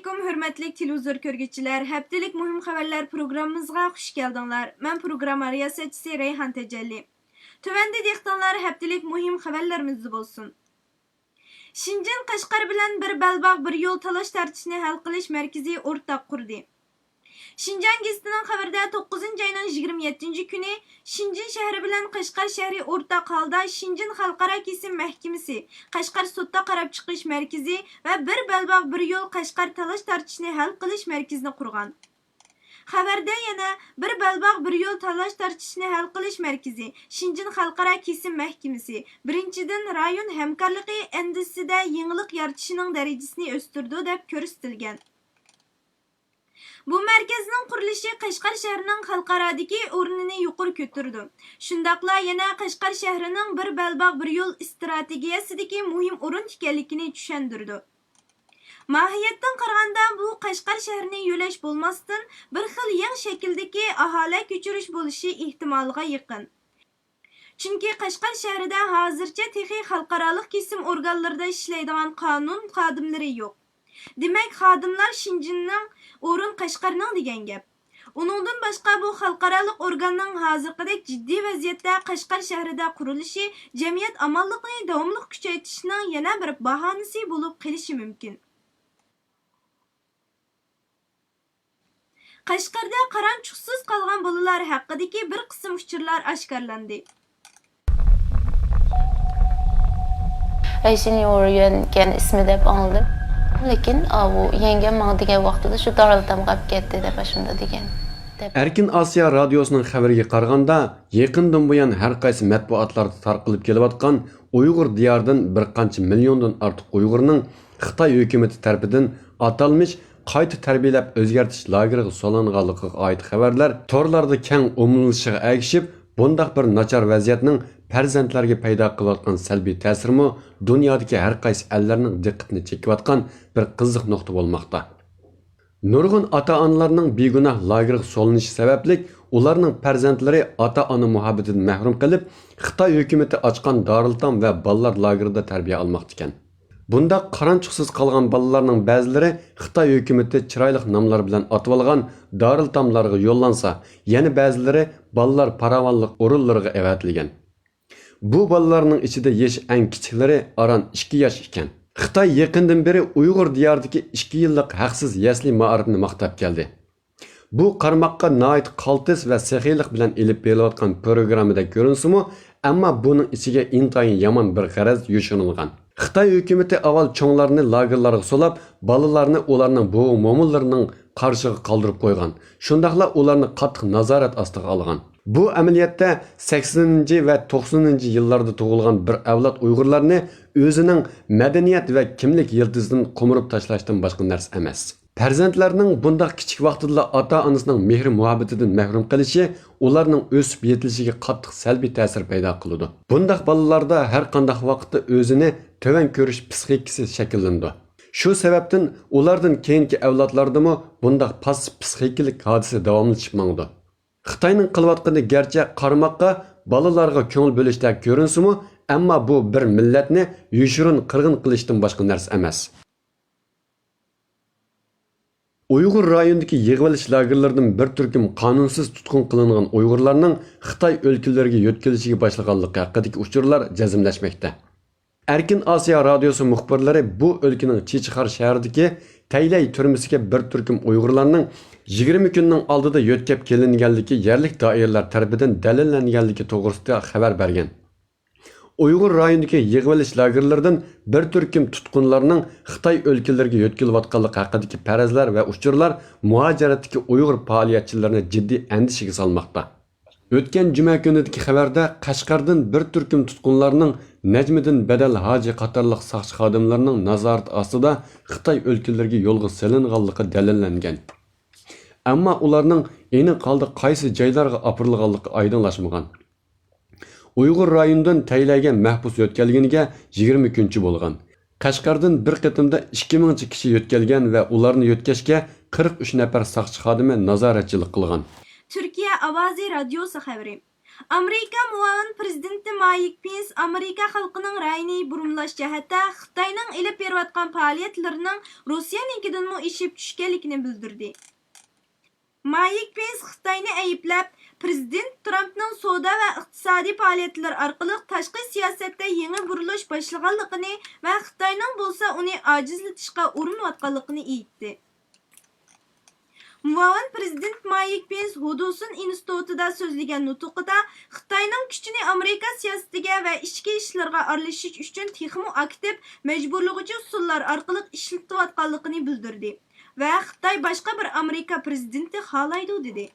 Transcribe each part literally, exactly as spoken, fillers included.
ئەلەيكۇم، ھۆرمەتلىك تېلېۋىزور كۆرگۈچىلەر، ھەپتىلىك مۇھىم خەۋەرلەر پروگراممىمىزغا خۇش كەلدىڭلار. مەن پروگرامما رىياسەتچىسى رەيھان تەجەللى. تۆۋەندە دىققىتىڭلار ھەپتىلىك مۇھىم خەۋەرلىرىمىزدە بولسۇن. شېنجېن قەشقەر بىلەن بىر بەلباغ بىر يول تالاش تارتىشنى ھەل قىلىش مەركىزى ئورتاق قۇردى. شىنجاڭ گېزىتىنىڭ خەۋىرىدە، توققۇزىنچى ئاينىڭ يىگىرمە يەتتىنچى كۈنى شىنجېن شەھىرى بىلەن قەشقەر شەھىرى ئورتاق ھالدا شىنجېن خەلقئارا كېسىم مەھكىمىسى، قەشقەر سوتتا قاراپ چىقىش مەركىزى ۋە بىر بەلباغ بىر يول قەشقەر تالاش تارتىشنى ھەل قىلىش مەركىزىنى قۇرغان. خەۋەردە يەنە بىر بەلباغ بىر يول تالاش تارتىشنى ھەل قىلىش مەركىزى، شىنجېن خەلقئارا كېسىم مەھكىمىسى، بىرىنچىدىن، رايون ھەمكارلىقى ئەندىزىسىدە يېڭىلىق يارىتىشنىڭ دەرىجىسىنى ئۆستۈرىدۇ، دەپ كۆرسىتىلگەن. بۇ مەركەزنىڭ قۇرۇلۇشى قەشقەر شەھىرىنىڭ خەلقئارادىكى ئورنىنى يۇقىرى كۆتۈرىدۇ، شۇنداقلا يەنە قەشقەر شەھىرىنىڭ بىر بەلباغ بىر يول ئىستراتېگىيەسىدىكى مۇھىم ئورۇن ئىكەنلىكىنى چۈشەندۈرىدۇ. ماھىيەتتىن قارىغاندا، بۇ قەشقەر شەھىرىنى يۆلەش بولماستىن، بىر خىل يېڭى شەكىلدىكى ئاھالە كۆچۈرۈش بولۇشى ئېھتىمالىغا يېقىن. چۈنكى قەشقەر شەھىرىدە ھازىرچە تېخى خەلقئارالىق كېسىم ئورگانلىرىدا ئىشلەيدىغان قانۇن خادىملىرى يوق. دېمەك، خادىملار شىنجېننىڭ، ئورۇن قەشقەرنىڭ دېگەن گەپ. ئۇنىڭدىن باشقا، بۇ خەلقئارالىق ئورگاننىڭ ھازىرقىدەك جىددىي ۋەزىيەتتە قەشقەر شەھىرىدە قۇرۇلۇشى جەمئىيەت ئامانلىقىنى داۋاملىق كۈچەيتىشنىڭ يەنە بىر باھانىسى بولۇپ قېلىشى مۇمكىن. قەشقەردە قارانچۇقسىز قالغان بالىلار ھەققىدىكى بىر قىسىم ئۇچۇرلار ئاشكارىلاندى. ئەيشىن يوريۈەن ئىكەن ئىسمى دەپ ئاڭلىدىم. لېكىن ئاۋۇ يەڭگەم ماڭا دېگەن ۋاقتىدا شۇ دارىلئېتامغا ئەپ كەتتى دەپ ئاشۇنداق دېگەن. دەپ. ئەركىن ئاسىيا رادىيوسىنىڭ خەۋىرىگە قارىغاندا، يېقىندىن بۇيان ھەر قايسى مەتبۇئاتلاردا تارقىلىپ كېلىۋاتقان ئۇيغۇر دىيارىدىن بىر قانچە مىليوندىن ئارتۇق ئۇيغۇرنىڭ خىتاي ھۆكۈمىتى تەرىپىدىن ئاتالمىش قايتا تەربىيەلەپ ئۆزگەرتىش لاگېرىغا سولانغانلىقىغا ئائىت خەۋەرلەر تورلاردا كەڭ ئومۇملىشىشىغا ئەگىشىپ، بۇنداق بىر ناچار ۋەزىيەتنىڭ پەرزەنتلەرگە پەيدا قىلىۋاتقان سەلبىي تەسىرىمۇ دۇنيادىكى ھەر قايسى ئەللەرنىڭ دىققىتىنى چېكىۋاتقان بىر قىزىق نۇقتا بولماقتا. نۇرغۇن ئاتا-ئانىلارنىڭ بىگۇناھ لاگېرغا سولىنىشى سەۋەبلىك، ئۇلارنىڭ پەرزەنتلىرى ئاتا-ئانا مۇھەببىتىدىن مەھرۇم قېلىپ، خىتاي ھۆكۈمىتى ئاچقان دارىلئېتام ۋە بالىلار لاگېرىدا تەربىيە ئالماقتىكەن. بۇنداق قارانچۇقسىز قالغان بالىلارنىڭ بەزىلىرى خىتاي ھۆكۈمىتى چىرايلىق ناملار بىلەن ئاتىۋالغان دارىلئېتاملارغا يوللانسا، يەنە بەزىلىرى بالىلار پاراۋانلىق ئورۇنلىرىغا ئەۋەتىلگەن. بۇ بالىلارنىڭ ئىچىدە يېشى ئەڭ كىچىكلىرى ئاران ئىككى ياش ئىكەن. خىتاي يېقىندىن بېرى ئۇيغۇر دىيارىدىكى ئىككى يىللىق ھەقسىز يەسلى مائارىپىنى ماختاپ كەلدى. بۇ قارىماققا ناھايىتى قالتىس ۋە سېخىيلىق بىلەن ئېلىپ بېرىلىۋاتقان پروگراممىدەك كۆرۈنسىمۇ، ئەمما بۇنىڭ ئىچىگە ئىنتايىن يامان بىر غەرەز يوشۇرۇنغان. خىتاي ھۆكۈمىتى ئاۋۋال چوڭلارنى لاگېرلارغا سولاپ، بالىلارنى ئۇلارنىڭ بوۋا-مومىلىرىنىڭ قارىشىغا قالدۇرۇپ قويغان، شۇنداقلا ئۇلارنى قاتتىق نازارەت ئاستىغا ئالغان. بۇ ئەمەلىيەتتە سەكسىنىنچى ۋە توقسىنىنچى يىللاردا تۇغۇلغان بىر ئەۋلاد ئۇيغۇرلارنى ئۆزىنىڭ مەدەنىيەت ۋە كىملىك يىلتىزىدىن قومۇرۇپ تاشلاشتىن باشقا نەرسە ئەمەس. پەرزەنتلەرنىڭ بۇنداق كىچىك ۋاقتىدىلا ئاتا-ئانىسىنىڭ مېھرى-مۇھەببىتىدىن مەھرۇم قېلىشى ئۇلارنىڭ ئۆسۈپ يېتىلىشىگە قاتتىق سەلبىي تەسىر پەيدا قىلىدۇ. بۇنداق بالىلاردا ھەر قانداق ۋاقىتتا ئۆزىنى تۆۋەن كۆرۈش پىسخىكىسى شەكىللىنىدۇ. شۇ سەۋەبتىن ئۇلاردىن كېيىنكى ئەۋلادلاردىمۇ بۇنداق پاسسىپ پىسخىكىلىك ھادىسە داۋاملىشىپ ماڭىدۇ. خىتاينىڭ قىلىۋاتقىنى گەرچە قارىماققا بالىلارغا كۆڭۈل بۆلۈشتەك كۆرۈنسىمۇ، ئەمما بۇ بىر مىللەتنى يوشۇرۇن قىرغىن قىلىشتىن باشقا نەرسە ئەمەس. ئۇيغۇر رايونىدىكى يىغىۋېلىش لاگېرلىرىدىن بىر تۈركۈم قانۇنسىز تۇتقۇن قىلىنغان ئۇيغۇرلارنىڭ خىتاي ئۆلكىلىرىگە يۆتكىلىشىگە باشلىغانلىقى ھەققىدىكى ئۇچۇرلار جەزملەشمەكتە. ئەركىن ئاسىيا رادىيوسى مۇخبىرلىرى بۇ ئۆلكىنىڭ چىچىخار شەھىرىدىكى تەيلەي تۈرمىسىگە بىر تۈركۈم ئۇيغۇرلارنىڭ يىگىرمە كۈننىڭ ئالدىدا يۆتكەپ كېلىنگەنلىكى يەرلىك دائىرىلەر تەرىپىدىن دەلىللەنگەنلىكى توغرىسىدا خەۋەر بەرگەن. ئۇيغۇر رايونىدىكى يىغىۋېلىش لاگېرلىرىدىن بىر تۈركۈم تۇتقۇنلارنىڭ خىتاي ئۆلكىلىرىگە يۆتكىلىۋاتقانلىقى ھەققىدىكى پەرەزلەر ۋە ئۇچۇرلار مۇھاجىرەتتىكى ئۇيغۇر پائالىيەتچىلىرىنى جىددىي ئەندىشىگە سالماقتا. ئۆتكەن جۈمە كۈنىدىكى خەۋەردە قەشقەردىن بىر تۈركۈم تۇتقۇنلارنىڭ نەجمىدىن بەدەل ھاجى قاتارلىق ساقچى خادىملىرىنىڭ نازارىتى ئاستىدا خىتاي ئۆلكىلىرىگە يولغا سېلىنغانلىقى دەلىللەنگەن. ئەمما ئۇلارنىڭ ئېنىق ھالدا قايسى جايلارغا ئاپىرىلغانلىقى ئايدىڭلاشمىغان. ئۇيغۇر رايونىدىن تەيلەيگە مەھبۇس يۆتكەلگىنىگە يىگىرمە كۈنچە بولغان. قەشقەردىن بىر قېتىمدا ئىككى مىڭچە كىشى يۆتكەلگەن ۋە ئۇلارنى يۆتكەشكە قىرىق ئۈچ نەپەر ساقچى خادىمى نازارەتچىلىك قىلغان. تۈركىيە ئاۋازى رادىيوسى خەۋىرى. ئامېرىكا مۇئاۋىن پرېزىدېنتى مايك پېنس ئامېرىكا خەلقىنىڭ رايىنى بۇرمىلاش جەھەتتە خىتاينىڭ ئېلىپ بېرىۋاتقان پائالىيەتلىرىنىڭ روسىيەنىڭكىدىنمۇ ئېشىپ چۈشكەنلىكىنى بىلدۈردى. مايك پېنس خىتاينى ئەيىبلەپ، پرېزىدېنت ترامپنىڭ سودا ۋە ئىقتىسادىي پائالىيەتلەر ئارقىلىق تاشقى سىياسەتتە يېڭى بۇرۇلۇش باشلىغانلىقىنى ۋە خىتاينىڭ بولسا ئۇنى ئاجىزلىتىشقا ئۇرۇنۇۋاتقانلىقىنى ئېيتتى. مۇئاۋىن پرېزىدېنت مايك پېنس ھۇدسون ئىنستىتۇتىدا سۆزلىگەن نۇتقىدا خىتاينىڭ كۈچىنى ئامېرىكا سىياسىتىگە ۋە ئىچكى ئىشلىرىغا ئارىلىشىش ئۈچۈن تېخىمۇ ئاكتىپ، مەجبۇرلىغۇچى ئۇسۇللار ئارقىلىق ئىشلىتىۋاتقانلىقىنى بىلدۈردى ۋە خىتاي باشقا بىر ئامېرىكا پرېزىدېنتى خالايدۇ، دېدى.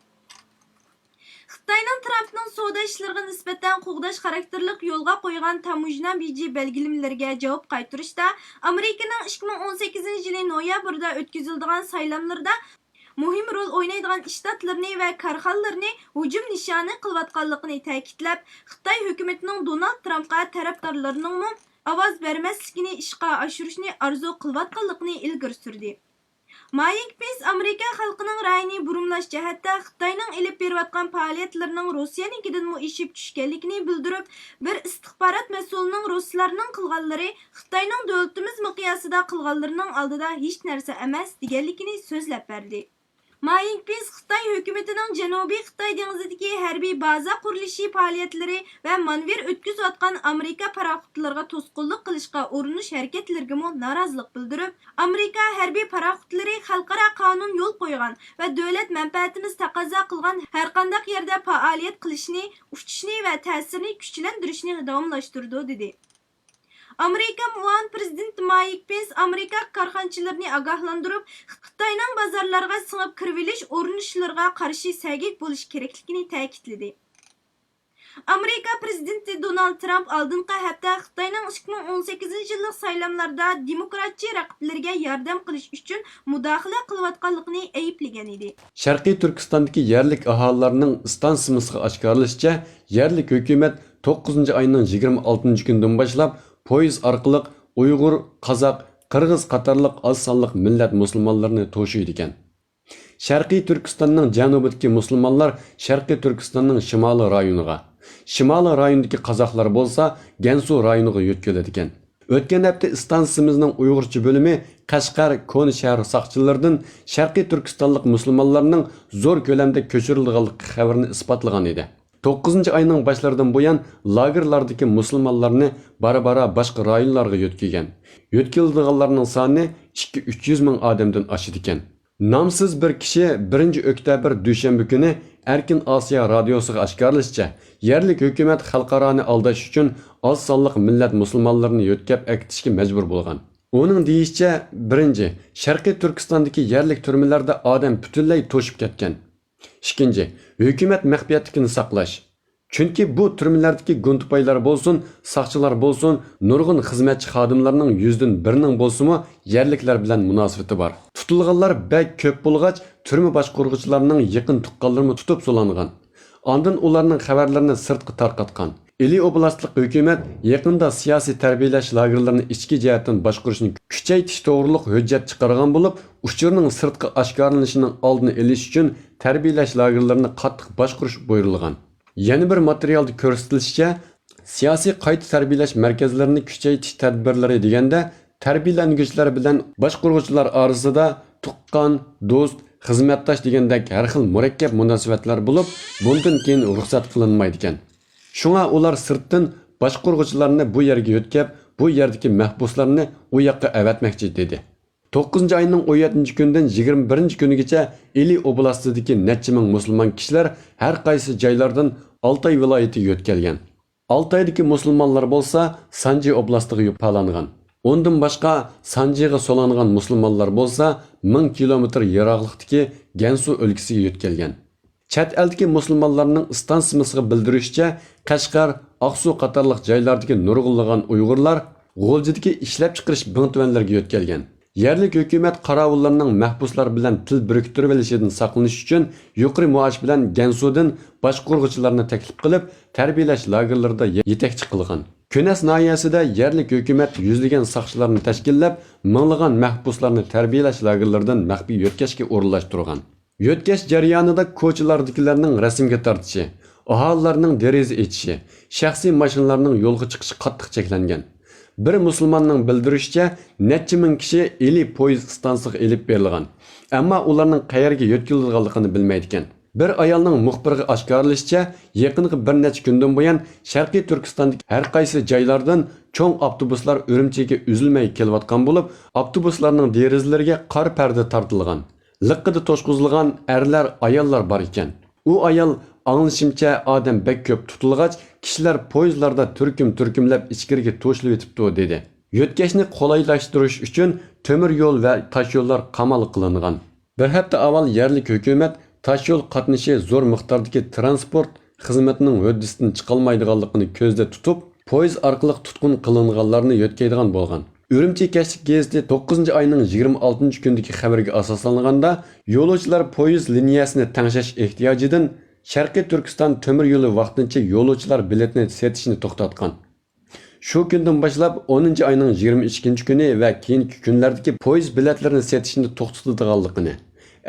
خىتاينىڭ ترامپنىڭ سودا ئىشلىرىغا نىسبەتەن قوغداش خاراكتېرلىك يولغا قويغان تاموژنا بېجى بەلگىلىمىلىرىگە جاۋاب قايتۇرۇشتا، ئامېرىكىنىڭ ئىككى مىڭ ئون سەككىزىنچى يىلى نويابىردا ئۆتكۈزۈلىدىغان سايلاملىرىدا مۇھىم رول ئوينايدىغان شتاتلىرىنى ۋە كارخانىلىرىنى ھۇجۇم نىشانى قىلىۋاتقانلىقىنى تەكىتلەپ، خىتاي ھۆكۈمىتىنىڭ دونالد ترامپقا تەرەپدارلىرىنىڭمۇ ئاۋاز بەرمەسلىكىنى ئىشقا ئاشۇرۇشنى ئارزۇ قىلىۋاتقانلىقىنى ئىلگىرى سۈردى. مايك پېنس ئامېرىكا خەلقىنىڭ رايىنى بۇرمىلاش جەھەتتە خىتاينىڭ ئېلىپ بېرىۋاتقان پائالىيەتلىرىنىڭ روسىيەنىڭكىدىنمۇ ئېشىپ چۈشكەنلىكىنى بىلدۈرۈپ، بىر ئىستىخبارات مەسئۇلىنىڭ رۇسلارنىڭ قىلغانلىرى خىتاينىڭ دۆلىتىمىز مىقياسىدا قىلغانلىرىنىڭ ئالدىدا ھېچ نەرسە ئەمەس، دېگەنلىكىنى سۆزلەپ بەردى. مايك پېنس خىتاي ھۆكۈمىتىنىڭ جەنۇبىي خىتاي دېڭىزىدىكى ھەربىي بازا قۇرۇلۇشى پائالىيەتلىرى ۋە مانېۋىر ئۆتكۈزۈۋاتقان ئامېرىكا پاراخوتلىرىغا توسقۇنلۇق قىلىشقا ئۇرۇنۇش ھەرىكەتلىرىگىمۇ نارازىلىق بىلدۈرۈپ، ئامېرىكا ھەربىي پاراخوتلىرى خەلقئارا قانۇن يول قويغان ۋە دۆلەت مەنپەئەتىمىز تەقەززا قىلغان ھەرقانداق يەردە پائالىيەت قىلىشنى، ئۇچۇشنى ۋە تەسىرىنى كۈچلەندۈرۈشنى داۋاملاشتۇرىدۇ، دېدى. ئامېرىكا مۇئاۋىن پرېزىدېنتى مايك پېنس ئامېرىكا كارخانىچىلىرىنى ئاگاھلاندۇرۇپ، خىتاينىڭ بازارلارغا سىڭىپ كىرىۋېلىش ئۇرۇنۇشلىرىغا قارشى سەگەك بولۇش كېرەكلىكىنى تەكىتلىدى. ئامېرىكا پرېزىدېنتى دونالد ترامپ ئالدىنقى ھەپتە خىتاينىڭ ئىككى مىڭ ئون سەككىزىنچى يىللىق سايلاملاردا دېموكراتچى رەقىبلىرىگە ياردەم قىلىش ئۈچۈن مۇداخىلە قىلىۋاتقانلىقىنى ئەيىبلىگەن ئىدى. شەرقىي تۈركىستاندىكى يەرلىك ئاھالىلەرنىڭ ئىستانسىمىسىغا ئاشكارىلىشىچە، يەرلىك ھۆكۈمەت توققۇزىنچى ئاينىڭ يىگىرمە ئالتىنچى كۈنىدىن باشلاپ پويىز ئارقىلىق ئۇيغۇر، قازاق، قىرغىز قاتارلىق ئاز سانلىق مىللەت مۇسۇلمانلىرىنى توشۇيدىكەن. شەرقىي تۈركىستاننىڭ جەنۇبىدىكى مۇسۇلمانلار شەرقىي تۈركىستاننىڭ شىمالىي رايونىغا، شىمالىي رايوندىكى قازاقلار بولسا گەنسۇ رايونىغا يۆتكىلىدىكەن. ئۆتكەن ھەپتە ئىستانسىمىزنىڭ ئۇيغۇرچە بۆلۈمى قەشقەر كونا شەھەر ساقچىلىرىدىن شەرقىي تۈركىستانلىق مۇسۇلمانلارنىڭ زور كۆلەمدە كۆچۈرۈلىدىغانلىقى خەۋىرىنى ئىسپاتلىغان ئىدى. توققۇزىنچى ئاينىڭ باشلىرىدىن بۇيان لاگېرلاردىكى مۇسۇلمانلارنى بارا-بارا باشقا رايونلارغا يۆتكىگەن. يۆتكىلىدىغانلارنىڭ سانى ئىككى يۈز مىڭ ئادەمدىن ئاشىدىكەن. نامسىز بىر كىشى بىرىنچى ئۆكتەبىر دۈشەنبە كۈنى ئەركىن ئاسىيا رادىيوسىغا ئاشكارىلىشىچە، يەرلىك ھۆكۈمەت خەلقئارانى ئالداش ئۈچۈن ئاز سانلىق مىللەت مۇسۇلمانلىرىنى يۆتكەپ ئەكېتىشكە مەجبۇر بولغان. ئۇنىڭ دېيىشىچە، بىرىنچى، شەرقىي تۈركىستاندىكى يەرلىك تۈرمىلەردە ئادەم پۈتۈنلەي توشۇپ كەتكەن. ئىككىنچى، ھۆكۈمەت مەخپىيەتلىكىنى ساقلاش. چۈنكى بۇ تۈرمىلەردىكى گۇندىپايلار بولسۇن، ساقچىلار بولسۇن، نۇرغۇن خىزمەتچى خادىملارنىڭ يۈزدىن بىرىنىڭ بولسىمۇ يەرلىكلەر بىلەن مۇناسىۋىتى بار. تۇتۇلغانلار بەك كۆپ بولغاچ، تۈرمە باشقۇرغۇچىلارنىڭ يېقىن تۇغقانلىرىمۇ تۇتۇپ سولانغان. ئاندىن ئۇلارنىڭ خەۋەرلىرىنى سىرتقا تارقاتقان. ئىلى ئوبلاستلىق ھۆكۈمەت يېقىندا سىياسىي تەربىيەلەش لاگېرلىرىنى ئىچكى جەھەتتىن باشقۇرۇشنى كۈچەيتىش توغرۇلۇق ھۆججەت چىقارغان بولۇپ، ئۇچۇرنىڭ سىرتقا ئاشكارىلىنىشىنىڭ ئالدىنى ئېلىش ئۈچۈن تەربىيەلەش لاگېرلىرىنى قاتتىق باشقۇرۇش بۇيرۇلغان. يەنە بىر ماتېرىيالدا كۆرسىتىلىشىچە، سىياسىي قايتا تەربىيەلەش مەركەزلىرىنى كۈچەيتىش تەدبىرلىرى دېگەندە، تەربىيەلەنگۈچىلەر بىلەن باشقۇرغۇچىلار ئارىسىدا تۇغقان، دوست، خىزمەتداش دېگەندەك ھەر خىل مۇرەككەپ مۇناسىۋەتلەر بولۇپ، بۇندىن كېيىن رۇخسەت قىلىنمايدىكەن. شۇڭا ئۇلار سىرتتىن باشقۇرغۇچىلارنى بۇ يەرگە يۆتكەپ، بۇ يەردىكى مەھبۇسلارنى ئۇ ياققا ئەۋەتمەكچى، دېدى. توققۇزىنچى ئاينىڭ ئون يەتتىنچى كۈنىدىن يىگىرمە بىرىنچى كۈنىگىچە ئىلى ئوبلاستىدىكى نەچچە مىڭ مۇسۇلمان كىشىلەر ھەر قايسى جايلاردىن ئالتاي ۋىلايىتىگە يۆتكەلگەن. ئالتايدىكى مۇسۇلمانلار بولسا سانجى ئوبلاستىغا پالانغان. ئۇندىن باشقا، سانجىغا سولانغان مۇسۇلمانلار بولسا مىڭ كىلومېتىر يىراقلىقتىكى گەنسۇ ئۆلكىسىگە يۆتكەلگەن. چەت ئەلدىكى مۇسۇلمانلارنىڭ ئىستانسىمىسىغا بىلدۈرۈشىچە، قەشقەر، ئاقسۇ قاتارلىق جايلاردىكى نۇرغۇنلىغان ئۇيغۇرلار غۇلجىدىكى ئىشلەپچىقىرىش بىڭتۈەنلىرىگە يۆتكەلگەن. يەرلىك ھۆكۈمەت قاراۋۇللارنىڭ مەھبۇسلار بىلەن تىل بىرىكتۈرۈۋېلىشىدىن ساقلىنىش ئۈچۈن يۇقىرى مائاش بىلەن گەنسۇدىن باشقۇرغۇچىلارنى تەكلىپ قىلىپ، تەربىيەلەش لاگېرلىرىدا يېتەكچى قىلغان. كۈنەس ناھىيەسىدە يەرلىك ھۆكۈمەت يۈزلىگەن ساقچىلارنى تەشكىللەپ، مىڭلىغان مەھبۇسلارنى تەربىيەلەش لاگېرلىرىدىن مەخپىي يۆتكەشكە ئورۇنلاشتۇرغان. يۆتكەش جەريانىدا كوچىلاردىكىلەرنىڭ رەسىمگە تارتىشى، ئاھالىلەرنىڭ دېرىزە ئېچىشى، شەخسىي ماشىنىلارنىڭ يولغا چىقىشى قاتتىق چەكلەنگەن. بىر مۇسۇلماننىڭ بىلدۈرۈشىچە، نەچچە مىڭ كىشى ئىلى پويىز ئىستانسىسىغا ئېلىپ بېرىلغان، ئەمما ئۇلارنىڭ قەيەرگە يۆتكىلىدىغانلىقىنى بىلمەيدىكەن. بىر ئايالنىڭ مۇخبىرغا ئاشكارىلىشىچە، يېقىنقى بىر نەچچە كۈندىن بۇيان شەرقىي تۈركىستاندىكى ھەر قايسى جايلاردىن چوڭ ئاپتوبۇسلار ئۈرۈمچىگە ئۈزۈلمەي كېلىۋاتقان بولۇپ، ئاپتوبۇسلارنىڭ دېرىزىلىرىگە قارا پەردە تارتىلغان. لىققىدە توشقۇزۇلغان ئەرلەر، ئاياللار بار ئىكەن. ئۇ ئايال، ئاڭلىشىمچە، ئادەم بەك كۆپ تۇتۇلغاچ، كىشىلەر پويىزلاردا تۈركۈم-تۈركۈملەپ ئىچكىرىگە توشۇلۇۋېتىپتۇ، دېدى. يۆتكەشنى قولايلاشتۇرۇش ئۈچۈن تۆمۈر يول ۋە تاش يوللار قامال قىلىنغان. بىر ھەپتە ئاۋۋال يەرلىك ھۆكۈمەت تاش يول قاتنىشى زور مىقداردىكى تىرانسپورت خىزمىتىنىڭ ھۆددىسىدىن چىقالمايدىغانلىقىنى كۆزدە تۇتۇپ، پويىز ئارقىلىق تۇتقۇن قىلىنغانلارنى يۆتكەيدىغان بولغان. ئۈرۈمچى كەچلىك گېزىتى توققۇزىنچى ئاينىڭ يىگىرمە ئالتىنچى كۈنىدىكى خەۋىرىگە ئاساسلانغاندا، يولۇچىلار پويىز لىنىيەسىنى تەڭشەش ئېھتىياجىدىن شەرقىي تۈركىستان تۆمۈر يولى ۋاقتىنچە يولۇچىلار بېلىتىنى سېتىشنى توختاتقان. شۇ كۈندىن باشلاپ ئونىنچى ئاينىڭ يىگىرمە ئىككىنچى كۈنى ۋە كېيىنكى كۈنلەردىكى پويىز بېلەتلىرىنى سېتىشنى توختىتىدىغانلىقىنى،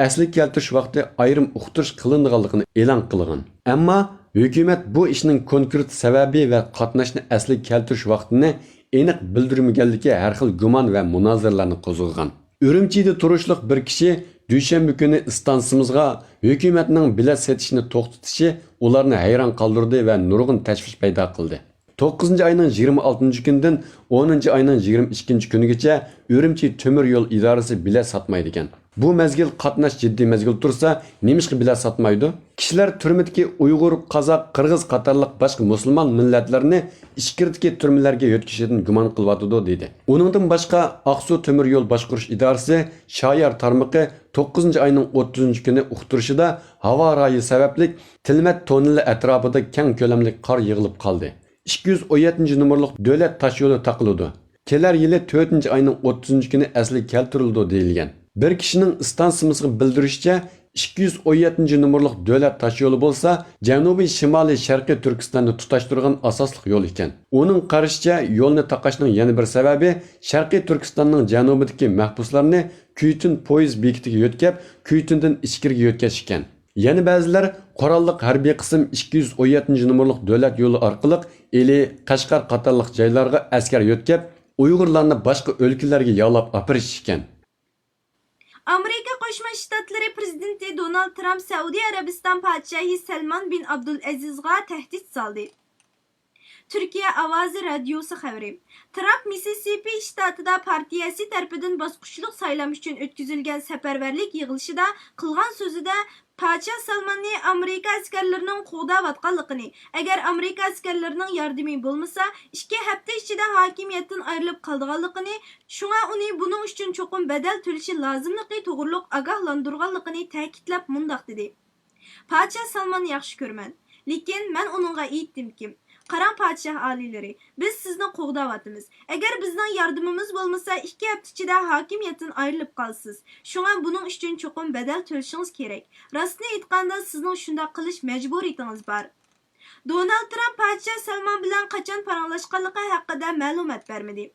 ئەسلىگە كەلتۈرۈش ۋاقتى ئايرىم ئۇقتۇرۇش قىلىنىدىغانلىقىنى ئېلان قىلغان. ئەمما ھۆكۈمەت بۇ ئىشنىڭ كونكرېت سەۋەبى ۋە قاتناشنى ئەسلىگە كەلتۈرۈش ۋاقتىنى ئېنىق بىلدۈرمىگەنلىكى ھەر خىل گۇمان ۋە مۇنازىرىلەرنى قوزغىغان. ئۈرۈمچىدە تۇرۇشلۇق بىر كىشى دۈشەنبە كۈنى ئىستانسىمىزغا ھۆكۈمەتنىڭ بېلەت سېتىشنى توختىتىشى ئۇلارنى ھەيران قالدۇردى ۋە نۇرغۇن تەشۋىش پەيدا قىلدى. توققۇزىنچى ئاينىڭ يىگىرمە ئالتىنچى كۈنىدىن ئونىنچى ئاينىڭ يىگىرمە ئىككىنچى كۈنىگىچە ئۈرۈمچى تۆمۈر يول ئىدارىسى بېلەت ساتمايدىكەن. بۇ مەزگىل قاتناش جىددىي مەزگىل تۇرسا، نېمىشقا بېلەت ساتمايدۇ؟ كىشىلەر تۈرمىدىكى ئۇيغۇر، قازاق، قىرغىز قاتارلىق باشقا مۇسۇلمان مىللەتلەرنى ئىچكىرىدىكى تۈرمىلەرگە يۆتكىشىدىن گۇمان قىلىۋاتىدۇ، دېدى. ئۇنىڭدىن باشقا، ئاقسۇ تۆمۈر يول باشقۇرۇش ئىدارىسى شايار تارمىقى توققۇزىنچى ئاينىڭ ئوتتۇزىنچى كۈنى ئۇقتۇرۇشىدا، ھاۋا رايى سەۋەبلىك تىلمەت توننېلى ئەتراپىدا كەڭ كۆلەملىك قار يىغىلىپ قالدى. ئىككى يۈز ئون يەتتىنچى نومۇرلۇق دۆلەت تاشيولى تاقىلىدۇ. كېلەر يىلى تۆتىنچى ئاينىڭ ئوتتۇزىنچى كۈنى ئەسلىگە كەلتۈرۈلىدۇ، دېيىلگەن. بىر كىشىنىڭ ئىستانسىمىزغا بىلدۈرۈشىچە، ئىككى يۈز ئون يەتتىنچى نومۇرلۇق دۆلەت تاشيولى بولسا، جەنۇبىي شىمالىي شەرقىي تۈركىستاننى تۇتاشتۇرغان ئاساسلىق يول ئىكەن. ئۇنىڭ قارىشىچە، يولنى تاقاشنىڭ يەنە بىر سەۋەبى، شەرقىي تۈركىستاننىڭ جەنۇبىدىكى مەھبۇسلارنى كۈيتۈن پويىز بېكىتىگە يۆتكەپ، كۈيتۈندىن ئىچكىرىگە يۆتكەش ئىكەن. يەنە بەزىلەر قوراللىق ھەربىي قىسىم ئىككى يۈز ئون يەتتىنچى نومۇرلۇق دۆلەت يولى ئارقىلىق ئىلى، قەشقەر قاتارلىق جايلارغا ئەسكەر يۆتكەپ، ئۇيغۇرلارنى باشقا ئۆلكىلەرگە يالاپ ئاپىرىش ئىكەن. ئامېرىكا قوشما شتاتلىرى پرېزىدېنتى دونالد ترامپ سەئۇدى ئەرەبىستان پادىشاھى سەلمان بىن ئابدۇلئەزىزغا تەھدىت سالدى. تۈركىيە ئاۋازى رادىيوسى خەۋىرى. ترامپ مىسسىسىپى شتاتىدا پارتىيەسى تەرىپىدىن باسقۇچلۇق سايلام ئۈچۈن ئۆتكۈزۈلگەن سەپەرۋەرلىك يىغىلىشىدا قىلغان سۆزىدە، پادىشاھ سالماننى ئامېرىكا ئەسكەرلىرىنىڭ قوغداۋاتقانلىقىنى، ئەگەر ئامېرىكا ئەسكەرلىرىنىڭ ياردىمى بولمىسا، ئىككى ھەپتە ئىچىدە ھاكىمىيەتتىن ئايرىلىپ قالىدىغانلىقىنى، شۇڭا ئۇنى بۇنىڭ ئۈچۈن چوقۇم بەدەل تۆلىشى لازىملىقى توغرۇلۇق ئاگاھلاندۇرغانلىقىنى تەكىتلەپ مۇنداق دېدى: پادىشاھ سالماننى ياخشى كۆرىمەن، لېكىن مەن ئۇنىڭغا ئېيتتىمكى، قاراڭ، پادىشاھ ئالىيلىرى، بىز سىزنى قوغداۋاتىمىز. ئەگەر بىزنىڭ ياردىمىمىز بولمىسا، ئىككى ھەپتە ئىچىدە ھاكىمىيەتتىن ئايرىلىپ قالىسىز. شۇڭا بۇنىڭ ئۈچۈن چوقۇم بەدەل تۆلىشىڭىز كېرەك. راستىنى ئېيتقاندا، سىزنىڭ شۇنداق قىلىش مەجبۇرىيىتىڭىز بار. دونالد ترامپ پادىشاھ سالمان بىلەن قاچان پاراڭلاشقانلىقى ھەققىدە مەلۇمات بەرمىدى.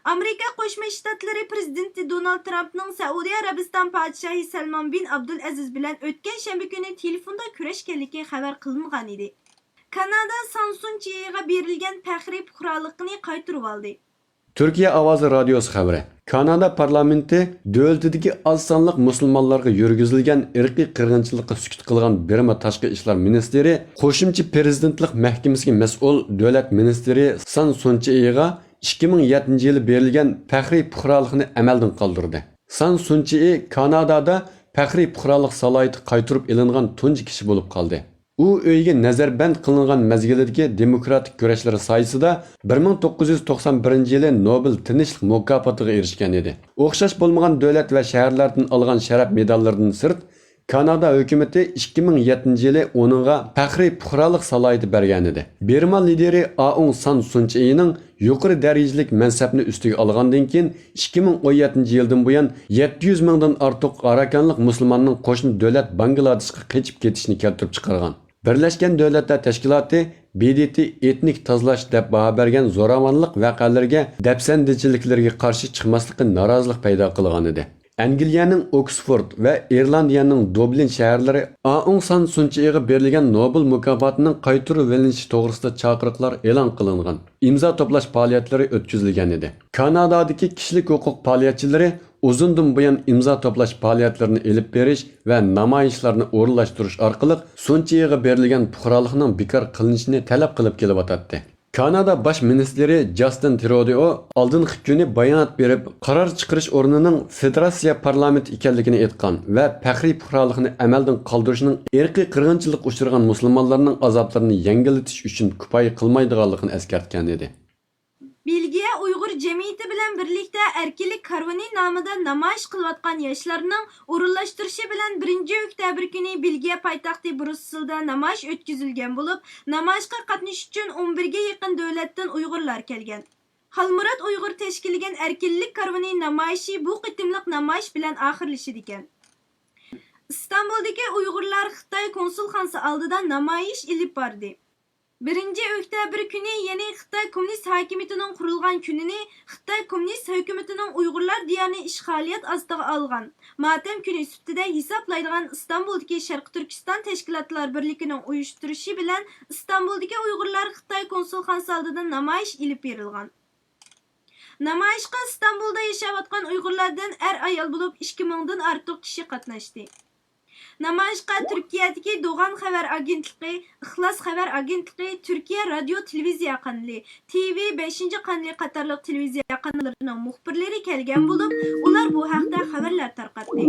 ئامېرىكا قوشما شتاتلىرى پرېزىدېنتى دونالد ترامپنىڭ سەئۇدى ئەرەبىستان پادىشاھى سەلمان بىن ئابدۇلئەزىز بىلەن ئۆتكەن شەنبە كۈنى تېلېفوندا كۆرۈشكەنلىكى خەۋەر قىلىنغانىدى. كانادا سان سۇن چېيىغا بېرىلگەن پەخرىي پۇقرالىقنى قايتۇرۇۋالدى. تۈركىيە ئاۋازى رادىيوسى خەۋىرى. كانادا پارلامېنتى دۆلىتىدىكى ئاز سانلىق مۇسۇلمانلارغا يۈرگۈزۈلگەن ئىرقىي قىرغىنچىلىققا سۈكۈت قىلغان بىرما تاشقى ئىشلار مىنىستىرى، قوشۇمچە پىرېزىدېنتلىق مەھكىمىسىگە مەسئۇل دۆلەت مىنىستىرى سان سۇنچىئېغا ئىككى مىڭ يەتتىنچى يىلى بېرىلگەن پەخرىي پۇقرالىقنى ئەمەلدىن قالدۇردى. سان سۇنچىئې كانادادا پەخرىي پۇقرالىق سالاھىيىتى قايتۇرۇپ ئېلىنغان تۇنجى كىشى بولۇپ قالدى. ئۇ ئۆيىگە نەزەربەند قىلىنغان مەزگىلىدىكى دېموكراتىك كۈرەشلىرى سايىسىدا بىر مىڭ توققۇز يۈز توقسان بىرىنچى يىلى نوبېل تىنچلىق مۇكاپاتىغا ئېرىشكەن ئىدى. ئوخشاش بولمىغان دۆلەت ۋە شەھەرلەردىن ئالغان شەرەپ مېداللىرىدىن سىرت، كانادا ھۆكۈمىتى ئىككى مىڭ يەتتىنچى يىلى ئۇنىڭغا پەخرىي پۇقرالىق سالاھىيىتى بەرگەنىدى. بىرما لىدېرى ئائۇڭ سان سۇنچىئېنىڭ يۇقىرى دەرىجىلىك مەنسەپنى ئۈستىگە ئالغاندىن كېيىن، ئىككى مىڭ ئون يەتتىنچى يىلدىن بۇيان يەتتە يۈز مىڭدىن ئارتۇق ئاراكانلىق مۇسۇلماننىڭ قوشنا دۆلەت باڭگلادېشقا قېچىپ كېتىشىنى كەلتۈرۈپ چىقارغان. بىرلەشكەن دۆلەتلەر تەشكىلاتى، ب د ت، ئېتنىك تازىلاش دەپ باھا بەرگەن زوراۋانلىق ۋەقەلىرىگە دەپسەندىچىلىكلىرىگە قارشى چىقماسلىققا نارازىلىق پەيدا قىلغانىدى. ئەنگلىيەنىڭ ئوكسفورد ۋە ئىرلاندىيەنىڭ دۇبلىن شەھەرلىرى ئائۇڭ سان سۇنچىغا بېرىلگەن نوبېل مۇكاپاتىنىڭ قايتۇرۇۋېلىنىشى توغرىسىدا چاقىرىقلار ئېلان قىلىنغان ئىمزا توپلاش پائالىيەتلىرى ئۆتكۈزۈلگەنىدى. كانادادىكى كىشىلىك ھوقۇق پائالىيەتچىلىرى ئۇزۇندىن بۇيان ئىمزا توپلاش پائالىيەتلىرىنى ئېلىپ بېرىش ۋە نامايىشلارنى ئورۇنلاشتۇرۇش ئارقىلىق سۇنچىغا بېرىلگەن پۇقرالىقنىڭ بىكار قىلىنىشىنى تەلەپ قىلىپ كېلىۋاتاتتى. كانادا باش مىنىستىرى جاستىن ترۇدو ئالدىنقى كۈنى بايانات بېرىپ، قارار چىقىرىش ئورنىنىڭ فېدېراتسىيە پارلامېنتى ئىكەنلىكىنى ئېيتقان ۋە پەخرىي پۇقرالىقنى ئەمەلدىن قالدۇرۇشنىڭ ئىرقىي قىرغىنچىلىققا ئۇچرىغان مۇسۇلمانلارنىڭ ئازابلىرىنى يەڭگىللىتىش ئۈچۈن كۇپايە قىلمايدىغانلىقىنى ئەسكەرتكەن ئىدى. بېلگىيە ئۇيغۇر جەمئىيىتى بىلەن بىرلىكتە ئەركىنلىك كارۋىنى نامىدا نامايىش قىلىۋاتقان ياشلارنىڭ ئورۇنلاشتۇرۇشى بىلەن بىرىنچى ئۆكتەبىر كۈنى بېلگىيە پايتەختى بروسسېلدا نامايىش ئۆتكۈزۈلگەن بولۇپ، نامايىشقا قاتنىشىش ئۈچۈن ئون بىرگە يېقىن دۆلەتتىن ئۇيغۇرلار كەلگەن. خالمۇرات ئۇيغۇر تەشكىللىگەن ئەركىنلىك كارۋىنى نامايىشى بۇ قېتىملىق نامايىش بىلەن ئاخىرلىشىدىكەن. ئىستانبۇلدىكى ئۇيغۇرلار خىتاي كونسۇلخانىسى ئالدىدا نامايىش ئېلىپ باردى. بىرىنچى ئۆكتەبىر كۈنى، يەنى خىتاي كوممۇنىست ھاكىمىيىتىنىڭ قۇرۇلغان كۈنىنى خىتاي كوممۇنىست ھۆكۈمىتىنىڭ ئۇيغۇرلار دىيارىنى ئىشغالىيەت ئاستىغا ئالغان ماتەم كۈنى سۈپىتىدە ھېسابلايدىغان ئىستانبۇلدىكى شەرقىي تۈركىستان تەشكىلاتلار بىرلىكىنىڭ ئۇيۇشتۇرۇشى بىلەن ئىستانبۇلدىكى ئۇيغۇرلار خىتاي كونسۇلخانىسى ئالدىدا نامايىش ئېلىپ بېرىلغان. نامايىشقا ئىستانبۇلدا ياشاۋاتقان ئۇيغۇرلاردىن ئەر-ئايال بولۇپ ئىككى مىڭدىن ئارتۇق كىشى قاتناشتى. نامايىشقا تۈركىيەدىكى دوغان خەۋەر ئاگېنتلىقى، ئىخلاس خەۋەر ئاگېنتلىقى، تۈركىيە رادىيو تېلېۋىزىيە قانىلى، تىۋى بەشىنچى قانىلى قاتارلىق تېلېۋىزىيە قاناللىرىنىڭ مۇخبىرلىرى كەلگەن بولۇپ، ئۇلار بۇ ھەقتە خەۋەرلەر تارقاتتى.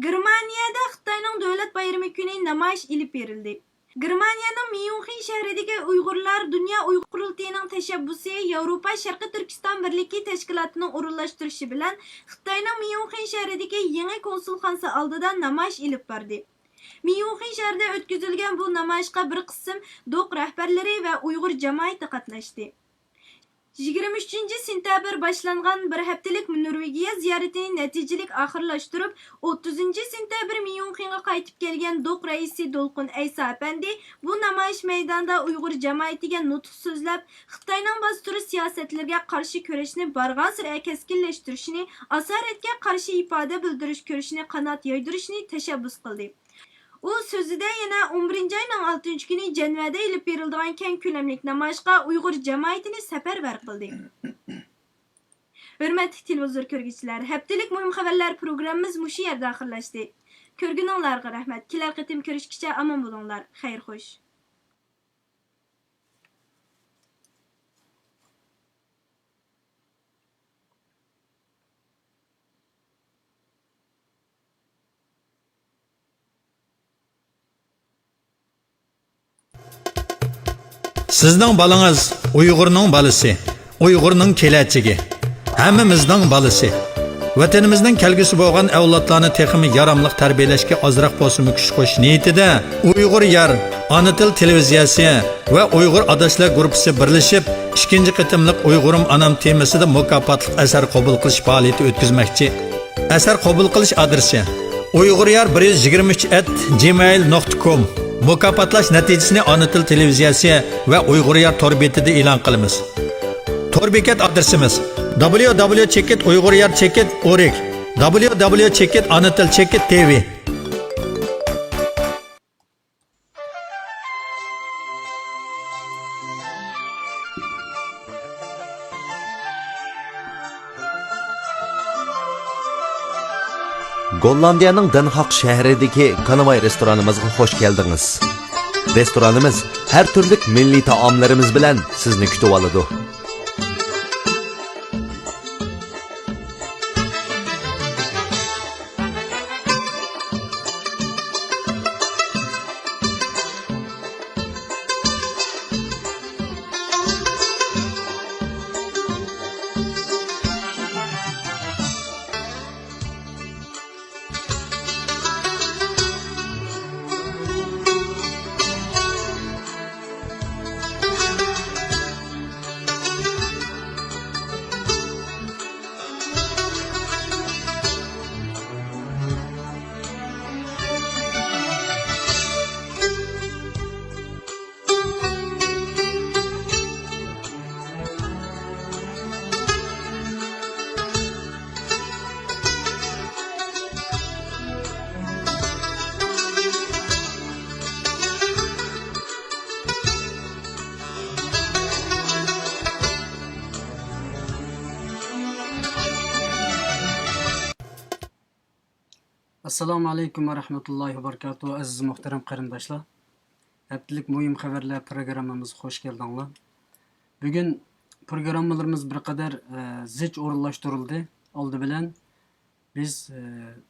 گېرمانىيەدە خىتاينىڭ دۆلەت بايرىمى كۈنى نامايىش ئېلىپ بېرىلدى. گېرمانىيەنىڭ ميۇنخېن شەھىرىدىكى ئۇيغۇرلار دۇنيا ئۇيغۇر قۇرۇلتىيىنىڭ تەشەببۇسى، ياۋروپا شەرقىي تۈركىستان بىرلىكى تەشكىلاتىنىڭ ئورۇنلاشتۇرۇشى بىلەن خىتاينىڭ ميۇنخېن شەھىرىدىكى يېڭى كونسۇلخانىسى ئالدىدا نامايىش ئېلىپ باردى. ميۇنخېن شەھىرىدە ئۆتكۈزۈلگەن بۇ نامايىشقا بىر قىسىم دوق رەھبەرلىرى ۋە ئۇيغۇر جامائىتى قاتناشتى. يىگىرمە ئۈچىنچى سېنتەبىر باشلانغان بىر ھەپتىلىك نورۋېگىيە زىيارىتىنى نەتىجىلىك ئاخىرلاشتۇرۇپ، ئوتتۇزىنچى سېنتەبىر ميۇنخېنغا قايتىپ كەلگەن دوق رەئىسى دولقۇن ئەيسا ئەپەندى بۇ نامايىش مەيدانىدا ئۇيغۇر جامائىتىگە نۇتۇق سۆزلەپ، خىتاينىڭ باستۇرۇش سىياسەتلىرىگە قارشى كۈرەشنى بارغانسېرى كەسكىنلەشتۈرۈشىنى، ئاسارەتكە قارشى ئىپادە بىلدۈرۈش كۈرىشىنى قانات يايدۇرۇشنى تەشەببۇس قىلدى. ئۇ سۆزىدە يەنە ئون بىرىنچى ئاينىڭ ئالتىنچى كۈنى جەنۋەدە ئېلىپ بېرىلىدىغان كەڭ كۆلەملىك نامايىشقا ئۇيغۇر جامائىتىنى سەپەرۋەر قىلدى. ھۆرمەتلىك تېلېۋىزور كۆرگۈچىلەر، ھەپتىلىك مۇھىم خەۋەرلەر پروگراممىمىز مۇشۇ يەردە ئاخىرلاشتى. كۆرگىنىڭلارغا رەھمەت. كېلەر قېتىم كۆرۈشكىچە ئامان بولۇڭلار. خەير خوش. سىزنىڭ بالىڭىز ئۇيغۇرنىڭ بالىسى، ئۇيغۇرنىڭ كېلەچىكى، ھەممىمىزنىڭ بالىسى. ۋەتىنىمىزنىڭ كەلگۈسى بولغان ئەۋلادلارنى تېخىمۇ ياراملىق تەربىيەلەشكە ئازراق بولسىمۇ كۈچ قوشۇش نىيىتىدە ئۇيغۇر يار ئانا تىل تېلېۋىزىيەسى ۋە ئۇيغۇر ئاداشلار گۇرۇپپىسى بىرلىشىپ، ئىككىنچى قېتىملىق ئۇيغۇرۇم ئانام تېمىسىدا مۇكاپاتلىق ئەسەر قوبۇل قىلىش پائالىيىتى ئۆتكۈزمەكچى. ئەسەر قوبۇل قىلىش ئادرېسى: ئۇيغۇر يار بىر يۈز يىگىرمە ئۈچ ئەت جىمېيل نۇقتا كوم. مۇكاپاتلاش نەتىجىسىنى ئانا تىل تېلېۋىزىيەسى ۋە ئۇيغۇر يار تور بېتىدە ئېلان قىلىمىز. تور بېكەت ئادرېسىمىز: دابليۇ دابليۇ چېكىت ئۇيغۇر يار چېكىت ئورگ، دابليۇ دابليۇ چېكىت ئانا تىل چېكىت تىۋى. گوللاندىيەنىڭ دېنھاق شەھىرىدىكى كانىۋاي رېستورانىمىزغا خوش كەلدىڭىز. رېستورانىمىز ھەر تۈرلۈك مىللىي تائاملىرىمىز بىلەن سىزنى كۈتۈۋالىدۇ. ئەسسالامۇ ئەلەيكۇم ۋە رەھمەتۇللاھى ۋە بەرىكاتۇھۇ. ئەزىز مۇھتەرەم قېرىنداشلار، ھەپتىلىك مۇھىم خەۋەرلەر پروگراممىمىزغا خوش كەلدىڭلار. بۈگۈن پروگراممىلىرىمىز بىر قەدەر، ئە، زىچ ئورۇنلاشتۇرۇلدى. ئالدى بىلەن بىز، ئە،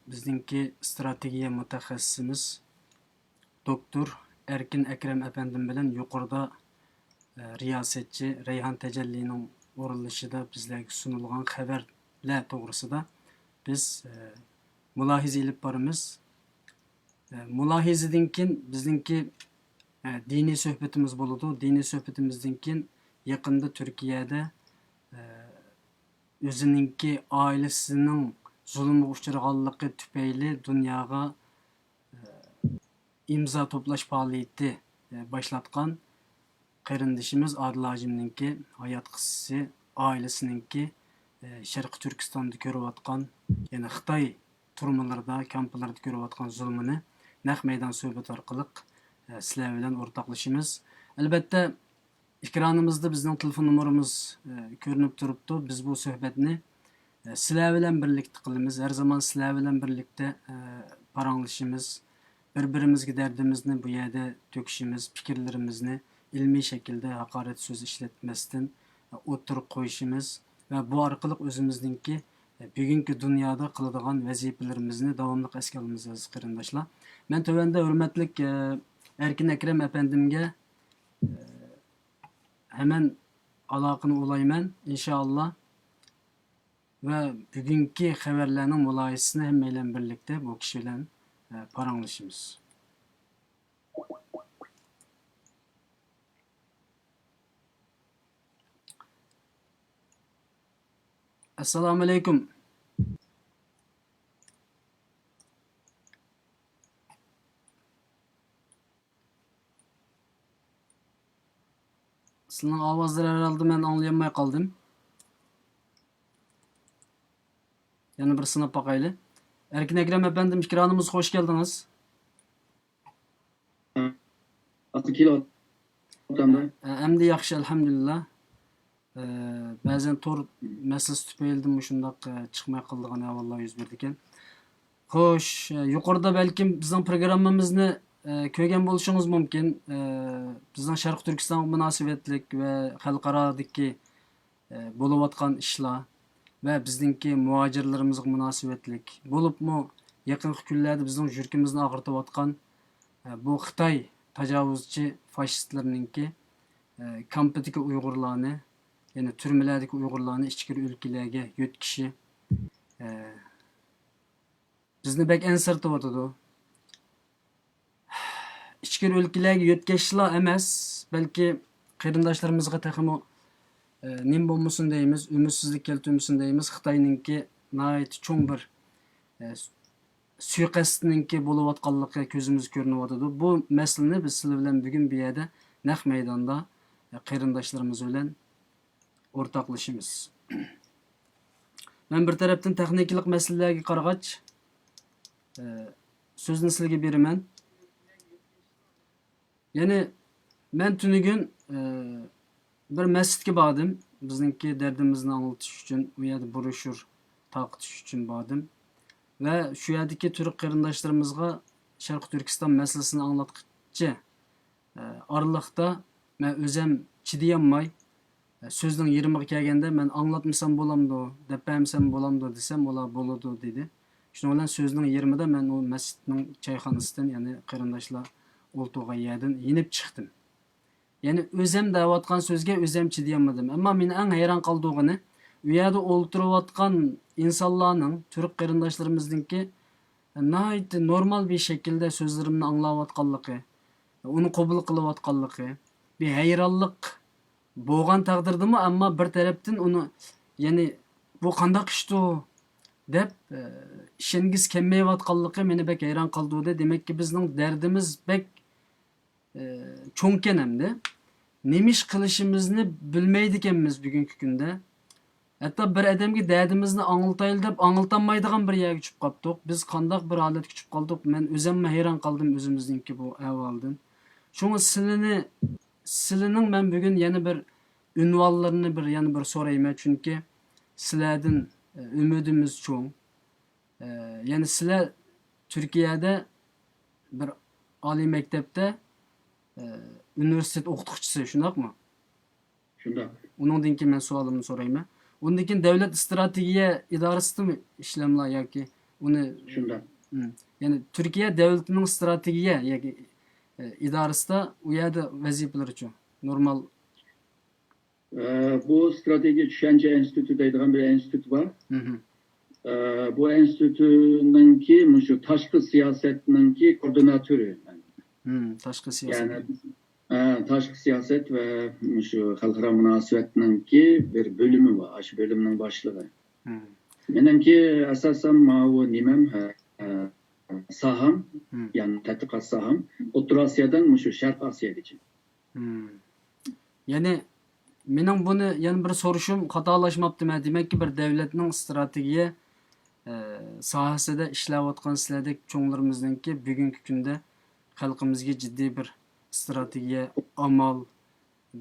بىزنىڭكى ئىستراتېگىيە مۇتەخەسسىسىمىز دوكتور ئەركىن ئەكرەم ئەپەندىم بىلەن يۇقىرىدا، ئە، رىياسەتچى رەيھان تەجەللىنىڭ ئورۇنلىشىدا بىزلەرگە سۇنۇلغان خەۋەرلەر توغرىسىدا بىز، ئە، مۇلاھىزە ئېلىپ بارىمىز. ئە، مۇلاھىزىدىن كېيىن بىزنىڭكى، ئە، دىنىي سۆھبىتىمىز بولىدۇ. دىنىي سۆھبىتىمىزدىن كېيىن يېقىندا تۈركىيەدە، ئە، ئۆزىنىڭكى ئائىلىسىنىڭ زۇلۇمغا ئۇچرىغانلىقى تۈپەيلى دۇنياغا، ئە، ئىمزا توپلاش پائالىيىتى، ئە، باشلاتقان قېرىندىشىمىز ئادىل ھاجىمنىڭكى ھايات قىسسىسى، ئائىلىسىنىڭكى، ئە، شەرقىي تۈركىستاندا كۆرۈۋاتقان، يەنى خىتاي تۈرمىلىرىدا، كامپلاردا كۆرۈۋاتقان زۇلمىنى نەق مەيدان سۆھبىتى ئارقىلىق، ئە، سىلەر بىلەن ئورتاقلىشىمىز. ئەلۋەتتە، ئېكرانىمىزدا بىزنىڭ تېلېفون نومۇرىمىز، ئە، كۆرۈنۈپ تۇرۇپتۇ. بىز بۇ سۆھبەتنى، ئە، سىلەر بىلەن بىرلىكتە قىلىمىز. ھەر زامان سىلەر بىلەن بىرلىكتە، ئە، پاراڭلىشىمىز. بىر-بىرىمىزگە دەردىمىزنى بۇ يەردە تۆكۈشىمىز، پىكىرلىرىمىزنى ئىلمىي شەكىلدە ھاقارەت سۆز ئىشلەتمەستىن، ئە، ئوتتۇرىغا قويۇشىمىز ۋە بۇ ئارقىلىق ئۆزىمىزنىڭكى، ئە، بۈگۈنكى دۇنيادا قىلىدىغان ۋەزىپىلىرىمىزنى داۋاملىق ئەسكە ئالىمىز، ئەزىز قېرىنداشلار. مەن تۆۋەندە ھۆرمەتلىك، ئە، ئەركىن ئەكرەم ئەپەندىمگە، ئە، ھەمەن ئالاقىنى ئۇلايمەن، ئىنشائاللا. ۋە بۈگۈنكى خەۋەرلەرنىڭ مۇلاھىزىسىنى ھەممەيلەن بىرلىكتە بۇ كىشى بىلەن، ئە، پاراڭلىشىمىز. ئەسسالامۇ ئەلەيكۇم. سىلىنىڭ ئاۋازلىرى ھەرھالدا مەن ئاڭلىيالماي قالدىم. يەنە بىر سىناپ باقايلى. ئەركىن ئەكرەم ئەپەندىم، ئېكرانىمىزغا خوش كەلدىڭىز. ئاستا كېلىۋاتامدا. ئە، ئەمدى ياخشى، ئەلھەمدۇلىللا. ئە، بەزەن تور مەسىلىسى تۈپەيلىدىن مۇشۇنداق، ئە، چىقماي قالىدىغان ئەھۋاللار يۈز بېرىدىكەن. خوش، ئە، يۇقىرىدا بەلكىم بىزنىڭ پروگراممىمىزنى، ئە، كۆرگەن بولۇشىڭىز مۇمكىن. ئە، بىزنىڭ شەرقىي تۈركىستانغا مۇناسىۋەتلىك ۋە خەلقئارادىكى، ئە، بولۇۋاتقان ئىشلار ۋە بىزنىڭكى مۇھاجىرلىرىمىزغا مۇناسىۋەتلىك، بولۇپمۇ يېقىنقى كۈنلەردە بىزنىڭ يۈرىكىمىزنى ئاغرىتىۋاتقان، ئە، بۇ خىتاي تاجاۋۇزچى فاشىستلىرىنىڭكى، ئە، كامپىدىكى ئۇيغۇرلارنى، يەنى تۈرمىلەردىكى ئۇيغۇرلارنى ئىچكىرى ئۆلكىلەرگە يۆتكىشى، ئە، بىزنى بەك ئەنسىرىتىۋاتىدۇ. ئىچكىرى ئۆلكىلەرگە يۆتكەشلا ئەمەس، بەلكى قېرىنداشلىرىمىزغا تېخىمۇ، ئە، نېمە بولمىسۇن دەيمىز، ئۈمىدسىزلىك كەلتۈرمىسۇن دەيمىز. خىتاينىڭكى ناھايىتى چوڭ بىر، ئە، سۇيىقەستنىڭكى بولۇۋاتقانلىقى كۆزىمىزگە كۆرۈنۈۋاتىدۇ. بۇ مەسىلىنى بىز سىلەر بىلەن بۈگۈن بۇ يەردە نەق مەيداندا، ئە، قېرىنداشلىرىمىز بىلەن ئورتاقلىشىمىز. مەن بىر تەرەپتىن تېخنىكىلىق مەسىلىلەرگە قارىغاچ، ئە، سۆزنى سىلىگە بېرىمەن. يەنى مەن تۈنۈگۈن، ئە، بىر مەسچىتكە باردىم. بىزنىڭكى دەردىمىزنى ئاڭلىتىش ئۈچۈن، ئۇ يەردە بروشور تارقىتىش ئۈچۈن باردىم. ۋە شۇ يەردىكى تۈرك قېرىنداشلىرىمىزغا شەرقىي تۈركىستان مەسىلىسىنى ئاڭلاتقۇچە، ئە، ئارىلىقتا مەن ئۆزەم چىدىيالماي، ئە، سۆزنىڭ يېرىمىغا كەلگەندە، مەن ئاڭلاتمىسام بولامدۇ، دەپ بەرمىسەم بولامدۇ دېسەم، ئۇلار بولىدۇ دېدى. شۇنىڭ بىلەن سۆزنىڭ يېرىمىدا مەن ئۇ مەسچىتنىڭ چايخانىسىدىن، يەنى قېرىنداشلار ئولتۇرغان يەردىن يېنىپ چىقتىم. يەنى ئۆزەم دەۋاتقان سۆزگە ئۆزەم چىدىيالمىدىم. ئەمما مېنى ئەڭ ھەيران قالدۇرغىنى، ئۇ يەردە ئولتۇرۇۋاتقان ئىنسانلارنىڭ، تۈرك قېرىنداشلىرىمىزنىڭكى ناھايىتى نورمال بىر شەكىلدە سۆزلىرىمنى ئاڭلاۋاتقانلىقى، ئۇنى قوبۇل قىلىۋاتقانلىقى، بىر ھەيرانلىق بولغان تەقدىردىمۇ، ئەمما بىر تەرەپتىن ئۇنى، يەنى، «بۇ قانداق ئىشتۇ؟» دەپ، ئە، ئىشەنگۈسى كەلمەيۋاتقانلىقى مېنى بەك ھەيران قالدۇردى. دېمەككى، بىزنىڭ دەردىمىز بەك ئى، چوڭكەن ئەمدى. نېمە ئىش قىلىشىمىزنى بىلمەيدىكەنمىز بۈگۈنكى كۈندە. ھەتتا بىر ئادەمگە دەردىمىزنى ئاڭلىتايلى دەپ ئاڭلىتالمايدىغان بىر يەرگە چۈشۈپ قاپتۇق. بىز قانداق بىر ھالەتكە چۈشۈپ قالدۇق؟ مەن ئۆزۈممۇ ھەيران قالدىم ئۆزىمىزنىڭكى بۇ ئەھۋالىدىن. شۇڭا سىلىنى، سىلىنىڭ مەن بۈگۈن يەنە بىر ئۇنۋانلىرىنى بىر، يەنە بىر سورايمەن، چۈنكى سىلەردىن، ئە، ئۈمىدىمىز چوڭ. ئە، يەنى سىلەر تۈركىيەدە بىر ئالىي مەكتەپتە، ئە، ئۇنىۋېرسىتېت ئوقۇتقۇچىسى، شۇنداقمۇ؟ شۇنداق. ئۇنىڭدىن كېيىن مەن سوئالىمنى سورايمەن. ئۇندىن كېيىن دۆلەت ئىستراتېگىيە ئىدارىسىدىمۇ ئىشلەملا ياكى ئۇنى شۇنداق. مم. يەنى تۈركىيە دۆلىتىنىڭ ئىستراتېگىيە ياكى، ئە، ئىدارىسىدا ئۇ يەردە ۋەزىپىلىرىچۇ؟ نورمال. ئە، بۇ ئىستراتېگىيە چۈشەنچە ئىنستىتۇتى دەيدىغان بىر ئىنستىتۇت بار. مم. ئە، بۇ ئىنستىتۇتنىڭكى مۇشۇ تاشقى سىياسەتنىڭكى كوردىناتورى. مم، تاشقى سىياسەت. يەنى، ئە، تاشقى سىياسەت ۋە مۇشۇ خەلقئارا مۇناسىۋەتنىڭكى بىر بۆلۈمى بار. ئاشۇ بۆلۈمنىڭ باشلىقى. مم. مېنىڭكى ئاساسەن ماۋۇ نېمەم، ھە، ھە، ساھەم، مم. يەنى تەتقىقات ساھەم ئوتتۇرا ئاسىيادىن مۇشۇ شەرقىي ئاسىياگىچە. مم. يەنى مېنىڭ بۇنى يەنە بىر سورىشىم خاتالاشماپتىمەن. دېمەككى، بىر دۆلەتنىڭ ئىستراتېگىيە، ئە، ساھەسىدە ئىشلەۋاتقان سىلەردەك چوڭلىرىمىزنىڭكى بۈگۈنكى كۈندە خەلقىمىزگە جىددىي بىر ئىستراتېگىيە، ئامال،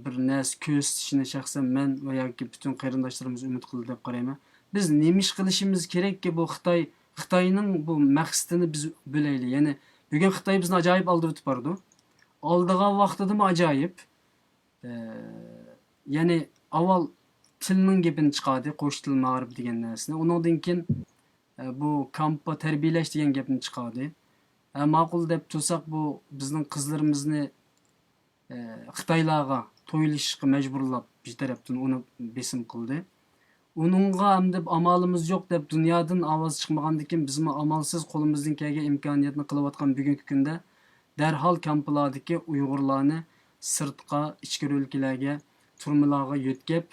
بىر نەرسە كۆرسىتىشىنى شەخسەن مەن ۋە ياكى پۈتۈن قېرىنداشلىرىمىز ئۈمىد قىلىدۇ دەپ قارايمەن. بىز نېمە ئىش قىلىشىمىز كېرەككى بۇ خىتاي، خىتاينىڭ بۇ مەقسىتىنى بىز بىلەيلى. يەنى بۈگۈن خىتاي بىزنى ئاجايىپ ئالدىۋېتىپ بارىدۇ. ئالدىغان ۋاقتىدىمۇ ئاجايىپ. ئە، يەنى ئاۋۋال تىلنىڭ گېپىنى چىقاردى، قوش تىل مائارىپى دېگەن نەرسىنى. ئۇنىڭدىن كېيىن، ئە، بۇ كامپا تەربىيەلەش دېگەن گەپنى چىقاردى. ھە، ماقۇل دەپ تۇرساق، بۇ بىزنىڭ قىزلىرىمىزنى، ئە، خىتايلارغا تويلىشىشقا مەجبۇرلاپ، بىر تەرەپتىن ئۇنى بېسىم قىلدى. ئۇنىڭغا ئەمدى ئامالىمىز يوق دەپ، دۇنيادىن ئاۋاز چىقمىغاندىكىن، بىزمۇ ئامالسىز قولىمىزدىن كەلگەن ئىمكانىيەتنى قىلىۋاتقان بۈگۈنكى كۈندە دەرھال كامپىلاردىكى ئۇيغۇرلارنى سىرتقا، ئىچكىرى ئۆلكىلەرگە، تۈرمىلارغا يۆتكەپ،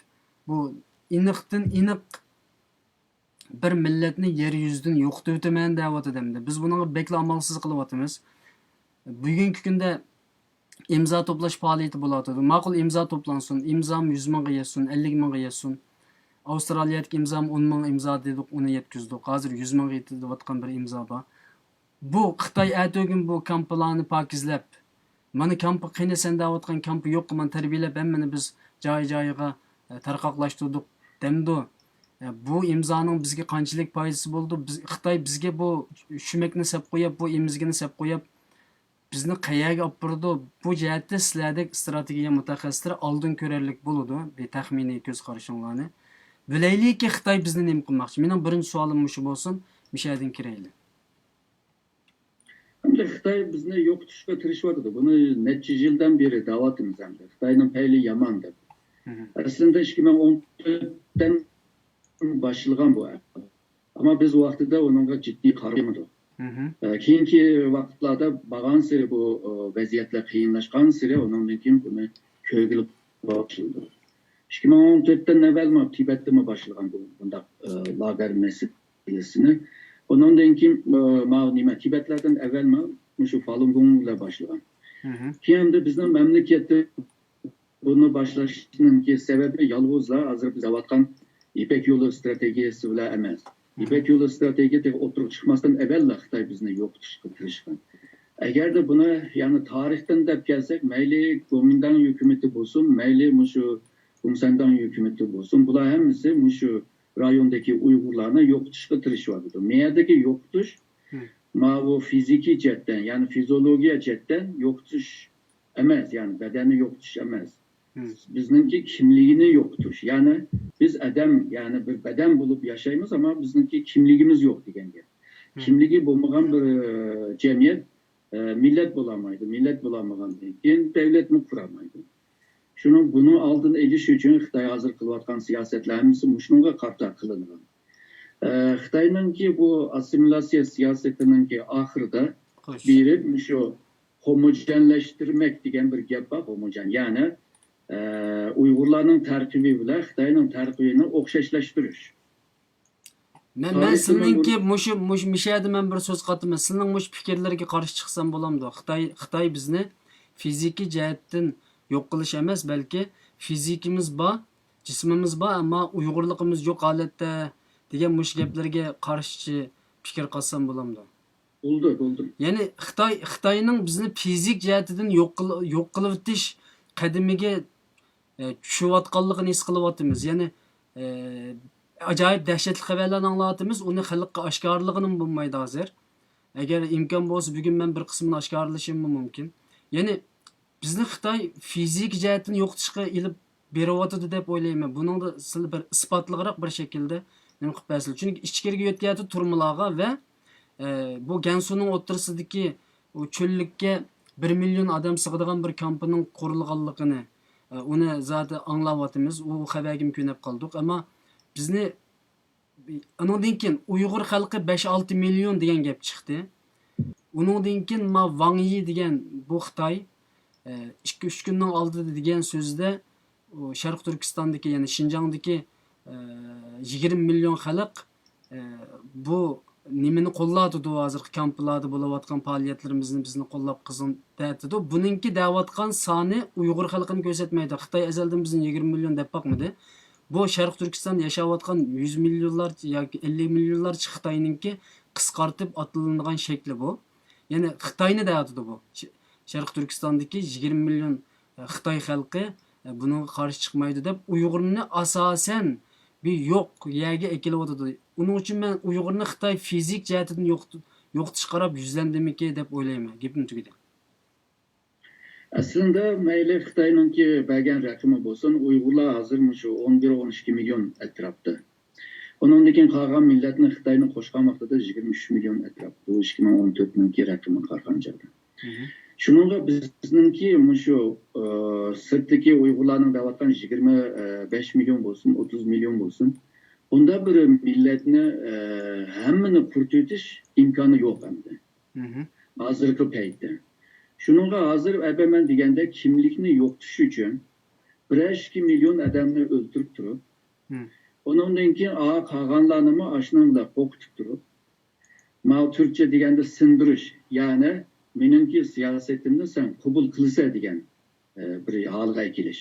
بۇ ئېنىقتىن ئېنىق بىر مىللەتنى يەر يۈزىدىن يوقىتىۋېتىمەن دەۋاتىدۇ ئەمدى. بىز بۇنىڭغا بەكلا ئامالسىز قېلىۋاتىمىز. بۈگۈنكى كۈندە ئىمزا توپلاش پائالىيىتى بولۇۋاتىدۇ. ماقۇل، ئىمزا توپلانسۇن، ئىمزام يۈز مىڭغا يەتسۇن، ئەللىك مىڭغا يەتسۇن. ئاۋسترالىيەدىكى ئىمزام ئون مىڭ ئىمزا دېدۇق، ئۇنى يەتكۈزدۇق. ھازىر يۈز مىڭغا يېتىۋاتقان بىر ئىمزا بار. بۇ خىتاي ئەتىگۈن بۇ كامپىلارنى پاكىزلەپ، مانا كامپا قېنى، سەن دەۋاتقان كامپا يوق، مانا تەربىيەلەپ ھەممىنى بىز جايى-جايىغا، ئە، تارقاقلاشتۇردۇق دەمدۇ. ئە، بۇ ئىمزانىڭ بىزگە قانچىلىك پايدىسى بولىدۇ؟ بىز، خىتاي بىزگە بۇ شۈمەكنى سەپ قويۇپ، بۇ ئىمزىگىنى سەپ قويۇپ، بىزنى قەيەرگە ئاپىرىدۇ؟ بۇ جەھەتتە سىلەردەك ئىستراتېگىيە مۇتەخەسسىسلىرى ئالدىن كۆرەرلىك بولىدۇ، بىر تەخمىنىي كۆز قارىشىڭلارنى. بىلەيلىكى، خىتاي بىزنى نېمە قىلماقچى؟ مېنىڭ بىرىنچى سوئالىم مۇشۇ بولسۇن، مۇشۇ يەردىن كىرەيلى. ئەمدى خىتاي بىزنى يوقىتىشقا تىرىشىۋاتىدۇ. بۇنى نەچچە يىلدىن بېرى دەۋاتىمىز ئەمدى. خىتاينىڭ پەيلى يامان دەپ. مھم. ئەسلىدە ئىككى مىڭ ئون تۆتتىن باشلىغان بۇ ئەھۋال. ئەمما بىز ۋاقتىدا ئۇنىڭغا جىددىي قارىمىدۇق. مھم. ئە، كېيىنكى ۋاقىتلاردا بارغانسېرى بۇ، ئە، ۋەزىيەتلەر قىيىنلاشقانسېرى ئۇنىڭدىن كېيىن بۇنى كۆرگىلى باشلىدۇق. ئىككى مىڭ ئون تۆتتىن ئەۋۋەل مانا تىبەتتىمۇ باشلىغان بۇ، بۇنداق، ئە، لاگېر مەسىلىسىنى. ئۇنىڭدىن كېيىن، ئە، ماۋۇ نېمە، تىبەتلەردىن ئەۋۋەل مانا مۇشۇ فالۇنگوڭ بىلەن باشلىغان. مھم. كېيىن ئەمدى بىزنىڭ مەملىكەتتە بۇنى باشلاشنىڭكى سەۋەبى يالغۇزلا ھازىر بىز دەۋاتقان يىپەك يولى ئىستراتېگىيەسى بىلەن ئەمەس. مھم. يىپەك يولى ئىستراتېگىيەسى ئوتتۇرىغا چىقماستىن ئەۋۋەللا خىتاي بىزنى يوقىتىشقا تىرىشقان. ئەگەردە بۇنى يەنى تارىختىن دەپ كەلسەك، مەيلى گومىنداڭ ھۆكۈمىتى بولسۇن، مەيلى مۇشۇ گۇمسەنداڭ ھۆكۈمىتى بولسۇن، بۇلار ھەممىسى مۇشۇ رايوندىكى ئۇيغۇرلارنى يوقىتىشقا تىرىشىۋاتىدۇ. مەيەردىكى يوقىتىش، مم. ماۋۇ فىزىكىي جەھەتتىن، يەنى فىزىولوگىيە جەھەتتىن يوقىتىش ئەمەس، يەنى بەدەننى يوقىتىش ئەمەس. مم. بىزنىڭكى كىملىكىنى يوقىتىش. يەنى بىز ئادەم، يەنى بىر بەدەن بولۇپ ياشايمىز، ئەمما بىزنىڭكى كىملىكىمىز يوق دېگەن گەپ. مم. كىملىكى بولمىغان بىر، ئە، جەمئىيەت، ئە، مىللەت بولالمايدۇ. مىللەت بولالمىغاندىن كېيىن دۆلەتمۇ قۇرالمايدۇ. شۇنىڭ، بۇنىڭ ئالدىنى ئېلىش ئۈچۈن خىتاي ھازىر قىلىۋاتقان سىياسەتلەر ھەممىسى مۇشۇنىڭغا قارىتا قىلىنغان. ئە، خىتاينىڭكى بۇ ئاسسىمىلياتسىيە سىياسىتىنىڭكى ئاخىرىدا خوش. بېرىپ مۇشۇ ھوموجېنلەشتۈرمەك دېگەن بىر گەپ بار، ھوموجېن. يەنى، ئە، ئۇيغۇرلارنىڭ تەركىبى بىلەن خىتاينىڭ تەركىبىنى ئوخشاشلاشتۇرۇش. مەن، مەن تارىختا سىلىنىڭكى بۇ مۇشۇ، مۇشۇ، مۇشۇ يەردە مەن بىر سۆز قاتىمەن. سىلىنىڭ مۇشۇ پىكىرلىرىگە قارشى چىقسام بولامدۇ؟ خىتاي، خىتاي بىزنى فىزىكىي جەھەتتىن يوق قىلىش ئەمەس، بەلكى فىزىكىمىز بار، جىسمىمىز بار، ئەمما ئۇيغۇرلۇقىمىز يوق ھالەتتە دېگەن مۇشۇ گەپلەرگە قارشى پىكىر قاتسام بولامدۇ؟ بولدى، بولدى. يەنى خىتاي، خىتاينىڭ بىزنى فىزىك جەھەتتىن يوق قىل-، يوق قىلىۋېتىش قەدىمىگە، ئە، چۈشۈۋاتقانلىقىنى ھېس قىلىۋاتىمىز. يەنى، ئە، ئاجايىپ دەھشەتلىك خەۋەرلەرنى ئاڭلاۋاتىمىز، ئۇنى خەلققە ئاشكارىلىغىنىمۇ بولمايدۇ ھازىر. ئەگەر ئىمكان بولسا، بۈگۈن مەن بىر قىسمىنى ئاشكارىلىشىممۇ مۇمكىن. يەنى بىزنى خىتاي فىزىكىي جەھەتتىن يوقىتىشقا ئېلىپ بېرىۋاتىدۇ دەپ ئويلايمەن. بۇنىڭدا سىلى بىر ئىسپاتلىقراق بىر شەكىلدە نېمە قىلىپ بەرسىلە. چۈنكى ئىچكىرىگە يۆتكەيۋاتىدۇ تۈرمىلارغا ۋە، ئە، بۇ گەنسۇنىڭ ئوتتۇرىسىدىكى ئۇ چۆللۈككە بىر مىليون ئادەم سىغىدىغان بىر كامپنىڭ قۇرۇلغانلىقىنى، ئە، ئۇنى زادى ئاڭلاۋاتىمىز. ئۇ خەۋەرگىمۇ كۆنۈپ قالدۇق. ئەمما بىزنى، ئۇنىڭدىن كېيىن ئۇيغۇر خەلقى بەش ئالتە مىليون دېگەن گەپ چىقتى. ئۇنىڭدىن كېيىن ما ۋاڭ يى دېگەن بۇ خىتاي، ئە، ئىككى، ئۈچ كۈننىڭ ئالدىدا دېگەن سۆزىدە، ئۇ شەرقىي تۈركىستاندىكى، يەنى شىنجاڭدىكى، ئە، يىگىرمە مىليون خەلق، ئە، بۇ نېمىنى قوللاۋاتىدۇ، ھازىرقى كامپلاردا بولۇۋاتقان پائالىيەتلىرىمىزنى بىزنى قوللاپ قىزغىن دەۋاتىدۇ. بۇنىڭكى دەۋاتقان سانى ئۇيغۇر خەلقىنى كۆرسەتمەيدۇ. خىتاي ئەزەلدىن بىزنى يىگىرمە مىليون دەپ باقمىدى. بۇ شەرقىي تۈركىستاندا ياشاۋاتقان يۈز مىليونلارچە ياكى ئەللىك مىليونلارچە خىتاينىڭكى قىسقارتىپ ئاتىلىنغان شەكلى بۇ. يەنى خىتاينى دەۋاتىدۇ بۇ. ش-، شەرقىي تۈركىستاندىكى يىگىرمە مىليون، ئە، خىتاي خەلقى، ئە، بۇنىڭغا قارشى چىقمايدۇ دەپ، ئۇيغۇرنى ئاساسەن بىر يوق يەرگە ئەكېلىۋاتىدۇ. ئۇنىڭ ئۈچۈن مەن ئۇيغۇرنى خىتاي فىزىك جەھەتتىن يوقىت-، يوقىتىشقا قاراپ يۈزلەندىمىكى دەپ ئويلايمەن. گېپىم تۈگىدى. ئەسلىندە مەيلى خىتاينىڭكى بەرگەن رەقىمى بولسۇن، ئۇيغۇرلار ھازىر مۇشۇ ئون بىر، ئون ئىككى مىليون ئەتراپتا. ئۇنىڭدىن كېيىن قالغان مىللەتنى خىتاينى قوشقان ۋاقتىدا يىگىرمە ئۈچ مىليون ئەتراپ. بۇ ئىككى مىڭ ئون تۆتنىڭكى رەقىمىگە قارىغان چاغدا. مھم. شۇنىڭغا بىزنىڭكى مۇشۇ، ئى، سىرتتىكى ئۇيغۇرلارنىڭ دەۋاتقان يىگىرمە بەش مىليون بولسۇن، ئوتتۇز مىليون بولسۇن، بۇنداق بىر مىللەتنى، ئى، ھەممىنى قۇرۇتۇۋېتىش ئىمكانى يوق ئەمدى. مھم. ھازىرقى پەيتتە. شۇنىڭغا ھازىر ئەبە مەن دېگەندەك كىملىكنى يوقىتىش ئۈچۈن بىرەر ئىككى مىليون ئادەمنى ئۆلتۈرۈپ تۇرۇپ، مم. ئۇنىڭدىن كېيىن ئا قالغانلارنىمۇ ئاشۇنىڭ بىلەن قورقۇتۇپ تۇرۇپ، ماۋۇ تۈركچە دېگەندە سىندۇرۇش، يەنى مېنىڭكى سىياسىتىمنى سەن قوبۇل قىلىسەن دېگەن، ئە، بىر ھالغا ئەكېلىش.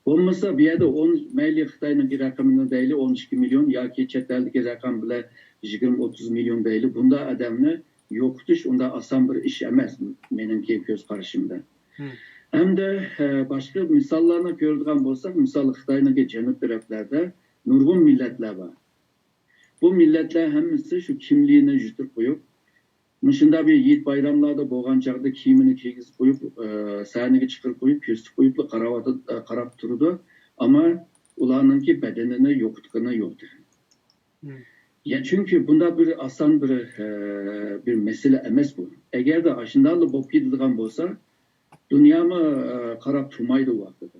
بولمىسا بۇ يەردە ئون، مەيلى خىتاينىڭكى رەقىمىنى دەيلى، ئون ئىككى مىليون ياكى چەت ئەلدىكى رەقەم بىلەن يىگىرمە، ئوتتۇز مىليون دەيلى، بۇنداق ئادەمنى يوقىتىش ئۇنداق ئاسان بىر ئىش ئەمەس، مېنىڭكى كۆز قارىشىمدا. مم. ھەمدە، ئە، باشقا مىساللارنى كۆرىدىغان بولساق، مىسال، خىتاينىڭكى جەنۇب تەرەپلەردە نۇرغۇن مىللەتلەر بار. بۇ مىللەتلەر ھەممىسى شۇ كىملىكنى يىتىپ قويۇپ، مۇشۇنداق بىر ھېيت بايراملاردا بولغان چاغدا كىيىمىنى كىيگۈزۈپ قويۇپ، ئە، سەھنىگە چىقىرىپ قويۇپ، كۆرسىتىپ قويۇپلا قاراۋاتىدۇ، ئە، قاراپ تۇرىدۇ. ئەمما ئۇلارنىڭكى بەدىنىنى يوقىتقىنى يوق تېخى. مم. يا، چۈنكى بۇنداق بىر ئاسان بىر، ئە، بىر مەسىلە ئەمەس بۇ. ئەگەردە ئاشۇنداقلا بولۇپ كېتىدىغان بولسا، دۇنيامۇ، ئە، قاراپ تۇرمايدۇ ۋاقتىدا.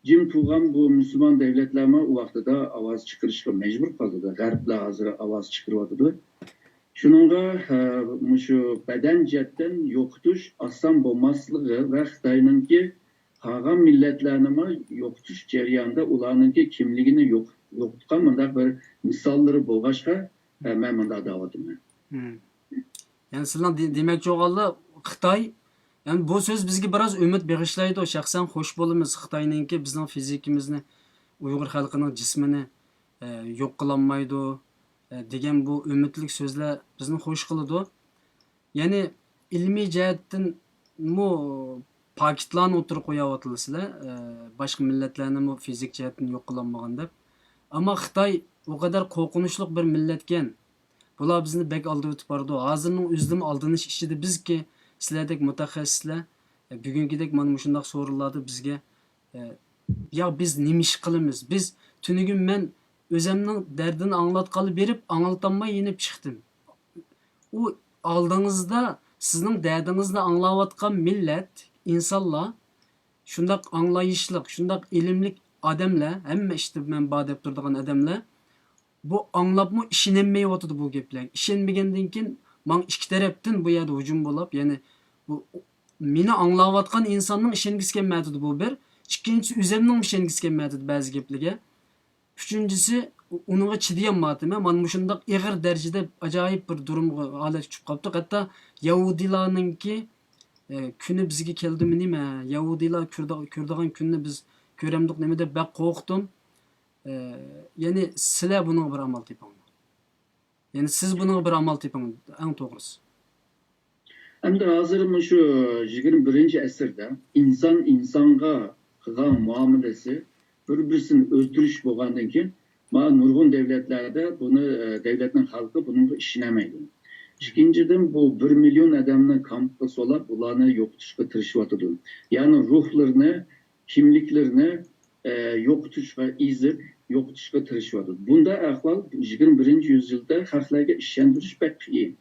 جىم تۇرغان بۇ مۇسۇلمان دۆلەتلەرمۇ ئۇ ۋاقتىدا ئاۋاز چىقىرىشقا مەجبۇر قالىدۇ. غەربلەر ھازىر ئاۋاز چىقىرىۋاتىدۇ. شۇنىڭغا، ئە، مۇشۇ بەدەن جەھەتتىن يوقىتىش ئاسان بولماسلىقى ۋە خىتاينىڭكى قالغان مىللەتلەرنىمۇ يوقىتىش جەريانىدا ئۇلارنىڭكى كىملىكىنى يوق-، يوقىتقان مۇنداق بىر مىساللىرى بولغاچقا، ئە، مەن مۇنداق دەۋاتىمەن. مم. يەنى سىلەرنىڭ دې-، دېمەكچى بولغانلار خىتاي، يەنى بۇ سۆز بىزگە بىراز ئۈمىد بېغىشلايدۇ. شەخسەن خوش بولىمىز، خىتاينىڭكى بىزنىڭ فىزىكىمىزنى، ئۇيغۇر خەلقىنىڭ جىسمىنى، ئە، يوق قىلالمايدۇ، ئە، دېگەن بۇ ئۈمىدلىك سۆزلەر بىزنى خوش قىلىدۇ. يەنى ئىلمىي جەھەتتىنمۇ پاكىتلارنى ئوتتۇرىغا قويۇۋاتىدۇ سىلەر، ئە، باشقا مىللەتلەرنىمۇ فىزىك جەھەتتىن يوق قىلالمىغان دەپ. ئەمما خىتاي ئۇ قەدەر قورقۇنچلۇق بىر مىللەتكەن. بۇلار بىزنى بەك ئالدىۋېتىپ بارىدۇ. ھازىرنىڭ ئۆزىدىمۇ ئالدىنىش ئىچىدە بىزكى، سىلەردەك مۇتەخەسسىسلەر، ئە، بۈگۈنكىدەك مانا مۇشۇنداق سورۇنلاردا بىزگە، ئە، يا بىز نېمە ئىش قىلىمىز؟ بىز تۈنۈگۈن مەن ئۆزەمنىڭ دەردىنى ئاڭلاتقىلى بېرىپ، ئاڭلىتالماي يېنىپ چىقتىم. ئۇ ئالدىڭىزدا سىزنىڭ دەردىڭىزنى ئاڭلاۋاتقان مىللەت، ئىنسانلار، شۇنداق ئاڭلايىشلىق، شۇنداق ئىلىملىك ئادەملەر، ھەممە ئىشتا مەن بار دەپ تۇرىدىغان ئادەملەر، بۇ ئاڭلاپمۇ ئىشىنەلمەيۋاتىدۇ بۇ گەپلەرگە. ئىشەنمىگەندىن كېيىن، ماڭا ئىككى تەرەپتىن بۇ يەردە ھۇجۇم بولاپ، يەنى بۇ مېنى ئاڭلاۋاتقان ئىنساننىڭ ئىشەنگۈسى كەلمەيۋاتىدۇ، بۇ بىر. ئىككىنچىسى، ئۆزەمنىڭمۇ ئىشەنگۈسى كەلمەيۋاتىدۇ بەزى گەپلەرگە. ئۈچىنچىسى، ئۇنىڭغا چىدىيالمايۋاتىمەن. مانا مۇشۇنداق ئېغىر دەرىجىدە ئاجايىپ بىر دۇرۇمغا، ھالەتكە چۈشۈپ قاپتۇق. ھەتتا يەھۇدىيلارنىڭكى، ئە، كۈنى بىزگە كەلدىمۇ نېمە؟ يەھۇدىيلار كۆرىدىغ-، كۆرىدىغان كۈننى بىز كۆرەمدۇق نېمە دەپ بەك قورقتۇم. ئە، يەنى سىلەر بۇنىڭغا بىر ئامال تېپىڭلار. يەنى سىز بۇنىڭغا بىر ئامال تېپىڭ، ئەڭ توغرىسى. ئەمدى ھازىر مۇشۇ يىگىرمە بىرىنچى ئەسىردە ئىنسان ئىنسانغا قىلغان مۇئامىلىسى، بىر-بىرسىنى ئۆلتۈرۈش بولغاندىن كېيىن، مانا نۇرغۇن دۆلەتلەردە بۇنى، ئە، دۆلەتنىڭ خەلقى بۇنىڭغا ئىشىنەلمەيدۇ. ئىككىنچىدىن، بۇ بىر مىليون ئادەمنى كامپقا سولاپ، ئۇلارنى يوقىتىشقا تىرىشىۋاتىدۇ. يەنى روھلىرىنى، كىملىكلىرىنى، ئە، يوقىتىشقا، ئېزىپ يوقىتىشقا تىرىشىۋاتىدۇ. بۇنداق ئەھۋال يىگىرمە بىرىنچى يۈزيىلدا خەقلەرگە ئىشەندۈرۈش بەك قىيىن.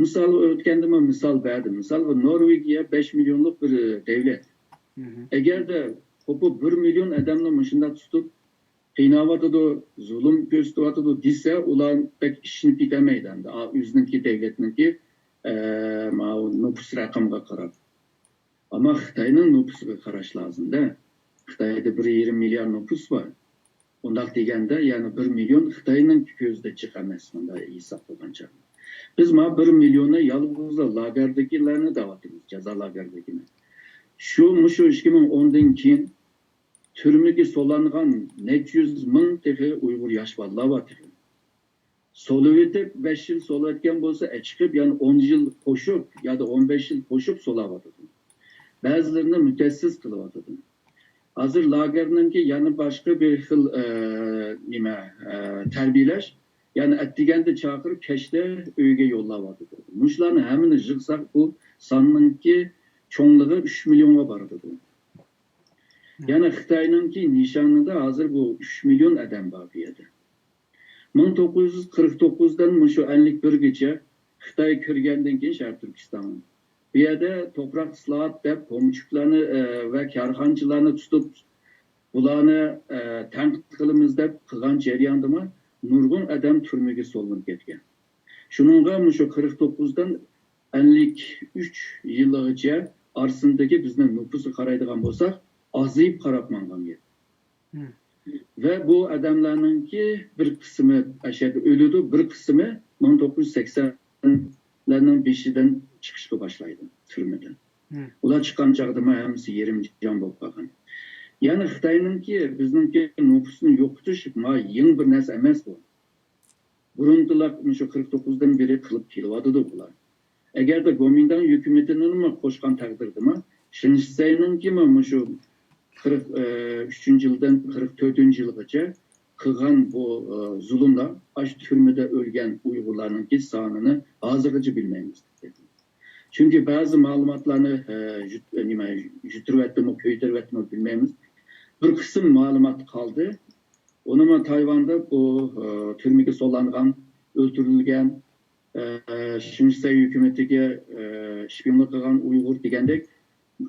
مىسال، ئۆتكەندىمۇ مىسال بەردىم. مىسالغا، نورۋېگىيە بەش مىليونلۇق بىر، ئە، دەۋلەت. ئەگەردە قوپۇپ بىر مىليون ئادەمنى مۇشۇنداق تۇتۇپ قىيناۋاتىدۇ، زۇلۇم كۆرسىتىۋاتىدۇ دېسە، ئۇلار بەك ئىشىنىپ كېتەلمەيدۇ ئەمدى، ئا، ئۆزىنىڭكى دەۋلەتنىڭكى، ئە، ماۋۇ نوپۇس رەقىمىگە قاراپ. ئەمما خىتاينىڭ نوپۇسىغا قاراش لازىمدە. خىتايدا بىر يېرىم مىليارد نوپۇس بار. ئۇنداق دېگەندە، يەنى بىر مىليون خىتاينىڭ كۆزىدە جىق ئەمەس، مۇنداق ھېساب قىلغان چاغدا. بىز ما بىر مىليوننى يالغۇزلا لاگېردىكىلەرنى دەۋاتىمىز، جازا لاگېرىدىكىنى. شۇ، مۇشۇ ئىككى مىڭ ئوندىن كېيىن تۈرمىگە سولانغان نەچچە يۈز مىڭ تېخى ئۇيغۇر ياش بالىلار بار تېخى. سولىۋېتىپ، بەش يىل سولىۋەتكەن بولسا، ئە، چىقىپ يەنە ئون يىل قوشۇپ يادا ئون بەش يىل قوشۇپ سولاۋاتىدۇ. بەزىلىرىنى مۇتەئەسسىس قىلىۋاتىدۇ. ھازىر لاگېرنىڭكى يەنە باشقا بىر خىل، ئە، نېمە، ئە، تەربىيەلەش، يەنى ئەتىگەندە چاقىرىپ، كەچتە ئۆيگە يوللاۋاتىدۇ. مۇشۇلارنى ھەممىنى يىغساق، بۇ ساننىڭكى چوڭلۇقى ئۈچ مىليونغا بارىدۇ. يەنى خىتاينىڭكى نىشانىدا ھازىر بۇ ئۈچ مىليون ئادەم بار بۇ يەردە. مىڭ توققۇز يۈز قىرىق توققۇزدىن مۇشۇ ئەللىك بىرگىچە خىتاي كىرگەندىن كېيىن شەرقىي تۈركىستانغا، بۇ يەردە توپراق ئىسلاھات دەپ كومچۇكلارنى، ئە، ۋە كارخانىچىلارنى تۇتۇپ، بۇلارنى، ئە، تەنقىد قىلىمىز دەپ قىلغان جەرياندىمۇ نۇرغۇن ئادەم تۈرمىگە سولىنىپ كەتكەن. شۇنىڭغا مۇشۇ قىرىق توققۇزدىن ئەللىك ئۈچ يىلىغىچە ئارىسىندىكى بىزنىڭ نوپۇسقا قارايدىغان بولساق، ئازىيىپ قاراپ ماڭغان گەپ. ۋە بۇ ئادەملەرنىڭكى بىر قىسمى ئەشەدە ئۆلىدۇ، بىر قىسمى مىڭ توققۇز يۈز سەكسەنلەرنىڭ بېشىدىن چىقىشقا باشلايدۇ تۈرمىدىن. ئۇلار چىققان چاغدىمۇ ھەممىسى يېرىم جان بولۇپ قالغان. يەنى خىتاينىڭكى، بىزنىڭكى نوپۇسنى يوقىتىش ما يېڭى بىر نەرسە ئەمەس بۇ. بۇرۇندىلا مۇشۇ قىرىق توققۇزدىن بېرى قىلىپ كېلىۋاتىدۇ بۇلار. ئەگەردە گومىنداڭ ھۆكۈمىتىنىمۇ قوشقان تەقدىردىمۇ، شېڭ شىسەينىڭكىمۇ مۇشۇ قىرىق ئۈچىنچى يىلدىن قىرىق تۆتىنچى يىلغىچە قىلغان بۇ، ئە، زۇلۇملار، ئاشۇ تۈرمىدە ئۆلگەن ئۇيغۇرلارنىڭكى سانىنى ھازىرغىچە بىلمەيمىز. چۈنكى بەزى مەلۇماتلارنى، ئە، يۈت-، نېمە، يۈتتۈرۈۋەتتىمۇ، كۆيدۈرۈۋەتتىمۇ بىلمەيمىز. بىر قىسىم مەلۇمات قالدى. ئۇنىمۇ تايۋاندا بۇ، ئە، تۈرمىگە سولانغان، ئۆلتۈرۈلگەن، ئە، شىنجىسەي ھۆكۈمىتىگە، ئە، شپىيونلۇق قىلغان ئۇيغۇر دېگەندەك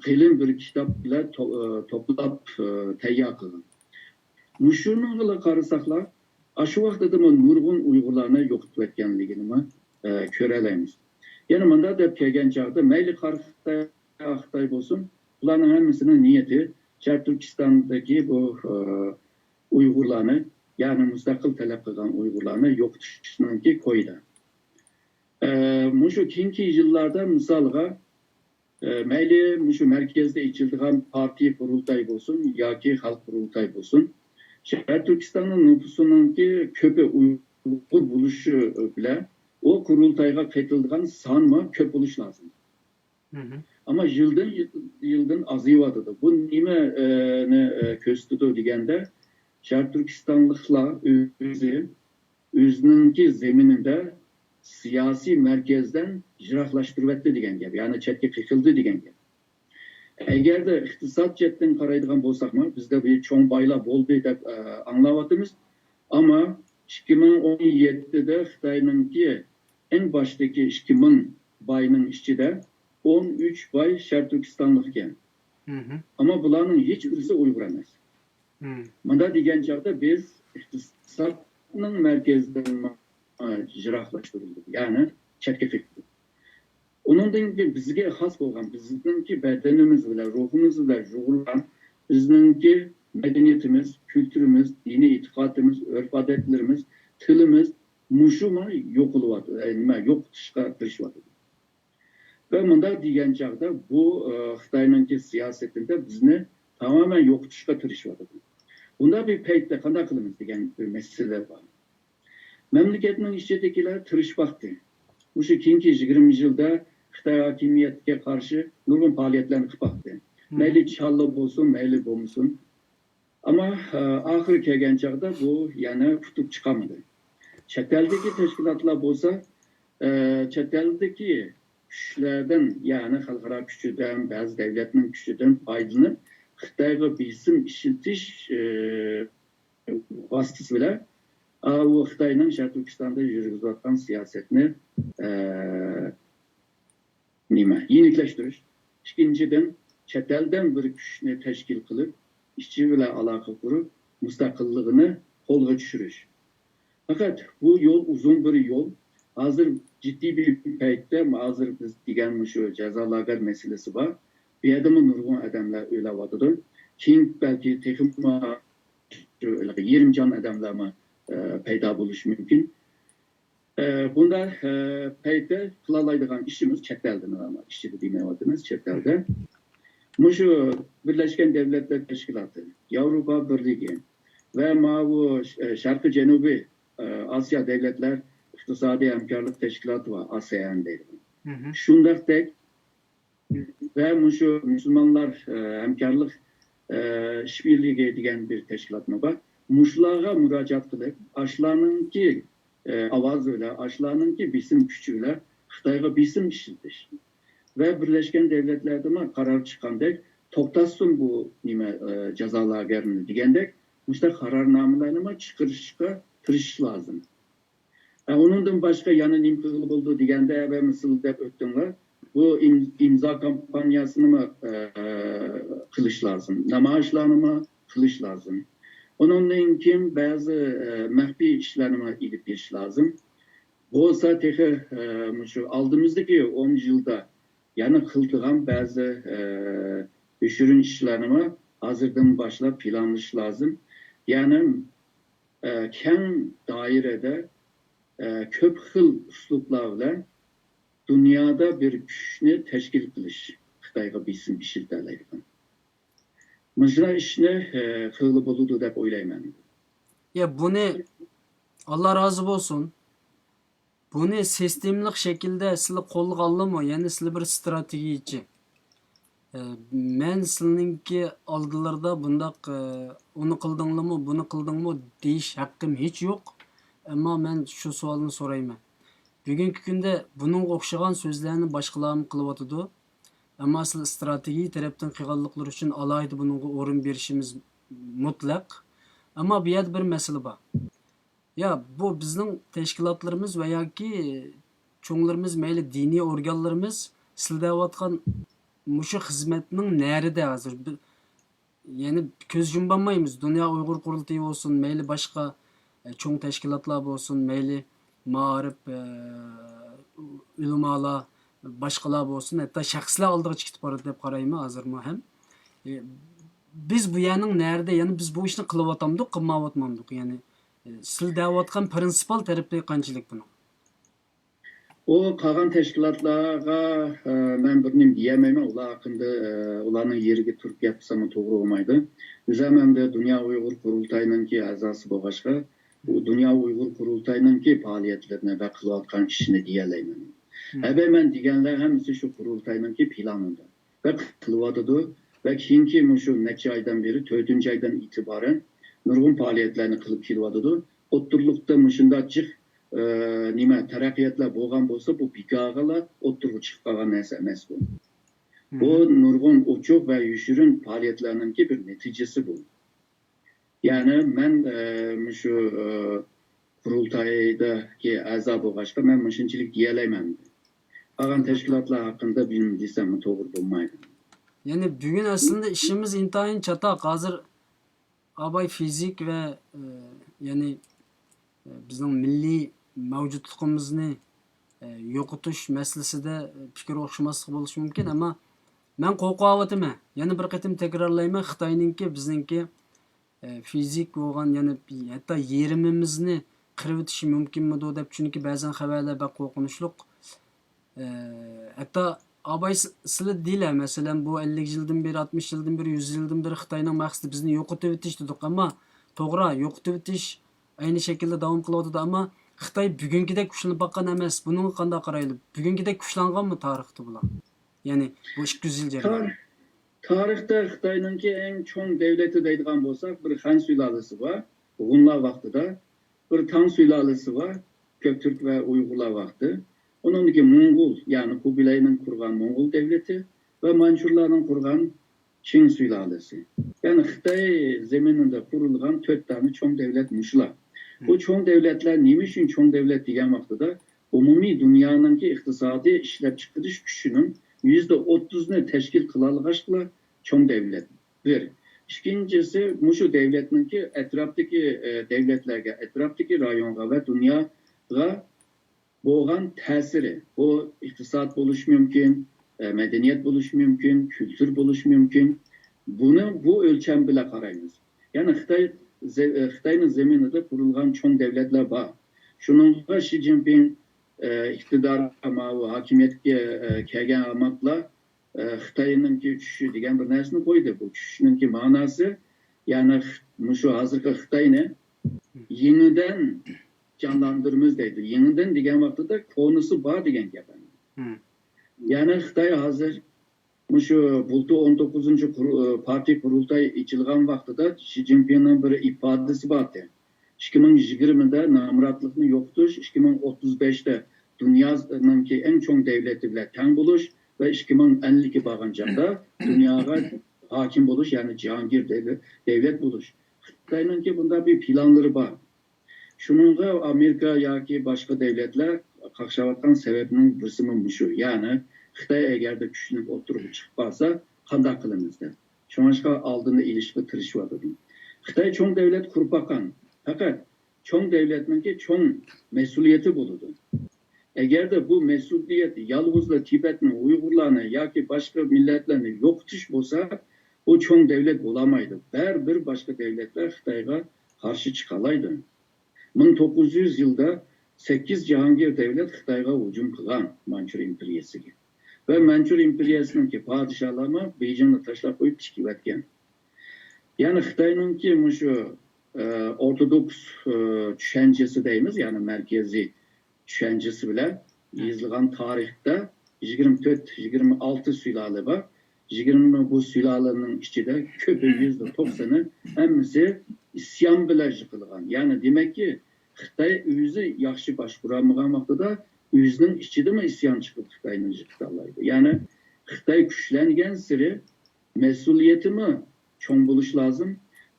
قېلىن بىر كىتاب بىلەن تو-، ئە، توپلاپ، ئە، تەييار قىلغان. مۇشۇنىڭغىلا قارىساقلا، ئاشۇ ۋاقتىدىمۇ نۇرغۇن ئۇيغۇرلارنى يوقىتىۋەتكەنلىكىنىمۇ، ئە، كۆرەلەيمىز. يەنە مۇنداق دەپ كەلگەن چاغدا، مەيلى قارا خىتاي، ئاق خىتاي بولسۇن، بۇلارنىڭ ھەممىسىنىڭ نىيىتى شەرقىي تۈركىستاندىكى بۇ، ئە، ئۇيغۇرلارنى، يەنى مۇستەقىل تەلەپ قىلغان ئۇيغۇرلارنى يوقىتىشنىڭكى كويىدا. ئە، مۇشۇ كېيىنكى يىللاردا، مىسالغا، ئە، مەيلى مۇشۇ مەركەزدە ئېچىلىدىغان پارتىيە قۇرۇلتايى بولسۇن ياكى خەلق قۇرۇلتايى بولسۇن، شەرقىي تۈركىستاننىڭ نوپۇسىنىڭكى كۆپى ئۇيغۇر بولۇشى بىلەن ئۇ قۇرۇلتايغا قېتىلىدىغان سانمۇ كۆپ بولۇشى لازىم. ئەمما يىلدىن يىلدىن ئازىيىۋاتىدۇ. بۇ نېمە، ئە، نى، ئە، كۆرسىتىدۇ دېگەندە، شەرقىي تۈركىستانلىقلار ئۆزى، ئۆزىنىڭكى زېمىنىدا سىياسىي مەركەزدىن يىراقلاشتۇرۇۋەتتى دېگەن گەپ، يەنى چەتكە قېقىلدى دېگەن گەپ. ئەگەردە ئىقتىساد جەھەتتىن قارايدىغان بولساقمۇ، بىزدە بىر چوڭ بايلار بولدى دەپ، ئە، ئاڭلاۋاتىمىز. ئەمما ئىككى مىڭ ئون يەتتىدە خىتاينىڭكى ئەڭ باشتىكى ئىككى مىڭ باينىڭ ئىچىدە ئون ئۈچ باي شەرقىي تۈركىستانلىق ئىكەن. ئەمما بۇلارنىڭ ھېچ بىرسى ئۇيغۇر ئەمەس. مۇنداق دېگەن چاغدا بىز ئىقتىسادنىڭ مەركەزىدىن يىراقلاشتۇرۇلدۇق، يەنى چەتكە قېقىلدۇق. ئۇنىڭدىن كېيىن بىزگە خاس بولغان، بىزنىڭكى بەدىنىمىز بىلەن، روھىمىز بىلەن يۇغۇرۇلغان بىزنىڭكى مەدەنىيىتىمىز، كۈلتۈرىمىز، دىنىي ئېتىقادىمىز، ئۆرپ-ئادەتلىرىمىز، تىلىمىز مۇشۇمۇ يوقىلىۋاتىدۇ، ئە، نېمە، يوقىتىشقا تىرىشىۋاتىدۇ. ۋە مۇنداق دېگەن چاغدا بۇ، ئە، خىتاينىڭكى سىياسىتىدە بىزنى تامامەن يوقىتىشقا تىرىشىۋاتىدۇ. بۇنداق بىر پەيتتە قانداق قىلىمىز دېگەن بىر مەسىلە بار. مەملىكەتنىڭ ئىچىدىكىلەر تىرىشىپ باقتى. مۇشۇ كېيىنكى يىگىرمە يىلدا خىتاي ھاكىمىيەتكە قارشى نۇرغۇن پائالىيەتلەرنى قىلىپ باقتى. مەيلى چاللا بولسۇن، مەيلى بولمىسۇن. ئەمما، ئە، ئاخىرى كەلگەن چاغدا بۇ يەنە ئۇتۇپ چىقالمىدى. چەت ئەلدىكى تەشكىلاتلار بولسا، ئە، چەت ئەلدىكى كۈچلەردىن، يەنى خەلقئارا كۈچىدىن، بەزى دەۋلەتنىڭ كۈچىدىن پايدىلىنىپ، خىتايغا بېسىم ئىشلىتىش، ئە، ۋاسىتىسى بىلەن، ئا، ئۇ خىتاينىڭ شەرقىي تۈركىستاندا يۈرگۈزۈۋاتقان سىياسەتنى، ئە، نېمە، يېنىكلەشتۈرۈش. ئىككىنچىدىن، چەت ئەلدىن بىر كۈچنى تەشكىل قىلىپ، ئىچى بىلەن ئالاقە قۇرۇپ، مۇستەقىللىقىنى قولغا چۈشۈرۈش. پەقەت بۇ يول ئۇزۇن بىر يول. ھازىر جىددىي بىر پەيتتە، ھازىر بىز دېگەن مۇشۇ جازا لاگېر مەسىلىسى بار. بۇ يەردىمۇ نۇرغۇن ئادەملەر ئۆلۈۋاتىدۇ. كېيىن بەلكى تېخىمۇ يېرىم جان ئادەملەرمۇ، ئە، پەيدا بولۇشى مۇمكىن. ئە، بۇنداق، ئە، پەيتتە قىلالايدىغان ئىشىمىز چەت ئەلدە، ئىچىدە دېمەيۋاتىمىز، چەت ئەلدە. مۇشۇ بىرلەشكەن دەۋلەتلەر تەشكىلاتى، ياۋروپا بىرلىكى ۋە ماۋۇ، ئە، شەرقىي جەنۇبىي، ئە، ئاسىيا دەۋلەتلەر ئىقتىسادىي ھەمكارلىق تەشكىلاتى بار، ئاسىيان دەيدۇ. شۇنداقتەك ۋە مۇشۇ مۇسۇلمانلار، ئە، ھەمكارلىق، ئە، ئىشبىرلىكى دېگەن بىر تەشكىلاتمۇ بار. مۇشۇلارغا مۇراجىئەت قىلىپ، ئاشۇلارنىڭكى، ئە، ئاۋازى بىلەن، ئاشۇلارنىڭكى بېسىم كۈچى بىلەن خىتايغا بېسىم ئىشلىتىش ۋە بىرلەشكەن دەۋلەتلەردىمۇ قارار چىققاندەك، توختاتسۇن بۇ نېمە، ئە، جازا لاگېرىنى دېگەندەك، مۇشۇنداق قارارنامىلارنىمۇ چىقىرىشقا تىرىشىش لازىم. ئە، ئۇنىڭدىن باشقا يەنە نېمە قىلغىلى بولىدۇ دېگەندە، ۋە مىسال دەپ ئۆتتۈڭلار. بۇ ئىم-، ئىمزا كامپانىيەسىنىمۇ، ئە، قىلىش لازىم، نامايىشلارنىمۇ قىلىش لازىم. ئۇنىڭدىن كېيىن بەزى، ئە، مەخپىي ئىشلارنىمۇ ئېلىپ بېرىش لازىم. بولسا تېخى، ئە، مۇشۇ ئالدىمىزدىكى ئون يىلدا يەنە قىلىدىغان بەزى، ئە، يوشۇرۇن ئىشلارنىمۇ ھازىردىن باشلاپ پىلانلىشىش لازىم. يەنى، ئە، كەڭ دائىرىدە، ئە، كۆپ خىل ئۇسلۇبلار بىلەن دۇنيادا بىر كۈچنى تەشكىل قىلىش، خىتايغا بېسىم ئىشلىتەلەيدىغان. مۇشۇنداق ئىشنى، ئە، قىلغىلى بولىدۇ دەپ ئويلايمەن. يا، بۇنى، ئاللا رازى بولسۇن. بۇنى سىستېمىلىق شەكىلدە سىلەر قولغا ئالدىمۇ؟ يەنى سىلەر بىر ئىستراتېگىيىچى. ئە، مەن سىلىنىڭكى ئالدىلىرىدا بۇنداق، ئە، ئۇنى قىلدىڭلىمۇ، بۇنى قىلدىڭمۇ دېيىش ھەققىم ھېچ يوق. ئەمما مەن شۇ سوئالنى سورايمەن. بۈگۈنكى كۈندە بۇنىڭغا ئوخشىغان سۆزلەرنى باشقىلارمۇ قىلىۋاتىدۇ. ئەمما سىلەر ئىستراتېگىيە تەرەپتىن قىلغانلىقلىرى ئۈچۈن ئالاھىدە بۇنىڭغا ئورۇن بېرىشىمىز مۇتلەق. ئەمما بۇ يەردە بىر مەسىلە بار. يا، بۇ بىزنىڭ تەشكىلاتلىرىمىز ۋە ياكى چوڭلىرىمىز، مەيلى دىنىي ئورگانلىرىمىز سىلەر دەۋاتقان مۇشۇ خىزمەتنىڭ نەرىدە ھازىر؟ بىر، يەنى كۆز يۇمۇۋالمايمىز. دۇنيا ئۇيغۇر قۇرۇلتىيى بولسۇن، مەيلى باشقا، ئە، چوڭ تەشكىلاتلار بولسۇن، مەيلى مائارىپ، ئە، ئۆلىمالار، باشقىلار بولسۇن، ھەتتا شەخسلەر ئالدىغا چىقىپ بارىدۇ دەپ قارايمەن ھازىرمۇ ھەم. ئە، بىز بۇ يەرنىڭ نەرىدە، يەنى بىز بۇ ئىشنى قىلىۋاتامدۇق، قىلمايۋاتمامدۇق؟ يەنى، ئە، سىلەر دەۋاتقان پرىنسىپال تەرىپى قانچىلىك بۇنىڭ؟ ئۇ قالغان تەشكىلاتلارغا، ئە، مەن بىر نېمە دېيەلمەيمەن. ئۇلار ھەققىدە، ئە، ئۇلارنىڭ يېرىگە تۇرۇپ گەپ قىلساممۇ توغرا بولمايدۇ. ئۆزۈم ئەمدى دۇنيا ئۇيغۇر قۇرۇلتايىنىڭكى ئەزاسى بولغاچقا، بۇ دۇنيا ئۇيغۇر قۇرۇلتايىنىڭكى پائالىيەتلىرىنى ۋە قىلىۋاتقان ئىشىنى دېيەلەيمەن. ھەبە مەن دېگەنلەر ھەممىسى شۇ قۇرۇلتاينىڭكى پىلانىدا ۋە قىلىۋاتىدۇ ۋە كېيىنكى مۇشۇ نەچچە ئايدىن بېرى، تۆتىنچى ئايدىن ئېتىبارەن نۇرغۇن پائالىيەتلەرنى قىلىپ كېلىۋاتىدۇ. ئوتتۇرىلىقتا مۇشۇنداق جىق، ئە، نېمە، تەرەققىياتلار بولغان بولسا، بۇ بىكارغىلا ئوتتۇرىغا چىقىپ قالغان نەرسە ئەمەس بۇ. بۇ نۇرغۇن ئوچۇق ۋە يوشۇرۇن پائالىيەتلەرنىڭكى بىر نەتىجىسى بۇ. يەنى مەن، ئە، مۇشۇ، ئە، قۇرۇلتايدىكى ئەزا بولغاچقا، مەن مۇشۇنچىلىك دېيەلەيمەن. قالغان تەشكىلاتلار ھەققىدە بىلمىدىم دېسەم توغرا بولمايدۇ. يەنى بۈگۈن ئەسلىندە ئىشىمىز ئىنتايىن چاتاق. ھازىر ئاباي فىزىك ۋە، ئە، يەنى، ئە، بىزنىڭ مىللىي مەۋجۇتلۇقىمىزنى، ئە، يوقىتىش مەسىلىسىدە، ئە، پىكىر ئوخشىماسلىق بولۇشى مۇمكىن، ئەمما مەن قورقۇۋاتىمەن. يەنە بىر قېتىم تەكرارلايمەن، خىتاينىڭكى بىزنىڭكى، ئە، فىزىك بولغان، يەنى ھەتتا يېرىمىمىزنى قىرىۋېتىشى مۇمكىنمىدۇ دەپ، چۈنكى بەزەن خەۋەرلەر بەك قورقۇنچلۇق. ئە، ھەتتا ئاباي س-، سىلى دېيىلە، مەسىلەن، بۇ ئەللىك يىلدىن بېرى، ئاتمىش يىلدىن بېرى، يۈز يىلدىن بېرى خىتاينىڭ مەقسىتى بىزنى يوقىتىۋېتىش دېدۇق. ئەمما توغرا، يوقىتىۋېتىش ئەينى شەكىلدە داۋام قىلىۋاتىدۇ. ئەمما خىتاي بۈگۈنكىدەك كۈچلىنىپ باققان ئەمەس. بۇنىڭغا قانداق قارايلى؟ بۈگۈنكىدەك كۈچلەنغانمۇ تارىختا بۇلار؟ يەنى بۇ ئىككى يۈز يىل جەريانىدا. تار-، تارىختا خىتاينىڭكى ئەڭ چوڭ دەۋلىتى دەيدىغان بولساق، بىر خەن سۇلالىسى بار، ھونلار ۋاقتىدا، بىر تاڭ سۇلالىسى بار، كۆكتۈرك ۋە ئۇيغۇرلار ۋاقتى. ئۇنىڭدىكى موڭغۇل، يەنى قۇبىلەينىڭ قۇرغان موڭغۇل دەۋلىتى ۋە مانچۇرلارنىڭ قۇرغان چىڭ سۇلالىسى. يەنى خىتاي زېمىنىدا قۇرۇلغان تۆت دانە چوڭ دەۋلەت مۇشۇلار. بۇ چوڭ دەۋلەتلەر نېمە ئۈچۈن چوڭ دەۋلەت دېگەن ۋاقتىدا، ئومۇمىي دۇنيانىڭكى ئىقتىسادىي ئىشلەپچىقىرىش كۈچىنىڭ يۈزدە ئوتتۇزنى تەشكىل قىلالىغاچقىلا چوڭ دەۋلەت. بىر. ئىككىنچىسى، مۇشۇ دەۋلەتنىڭكى ئەتراپتىكى، ئە، دەۋلەتلەرگە، ئەتراپتىكى رايونغا ۋە دۇنياغا بولغان تەسىرى، بۇ ئىقتىساد بولۇشى مۇمكىن، ئە، مەدەنىيەت بولۇشى مۇمكىن، كۈلتۈر بولۇشى مۇمكىن. بۇنى بۇ ئۆلچەم بىلەن قارايمىز. يەنى خىتاي زە-، ئە، خىتاينىڭ زېمىنىدا قۇرۇلغان چوڭ دەۋلەتلەر بار. شۇنىڭغا شى جىنپىڭ، ئە، ئىقتىدار، ماۋۇ ھاكىمىيەتكە، ئە، كەلگەن ئاماتلا، ئە، خىتاينىڭكى چۈشۈشى دېگەن بىر نەرسىنى قويدى. بۇ چۈشۈشنىڭكى ماناسى، يەنى خ-، مۇشۇ ھازىرقى خىتاينى يېڭىدىن جانلاندۇرىمىز دەيدۇ. يېڭىدىن دېگەن ۋاقتىدا كونىسى بار دېگەن گەپ. يەنى خىتاي ھازىر مۇشۇ بۇلتۇر ئون توققۇزىنچى قۇر-، پارتىيە قۇرۇلتايى ئېچىلغان ۋاقتىدا شى جىنپىڭنىڭ بىر ئىپادىسى بار ئىكەن. ئىككى مىڭ يىگىرمىدە نامراتلىقنى يوقىتىش، ئىككى مىڭ ئوتتۇز بەشتە دۇنيانىڭكى ئەڭ چوڭ دەۋلىتى بىلەن تەڭ بولۇش ۋە ئىككى مىڭ ئەللىككە بارغان چاغدا دۇنياغا ھاكىم بولۇش، يەنى جاھانگىر دەۋلەت، دەۋلەت بولۇش. خىتاينىڭكى بۇنداق بىر پىلانلىرى بار. شۇنىڭغا ئامېرىكا ياكى باشقا دەۋلەتلەر قاقشاۋاتقان سەۋەبنىڭ بىرسىمۇ مۇشۇ. يەنى خىتاي ئەگەردە كۈچلۈك ئوتتۇرىغا چىقىپ قالسا، قانداق قىلىمىز دەپ. شۇڭلاشقا ئالدىنى ئېلىشقا تىرىشىۋاتىدۇ. خىتاي چوڭ دەۋلەت قۇرۇپ باققان. پەقەت چوڭ دەۋلەتنىڭكى چوڭ مەسئۇلىيىتى بولىدۇ. ئەگەردە بۇ مەسئۇلىيەت يالغۇزلا تىبەتنى، ئۇيغۇرلارنى ياكى باشقا مىللەتلەرنى يوقىتىش بولسا، بۇ چوڭ دەۋلەت بولالمايدۇ. بەرىبىر باشقا دەۋلەتلەر خىتايغا قارشى چىقالايدۇ. مىڭ توققۇز يۈز يىلدا سەككىز جاھانگىر دەۋلەت خىتايغا ھۇجۇم قىلغان، مانچۇر ئىمپېرىيەسىگە. ۋە مانچۇر ئىمپېرىيەسىنىڭكى پادىشاھلارمۇ بېيجىڭنى تاشلاپ قويۇپ چىقىۋەتكەن. يەنى خىتاينىڭكى مۇشۇ، ئە، ئورتودوكس، ئە، چۈشەنچىسى دەيمىز، يەنى مەركىزىي چۈشەنچىسى بىلەن يېزىلغان تارىختا يىگىرمە تۆت، يىگىرمە ئالتە سۇلالە بار. يىگىرمە بۇ سۇلالىنىڭ ئىچىدە كۆپى، يۈزدە توقسىنى ھەممىسى ئىسيان بىلەن يىقىلغان. يەنى دېمەككى، خىتاي ئۆزى ياخشى باشقۇرالمىغان ۋاقتىدا ئۆزىنىڭ ئىچىدىمۇ ئىسيان چىقىپ خىتاينى يىقىتالايدۇ. يەنى خىتاي كۈچلەنگەنسېرى مەسئۇلىيىتىمۇ چوڭ بولۇش لازىم،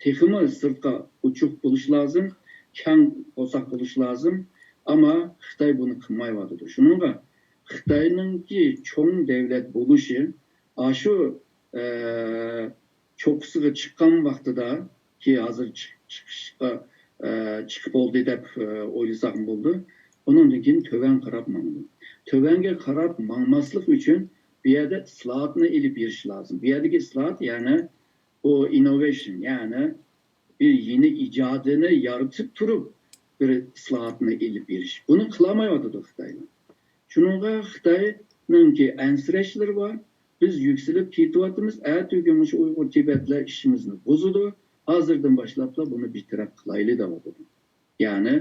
تېخىمۇ سىرتقا ئوچۇق بولۇش لازىم، كەڭ قورساق بولۇش لازىم. ئەمما خىتاي بۇنى قىلمايۋاتىدۇ. شۇنىڭغا خىتاينىڭكى چوڭ دەۋلەت بولۇشى ئاشۇ، ئە، چوققىسىغا چىققان ۋاقتىدا، كى ھازىر چىق-، چىقىشقا، ئە، چىقىپ بولدى دەپ، ئە، ئويلىساقمۇ بولىدۇ. ئۇنىڭدىن كېيىن تۆۋەن قاراپ ماڭىدۇ. تۆۋەنگە قاراپ ماڭماسلىق ئۈچۈن بۇ يەردە ئىسلاھاتنى ئېلىپ بېرىش لازىم. بۇ يەردىكى ئىسلاھات، يەنى بۇ ئىننوۋېيشن، يەنى بىر يېڭى ئىجادىينى يارىتىپ تۇرۇپ بىر ئىسلاھاتنى ئېلىپ بېرىش. بۇنى قىلالمايۋاتىدۇ خىتايلار. شۇنىڭغا خىتاينىڭكى ئەنسىرەشلىرى بار. بىز يۈكسىلىپ كېتىۋاتىمىز، ئەتىگۈن مۇشۇ ئۇيغۇر تىبەتلەر ئىشىمىزنى بۇزىدۇ، ھازىردىن باشلاپلا بۇنى بىر تەرەپ قىلايلى دەۋاتىدۇ. يەنى،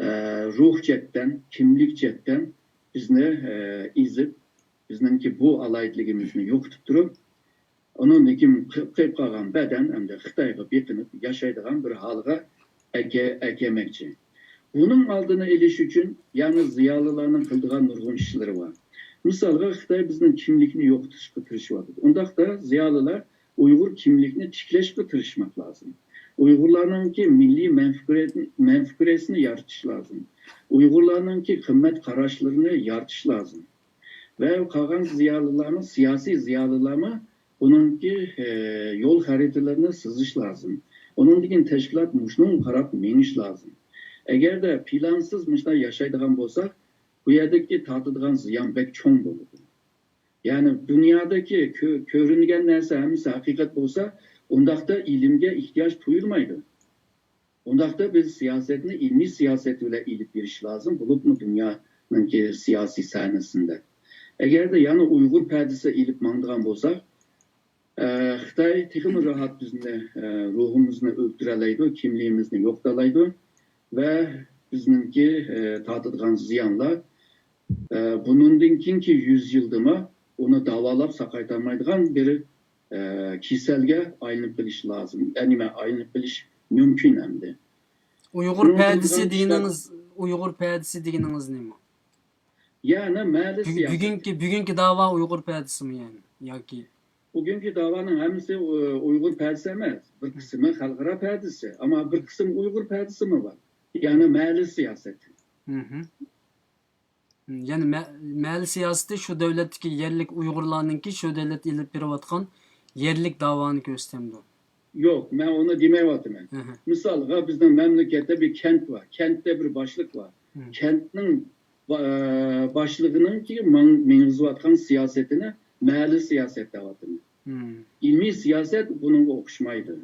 ئە، روھ جەھەتتىن، كىملىك جەھەتتىن بىزنى، ئە، ئېزىپ، بىزنىڭكى بۇ ئالاھىدىلىكىمىزنى يوقىتىپ تۇرۇپ، ئۇنىڭدىن كېيىن قېلىپ قالغان بەدەن ئەمدى خىتايغا بېقىنىپ ياشايدىغان بىر ھالغا ئەكە-، ئەكەلمەكچى. بۇنىڭ ئالدىنى ئېلىش ئۈچۈن يەنى زىيالىيلارنىڭ قىلىدىغان نۇرغۇن ئىشلىرى بار. مىسالغا، خىتاي بىزنىڭ كىملىكنى يوقىتىشقا تىرىشىۋاتىدۇ. ئۇنداقتا زىيالىيلار ئۇيغۇر كىملىكنى تىكلەشكە تىرىشماق لازىم. ئۇيغۇرلارنىڭكى مىللىي مەنفىكرەت-، مەنفىكرەسىنى يارىتىش لازىم. ئۇيغۇرلارنىڭكى قىممەت قاراشلىرىنى يارىتىش لازىم. ۋە قالغان زىيالىيلارمۇ، سىياسىي زىيالىيلارمۇ بۇنىڭكى، ئە، يول خەرىتىلىرىنى سىزىش لازىم. ئۇنىڭدىن كېيىن تەشكىلات مۇشۇنىڭغا قاراپ مېڭىش لازىم. ئەگەردە پىلانسىز مۇشۇنداق ياشايدىغان بولساق، بۇ يەردىكى تارتىدىغان زىيان بەك چوڭ بولىدۇ. يەنى دۇنيادىكى كۆ-، كۆرۈنگەن نەرسە ھەممىسى ھەقىقەت بولسا، ئۇنداقتا ئىلىمگە ئېھتىياج تۇيۇلمايدۇ. ئۇنداقتا بىز سىياسەتنى ئىلمىي سىياسەت بىلەن ئېلىپ بېرىش لازىم، بولۇپمۇ دۇنيانىڭكى سىياسىي سەھنىسىندە. ئەگەردە يەنە ئۇيغۇر پەدىسى ئېلىپ ماڭىدىغان بولساق، ئە، خىتاي تېخىمۇ راھەت بىزنى، ئە، روھىمىزنى ئۆلتۈرەلەيدۇ، كىملىكىمىزنى يوقىتالايدۇ ۋە بىزنىڭكى، ئە، تارتىدىغان زىيانلار، ئە، بۇنىڭدىن كېيىنكى يۈز يىلدىمۇ ئۇنى داۋالاپ ساقايتالمايدىغان بىر، ئە، كېسەلگە ئايلىنىپ قېلىشى لازىم. ئە، نېمە، ئايلىنىپ قېلىشى مۇمكىن ئەمدى. ئۇيغۇر شۇنىڭ بىلەن پەدىسى دېگىنىڭىز، ئۇيغۇر پەدىسى دېگىنىڭىز نېمە؟ يەنى مەلى بۈ-، سىياسىتى. بۈگۈنكى، بۈگۈنكى داۋا ئۇيغۇر پەدىسىمۇ يەنى ياكى؟ بۈگۈنكى داۋانىڭ ھەممىسى، ئۇ، ئۇيغۇر پەدىسى ئەمەس. بىر قىسمى خەلقئارا پەدىسى، ئەمما بىر قىسىم ئۇيغۇر پەدىسىمۇ بار. يەنى مەلى سىياسىتى. مھم. يەنى مە-، مەلى سىياسىتى شۇ دۆلەتتىكى يەرلىك ئۇيغۇرلارنىڭكى شۇ دۆلەتتە ئېلىپ بېرىۋاتقان يەرلىك داۋانى كۆرسىتەمدۇ؟ يوق، مەن ئۇنى دېمەيۋاتىمەن. ئەھە. مىسالغا، بىزنىڭ مەملىكەتتە بىر كەنت بار، كەنتتە بىر باشلىق بار. مم. كەنتنىڭ با-، باشلىقىنىڭكى ماڭ-، مېڭىزىۋاتقان سىياسىتىنى مەلى سىياسەت دەۋاتىمەن. مم. ئىلمىي سىياسەت بۇنىڭغا ئوخشىمايدۇ.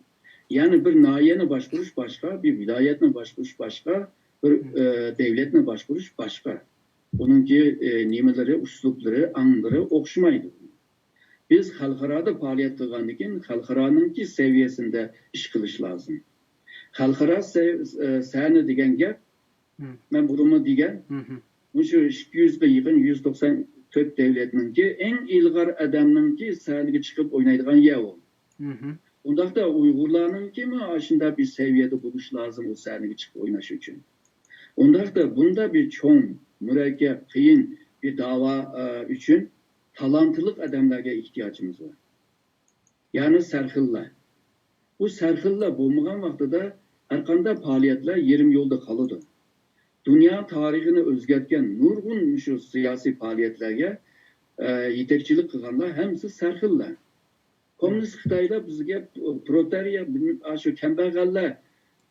يەنى بىر ناھىيەنى باشقۇرۇش باشقا، بىر ۋىلايەتنى باشقۇرۇش باشقا، بىر، مم. ئە، دەۋلەتنى باشقۇرۇش باشقا. ئۇنىڭكى، ئە، نېمىلىرى، ئۇسلۇبلىرى، ئاڭلىرى ئوخشىمايدۇ. بىز خەلقئارادا پائالىيەت قىلغاندىن كېيىن، خەلقئارانىڭكى سەۋىيەسىندە ئىش قىلىش لازىم. خەلقئارا سە-، ئە، سەھنە دېگەن گەپ، مم. مەن بۇرۇنمۇ دېگەن، مھم. مۇشۇ ئىككى يۈزگە يېقىن، يۈز توقسان تۆت دەۋلەتنىڭكى ئەڭ ئىلغار ئادەمنىڭكى سەھنىگە چىقىپ ئوينايدىغان يەر ئۇ. مھم. ئۇنداقتا ئۇيغۇرلارنىڭكىمۇ ئاشۇنداق بىر سەۋىيەدە بولۇش لازىم، ئۇ سەھنىگە چىقىپ ئويناش ئۈچۈن. ئۇنداقتا بۇنداق بىر چوڭ، مۇرەككەپ، قىيىن بىر داۋا، ئە، ئۈچۈن تالانتلىق ئادەملەرگە ئېھتىياجىمىز بار. يەنى سەرخىللار. بۇ سەرخىللار بولمىغان ۋاقتىدا ھەرقانداق پائالىيەتلەر يېرىم يولدا قالىدۇ. دۇنيا تارىخىنى ئۆزگەرتكەن نۇرغۇن مۇشۇ سىياسىي پائالىيەتلەرگە، ئە، يېتەكچىلىك قىلغانلار ھەممىسى سەرخىللار. كوممۇنىست خىتايلار بىزگە پرولېتارىيە، بىلمەم، ئاشۇ كەمبەغەللەر،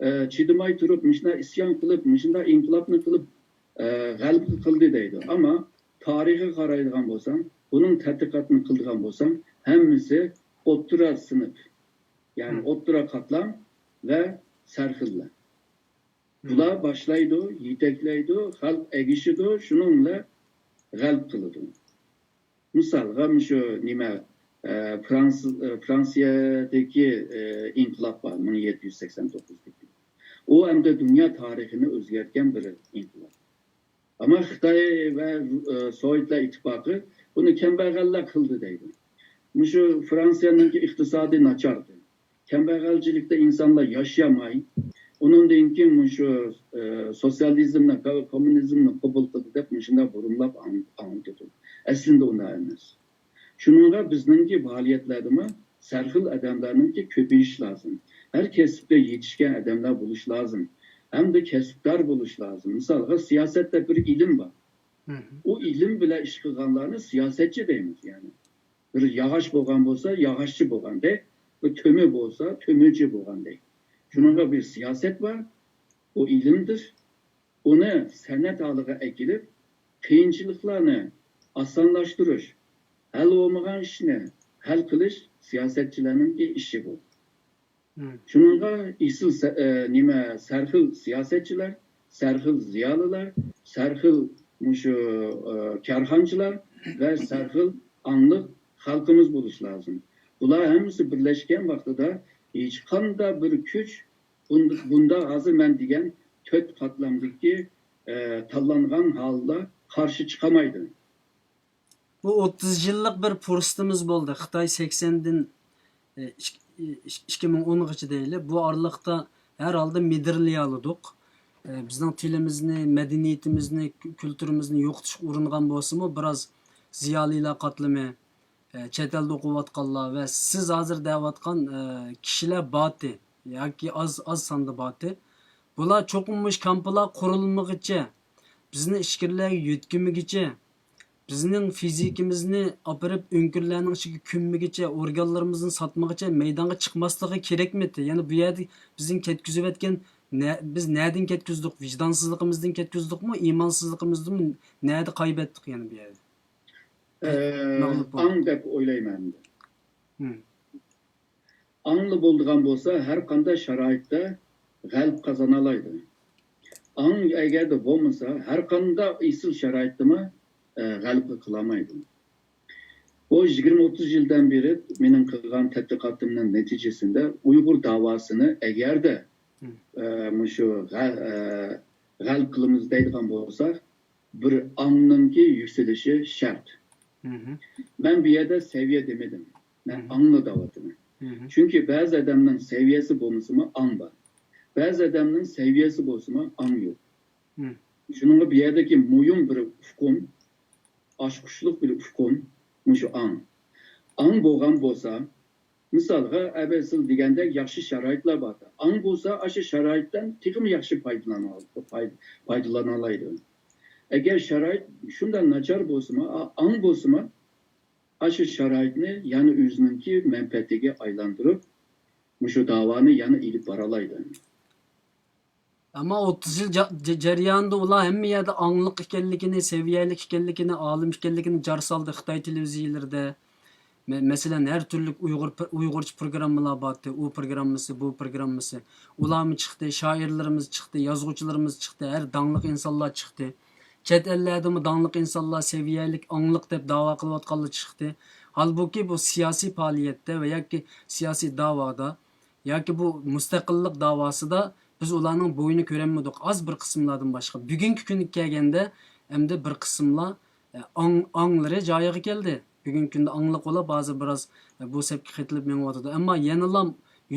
ئە، چىدىماي تۇرۇپ، مۇشۇنداق ئىسيان قىلىپ، مۇشۇنداق ئىنقىلابنى قىلىپ، ئە، غەلىبە قىلدى دەيدۇ. ئەمما تارىخىغا قارايدىغان بولساڭ، بۇنىڭ تەتقىقاتىنى قىلىدىغان بولساڭ، ھەممىسى ئوتتۇرا سىنىپ، يەنى مم. ئوتتۇرا قاتلام ۋە سەرخىللار. مم. بۇلار باشلايدۇ، يېتەكلەيدۇ، خەلق ئەگىشىدۇ، شۇنىڭ بىلەن غەلىبە قىلىدۇ. مىسالغا، مۇشۇ نېمە، ئە، فرانس-، ئە، فرانسىيەدىكى، ئە، ئىنقىلاب بار، مىڭ يەتتە يۈز سەكسەن توققۇزدىكى. ئۇ ئەمدى دۇنيا تارىخىنى ئۆزگەرتكەن بىر ئىنقىلاب. ئەمما خىتاي ۋە، ئە، سوۋېتلار ئىتتىپاقى بۇنى كەمبەغەللەر قىلدى دەيدۇ. مۇشۇ فرانسىيەنىڭكى ئىقتىسادى ناچاردى. كەمبەغەلچىلىكتە ئىنسانلار ياشىيالماي، ئۇنىڭدىن كېيىن مۇشۇ، ئە، سوتسىيالىزمنى، كو-، كوممۇنىزمنى قوبۇل قىلدى دەپ مۇشۇنداق بۇرۇنلاپ ئاڭ-، ئاڭلىتىدۇ. ئەسلىدە ئۇنداق ئەمەس. شۇنىڭغا بىزنىڭكى پائالىيەتلەردىمۇ سەرخىل ئادەملەرنىڭكى كۆپىيىشى لازىم. ھەر كەسىپتە يېتىشكەن ئادەملەر بولۇشى لازىم. ھەمدە كەسىپدار بولۇشى لازىم. مىسالغا، سىياسەتتە بىر ئىلىم بار. مھم. ئۇ ئىلىم بىلەن ئىش قىلغانلارنى سىياسەتچى دەيمىز، يەنى. بىر ياغاچ بولغان بولسا، ياغاچچى بولغاندەك، بىر تۆمۈر بولسا، تۆمۈرچى بولغاندەك. شۇنىڭغا بىر سىياسەت بار، ئۇ ئىلىمدۇر. ئۇنى سەنئەت ھالىغا ئەكېلىپ، قىيىنچىلىقلارنى ئاسانلاشتۇرۇش، ھەل بولمىغان ئىشنى ھەل قىلىش سىياسەتچىلەرنىڭكى ئىشى بۇ. مم. شۇنىڭغا ئېسىل سە-، ئە، نېمە، سەرخىل سىياسەتچىلەر، سەرخىل زىيالىيلار، سەرخىل مۇشۇ، ئە، كارخانىچىلار ۋە سەرخىل ئاڭلىق خەلقىمىز بولۇشى لازىم. بۇلار ھەممىسى بىرلەشكەن ۋاقتىدا ھېچقانداق بىر كۈچ بۇند-، بۇنداق ھازىر مەن دېگەن تۆت قاتلامدىكى، ئە، تاللانغان ھالدا قارشى چىقالمايدۇ. بۇ ئوتتۇز يىللىق بىر پۇرسىتىمىز بولدى. خىتاي سەكسەندىن، ئىك-، ئىك-، ئىككى مىڭ ئونغىچە دەيلى. بۇ ئارىلىقتا ھەر ھالدا مىدىرلىيالىدۇق. بىزنىڭ تىلىمىزنى، مەدەنىيىتىمىزنى، كۈ-، كۈلتۈرىمىزنى يوقىتىشقا ئۇرۇنغان بولسىمۇ، بىراز زىيالىيلار قاتلىمى، چەت ئەلدە ئوقۇۋاتقانلار ۋە سىز ھازىر دەۋاتقان، كىشىلەر باتى ياكى ئاز، ئاز ساندا باتى. بۇلار چوقۇم مۇشۇ كامپلار قۇرۇلمىغىچە، بىزنى ئىچكىرىلەرگە يۆتكىمىگىچە، بىزنىڭ فىزىكىمىزنى ئاپىرىپ ئۆڭكۈرلەرنىڭ ئىچىگە كۆممىگىچە، ئورگانلىرىمىزنى ساتمىغىچە مەيدانغا چىقماسلىقى كېرەكمىتى؟ يەنى بۇ يەردە بىزنىڭ كەتكۈزۈۋەتكەن نە-، بىز نەدىن كەتكۈزدۇق؟ ۋىجدانسىزلىقىمىزدىن كەتكۈزدۇقمۇ؟ ئىمانسىزلىقىمىزدىنمۇ؟ نەدە قايبەتتۇق يەنە بۇ يەردە؟ ئە، مەغلۇپ بولدۇق. ئاڭ دەپ ئويلايمەن ئەمدى. مم. ئاڭلا بولىدىغان بولسا، ھەر قانداق شارائىتتا غەلىبە قازانالايدۇ. ئاڭ ئەگەردە بولمىسا، ھەر قانداق ئېسىل شارائىتتىمۇ، ئە، غەلىبە قىلالمايدۇ. بۇ يىگىرمە ئوتتۇز يىلدىن بېرى مېنىڭ قىلغان تەتقىقاتىمنىڭ نەتىجىسىندە ئۇيغۇر داۋاسىنى ئەگەردە، مم. ئە، مۇشۇ غە-، ئە، غەلىبە قىلىمىز دەيدىغان بولساق، بىر ئاڭنىڭكى يۈكسىلىشى شەرت. مم. مەن بۇ يەردە سەۋىيە دېمىدىم. مەن مم. ئاڭنى دەۋاتىمەن. مم. چۈنكى بەزى ئادەمنىڭ سەۋىيەسى بولمىسىمۇ ئاڭ بار. بەزى ئادەمنىڭ سەۋىيەسى بولسىمۇ ئاڭ يوق. مم. شۇنىڭغا بۇ يەردىكى مۇھىم بىر ئۇقۇم، ئاچقۇچلۇق بىر ئۇقۇم مۇشۇ ئاڭ. ئاڭ بولغان بولسا، مىسالغا، ئەۋەتسىل دېگەندەك ياخشى شارائىتلار بار. ئاڭ بولسا، ئاشۇ شارائىتتىن تېخىمۇ ياخشى پايدىلانال-، پاي-، پايدىلانالايدۇ. ئەگەر شارائىت شۇنداق ناچار بولسىمۇ، ئا-، ئاڭ بولسىمۇ، ئاشۇ شارائىتنى يەنە ئۆزىنىڭكى مەنپەئەتىگە ئايلاندۇرۇپ، مۇشۇ داۋانى يەنە ئېلىپ بارالايدۇ. ئەمما ئوتتۇز يىل جا-، جە-، جەريانىدا ئۇلار ھەممە يەردە ئاڭلىق ئىكەنلىكىنى، سەۋىيەلىك ئىكەنلىكىنى، ئالىم ئىكەنلىكىنى جار سالدى خىتاي تېلېۋىزىيەلىرىدە. مە-، مەسىلەن، ھەر تۈرلۈك ئۇيغۇر پر-، ئۇيغۇرچە پروگراممىلار بارتى، ئۇ پروگراممىسى، بۇ پروگراممىسى. ئۇلارمۇ چىقتى، شائىرلىرىمىز چىقتى، يازغۇچىلىرىمىز چىقتى، ھەر داڭلىق ئىنسانلار چىقتى. چەت ئەللەردىمۇ داڭلىق ئىنسانلار سەۋىيەلىك، ئاڭلىق دەپ داۋا قىلىۋاتقانلار چىقتى. ھالبۇكى، بۇ سىياسىي پائالىيەتتە ۋە ياكى سىياسىي داۋادا ياكى بۇ مۇستەقىللىق داۋاسىدا بىز ئۇلارنىڭ بويىنى كۆرەلمىدۇق، ئاز بىر قىسىملاردىن باشقا. بۈگۈنكى كۈنگە كەلگەندە، ئەمدى بىر قىسىملار، ئە، ئاڭ-، ئاڭلىرى جايىغا كەلدى. بۈگۈنكى كۈندە ئاڭلىق بولۇپ، ھازىر بىراز، ئە، بۇ سەپكە قېتىلىپ مېڭىۋاتىدۇ. ئەمما يەنىلا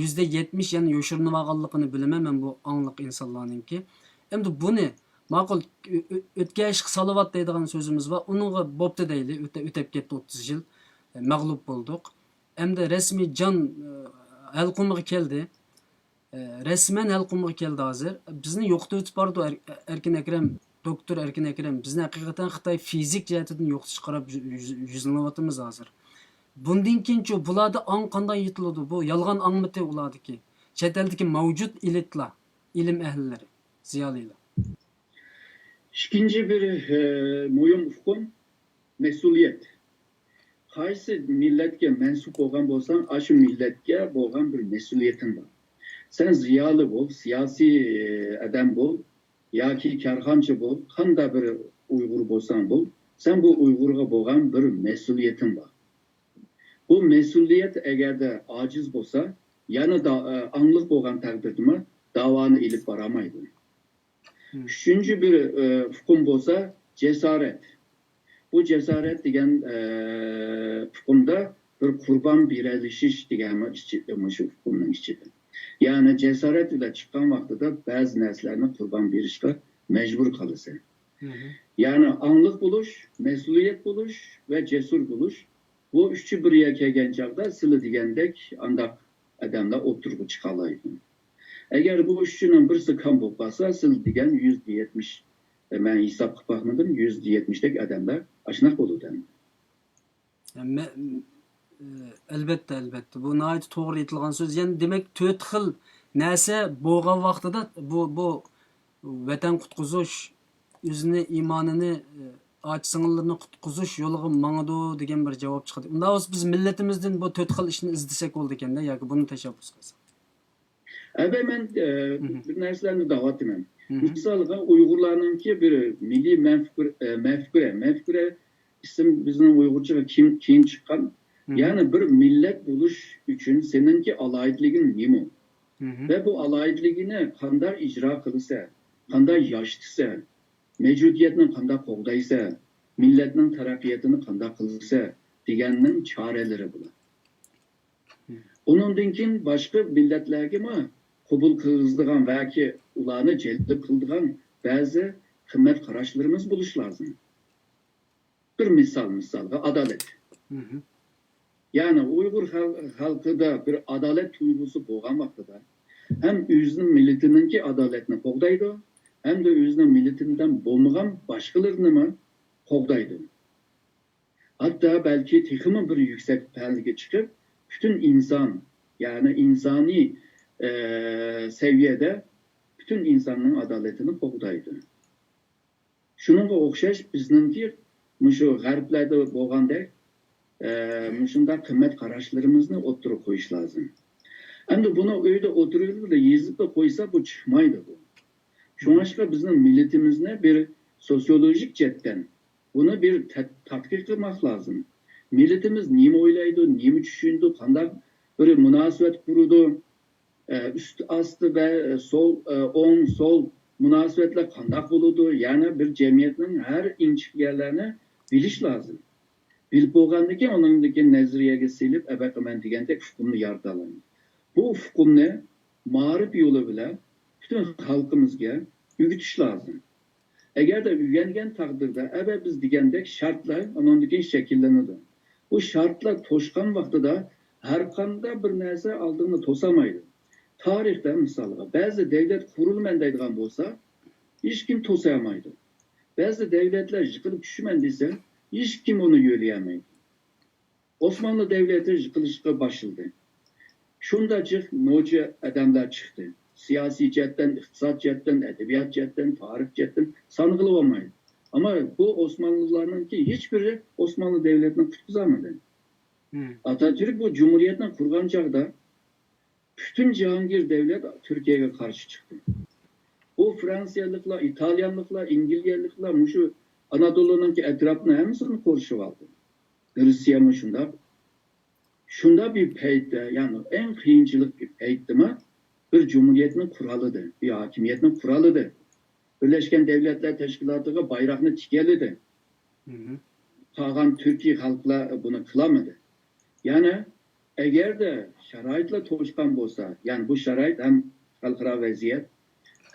يۈزدە يەتمىش يەنە يوشۇرۇنۇۋالغانلىقىنى بىلىمەن مەن بۇ ئاڭلىق ئىنسانلارنىڭكى. ئەمدى بۇنى ماقۇل، ئۆ-، ئۆ-، ئۆتكەن ئىشقا سالاۋات دەيدىغان سۆزىمىز بار. ئۇنىڭغا بوپتۇ دەيلى، ئۆتە-، ئۆتەپ كەتتى ئوتتۇز يىل. ئە، مەغلۇپ بولدۇق. ئەمدى رەسمىي جان، ئە، ھەلقۇمىغا كەلدى. ئە، رەسمەن ھەلقۇمىغا كەلدى ھازىر. بىزنى يوقىتىۋېتىپ بارىدۇ ئەر-، ئەركىن ئەكرەم، دوكتور ئەركىن ئەكرەم. بىزنى ھەقىقەتەن خىتاي فىزىك جەھەتتىن يوقىتىشقا قاراپ يۈ-، يۈز-، يۈزلىنىۋاتىمىز ھازىر. بۇندىن كېيىنچۇ بۇلاردا ئاڭ قانداق يېتىلىدۇ؟ بۇ يالغان ئاڭمىتى ئۇلاردىكى. چەت ئەلدىكى مەۋجۇت ئېلىتلار، ئىلىم ئەھلىلىرى، زىيالىيلار. ئىككىنچى بىر، ئە، مۇھىم ئۇقۇم مەسئۇلىيەت. قايسى مىللەتكە مەنسۇپ بولغان بولساڭ، ئاشۇ مىللەتكە بولغان بىر مەسئۇلىيىتىڭ بار. سەن زىيالىي بول، سىياسىي، ئە، ئادەم بول ياكى كارخانىچى بول، قانداق بىر ئۇيغۇر بولساڭ بول، سەن بۇ ئۇيغۇرغا بولغان بىر مەسئۇلىيىتىڭ بار. بۇ مەسئۇلىيەت ئەگەردە ئاجىز بولسا، يەنە دا-، ئاڭلىق بولغان تەقدىردىمۇ داۋانى ئېلىپ بارالمايدۇ. مم. ئۈچىنچى بىر، ئە، ئۇقۇم بولسا جاسارەت. بۇ جاسارەت دېگەن، ئە، ئۇقۇمدا بىر قۇربان بېرىلىشىش دېگەنمۇ ئىچى-، مۇشۇ ئۇقۇمنىڭ ئىچىدە. يەنى جاسارەت بىلەن چىققان ۋاقتىدا بەزى نەرسىلەرنى قۇربان بېرىشقا مەجبۇر قالىسەن. مم. يەنى ئاڭلىق بولۇش، مەسئۇلىيەت بولۇش ۋە جەسۇر بولۇش، بۇ ئۈچى بىر يەرگە كەلگەن چاغدا سىلى دېگەندەك ئانداق ئادەملەر ئوتتۇرىغا چىقالايدۇ. ئەگەر بۇ ئۈچىنىڭ بىرسى كام بولۇپ قالسا، سىلى دېگەن يۈزدە يەتمىش، مەن ھېساب قىلىپ باقمىدىم، يۈزدە يەتمىشتەك ئادەملەر ئاشۇنداق بولىدۇ ئەمدى. مە-، ئەلبەتتە، ئەلبەتتە. بۇ ناھايىتى توغرا ئېيتىلغان سۆز. يەنى دېمەك، تۆت خىل نەرسە بولغان ۋاقتىدا بۇ، بۇ ۋەتەن قۇتقۇزۇش، ئۆزىنى، ئىمانىنى، ئاچا سىڭىللىرىنى قۇتقۇزۇش يولىغا ماڭىدۇ دېگەن بىر جاۋاب چىقىدۇ. ئۇنداق بولسا بىز مىللىتىمىزدىن بۇ تۆت خىل ئىشنى ئىزدىسەك بولىدىكەندە، ياكى بۇنى تەشەببۇس قىلساق. ئەبە مەن، ئە، مھم. بىر نەرسىلەرنى دەۋاتىمەن. مھم. مىسالغا ئۇيغۇرلارنىڭكى بىر مىللىي مەفكۇر-، ئە، مەفكۇرە، مەفكۇرە ئىسىم بىزنىڭ ئۇيغۇرچىغا كېيىن، كېيىن چىققان. مھم. يەنى بىر مىللەت بولۇش ئۈچۈن سېنىڭكى ئالاھىدىلىكىڭ نېمە؟ مھم. ۋە بۇ ئالاھىدىلىكىنى قانداق ئىجرا قىلىسەن، قانداق ياشىتىسەن، مەۋجۇدىيەتنى قانداق قوغدايسەن، مىللەتنىڭ تەرەققىياتىنى قانداق قىلىسەن دېگەننىڭ چارىلىرى بۇلار. مھم. ئۇنىڭدىن كېيىن باشقا مىللەتلەرگىمۇ قوبۇل قىلغۇزىدىغان ۋەكى ئۇلارنى جەلپ قىلىدىغان بەزى قىممەت قاراشلىرىمىز بولۇشى لازىم. بىر مىسال، مىسالغا ئادالەت. مھم. يەنى ئۇيغۇر خەل-، خەلقىدە بىر ئادالەت تۇيغۇسى بولغان ۋاقتىدا ھەم ئۆزىنىڭ مىللىتىنىڭكى ئادالەتنى قوغدايدۇ، ھەمدە ئۆزىنىڭ مىللىتىدىن بولمىغان باشقىلىرىنىمۇ قوغدايدۇ. ھەتتا بەلكى تېخىمۇ بىر يۈكسەك پەللىگە چىقىپ، پۈتۈن ئىنسان، يەنى ئىنسانىي، ئە، سەۋىيەدە پۈتۈن ئىنساننىڭ ئادالىتىنى قوغدايدۇ. شۇنىڭغا ئوخشاش بىزنىڭكى مۇشۇ غەربلەردە بولغاندەك، ئە، مۇشۇنداق قىممەت قاراشلىرىمىزنى ئوتتۇرىغا قويۇش لازىم. ئەمدى بۇنى ئۆيدە ئولتۇرۇۋېلىپ يېزىپلا قويسا، بۇ چىقمايدۇ بۇ. شۇڭلاشقا بىزنىڭ مىللىتىمىزنى بىر سوسىيولوگىك جەھەتتىن بۇنى بىر تەت-، تەتقىق قىلماق لازىم. مىللىتىمىز نېمە ئويلايدۇ، نېمە چۈشىنىدۇ، قانداق بىر مۇناسىۋەت قۇرىدۇ، ئە، ئۈست ئاستى ۋە سول، ئە، ئوڭ سول مۇناسىۋەتلەر قانداق بولىدۇ؟ يەنى بىر جەمئىيەتنىڭ ھەر ئىنچىكە يەرلەرنى بىلىش لازىم. بىلىپ بولغاندىن كېيىن، ئۇنىڭدىن كېيىن نەزەرىيەگە سېلىپ، ئەبەقە مەن دېگەندەك ئۇقۇمنى يارىتالايمىز. بۇ ئۇقۇمنى مائارىپ يولى بىلەن پۈتۈن خەلقىمىزگە ئۆگىتىش لازىم. ئەگەردە ئۆگەنگەن تەقدىردە، ئەبە بىز دېگەندەك شەرتلەر ئۇنىڭدىن كېيىن شەكىللىنىدۇ. بۇ شەرتلەر توشقان ۋاقتىدا ھەرقانداق بىر نەرسە ئالدىڭنى توسالمايدۇ. تارىختا مىسالغا، بەزى دەۋلەت قۇرۇلىمەن دەيدىغان بولسا، ھېچكىم توسالمايدۇ. بەزى دەۋلەتلەر يىقىلىپ چۈشىمەن دېسە، ھېچكىم ئۇنى يۆلىيەلمەيدۇ. ئوسمانلى دەۋلىتى يىقىلىشقا باشلىدى. شۇنداق جىق نوچى ئادەملەر چىقتى. سىياسىي جەھەتتىن، ئىقتىساد جەھەتتىن، ئەدەبىيات جەھەتتىن، تارىخ جەھەتتىن سانىغىلى بولمايدۇ. ئەمما بۇ ئوسمانلىلارنىڭكى ھېچبىرى ئوسمانلى دەۋلىتىنى قۇتقۇزالمىدى. مم. ئاتاتۈرك بۇ جۇمھۇرىيەتنى قۇرغان چاغدا پۈتۈن جاھانگىر دەۋلەت تۈركىيەگە قارشى چىقتى. بۇ فرانسىيەلىكلەر، ئىتالىيەلىكلەر، ئىنگلىيەلىكلەر مۇشۇ ئانادولۇنىڭكى ئەتراپىنى ھەممىسىنى قورشىۋالدى. گرېتسىيەمۇ شۇنداق. شۇنداق بىر پەيتتە، يەنى ئەڭ قىيىنچىلىق بىر پەيتتىمۇ بىر جۇمھۇرىيەتنى قۇرالىدى، بىر ھاكىمىيەتنى قۇرالىدى. بىرلەشكەن دەۋلەتلەر تەشكىلاتىغا بايراقنى تىكەلىدى. مم. قالغان تۈركىي خەلقلەر بۇنى قىلالمىدى. يەنى ئەگەردە شارائىتلار توشقان بولسا، يەنى بۇ شارائىت ھەم خەلقئارا ۋەزىيەت،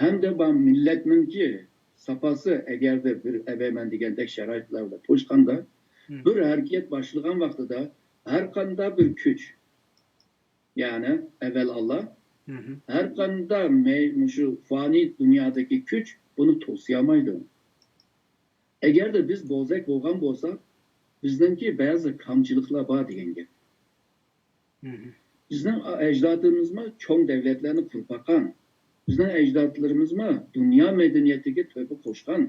ھەمدە بۇ مىللەتنىڭكى ساپاسى ئەگەردە بىر ئەۋەيمەن دېگەندەك شارائىتلار بىلەن توشقاندا، مم. بىر ھەرىكەت باشلىغان ۋاقتىدا ھەر قانداق بىر كۈچ، يەنى ئەۋەل ئاللا، مم. ھەر قانداق مەي-، مۇشۇ فانىي دۇنيادىكى كۈچ بۇنى توسىيالمايدۇ. ئەگەردە بىز بوزەك بولغان بولساق، بىزنىڭكى بەزى كامچىلىقلار بار دېگەن گەپ. مم. بىزنىڭ ئەجدادىمىزمۇ چوڭ دەۋلەتلەرنى قۇرۇپ باققان. بىزنىڭ ئەجدادلىرىمىزمۇ دۇنيا مەدەنىيىتىگە تۆھپە قوشقان.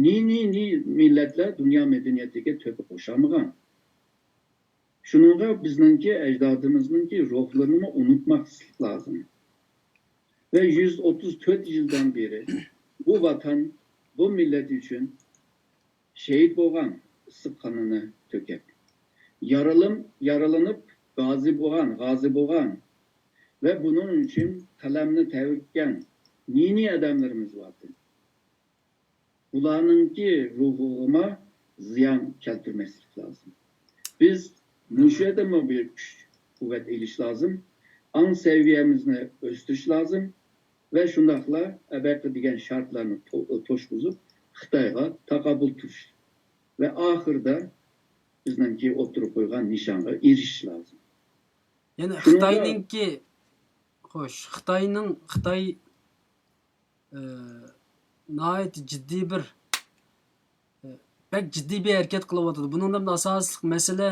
نى، نى، نى مىللەتلەر دۇنيا مەدەنىيىتىگە تۆھپە قوشالمىغان. شۇنىڭغا بىزنىڭكى ئەجدادىمىزنىڭكى روھلىرىنىمۇ ئۇنتۇماسلىق لازىم. ۋە يۈز ئوتتۇز تۆت يىلدىن بېرى بۇ ۋاتان، بۇ مىللەت ئۈچۈن شېھىت بولغان، ئىسسىق قانىنى تۆكۈپ، يارىلىم-، يارىلىنىپ غازى بولغان، غازى بولغان ۋە بۇنىڭ ئۈچۈن قەلەمنى تەۋرىتكەن نى-نى ئادەملىرىمىز بارتى. بۇلارنىڭكى روھىغىمۇ زىيان كەلتۈرمەسلىك لازىم. بىز مۇشۇ يەردىمۇ بىر كۈچ قۇۋۋەت ئېلىش لازىم. ئاڭ سەۋىيەمىزنى ئۆستۈرۈش لازىم ۋە شۇنداقلا ئەبەقە دېگەن شەرتلەرنى تو-، توشقۇزۇپ، خىتايغا تاقابىل تۇرۇش ۋە ئاخىرىدا بىزنىڭكى ئوتتۇرىغا قويغان نىشانغا ئېرىشىش لازىم. يەنى شۇنىڭغا خىتاينىڭكى، خوش، خىتاينىڭ، خىتاي، ئى، ناھايىتى جىددىي بىر، ئى، بەك جىددىي بىر ھەرىكەت قىلىۋاتىدۇ. بۇنىڭدا ئاساسلىق مەسىلە،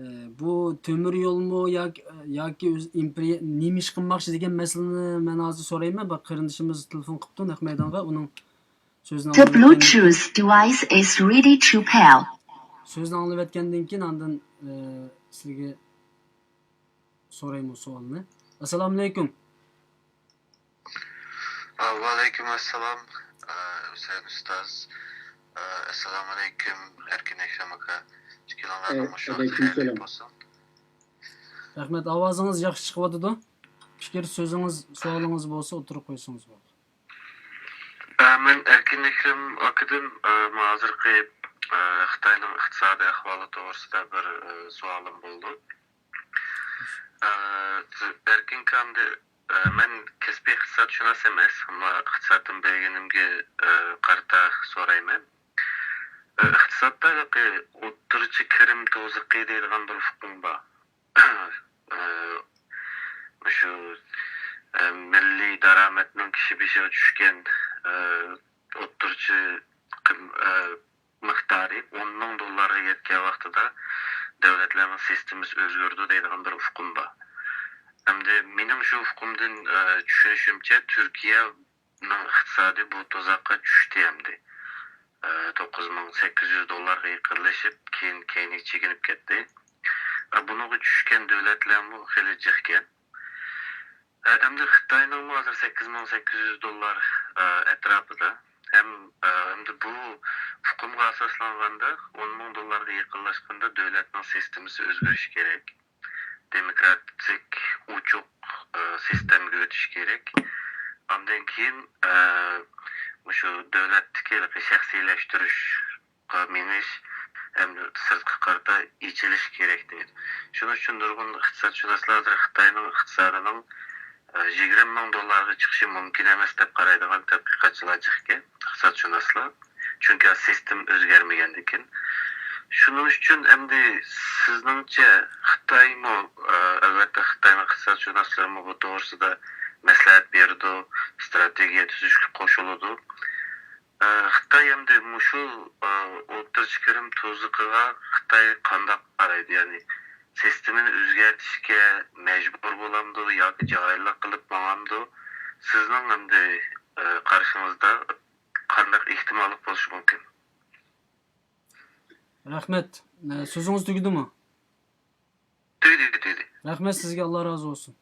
ئى، بۇ تۆمۈر يولمۇ ياكى، ياكى ئۆز ئىمپېرىيە نېمە ئىش قىلماقچى دېگەن مەسىلىنى مەن ھازىر سورايمەن. بىر قېرىندىشىمىز تېلېفون قىپتۇ نەق مەيدانغا. ئۇنىڭ سۆزىنى The ئاڭلىۋەتكەندىن Bluetooth device is ready to pair. سۆزىنى ئاڭلىۋەتكەندىن كېيىن ئاندىن، ئى، سىزگە سورايمۇ سوئالنى. ئەسسالامۇئەلەيكۇم. ۋەئەلەيكۇم ئەسسالام، ھۈسەيىن ئۇستاز. ئەسسالامۇئەلەيكۇم، ئەركىن ئەكرەم ئاكا. ئىككىلىڭلارنىڭ ئە، مۇشۇ ۋەقتى ئەلەيكۇم خەيرلىك سالام. بولسۇن. رەھمەت، ئاۋازىڭىز ياخشى چىقىۋاتىدۇ. پىكىر، سۆزىڭىز، سوئالىڭىز بولسا ئوتتۇرىغا قويسىڭىز بولىدۇ. ئە، مەن ئەركىن ئەكرەم ئاكىدىن، ئە، مانا ھازىرقى، ئە، خىتاينىڭ ئىقتىسادىي ئەھۋالى توغرىسىدا بىر، ئە، سوئالىم بولىدۇ. ئە، ئەركىن ئاكا، ئەمدى، ئە، مەن كەسپىي ئىقتىسادشۇناس ئەمەس، ئەمما ئىقتىسادتىن بىلگىنىمگە، ئە، قارىتا سورايمەن. ئە، ئىقتىسادتا ھېلىقى ئوتتۇرىچە كىرىم توزۇقى دەيدىغان بىر ئۇقۇم بار. ئە، مۇشۇ، ئە، مىللىي دارامەتنىڭ كىشى بېشىغا چۈشكەن، ئە، ئوتتۇرىچە قىم-، ئە، مىقدارى ئون مىڭ دوللارغا يەتكەن ۋاقتىدا دۆلەتلەرنىڭ سىستېمىسى ئۆزگىرىدۇ دەيدىغان بىر ئۇقۇم بار. ئەمدى مېنىڭ شۇ ئۇقۇمدىن، ئە، چۈشىنىشىمچە، تۈركىيە ئىقتىسادى بۇ تۇزاققا چۈشتى ئەمدى. ئە، توققۇز مىڭ سەككىز يۈز دوللارغا يېقىنلىشىپ، كېيىن كەينىگە چېكىنىپ كەتتى. ئە، بۇنىڭغا چۈشكەن دۆلەتلەرمۇ خېلى جىقكەن. ئە، ئەمدى خىتاينىڭمۇ ھازىر سەككىز مىڭ سەككىز يۈز دوللار، ئە، ئەتراپىدا. ھەم، ئە، ئەمدى بۇ ئۇقۇمغا ئاساسلانغاندا، ئون مىڭ دوللارغا يېقىنلاشقاندا دۆلەتنىڭ سىستېمىسى ئۆزگىرىشى كېرەك. دېموكراتىك، ئوچۇق، ئە، سىستېمىگە ئۆتۈش كېرەك. ئاندىن كېيىن، ئە، مۇشۇ دۆلەتتىكى شەخسىيلەشتۈرۈشقا مېڭىش ھەم سىرتقا قارىتا ئېچىلىش كېرەك دەيدۇ. شۇنىڭ ئۈچۈن نۇرغۇن ئىقتىسادشۇناسلار ھازىر خىتاينىڭ ئىقتىسادىنىڭ، ئە، يىگىرمە مىڭ دوللارغا چىقىشى مۇمكىن ئەمەس دەپ قارايدىغان تەتقىقاتچىلار جىقكەن. ئىقتىسادشۇناسلار. چۈنكى سىستېما ئۆزگەرمىگەندىكىن. شۇنىڭ ئۈچۈن ئەمدى سىزنىڭچە خىتايمۇ، ئە، ئەلۋەتتە خىتاينىڭ ئىقتىسادشۇناسلىرىمۇ بۇ توغرىسىدا مەسلىھەت بېرىدۇ، ئىستراتېگىيە تۈزۈشكە قوشۇلىدۇ. ئە، خىتاي ئەمدى مۇشۇ، ئە، ئوتتۇرىچە كىرىم تۇزىقىغا خىتاي قانداق قارايدۇ؟ يەنى سىستېمىنى ئۆزگەرتىشكە مەجبۇر بولامدۇ ياكى جاھىللىق قىلىپ ماڭامدۇ؟ سىزنىڭ ئەمدى، ئە، قارىشىڭىزدا قانداق ئېھتىماللىق بولۇشى مۇمكىن؟ رەھمەت. ئە، سۆزىڭىز تۈگىدىمۇ؟ تۈگىدى، تۈگىدى. رەھمەت سىزگە، ئاللا رازى بولسۇن.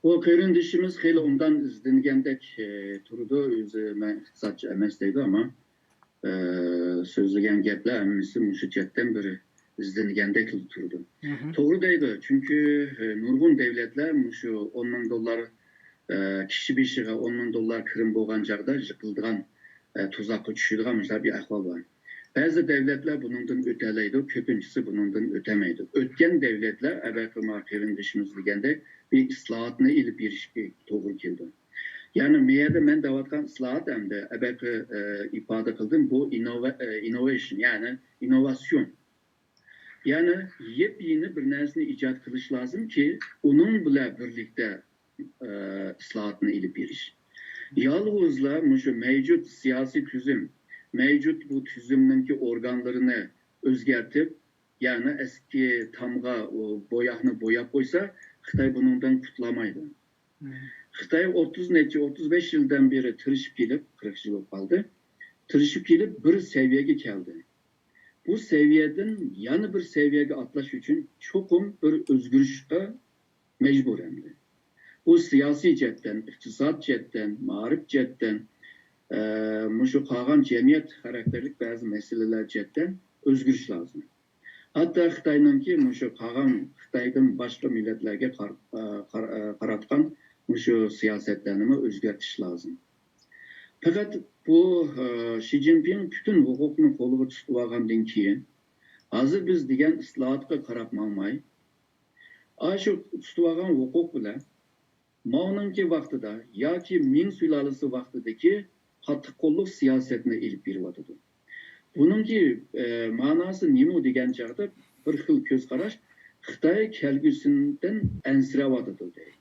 بۇ قېرىندىشىمىز خېلى ئوبدان ئىزدەنگەندەك، ئە، تۇرىدۇ. ئۆزى مەن ئىقتىسادچى ئەمەس دەيدۇ، ئەمما، ئە، سۆزلىگەن گەپلەر ھەممىسى مۇشۇ جەھەتتىن بىر ئىزدەنگەندەك تۇرىدۇ. مھم. توغرا دەيدۇ، چۈنكى، ئە، نۇرغۇن دەۋلەتلەر مۇشۇ ئون مىڭ دوللار، ئە، كىشى بېشىغا ئون مىڭ دوللار كىرىم بولغان چاغدا يىقىلىدىغان، ئە، تۇزاققا چۈشىدىغان مۇشۇنداق بىر ئەھۋال بار. بەزى دەۋلەتلەر بۇنىڭدىن ئۆتەلەيدۇ، كۆپىنچىسى بۇنىڭدىن ئۆتەلمەيدۇ. ئۆتكەن دەۋلەتلەر ئەبەقىما قېرىندىشىمىز دېگەندەك بىر ئىسلاھاتنى ئېلىپ بېرىشكە توغرا كېلىدۇ. يەنى مۇ يەردە مەن دەۋاتقان ئىسلاھات ئەمدى ئەبەقى، ئە، ئىپادە قىلدىم، بۇ ئىننوۋا-، ئە، ئىننوۋېيشن، يەنى ئىننوۋاتسىيون. يەنى يېپيېڭى بىر نەرسىنى ئىجاد قىلىش لازىمكى، ئۇنىڭ بىلەن بىرلىكتە، ئە، ئىسلاھاتنى ئېلىپ بېرىش. يالغۇزلا مۇشۇ مەۋجۇت سىياسىي تۈزۈم، مەۋجۇت بۇ تۈزۈمنىڭكى ئورگانلىرىنى ئۆزگەرتىپ، يەنى ئەسكى تامغا ئۇ بوياقنى بوياپ قويسا، خىتاي بۇنىڭدىن قۇتۇلالمايدۇ. مم. خىتاي ئوتتۇز نەچچە، ئوتتۇز بەش يىلدىن بېرى تىرىشىپ كېلىپ، قىرىق يىل بولۇپ قالدى. تىرىشىپ كېلىپ بىر سەۋىيەگە كەلدى. بۇ سەۋىيەدىن يەنە بىر سەۋىيەگە ئاتلاش ئۈچۈن چوقۇم بىر ئۆزگىرىشقا مەجبۇر ئەمدى. بۇ سىياسىي جەھەتتىن، ئىقتىساد جەھەتتىن، مائارىپ جەھەتتىن، ئە، مۇشۇ قالغان جەمئىيەت خاراكتېرلىك بەزى مەسىلىلەر جەھەتتىن ئۆزگىرىش لازىم. ھەتتا خىتاينىڭكى مۇشۇ قالغان خىتايدىن باشقا مىللەتلەرگە قار-، ئە، قار-، ئە، قاراتقان مۇشۇ سىياسەتلەرنىمۇ ئۆزگەرتىش لازىم. پەقەت بۇ، ئە، شى جىنپىڭ پۈتۈن ھوقۇقنى قولىغا تۇتۇۋالغاندىن كېيىن، ھازىر بىز دېگەن ئىسلاھاتقا قاراپ ماڭماي، ئاشۇ تۇتۇۋالغان ھوقۇق بىلەن ماۋنىڭكى ۋاقتىدا ياكى مىڭ سۇلالىسى ۋاقتىدىكى قاتتىق قوللۇق سىياسەتنى ئېلىپ بېرىۋاتىدۇ. بۇنىڭكى، ئە، ماناسى نېمە دېگەن چاغدا بىر خىل كۆز قاراش، خىتاي كەلگۈسىدىن ئەنسىرەۋاتىدۇ دەيدۇ.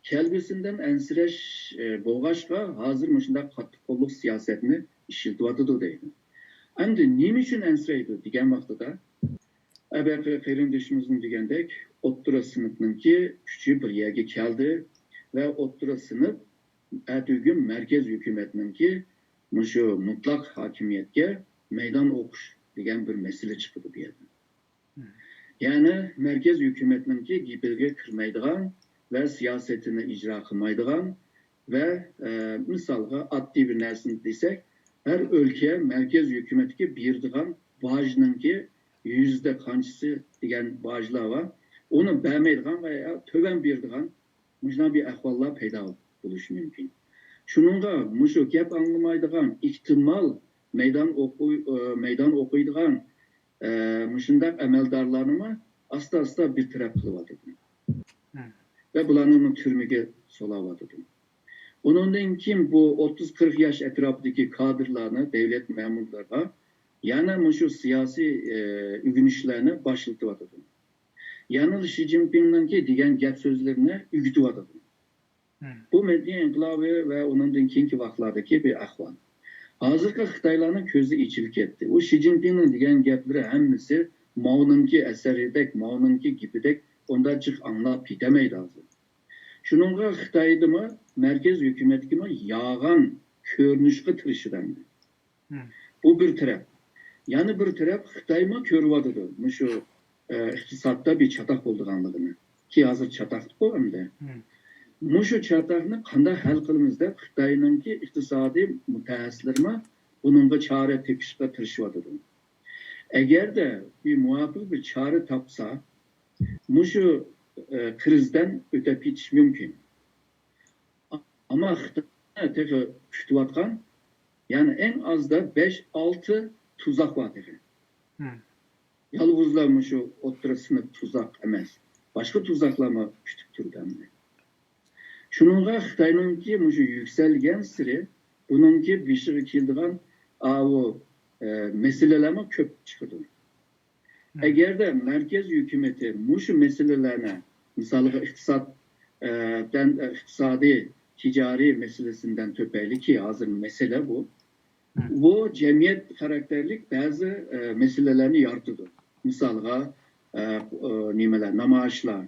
كەلگۈسىدىن ئەنسىرەش، ئە، بولغاچقا، ھازىر مۇشۇنداق قاتتىق قوللۇق سىياسەتنى ئىشلىتىۋاتىدۇ دەيدۇ. ئەمدى نېمە ئۈچۈن ئەنسىرەيدۇ دېگەن ۋاقتىدا، ئەبەقى قېرىندىشىمىزنىڭ دېگەندەك، ئوتتۇرا سىنىپنىڭكى كۈچى بىر يەرگە كەلدى ۋە ئوتتۇرا سىنىپ ئەتىگۈن مەركەز ھۆكۈمەتنىڭكى مۇشۇ مۇتلەق ھاكىمىيەتكە مەيدان ئوقۇش دېگەن بىر مەسىلە چىقىدۇ بۇ يەردىن. مم. يەنى مەركەز ھۆكۈمەتنىڭكى گېپىگە كىرمەيدىغان ۋە سىياسىتىنى ئىجرا قىلمايدىغان ۋە، ئە، مىسالغا ئاددىي بىر نەرسىنى دېسەك، ھەر ئۆلكە مەركەز ھۆكۈمەتكە بېرىدىغان باجنىڭكى يۈزدە قانچىسى دېگەن باجلار بار. ئۇنى بەرمەيدىغان ۋە يا تۆۋەن بېرىدىغان مۇشۇنداق بىر ئەھۋاللار پەيدا بولۇشى مۇمكىن. شۇنىڭغا مۇشۇ گەپ ئاڭلىمايدىغان، ئېھتىمال مەيدان ئوقۇي-، ئە، مەيدان ئوقۇيدىغان، ئە، مۇشۇنداق ئەمەلدارلارنىمۇ ئاستا-ئاستا بىر تەرەپ قىلىۋاتىدۇ. مم. ۋە بۇلارنىمۇ تۈرمىگە سولاۋاتىدۇ. ئۇنىڭدىن كېيىن بۇ ئوتتۇز قىرىق ياش ئەتراپىدىكى كادىرلارنى، دەۋلەت مەمۇرلىرىغا يەنە مۇشۇ سىياسىي، ئە، ئۆگىنىشلەرنى باشلىتىۋاتىدۇ. يەنىلا شى جىنپىڭنىڭكى دېگەن گەپ سۆزلىرىنى ئۆگىتىۋاتىدۇ. مم. بۇ مەدەنىيەت ئىنقىلابى ۋە ئۇنىڭدىن كېيىنكى ۋاقىتلاردىكى بىر ئەھۋال. ھازىرقى خىتايلارنىڭ كۆزى ئېچىلىپ كەتتى. ئۇ شى جىنپىڭنىڭ دېگەن گەپلىرى ھەممىسى ماۋنىڭكى ئەسىرىدەك، ماۋنىڭكى گېپىدەك ئۇنداق جىق ئاڭلاپ كېتەلمەيدۇ ھازىر. شۇنىڭغا خىتايدىمۇ، مەركەز ھۆكۈمەتكىمۇ يالغان كۆرۈنۈشكە تىرىشىدۇ ئەمدى. مم. بۇ بىر تەرەپ. يەنە بىر تەرەپ خىتايمۇ كۆرۈۋاتىدۇ مۇشۇ، ئە، ئىقتىسادتا بىر چاتاق بولىدىغانلىقىنى. كى ھازىر چاتاقتىكۇ ئەمدى. مم. مۇشۇ چاتاقنى قانداق ھەل قىلىمىز دەپ خىتاينىڭكى ئىقتىسادىي مۇتەخەسسىسلىرىمۇ بۇنىڭغا چارە تېپىشقا تىرىشىۋاتىدۇ. ئەگەردە بىر مۇۋاپىق بىر چارە تاپسا، مۇشۇ، ئە، كىرىزدىن ئۆتۈپ كېتىش مۇمكىن. ئەمما خىتاينى تېخى كۈتۈۋاتقان، يەنى ئەڭ ئازدا بەش، ئالتە تۇزاق بار تېخى. مم. يالغۇزلا مۇشۇ ئوتتۇرا سىنىپ تۇزاق ئەمەس، باشقا تۇزاقلارمۇ كۈتۈپ تۇرىدۇ ئەمدى. شۇنىڭغا خىتاينىڭكى مۇشۇ يۈكسەلگەنسېرى بۇنىڭكى بېشىغا كېلىدىغان ئاۋۇ، ئە، مەسىلىلەرمۇ كۆپ چىقىدۇ. ئەگەردە مەركەز ھۆكۈمىتى مۇشۇ مەسىلىلەرنى، مىسالغا ئىقتىساد، ئە، دەن، ئىقتىسادىي، تىجارىي مەسىلىسىدىن تۆپەيلىكى، ھازىر مەسىلە بۇ. بۇ جەمئىيەت خاراكتېرلىك بەزى، ئە، مەسىلىلەرنى يارىتىدۇ. مىسالغا، ئە، ئە، نېمىلەر، نامايىشلار،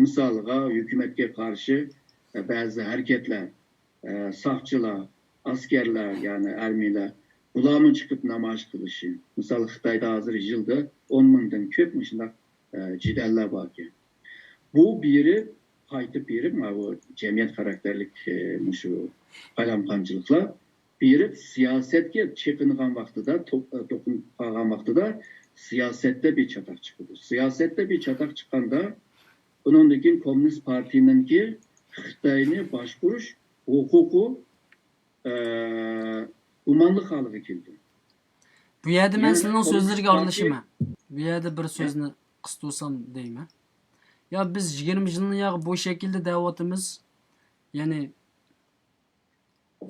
مىسالغا، ھۆكۈمەتكە قارشى، ئە، بەزى ھەرىكەتلەر، ئە، ساقچىلار، ئەسكەرلەر، يەنى ئارمىيەلەر، بۇلارمۇ چىقىپ نامايىش قىلىشى. مىسال، خىتايدا ھازىر يىلدا ئون مىڭدىن كۆپ مۇشۇنداق، ئە، جېدەللەر باركەن. بۇ بېرىپ، قايتىپ بېرىپ، ماۋۇ جەمئىيەت خاراكتېرلىك، ئە، مۇشۇ قالايمىقانچىلىقلار بېرىپ سىياسەتكە چېقىنغان ۋاقتىدا، تو-، ئە، توقۇنۇپ قالغان ۋاقتىدا سىياسەتتە بىر چاتاق چىقىدۇ. سىياسەتتە بىر چاتاق چىققاندا، بۇنىڭدىن كېيىن كوممۇنىست پارتىيىنىڭكى خىتاينى باشقۇرۇش ھوقۇقى، ئە، گۇمانلىق ھالىغا كېلىدۇ. بۇ يەردە مەن يەنى سىلىنىڭ كوممۇنىست سۆزلىرىگە پارتىيە ئارىلىشىمەن. بۇ يەردە بىر يە. سۆزنى قىستۇرسام دەيمەن. يا بىز يىگىرمە يىلنى يا بۇ شەكىلدە دەۋاتىمىز. يەنى،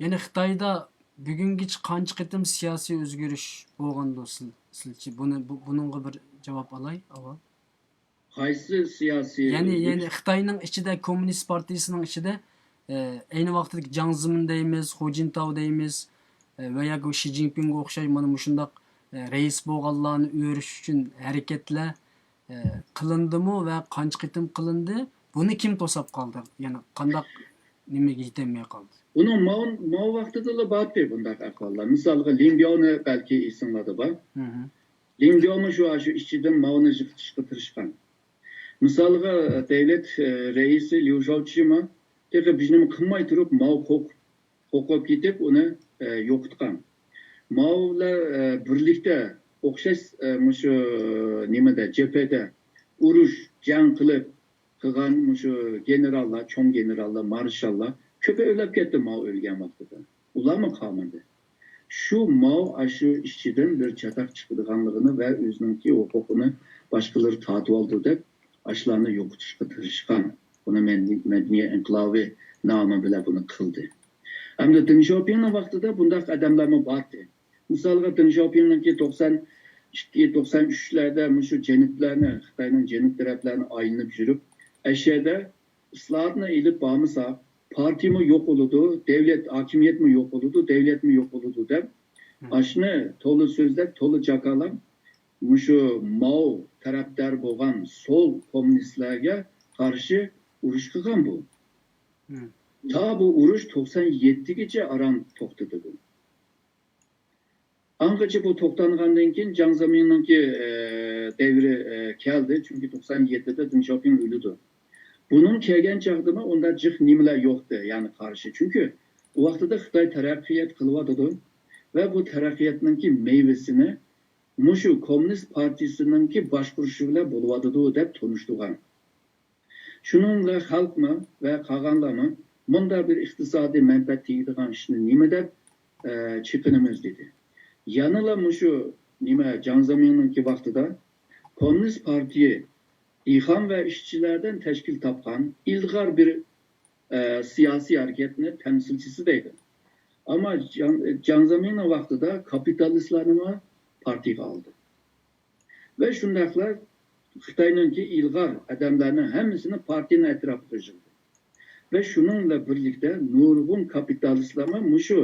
يەنى خىتايدا بۈگۈنگىچە قانچە قېتىم سىياسىي ئۆزگىرىش بولغاندۇ سىل-، سىلچە؟ بۇنى، بۇ، بۇنىڭغا بىر جاۋاب ئالاي ئاۋۋال. قايسى سىياسىي يەنى، ئۆزگىرىش؟ يەنى خىتاينىڭ ئىچىدە، كوممۇنىست پارتىيىسىنىڭ ئىچىدە، ئە، ئەينى ۋاقىتتىكى جاڭ زېمىن دەيمىز، خۇ جىنتاۋ دەيمىز، ئە، ۋە ياكى شى جىنپىڭغا ئوخشاش مانا مۇشۇنداق، ئە، رەئىس بولغانلارنى ئۆرۈش ئۈچۈن ھەرىكەتلەر، ئە، قىلىندىمۇ ۋە قانچە قېتىم قىلىندى؟ بۇنى كىم توساپ قالدى؟ يەنى قانداق نېمىگە يېتەلمەي قالدى؟ بۇنىڭ ماۋ-، ماۋ ۋاقتىدىلا بارتى بۇنداق ئەھۋاللار. مىسالغا، لىن بياۋنى بەلكى ئېسىڭلاردا بار. مھم. لىن بياۋمۇ شۇ، شۇ ئىچىدىن ماۋنى يىقىتىشقا تىرىشقان. مىسالغا، دەۋلەت، ئە، رەئىسى ليۇ شياۋچىمۇ تېخى بىر نېمە قىلماي تۇرۇپ، ماۋ قورق-، قورقۇپ كېتىپ، ئۇنى، ئە، يوقىتقان. ماۋ بىلەن، ئە، بىرلىكتە ئوخشاش، ئە، مۇشۇ نېمىدە، جەبھەدە ئۇرۇش، جەڭ قىلىپ، قىلغان مۇشۇ گېنېراللار، چوڭ گېنېراللار، مارشاللار كۆپى ئۆلۈپ كەتتى ماۋ ئۆلگەن ۋاقتىدا. ئۇلارمۇ قالمىدى. شۇ ماۋ ئاشۇ ئىچىدىن بىر چاتاق چىقىدىغانلىقىنى ۋە ئۆزىنىڭكى ھوقۇقىنى باشقىلار تارتىۋالدى دەپ، ئاشۇلارنى يوقىتىشقا تىرىشقان. بۇنى مەدەنىي ئىنقىلابى نامى بىلەن بۇنى قىلدى. ئەمدى دېڭ شياۋپىڭنىڭ ۋاقتىدا بۇنداق ئادەملەرمۇ بارتى. مىسالغا، دېڭ شياۋپىڭنىڭكى توقسان ئىككى، توقسان ئۈچلەردە مۇشۇ جەنۇبلارنى، خىتاينىڭ جەنۇب تەرەپلەرنى ئايلىنىپ يۈرۈپ، ئەشەدە ئىسلاھاتنى ئېلىپ بارمىساق، پارتىيىمۇ يوق بولىدۇ، دەۋلەت، ھاكىمىيەتمۇ يوق بولىدۇ، دەۋلەتمۇ يوق بولىدۇ دەپ، مم. ئاشۇنى تولا سۆزلەپ، تولا جاكارلاپ، مۇشۇ ماۋ تەرەپدار بولغان سول كوممۇنىستلارغا قارشى ئۇرۇش قىلغان بۇ. مم. تا بۇ ئۇرۇش توقسان يەتتىگىچە ئاران توختىدى بۇ. ئاڭغىچە بۇ توختانغاندىن كېيىن جاڭ زېمىننىڭكى، ئە، دەۋرى، ئە، كەلدى، چۈنكى توقسان يەتتىدە دېڭ شياۋپىڭ ئۆلىدۇ. بۇنىڭ كەلگەن چاغدىمۇ ئۇنداق جىق نېمىلەر يوقتى، يەنى قارشى. چۈنكى ئۇ ۋاقتىدا خىتاي تەرەققىيات قىلىۋاتىدۇ ۋە بۇ تەرەققىياتنىڭكى مېۋىسىنى مۇشۇ كوممۇنىست پارتىيىسىنىڭكى باشقۇرۇشى بىلەن بولۇۋاتىدۇ دەپ تونۇشتۇرغان. شۇنىڭ بىلەن خەلقمۇ ۋە قالغانلارمۇ مۇنداق بىر ئىقتىسادىي مەنپەئەت تېگىدىغان ئىشنى نېمە دەپ، ئە، چېقىنىمىز دېدى. يەنىلا مۇشۇ نېمە، جاڭ زېمىننىڭكى ۋاقتىدا كوممۇنىست پارتىيە دېھقان ۋە ئىشچىلاردىن تەشكىل تاپقان ئىلغار بىر، ئە، سىياسىي ھەرىكەتنى تەمسىلچىسى دەيدۇ. ئەمما جاڭ، جاڭ زېمىننىڭ ۋاقتىدا كاپىتالىستلارنىمۇ پارتىيىگە ئالدى. ۋە شۇنداقلا خىتاينىڭكى ئىلغار ئادەملەرنىڭ ھەممىسىنى پارتىيىنىڭ ئەتراپىغا يىغدى. ۋە شۇنىڭ بىلەن بىرلىكتە نۇرغۇن كاپىتالىستلارمۇ مۇشۇ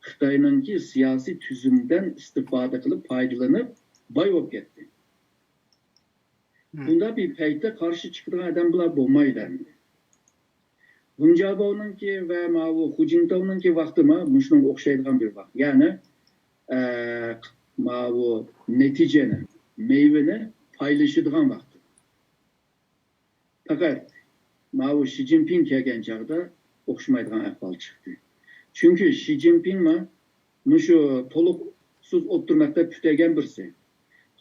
خىتاينىڭكى سىياسىي تۈزۈمدىن ئىستىپادە قىلىپ پايدىلىنىپ باي بولۇپ كەتتى. مم. بۇنداق بىر پەيتتە قارشى چىقىدىغان ئادەم بۇلار بولمايدۇ ئەمدى. ھۇن جياباۋنىڭكى ۋە ماۋۇ خۇ جىنتاۋنىڭكى ۋاقتىمۇ مۇشۇنىڭغا ئوخشايدىغان بىر ۋاقىت. يەنى، ئە، ماۋۇ نەتىجىنى، مېۋىنى پايلىشىدىغان ۋاقتى. پەقەت ماۋۇ شى جىنپىڭ كەلگەن چاغدا ئوخشىمايدىغان ئەھۋال چىقتى. چۈنكى شى جىنپىڭمۇ مۇشۇ تولۇقسىز ئوتتۇرا مەكتەپ پۈتتۈرگەن بىرسى.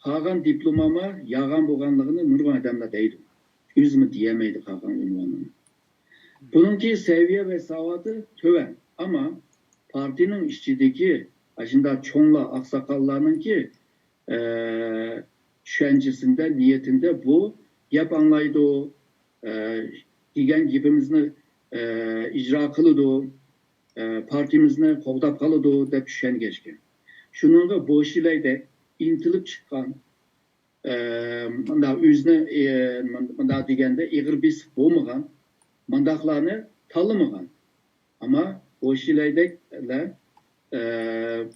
قالغان دىپلومامۇ يالغان بولغانلىقىنى نۇرغۇن ئادەملەر دەيدۇ. ئۆزىمۇ دېيەلمەيدۇ قالغان ئۇنۋاننى. بۇنىڭكى سەۋىيە ۋە ساۋاتى تۆۋەن. ئەمما پارتىيىنىڭ ئىچىدىكى ئاشۇنداق چوڭلار، ئاقساقاللارنىڭكى، ئە، چۈشەنچىسىندە، نىيىتىندە بۇ گەپ ئاڭلايدۇ، ئە، دېگەن گېپىمىزنى، ئە، ئىجرا قىلىدۇ. پارتىيىمىزنى قوغداپ قالىدۇ دەپ چۈشەنگەچكە. شۇنىڭغا بوشىلەيدەك ئىنتىلىپ چىققان، ئە، مۇنداق ئۆزىنى، ئە، مۇنداق دېگەندە ئېغىر بېسىق بولمىغان، مۇنداقلارنى تاللىمىغان. ئەمما بوشىلەيدەكلەر، ئە،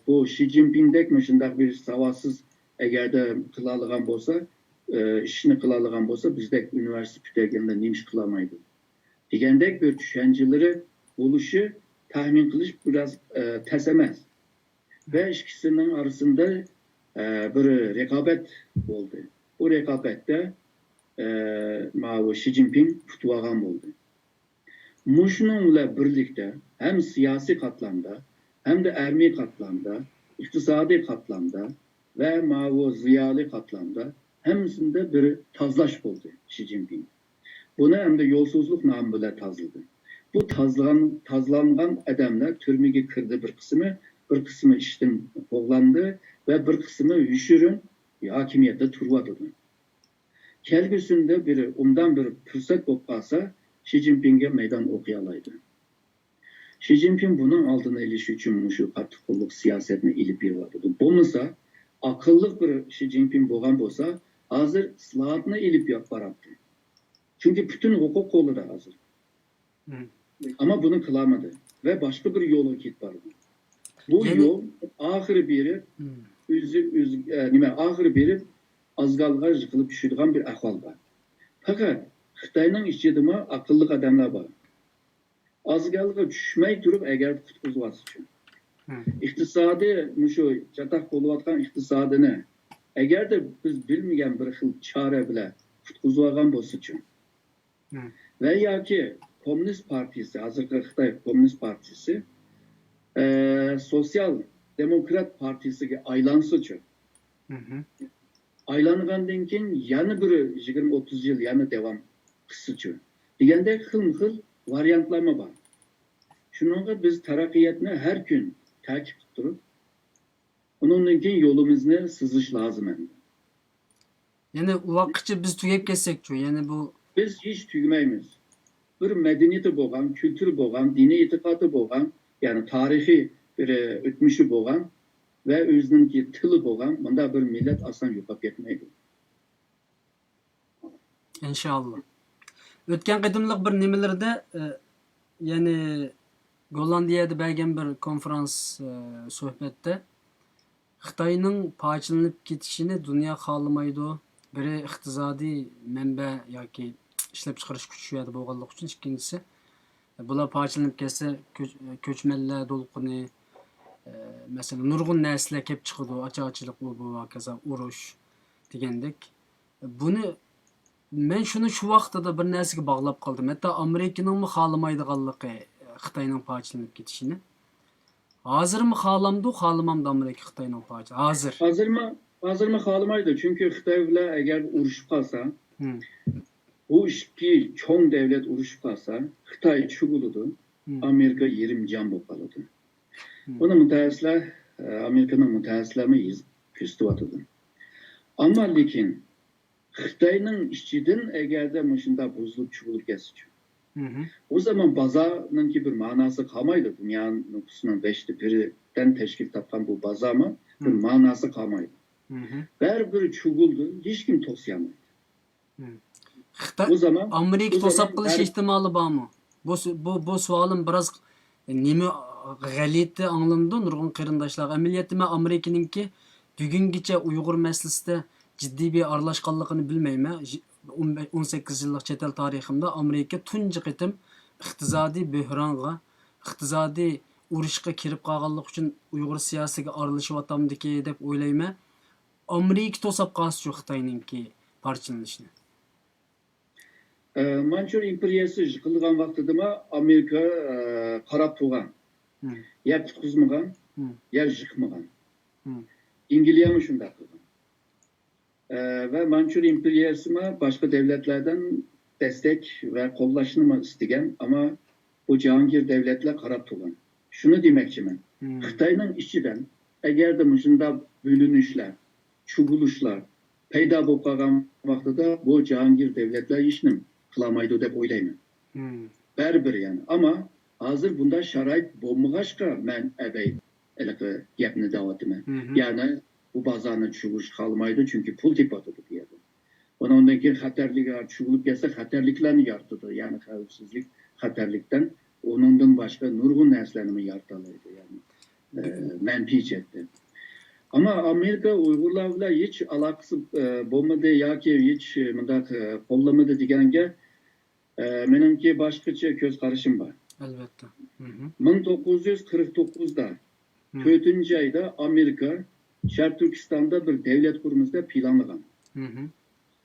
بۇ شى جىنپىڭدەك مۇشۇنداق بىر ساۋاتسىز ئەگەردە قىلالىغان بولسا، ئە، ئىشنى قىلالىغان بولسا، بىزدەك ئۇنىۋېرسىتېت پۈتتۈرگەندە نېمە ئىش قىلالمايدۇ دېگەندەك بىر چۈشەنچىلىرى بولۇشى تەخمىن قىلىش بىراز، ئە، تەس ئەمەس. ۋە ئىككىسىنىڭ ئارىسىدا، ئە، بىر رىقابەت بولدى. بۇ رىقابەتتە، ئە، ماۋۇ شى جىنپىڭ ئۇتۇۋالغان بولدى. مۇشۇنىڭ بىلەن بىرلىكتە ھەم سىياسىي قاتلامدا، ھەمدە ئەرمىي قاتلامدا، ئىقتىسادىي قاتلامدا ۋە ماۋۇ زىيالىي قاتلامدا ھەممىسىندە بىر تازىلاش بولدى شى جىنپىڭ. بۇنى ئەمدى يولسىزلىق نامى بىلەن تازىلىدى. بۇ تازىلغان، تازىلانغان ئادەملەر تۈرمىگە كىردى بىر قىسمى، بىر قىسمى ئىشتىن قوغلاندى ۋە بىر قىسمى يوشۇرۇن ھاكىمىيەتتە تۇرۇۋاتىدۇ. كەلگۈسىدە بىر ئوبدان بىر پۇرسەت بولۇپ قالسا، شى جىنپىڭگە مەيدان ئوقۇيالايدۇ. شى جىنپىڭ بۇنىڭ ئالدىنى ئېلىش ئۈچۈن مۇشۇ قاتتىق قوللۇق سىياسەتنى ئېلىپ بېرىۋاتىدۇ. بولمىسا، ئاقىللىق بىر شى جىنپىڭ بولغان بولسا، ھازىر ئىسلاھاتنى ئېلىپ باراتتى. چۈنكى پۈتۈن ھوقۇق قولىدا ھازىر. مم. ئەمما بۇنى قىلالمىدى ۋە باشقا بىر يولغا كېتىپ بارىدۇ. بۇ يەنى يول ئاخىرى بېرىپ، مم. ئۆزى، ئۆزى، ئە، نېمە، ئاخىرى بېرىپ ئازغالغا يىقىلىپ چۈشىدىغان بىر ئەھۋال بار. پەقەت خىتاينىڭ ئىچىدىمۇ ئاقىللىق ئادەملەر بار. ئازگالغا چۈشمەي تۇرۇپ ئەگەر قۇتقۇزۇۋاتسىچۇ. مم. ئىقتىسادىي، مۇشۇ چاتاق بولۇۋاتقان ئىقتىسادىنى ئەگەردە بىز بىلمىگەن بىر خىل چارە بىلەن قۇتقۇزۇۋالغان بولسىچۇ. مم. ۋە ياكى كوممۇنىست پارتىيىسى، ھازىرقى خىتاي كوممۇنىست پارتىيىسى، ئە، سوتسىيال دېموكرات پارتىيىسىگە ئايلانسىچۇ. مم. ئايلانغاندىن كېيىن يەنە بىر يىگىرمە ئوتتۇز يىل يەنە داۋام قىلسىچۇ دېگەندەك خىلمۇ خىل ۋارىيانتلارمۇ بار. شۇنىڭغا بىز تەرەققىياتنى ھەر كۈن تەكىت قىلىپ تۇرۇپ، ئۇنىڭدىن كېيىن يولىمىزنى سىزىش لازىم ئەمدى. يەنى ئۇ ۋاقىتقىچە بىز تۈگەپ كەتسەكچۇ، يەنى بۇ بىز ھېچ تۈگىمەيمىز. بىر مەدەنىيىتى بولغان، كۈلتۈرى بولغان، دىنىي ئېتىقادى بولغان، يەنى تارىخىي بىر ئۆتمۈشى بولغان ۋە ئۆزىنىڭكى تىلى بولغان مۇنداق بىر مىللەت ئاسان يوقاپ كەتمەيدۇ. ئىنشائاللا. ئۆتكەن قېتىملىق بىر نېمىلىرىدە، ئە، يەنى گوللاندىيەدە بەرگەن بىر كونفرانس، ئە، سۆھبەتتە خىتاينىڭ پارچىلىنىپ كېتىشىنى دۇنيا خالىمايدۇ. بىرى ئىقتىسادىي مەنبە ياكى ئىشلەپچىقىرىش كۈچى شۇ يەردە بولغانلىقى ئۈچۈن، ئىككىنچىسى، بۇلار پارچىلىنىپ كەتسە، كۆچ-، كۆچمەنلەر دولقۇنى، ئە، مەسىلەن، نۇرغۇن نەرسىلەر كەپ چىقىدۇ، ئاچارچىلىق، ئۇ، بۇ، ھاكازا ئۇرۇش دېگەندەك. بۇنى، مەن شۇنى شۇ ۋاقتىدا بىر نەرسىگە باغلاپ قالدىم. ھەتتا ئامېرىكىنىڭمۇ خالىمايدىغانلىقى خىتاينىڭ پارچىلىنىپ كېتىشىنى. ھازىرمۇ خالامدۇ، خالىمامدۇ ئامېرىكا خىتاينىڭ پارچە-، ھازىر. ھازىرمۇ، ھازىرمۇ خالىمايدۇ. چۈنكى خىتاي بىلەن ئەگەر ئۇرۇشۇپ قالسا، مم. بۇ ئىككى چوڭ دەۋلەت ئۇرۇشۇپ قالسا، خىتاي چۆكۈلىدۇ، مم. ئامېرىكا يېرىم-جان بولۇپ قالىدۇ. مم. بۇنى مۇتەخەسسىسلەر، ئە، ئامېرىكىنىڭ مۇتەخەسسىسلەرمۇ يېزىپ كۆرسىتىۋاتىدۇ. ئەمما لېكىن، خىتاينىڭ ئىچىدىن ئەگەردە مۇشۇنداق بۇزۇلۇپ چۈگۈلۈپ كەتسىچۇ. مم. ئۇ زامان بازارنىڭكى بىر ماناسى قالمايدۇ. دۇنيا نوپۇسىنىڭ بەشتە بىرىدىن تەشكىل تاپقان بۇ بازارمۇ بىر مم. ماناسى قالمايدۇ. مم. بەرىبىر چۈگۈلدى، ھېچكىم توسىيالمايدۇ. مم. خىتاي، بۇ زامان، ئامېرىكا بۇ توساپ زامان قېلىش ھەر ئېھتىمالى بارمۇ؟ بۇ س-، بۇ، بۇ سوئالىم بىراز نېمە غەلىتە ئاڭلىنىدۇ نۇرغۇن قېرىنداشلارغا. ئەمەلىيەتتە مەن ئامېرىكىنىڭكى بۈگۈنگىچە ئۇيغۇر مەسىلىسىدە جىددىي بىر ئارىلاشقانلىقىنى بىلمەيمەن. ژ-، ئون بەش، ئون سەككىز يىللىق چەت ئەل تارىخىمدا ئامېرىكا تۇنجى قېتىم ئىقتىسادىي بۆھرانغا، ئىقتىسادىي ئۇرۇشقا كىرىپ قالغانلىقى ئۈچۈن ئۇيغۇر سىياسىتىگە ئارىلىشىۋاتامدىكى دەپ ئويلايمەن. ئامېرىكا توساپ قالسىچۇ خىتاينىڭكى پارچىلىنىشىنى؟ ئە، مانچۇر ئىمپېرىيەسى يىقىلغان ۋاقتىدىمۇ ئامېرىكا، ئە، قاراپ تۇرغان. مم. يا قۇتقۇزمىغان، مم. يا يىقمىغان. مم. ئەنگلىيەمۇ شۇنداق قىلغان. ئە، ۋە مانچۇر ئىمپېرىيەسىمۇ باشقا دەۋلەتلەردىن دەستەك ۋە قوللاشنىمۇ ئىستىگەن، ئەمما بۇ جاھانگىر دەۋلەتلەر قاراپ تۇرغان. شۇنى دېمەكچىمەن، مم. خىتاينىڭ ئىچىدىن ئەگەردە مۇشۇنداق بۆلۈنۈشلەر، چۈگۈلۈشلەر پەيدا بولۇپ قالغان ۋاقتىدا بۇ جاھانگىر دەۋلەتلەر ھېچنېمە قىلالمايدۇ دەپ ئويلايمەن. مم. بەرىبىر يەنى. ئەمما ھازىر بۇنداق شارائىت بولمىغاچقا، مەن ئەبەي ھېلىقى گەپنى دەۋاتىمەن. يەنى بۇ بازارنى چۈشۈرۈشكە خالىمايدۇ، چۈنكى پۇل تېپىۋاتىدۇ بۇ يەردە. ئۇنىڭدىن كېيىن خەتەرلىك، چۈشۈرۈلۈپ كەتسە، خەتەرلىكلەرنى يارىتىدۇ. يەنى خەۋپسىزلىك خەتەرلىكتىن ئۇنىڭدىن باشقا نۇرغۇن نەرسىلەرنى يارىتالايدۇ. يەنى، ئە، مەنپىي جەھەتتىن. ئەمما ئامېرىكا ئۇيغۇرلار بىلەن ھېچ ئالاقىسى، ئە، بولمىدى ياكى ھېچ مۇنداق، ئە، قوللىمىدى دېگەنگە، ئە، مېنىڭكى باشقىچە كۆز قارىشىم بار. ئەلۋەتتە. مىڭ توققۇز يۈز قىرىق توققۇزدا، تۆتىنچى ئايدا ئامېرىكا شەرقىي تۈركىستاندا بىر دەۋلەت قۇرىمىز دەپ پىلانلىغان.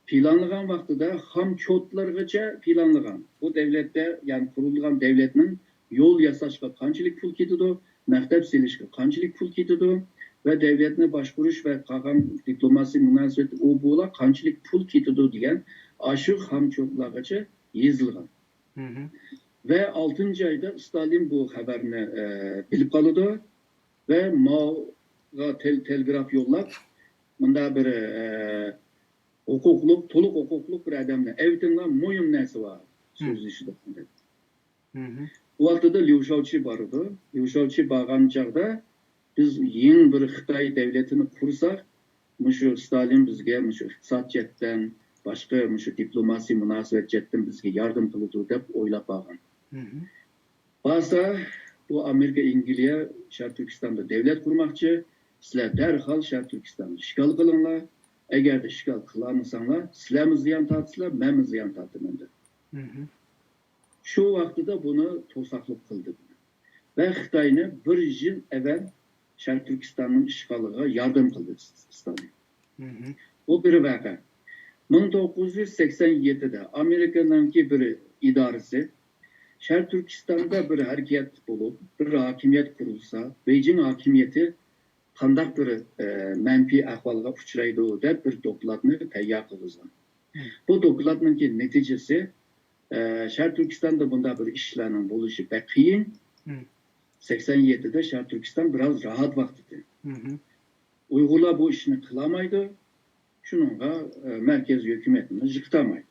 پىلانلىغان ۋاقتىدا خام چوتلارغىچە پىلانلىغان. بۇ دەۋلەتتە، يەنى قۇرۇلغان دەۋلەتنىڭ يول ياساشقا قانچىلىك پۇل كېتىدۇ، مەكتەپ سېلىشقا قانچىلىك پۇل كېتىدۇ ۋە دەۋلەتنى باشقۇرۇش ۋە قالغان دىپلوماسىي مۇناسىۋەت ئۇ بۇلار قانچىلىك پۇل كېتىدۇ دېگەن ئاشۇ خام چوتلارغىچە يېزىلغان. ۋە ئالتىنچى ئايدا ستالىن بۇ خەۋەرنى، ئە، بىلىپ قالىدۇ ۋە ماۋغا تېل-، تېلېگراف يوللاپ، مۇنداق بىر، ئە، ھوقۇقلۇق، تولۇق ھوقۇقلۇق بىر ئادەمنى ئەۋېتىڭلار، مۇھىم نەرسە بار، سۆزلىشىدۇ دەپ. بۇ ۋاقتىدا ليۇ شاۋچى بارىدۇ. ليۇ شاۋچى بارغان چاغدا، بىز يېڭى بىر خىتاي دەۋلىتىنى قۇرساق، مۇشۇ ستالىن بىزگە مۇشۇ ئىقتىساد جەھەتتىن، باشقا مۇشۇ دىپلوماسىي مۇناسىۋەت جەھەتتىن بىزگە ياردەم قىلىدۇ دەپ ئويلاپ بارغان. بارسا، بۇ ئامېرىكا، ئەنگلىيە شەرقىي تۈركىستاندا دەۋلەت قۇرماقچى، سىلەر دەرھال شەرقىي تۈركىستاننى ئىشغال قىلىڭلار، ئەگەردە ئىشغال قىلالمىساڭلار، سىلەرمۇ زىيان تارتىسىلەر، مەنمۇ زىيان تارتىمەن دەپ. شۇ ۋاقتىدا بۇنى توساقلىق قىلدى. ۋە خىتاينى بىر يىل ئەۋەل شەرقىي تۈركىستاننىڭ ئىشغالىغا ياردەم قىلدى ستالىن. بۇ بىر ۋەقە. مىڭ توققۇز يۈز سەكسەن يەتتىدە ئامېرىكىنىڭكى بىر ئىدارىسى شەرقىي تۈركىستاندا بىر ھەرىكەت بولۇپ، بىر ھاكىمىيەت قۇرۇلسا، بېيجىڭ ھاكىمىيىتى قانداق بىر، ئە، مەنپىي ئەھۋالغا ئۇچرايدۇ دەپ بىر دوكلاتنى تەييار قىلغۇزغان. بۇ دوكلاتنىڭكى نەتىجىسى، ئە، شەرقىي تۈركىستاندا بۇنداق بىر ئىشلارنىڭ بولۇشى بەك قىيىن. سەكسەن يەتتىدە شەرقىي تۈركىستان بىراز راھەت ۋاقتىدى. ئۇيغۇرلار بۇ ئىشنى قىلالمايدۇ. شۇنىڭغا، ئە، مەركەز ھۆكۈمەتنى جىقىتالمايدۇ.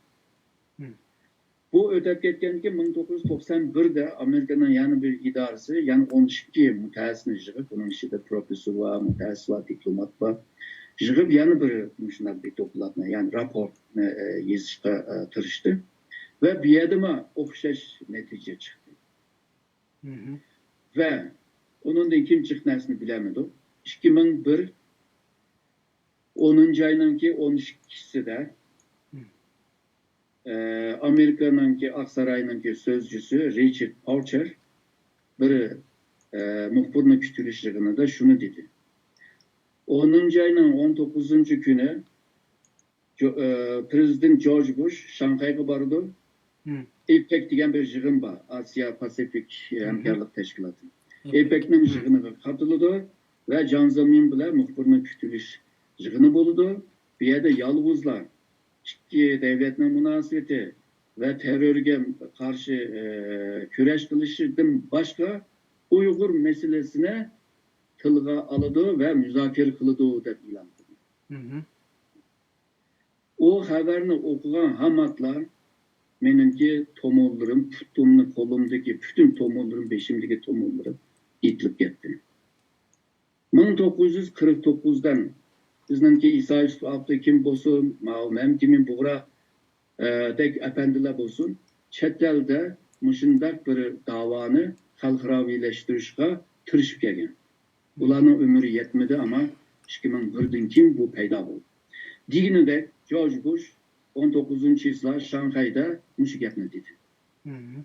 بۇ ئۆتۈپ كەتكەندىن كېيىن، مىڭ توققۇز يۈز توقسان بىردە ئامېرىكىنىڭ يەنە بىر ئىدارىسى، يەنە ئون ئىككى مۇتەخەسسىسنى يىغىپ، بۇنىڭ ئىچىدە پروفېسسور بار، مۇتەخەسسىس بار، دىپلومات بار، يىغىپ يەنە بىر مۇشۇنداق بىر دوكلاتنى، يەنى راپورتنى، ئە، يېزىشقا، ئە، تىرىشتى. ۋە بۇ يەردىمۇ ئوخشاش نەتىجە چىقتى. ۋە ئۇنىڭدىن كېيىن جىق نەرسىنى بىلەلمىدۇق. ئىككى مىڭ بىر، ئونىنچى ئاينىڭكى ئون ئىككىسىدە، ئە، ئامېرىكانىڭكى ئاقساراينىڭكى سۆزچىسى رىچارد پاۋچېر بىر، ئە، مۇخبىرنى كۈتۈۋېلىش يىغىنىدا شۇنى دېدى. ئونىنچى ئاينىڭ ئون توققۇزىنچى كۈنى جو-، ئە، پىرېزىدېنت جورج بۇش شاڭخەيگە بارىدۇ. ئېپەك دېگەن بىر يىغىن بار، ئاسىيا پاسىفىك ھەمكارلىق تەشكىلاتى. ئېپەكنىڭ يىغىنىغا قاتىلىدۇ ۋە جياڭ زېمىن بىلەن مۇخبىرنى كۈتۈۋېلىش يىغىنى بولىدۇ. بۇ يەردە يالغۇزلا ئىككى دەۋلەتنىڭ مۇناسىۋىتى ۋە تېررورغا قارشى، ئە، كۈرەش قىلىشىدىن باشقا ئۇيغۇر مەسىلىسىنى تىلغا ئالىدۇ ۋە مۇزاكىرە قىلىدۇ دەپ ئېلان قىلدى. ئۇ خەۋەرنى ئوقۇغان ھاماتلا مېنىڭكى تومۇرلىرىم، پۇتۇمنى، قولۇمدىكى پۈتۈن تومۇرلىرىم، بېشىمدىكى تومۇرلىرىم ئېتىلىپ كەتتى. مىڭ توققۇز يۈز قىرىق توققۇزدىن بىزنىڭكى ئىسا يۈسۈپ ئابدۇكىم بولسۇن، ماۋۇ مەمتىمىن بۇغرا، ئە، دەك ئەپەندىلەر بولسۇن، چەت ئەلدە مۇشۇنداق بىر داۋانى خەلقئاراۋىلەشتۈرۈشكە تىرىشىپ كەلگەن. بۇلارنىڭ ئۆمرى يەتمىدى، ئەمما ئىككى مىڭ بىردىن كېيىن بۇ پەيدا بولدى. دېگىنىدەك، جورج بۇش ئون توققۇزىنچى يىلى شاڭخەيدە مۇشۇ گەپنى دېدى.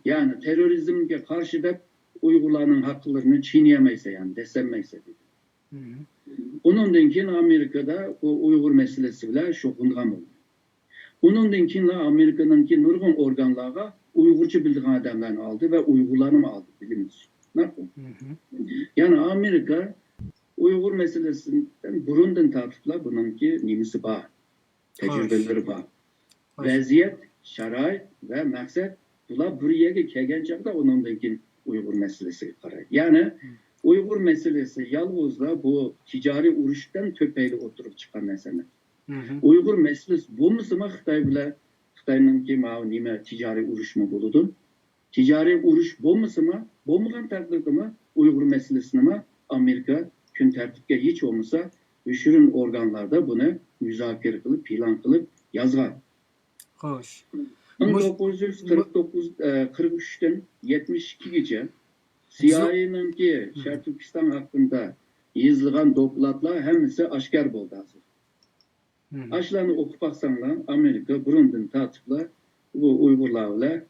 يەنى تېررورىزمگە قارشى دەپ ئۇيغۇرلارنىڭ ھەقلىرىنى چىينىيەلمەيسەن، يەنى دەسسەلمەيسەن دېدى. ئۇنىڭدىن كېيىن ئامېرىكىدا بۇ ئۇيغۇر مەسىلىسى بىلەن شۇغۇللانغان بولدى. ئۇنىڭدىن كېيىنلا ئامېرىكىنىڭكى نۇرغۇن ئورگانلارغا ئۇيغۇرچە بىلىدىغان ئادەملەرنى ئالدى ۋە ئۇيغۇرلارنىمۇ ئالدى، بىلىمىز. ماقۇل. يەنى ئامېرىكا ئۇيغۇر مەسىلىسىدىن بۇرۇندىن تارتىپلا بۇنىڭكى نېمىسى بار، تەجرىبىلىرى بار. ۋەزىيەت، شارائىت ۋە مەقسەت، بۇلار بىر يەرگە كەلگەن چاغدا ئۇنىڭدىن كېيىن ئۇيغۇر مەسىلىسىگە قارايدۇ. يەنى ئۇيغۇر مەسىلىسى يالغۇزلا بۇ تىجارىي ئۇرۇشتىن تۈپەيلى ئوتتۇرىغا چىققان نەرسە ئەمەس. ئۇيغۇر مەسىلىسى بولمىسىمۇ خىتاي بىلەن، خىتاينىڭكى ماۋۇ نېمە تىجارىي ئۇرۇشمۇ بولىدۇ. تىجارىي ئۇرۇش بولمىسىمۇ، بولمىغان تەقدىردىمۇ ئۇيغۇر مەسىلىسىنىمۇ ئامېرىكا كۈن تەرتىپكە ھېچ بولمىسا يوشۇرۇن ئورگانلاردا بۇنى مۇزاكىرە قىلىپ، پىلان قىلىپ يازغان. خوش. مىڭ توققۇز يۈز قىرىق توققۇز، ئە، قىرىق ئۈچتىن يەتمىش ئىككىگىچە سىئايئېنىڭكى شەرقىي تۈركىستان ھەققىدە يېزىلغان دوكلاتلار ھەممىسى ئاشكار بولدى ھازىر. ئاشۇلارنى ئوقۇپ باقساڭلار، ئامېرىكا بۇرۇندىن تارتىپلا بۇ ئۇيغۇرلار بىلەن،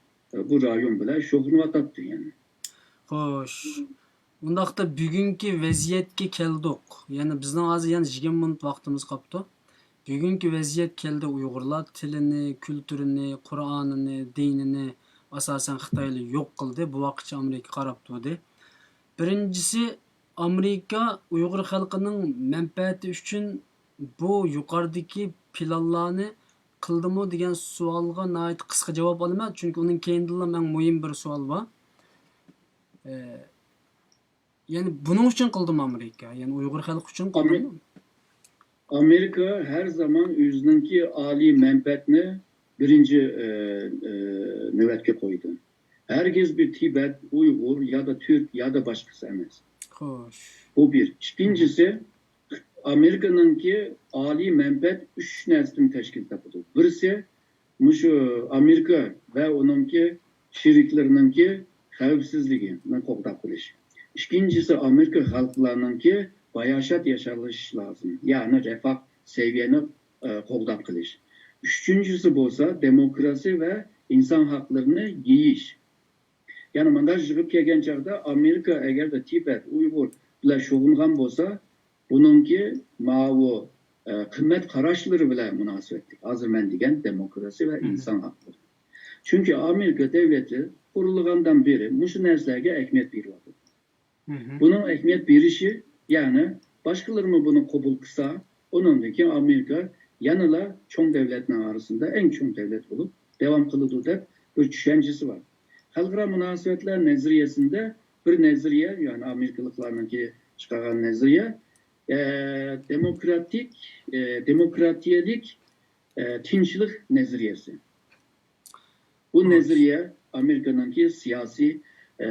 بۇ رايون بىلەن شۇغۇللىنىۋاتاتتى يەنى. خوش. ئۇنداقتا بۈگۈنكى ۋەزىيەتكە كەلدۇق. يەنى بىزنىڭ ھازىر يەنە يىگىرمە مىنۇت ۋاقتىمىز قاپتۇ. بۈگۈنكى ۋەزىيەت كەلدى، ئۇيغۇرلار تىلىنى، كۈلتۈرىنى، قۇرئانىنى، دىنىنى ئاساسەن خىتايلار يوق قىلدى. بۇ ۋاقىتچە ئامېرىكا قاراپ تۇردى. بىرىنچىسى، ئامېرىكا ئۇيغۇر خەلقىنىڭ مەنپەئەتى ئۈچۈن بۇ يۇقىرىدىكى پىلانلارنى قىلدىمۇ دېگەن سوئالغا ناھايىتى قىسقا جاۋاب ئالىمەن، چۈنكى ئۇنىڭ كەينىدىنلا مەن مۇھىم بىر سوئال بار. ئە، يەنى بۇنىڭ ئۈچۈن قىلدىمۇ ئامېرىكا؟ يەنى ئۇيغۇر خەلقى ئۈچۈن قىلدىمۇ؟ ئامېرىكا ھەر زامان ئۆزىنىڭكى ئالىي مەنپەئەتنى بىرىنچى، ئە، ئە، نۆۋەتكە قويىدۇ. ھەرگىز بىر تىبەت، ئۇيغۇر يادا تۈرك يادا باشقىسى ئەمەس. خوش. بۇ بىر. ئىككىنچىسى، ئامېرىكىنىڭكى ئالىي مەنپەئەت ئۈچ نەرسىدىن تەشكىل تاپىدۇ. بىرسى، مۇشۇ ئامېرىكا ۋە ئۇنىڭكى شېرىكلىرىنىڭكى خەۋپسىزلىكىنى قوغداپ قېلىش. ئىككىنچىسى، ئامېرىكا خەلقلەرنىڭكى باياشات ياشاش لازىم، يەنى رەفاھ سەۋىيەنى، ئە، قوغداپ قېلىش. ئۈچىنچىسى بولسا دېموكراسىيە ۋە ئىنسان ھەقلىرىنى يېيىش. يەنى مۇنداق يىغىپ كەلگەن چاغدا ئامېرىكا ئەگەردە تىبەت، ئۇيغۇر بىلەن شۇغۇللانغان بولسا، بۇنىڭكى ماۋۇ، ئە، قىممەت قاراشلىرى بىلەن مۇناسىۋەتلىك. ھازىر مەن دېگەن دېموكراسىيە ۋە ئىنسان ھەقلىرى. چۈنكى ئامېرىكا دۆلىتى قۇرۇلغاندىن بېرى مۇشۇ نەرسىلەرگە ئەھمىيەت بېرىۋاتىدۇ. بۇنىڭ ئەھمىيەت بېرىشى، يەنى باشقىلىرىمۇ بۇنى قوبۇل قىلسا، ئۇنىڭدىن كېيىن ئامېرىكا يەنىلا چوڭ دۆلەتنىڭ ئارىسىدا ئەڭ چوڭ دۆلەت بولۇپ داۋام قىلىدۇ دەپ بىر چۈشەنچىسى بار. خەلقئارا مۇناسىۋەتلەر نەزەرىيەسىندە بىر نەزەرىيە، يەنى ئامېرىكىلىقلارنىڭكى چىقارغان نەزەرىيە، ئە، دېموكراتىك، ئە، دېموكراتىيەلىك، ئە، تىنچلىق نەزەرىيەسى. بۇ نەزەرىيە ئامېرىكىنىڭكى سىياسىي، ئە،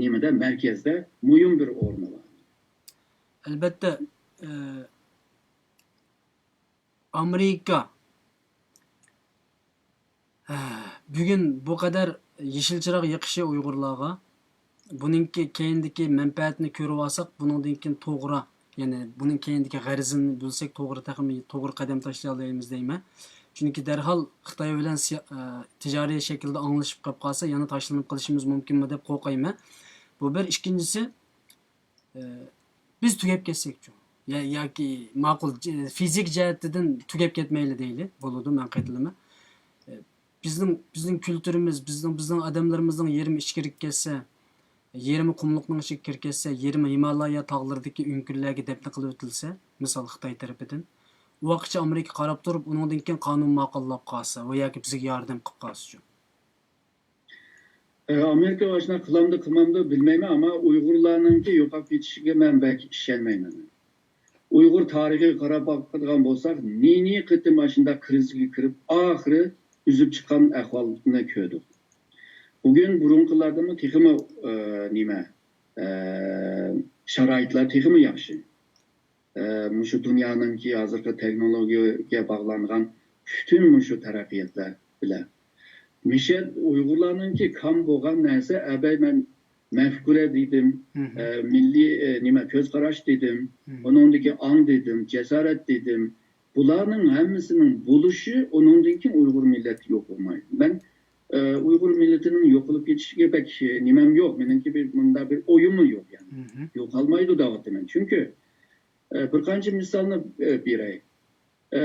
نېمىدە، مەركەزدە مۇھىم بىر ئورنى بار. ئەلبەتتە، ئە، ئامېرىكا بۈگۈن بۇ قەدەر يېشىل چىراغ يېقىشى ئۇيغۇرلارغا، بۇنىڭكى كەينىدىكى مەنپەئەتنى كۆرۈۋالساق، بۇنىڭدىن كېيىن توغرا، يەنى بۇنىڭ كەينىدىكى غەرىزىنى بىلسەك، توغرا، تېخىمۇ توغرا قەدەم تاشلىيالايمىز دەيمەن. چۈنكى دەرھال خىتاي بىلەن سىيا-، ئە، تىجارىي شەكىلدە ئاڭلىشىپ قېلىپ قالسا، يەنە تاشلىنىپ قېلىشىمىز مۇمكىنمۇ دەپ قورقايمەن. بۇ بىر. ئىككىنچىسى، ئە، بىز تۈگەپ كەتسەكچۇ؟ يا-، ياكى ماقۇل، ج-، فىزىك جەھەتتىن تۈگەپ كەتمەيلى دەيلى، بولىدۇ، مەن قايتىلىمەن. ئە، بىزنىڭ، بىزنىڭ كۈلتۈرىمىز، بىزنىڭ، بىزنىڭ ئادەملىرىمىزنىڭ يېرىمى ئىچكىرىگە كەتسە، يېرىمى قۇملۇقنىڭ ئىچىگە كىرىپ كەتسە، يېرىمى ھىمالايا تاغلىرىدىكى ئۆڭكۈرلەرگە دەپنە قىلىۋېتىلسە، مىسال، خىتاي تەرىپىدىن، ئۇ ۋاقىتچە ئامېرىكا قاراپ تۇرۇپ، ئۇنىڭدىن كېيىن قانۇن ماقۇللاپ قالسا ۋە ياكى بىزگە ياردەم قىلىپ قالسىچۇ؟ ئامېرىكا ئاشۇنداق قىلامدۇ، قىلمامدۇ بىلمەيمەن، ئەمما ئۇيغۇرلارنىڭكى يوقاپ كېتىشىگە مەن بەك ئىشەنمەيمەن. ئۇيغۇر تارىخىغا قاراپ باقىدىغان بولساق، نى-نى قېتىم ئاشۇنداق كرىزىسكە كىرىپ، ئاخىرى ئۈزۈپ چىققان ئەھۋالنى كۆردۇق. بۈگۈن بۇرۇنقىلاردىنمۇ تېخىمۇ، ئە، نېمە، ئە، شارائىتلار تېخىمۇ ياخشى. ئە، مۇشۇ دۇنيانىڭكى ھازىرقى تېخنولوگىيەگە باغلانغان پۈتۈن مۇشۇ تەرەققىياتلار بىلەن. مىشە ئۇيغۇرلارنىڭكى كام بولغان نەرسە، ئەبەي مەن مەفكۇرە دېدىم، ئە، مىللىي، ئە، نېمە، كۆز قاراش دېدىم، ئۇنىڭدىكى ئاڭ دېدىم، جاسارەت دېدىم. بۇلارنىڭ ھەممىسىنىڭ بولۇشى ئۇنىڭدىن كېيىن ئۇيغۇر مىللەت يوق بولمايدۇ. مەن، ئە، ئۇيغۇر مىللىتىنىڭ يوقىلىپ كېتىشىگە بەك، ئە، نېمەم يوق، مېنىڭكى بىر مۇنداق بىر ئويۇممۇ يوق يەنى. يوقالمايدۇ دەۋاتىمەن. چۈنكى، ئە، بىر قانچە مىسالنى، ئە، بېرەي. ئە،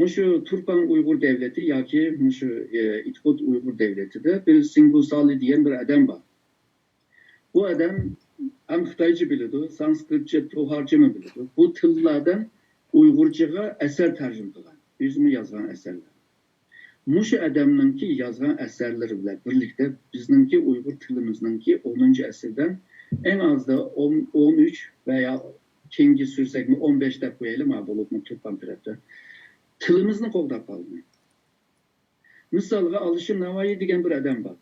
مۇشۇ تۇرپان ئۇيغۇر دەۋلىتى ياكى مۇشۇ، ئە، ئىتقۇت ئۇيغۇر دەۋلىتىدە بىر سىنگۇ سالى دېگەن بىر ئادەم بار. بۇ ئادەم ھەم خىتايچە بىلىدۇ، سانسكرىتچە، تۇخارچىمۇ بىلىدۇ. بۇ تىللاردىن ئۇيغۇرچىغا ئەسەر تەرجىمە قىلغان، ئۆزىمۇ يازغان ئەسەرلەر. مۇشۇ ئادەمنىڭكى يازغان ئەسەرلىرى بىلەن بىرلىكتە بىزنىڭكى ئۇيغۇر تىلىمىزنىڭكى ئونىنچى ئەسىردىن ئەڭ ئازدا ئون، ئون ئۈچ ۋە يا كېيىنگە سۈرسەكمۇ ئون بەش دەپ قويايلى، مانا بولۇپمۇ تۇرپان تەرەپتە تىلىمىزنى قوغداپ قالدى. مىسالغا، ئالىشىر ناۋايى دېگەن بىر ئادەم بار.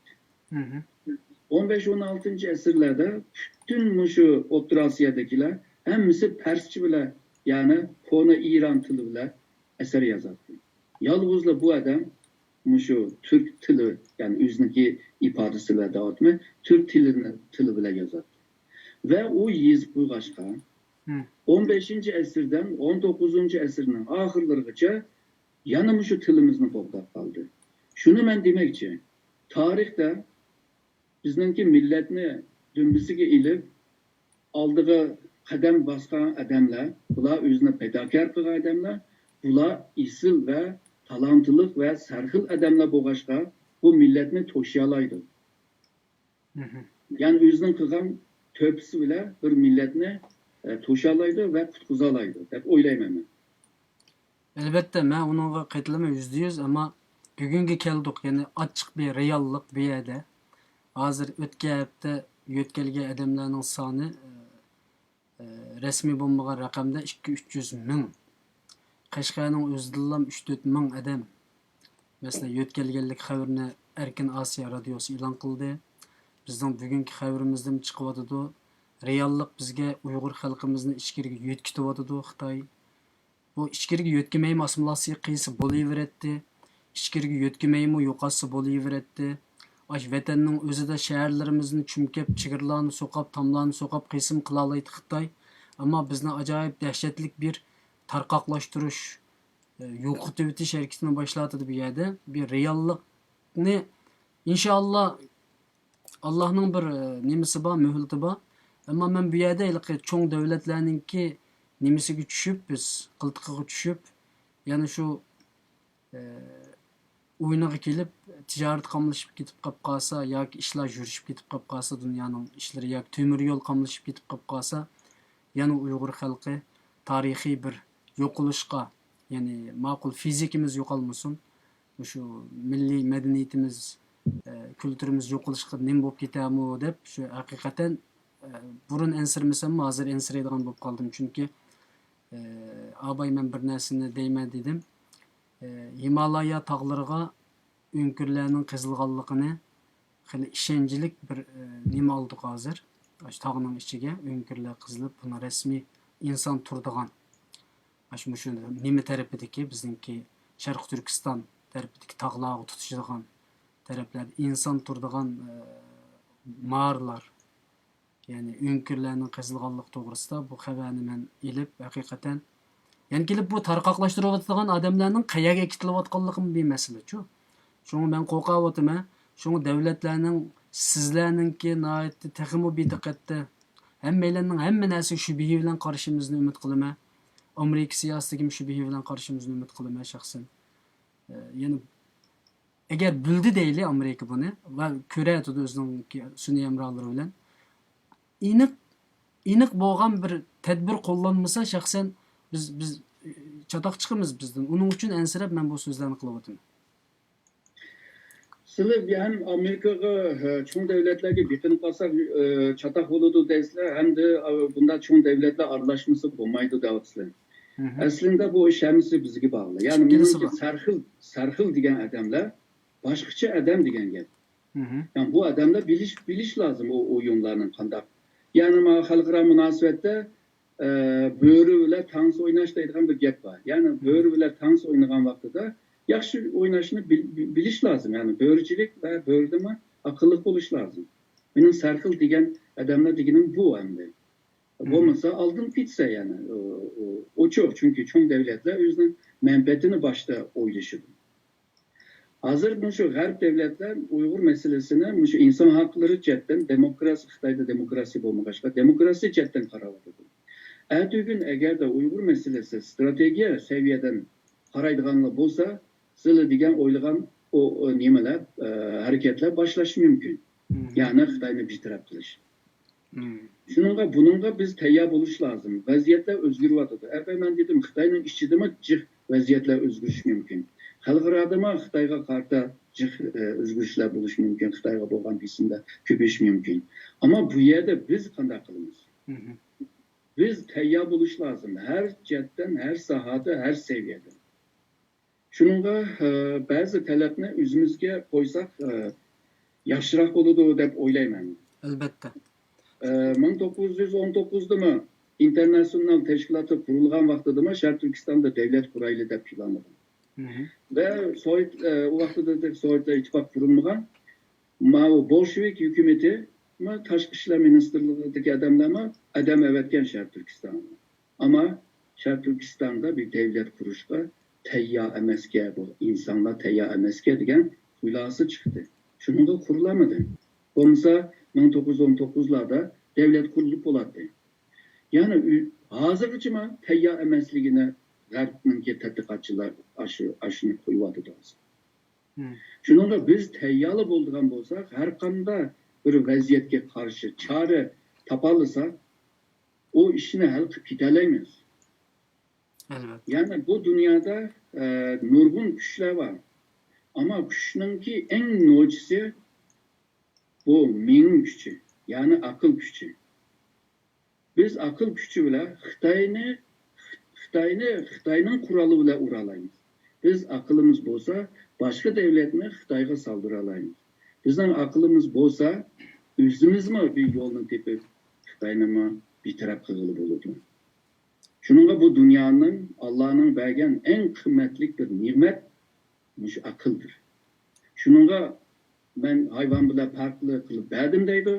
مم. ئون بەش، ئون ئالتىنچى ئەسىرلەردە پۈتۈن مۇشۇ ئوتتۇرا ئاسىيادىكىلەر ھەممىسى پەرسچە بىلەن، يەنى كونا ئىران تىلى بىلەن ئەسەر يازاتتى. يالغۇزلا بۇ ئادەم مۇشۇ تۈرك تىلى، يەنى ئۆزىنىڭكى ئىپادىسى بىلەن دەۋاتىمەن، تۈرك تىلىنى، تىلى بىلەن يازاتتى. ۋە ئۇ يېزىپ قويغاچقا، مم. ئون بەشىنچى ئەسىردىن ئون توققۇزىنچى ئەسىرنىڭ ئاخىرلىرىغىچە يەنە مۇشۇ تىلىمىزنى قوغداپ قالدى. شۇنى مەن دېمەكچى، تارىختا بىزنىڭكى مىللەتنى دۈمبىسىگە ئېلىپ، ئالدىغا قەدەم باسقان ئادەملەر، بۇلار ئۆزىنى پىداكار قىلغان ئادەملەر، بۇلار ئېسىل ۋە تالانتلىق ۋە سەرخىل ئادەملەر بولغاچقا، بۇ مىللەتنى توشىيالايدۇ. مم. يەنى ئۆزىنىڭ قىلغان تۆھپىسى بىلەن بىر مىللەتنى، ئە، توشالايدۇ ۋە قۇتقۇزالايدۇ دەپ ئويلايمەن مەن. ئەلۋەتتە، مەن ئۇنىڭغا قېتىلىمەن يۈزدە يۈز، ئەمما بۈگۈنگە كەلدۇق، يەنى ئاچچىق بىر رېئاللىق بۇ يەردە. ھازىر ئۆتكەن ھەپتە يۆتكەلگەن ئادەملەرنىڭ سانى، ئە، ئە، رەسمىي بولمىغان رەقەمدە ئىككى، ئۈچ يۈز مىڭ. قەشقەرنىڭ ئۆزىدىنلا ئۈچ، تۆت مىڭ ئادەم، مەسىلەن، يۆتكەلگەنلىك خەۋىرىنى ئەركىن ئاسىيا رادىيوسى ئېلان قىلدى. بىزنىڭ بۈگۈنكى خەۋىرىمىزدىن چىقىۋاتىدۇ. رېئاللىق بىزگە ئۇيغۇر خەلقىمىزنى ئىچكىرىگە يۆتكىتىۋاتىدۇ خىتاي. بۇ ئىچكىرىگە يۆتكىمەيمۇ ئاسسىمىلياتسىيە قىلسا بولۇۋېرەتتى. ئىچكىرىگە يۆتكىمەيمۇ يوقاتسا بولۇۋېرەتتى. ئاشۇ ۋەتەننىڭ ئۆزىدە شەھەرلىرىمىزنى چۈمكەپ، چېگرىلارنى سوقاپ، تاملارنى سوقاپ قىلسىمۇ قىلالايتتى خىتاي. ئەمما بىزنى ئاجايىپ دەھشەتلىك بىر تارقاقلاشتۇرۇش، ئە، يوقىتىۋېتىش ھەرىكىتىنى باشلاۋاتىدۇ بۇ يەردە. بىر رېئاللىقنى، ئىنشائاللا، ئاللانىڭ بىر، ئە، نېمىسى بار، مۆھلىتى بار. ئەمما مەن بۇ يەردە ھېلىقى چوڭ دۆلەتلەرنىڭكى نېمىسىگە چۈشۈپ، بىز قىلتىقىغا چۈشۈپ، يەنە شۇ، ئە، ئويۇنىغا كېلىپ، تىجارىتى قاملىشىپ كېتىپ قاپ قالسا ياكى ئىشلار يۈرۈشۈپ كېتىپ قاپ قالسا، دۇنيانىڭ ئىشلىرى ياكى تۆمۈر يول قاملىشىپ كېتىپ قاپ قالسا، يەنە ئۇيغۇر خەلقى تارىخىي بىر يوقىلىشقا، يەنى ماقۇل فىزىكىمىز يوقالمىسۇن، مۇشۇ مىللىي مەدەنىيىتىمىز، ئە، كۈلتۈرىمىز يوقىلىشقا نېمە بولۇپ كېتەرمۇ دەپ، شۇ ھەقىقەتەن، ئە، بۇرۇن ئەنسىرىمىسەممۇ، ھازىر ئەنسىرەيدىغان بولۇپ قالدىم. چۈنكى، ئە، ئاباي، مەن بىر نەرسىنى دەيمەن دېدىم. ئە، ھىمالايا تاغلىرىغا ئۆڭكۈرلەرنىڭ قېزىلغانلىقىنى خېلى ئىشەنچلىك بىر، ئە، نېمە ئالدۇق ھازىر. ئاشۇ تاغنىڭ ئىچىگە ئۆڭكۈرلەر قېزىلىپ، بۇنى رەسمىي ئىنسان تۇرىدىغان، ئاشۇ مۇشۇ نېمە تەرىپىدىكى، بىزنىڭكى شەرقىي تۈركىستان تەرىپىدىكى تاغلارغا تۇتىشىدىغان تەرەپلەردە ئىنسان تۇرىدىغان، ئە، مارلار، يەنى ئۆڭكۈرلەرنىڭ قېزىلغانلىقى توغرىسىدا بۇ خەۋەرنى مەن ئېلىپ، ھەقىقەتەن، يەنە كېلىپ بۇ تارقاقلاشتۇرۇۋاتىدىغان ئادەملەرنىڭ قەيەرگە كېتىلىۋاتقانلىقىمۇ بىر مەسىلىچۇ. شۇڭا مەن قورقۇۋاتىمەن. شۇڭا دۆلەتلەرنىڭ، سىزلەرنىڭكى ناھايىتى تېخىمۇ بىدىققەتتە، ھەممەيلەننىڭ ھەممە نەرسىگە شۈبھە بىلەن قارىشىمىزنى ئۈمىد قىلىمەن. ئامېرىكا سىياسىتىگىمۇ شۈبھە بىلەن قارىشىمىزنى ئۈمىد قىلىمەن شەخسەن. ئە، يەنە ئەگەر بىلدى دەيلى ئامېرىكا بۇنى ۋە كۆرەتىدۇ ئۆزىنىڭ سۈنئىي ھەمراھلىرى بىلەن. ئېنىق، ئېنىق بولغان بىر تەدبىر قوللانمىسا، شەخسەن بىز، بىز، ئە، چاتاق چىقىمىز بىزدىن. ئۇنىڭ ئۈچۈن ئەنسىرەپ مەن بۇ سۆزلەرنى قىلىۋاتىمەن. سىلەر ھەم ئامېرىكىغا، ئە، چوڭ دۆلەتلەرگە بېقىنىپ قالساق، ئە، چاتاق بولىدۇ دەيسىلەر، ھەمدە، ئە، بۇنداق چوڭ دۆلەتلەر ئارىلاشمىسا بولمايدۇ دەۋاتىسىلەر. مم. ئەسلىندە بۇ ئىش ھەممىسى بىزگە باغلىق. يەنى ئىككىلىسى مېنىڭكى بار. سەرخىل، سەرخىل دېگەن ئادەملەر باشقىچە ئادەم دېگەن گەپ. مم. يەنى بۇ ئادەملەر بىلىش، بىلىش لازىم ئۇ ئويۇنلارنىڭ قانداق. يەنى مانا خەلقئارا مۇناسىۋەتتە، ئە، بۆرە بىلەن تانسا ئويناش دەيدىغان بىر گەپ بار. يەنى مم. بۆرە بىلەن تانسا ئوينىغان ۋاقتىدا ياخشى ئويناشنى بىل-، بىلىش لازىم. يەنى بۆرىچىلىك ۋە بۆرىدىنمۇ ئاقىللىق بولۇش لازىم. مېنىڭ سەرخىل دېگەن ئادەملەر دېگىنىم بۇ ئەمدى. مم. بولمىسا ئالدىن كېتسە، يەنى، ئۇ، ئۇ، ئوچۇق، چۈنكى چوڭ دۆلەتلەر ئۆزىنىڭ مەنپەئەتىنى باشتا ئويلىشىدۇ. ھازىر مۇشۇ غەرب دۆلەتلەر ئۇيغۇر مەسىلىسىنى مۇشۇ ئىنسان ھەقلىرى جەھەتتىن، دېموكراسىيە، خىتايدا دېموكراسىيە بولمىغاچقا، دېموكراسىيە جەھەتتىن قاراۋاتىدۇ. ئەتىگۈن ئەگەردە ئۇيغۇر مەسىلىسى ستراتېگىيە سەۋىيەدىن قارايدىغانلار بولسا، سىلەر دېگەن ئويلىغان ئۇ، ئۇ نېمىلەر، ئە، ھەرىكەتلەر باشلاشى مۇمكىن. مم. يەنى خىتاينى بىتەرەپ قىلىش. مم. شۇنىڭغا، بۇنىڭغا بىز تەييار بولۇش لازىم. ۋەزىيەتلەر ئۆزگىرىۋاتىدۇ. ئەپەي مەن دېدىم، خىتاينىڭ ئىچىدىمۇ جىق ۋەزىيەتلەر ئۆزگىرىشى مۇمكىن. خەلقئارادىمۇ خىتايغا قارىتا جىق، ئە، ئۆزگىرىشلەر بولۇشى مۇمكىن. خىتايغا بولغان بېسىملار كۆپىيىشى مۇمكىن. ئەمما بۇ يەردە بىز قانداق قىلىمىز؟ مم. بىز تەييار بولۇش لازىم. ھەر جەھەتتىن، ھەر ساھەدە، ھەر سەۋىيەدە. شۇنىڭغا، ئە، بەزى تەلەپنى ئۆزىمىزگە قويساق، ئە، ياخشىراق بولىدۇ دەپ ئويلايمەن. ئەلۋەتتە. ئە، مىڭ توققۇز يۈز ئون توققۇزدىمۇ ئىنتېرناتسىونال تەشكىلاتى قۇرۇلغان ۋاقتىدىمۇ شەرقىي تۈركىستاندا دۆلەت قۇرايلى دەپ پىلانلىغان. مم. ۋە سوۋېت، ئە، ئۇ ۋاقتىدا سوۋېتلار ئىتتىپاقى قۇرۇلمىغان. ماۋۇ بولشېۋىك ھۆكۈمىتى، ما تاشقى ئىشلار مىنىستىرلىقىدىكى ئادەملەرمۇ ئادەم ئەۋەتكەن شەرقىي تۈركىستانغا. ئەمما شەرقىي تۈركىستاندا بىر دەۋلەت قۇرۇشقا تەييار ئەمەسكەن، بۇ ئىنسانلار تەييار ئەمەسكەن دېگەن خۇلاسە چىقتى. شۇنىڭغا قۇرۇلالمىدى. بولمىسا مىڭ توققۇز يۈز ئون توققۇزلاردا دەۋلەت قۇرۇلۇپ بولاتتى. يەنى ئۆ-، ھازىرغىچىمۇ تەييار ئەمەسلىكىنى غەربنىڭكى تەتقىقاتچىلار ئاشۇ، ئاشۇنى قويۇۋاتىدۇ ھازىر. مم. شۇنىڭغا بىز تەييارلا بولىدىغان بولساق، ھەر قانداق بىر ۋەزىيەتكە قارشى چارە تاپالىساق، ئۇ ئىشنى ھەل قىلىپ كېتەلەيمىز. ئەلۋەتتە. يەنى بۇ دۇنيادا، ئە، نۇرغۇن كۈچلەر بار. ئەمما كۈچنىڭكى ئەڭ نوچىسى بۇ مېڭە كۈچى، يەنى ئەقىل كۈچى. بىز ئەقىل كۈچى بىلەن خىتاينى، خىتاينى، خىتاينىڭ قورالى بىلەن ئۇرالايمىز. بىز ئەقىلىمىز بولسا، باشقا دەۋلەتنى خىتايغا سالدۇرالايمىز. بىزنىڭ ئەقىلىمىز بولسا، ئۆزىمىزمۇ بىر يولنى تېپىپ، خىتاينىمۇ بىتەرەپ قىلغىلى بولىدۇ. شۇنىڭغا بۇ دۇنيانىڭ، ئاللانىڭ بەرگەن ئەڭ قىممەتلىك بىر نېمەت مۇشۇ ئەقىلدۇر. شۇنىڭغا مەن ھايۋان بىلەن پەرقلىق قىلىپ بەردىم دەيدۇ.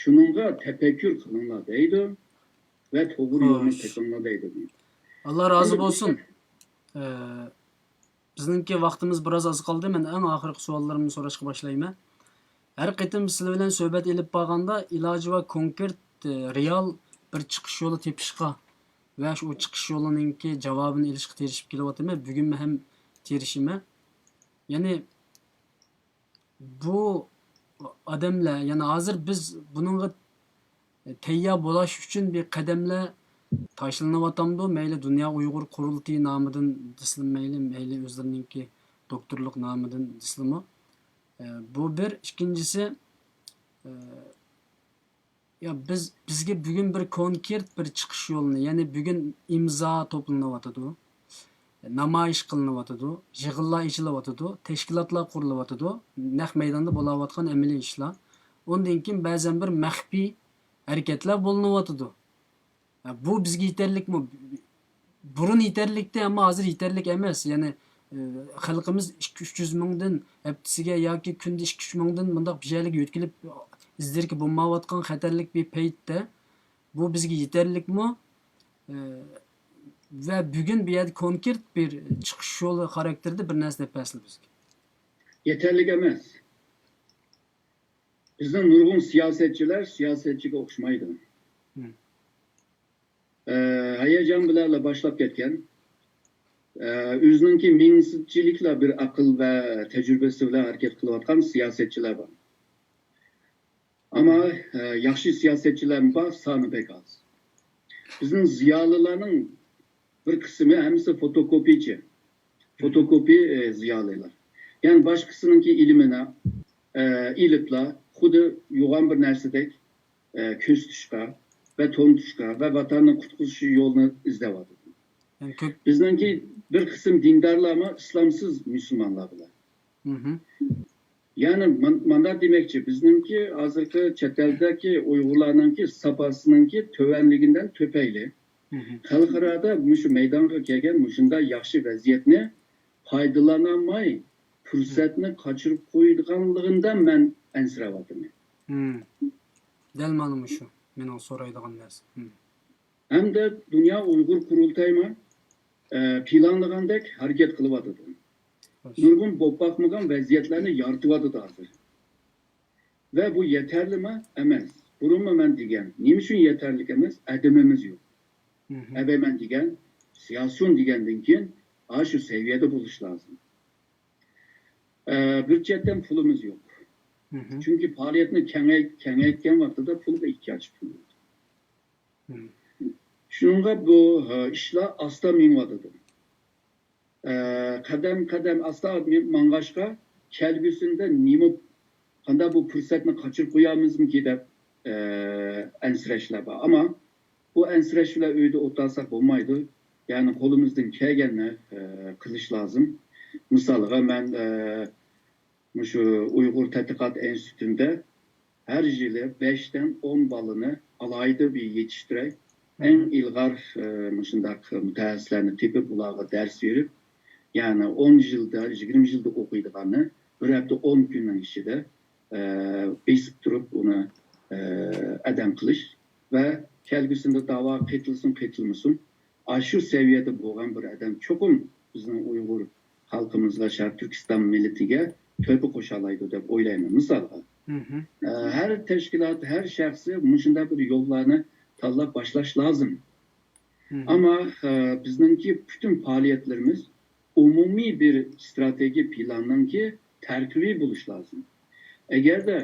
شۇنىڭغا تەپەككۇر قىلىڭلار دەيدۇ ۋە توغرا يولنى خوش. تېپىڭلار دەيدۇ. ئاللا رازى ئەمدى بولسۇن. ئە، بىزنىڭكى ۋاقتىمىز بىراز ئاز قالدى. مەن ئەڭ ئاخىرقى سوئاللىرىمنى سوراشقا باشلايمەن. ھەر قېتىم سىلەر بىلەن سۆھبەت ئېلىپ بارغاندا، ئىلاجى بار كونكرېت، ئە، رېئال بىر چىقىش يولى تېپىشقا ۋە شۇ چىقىش يولىنىڭكى جاۋابىنى ئېلىشقا تىرىشىپ كېلىۋاتىمەن. بۈگۈنمۇ ھەم تىرىشىمەن. يەنى بۇ ئادەملەر، يەنى ھازىر بىز بۇنىڭغا تەييار بولاش ئۈچۈن بىر قەدەملەر تاشلىنىۋاتامدۇ؟ مەيلى دۇنيا ئۇيغۇر قۇرۇلتىيى نامىدىن دېسىلە مەيلى، مەيلى ئۆزلىرىنىڭكى دوكتورلۇق نامىدىن دېسىلىمۇ. ئە، بۇ بىر. ئىككىنچىسى، ئە، يا بىز، بىزگە بۈگۈن بىر كونكرېت بىر چىقىش يولىنى، يەنى بۈگۈن ئىمزا توپلىنىۋاتىدۇ، نامايىش قىلىنىۋاتىدۇ، يىغىنلار ئېچىلىۋاتىدۇ، تەشكىلاتلار قۇرۇلۇۋاتىدۇ، نەق مەيداندا بولاۋاتقان ئەمەلىي ئىشلار. ئۇندىن كېيىن بەزەن بىر مەخپىي ھەرىكەتلەر بولۇنۇۋاتىدۇ. ھە، بۇ بىزگە يېتەرلىكمۇ؟ بۇرۇن يېتەرلىكتى، ئەمما ھازىر يېتەرلىك ئەمەس. يەنى، ئى، خەلقىمىز ئىككى، ئۈچ يۈز مىڭدىن ھەپتىسىگە ياكى كۈندە ئىككى، ئۈچ مىڭدىن مۇنداق بىر يەرلىككە يۆتكىلىپ، ئىزدىركە بولمايۋاتقان خەتەرلىك بىر پەيتتە، بۇ بىزگە يېتەرلىكمۇ؟ ئى، ۋە بۈگۈن بۇ يەردە كونكرېت بىر چىقىش يولى خاراكتېرىدە بىر نەرسە دەپ بەرسىلە بىزگە. يېتەرلىك ئەمەس. بىزنىڭ نۇرغۇن سىياسەتچىلەر سىياسەتچىگە ئوخشىمايدۇ. مم. ئە، ھاياجان بىلەنلا باشلاپ كەتكەن، ئە، ئۆزىنىڭكى مىڭچىلىكلا بىر ئەقىل ۋە تەجرىبىسى بىلەن ھەرىكەت قىلىۋاتقان سىياسەتچىلەر بار. ئەمما، ئە، ياخشى سىياسەتچىلەرمۇ بار، سانى بەك ئاز. بىزنىڭ زىيالىيلارنىڭ بىر قىسمى ھەممىسى فوتوكوپىيچى. فوتوكوپىي، ئە، زىيالىيلار. يەنى باشقىسىنىڭكى ئىلمىنى، ئە، ئېلىپلا خۇددى يوغان بىر نەرسىدەك، ئە، كۆرسىتىشقا ۋە تونۇتۇشقا ۋە ۋاتاننى قۇتقۇزۇش يولىنى ئىزدەۋاتىدۇ. يەنى كۆپ بىزنىڭكى بىر قىسىم دىندارلارمۇ ئىسلامسىز مۇسۇلمانلار بىلەن. مهم. يەنى مان-، مانداق دېمەكچى، بىزنىڭكى ھازىرقى چەت ئەلدىكى ئۇيغۇرلارنىڭكى ساپاسىنىڭكى تۆۋەنلىكىدىن تۆپەيلى، مهم. خەلقئارادا مۇشۇ مەيدانغا كەلگەن مۇشۇنداق ياخشى ۋەزىيەتنى پايدىلانالماي، پۇرسەتنى قاچۇرۇپ قويىدىغانلىقىندىن مەن ئەنسىرەۋاتىمەن. مم. دەل مانا مۇشۇ مېنىڭ سورايدىغان نەرسەم. مم. ھەمدە دۇنيا ئۇيغۇر قۇرۇلتايىمۇ، ئە، پىلانلىغاندەك ھەرىكەت قىلىۋاتىدۇ. خوش. نۇرغۇن بولۇپ باقمىغان ۋەزىيەتلەرنى يارىتىۋاتىدۇ ھازىر. ۋە بۇ يېتەرلىمۇ ئەمەس. بۇرۇنمۇ مەن دېگەن. نېمە ئۈچۈن يېتەرلىك ئەمەس؟ ئادىمىمىز يوق. مهم. ئەبەي مەن دېگەن، سىياسىيون دېگەندىن كېيىن ئاشۇ سەۋىيەدە بولۇش لازىم. ئە، بىر چەتتىن پۇلىمىز يوق. مهم. چۈنكى پائالىيەتنى كېڭەي-، كېڭەيتكەن ۋاقتىدا پۇلغا ئېھتىياج بولىدۇ. مم. شۇنىڭغا بۇ، ئە، ئىشلار ئاستا مېڭىۋاتىدۇ. ئە، قەدەم-قەدەم ئاستا ماڭغاچقا، كەلگۈسىدە نېمە، قانداق بۇ پۇرسەتنى قاچۇرۇپ قويامىزمىكى دەپ، ئە، ئەنسىرەشلەر بار. ئەمما بۇ ئەنسىرەش بىلەن ئۆيدە ئولتۇرساق بولمايدۇ. يەنى قولىمىزدىن كەلگەننى، ئە، قىلىش لازىم. مىسالغا مەن، ئە، مۇشۇ ئۇيغۇر تەتقىقات ئىنستىتۇتىدا ھەر يىلى بەشتىن ئون بالىنى ئالاھىدە بىر يېتىشتۈرەي، ئەڭ ئىلغار، ئى، مۇشۇنداق مۇتەخەسسىسلەرنى تېپىپ، ئۇلارغا دەرس بېرىپ، يەنى ئون يىلدا، يىگىرمە يىلدا ئوقۇيدىغاننى بىر ھەپتە ئون كۈننىڭ ئىچىدە، ئى، بېسىپ تۇرۇپ ئۇنى، ئى، ئادەم قىلىش ۋە كەلگۈسىدە داۋاغا قېتىلسۇن، قېتىلمىسۇن، ئاشۇ سەۋىيەدە بولغان بىر ئادەم چوقۇم بىزنىڭ ئۇيغۇر خەلقىمىزغا، شەرقىي تۈركىستان مىللىتىگە تۆھپە قوشالايدۇ دەپ ئويلايمەن. مىسالغا، ئە، ھەر تەشكىلات، ھەر شەخسى مۇشۇنداق بىر يوللارنى تاللاپ باشلاش لازىم. ئەمما، ئە، بىزنىڭكى پۈتۈن پائالىيەتلىرىمىز ئومۇمىي بىر ئىستراتېگىيە پىلاننىڭكى تەركىبى بولۇش لازىم. ئەگەردە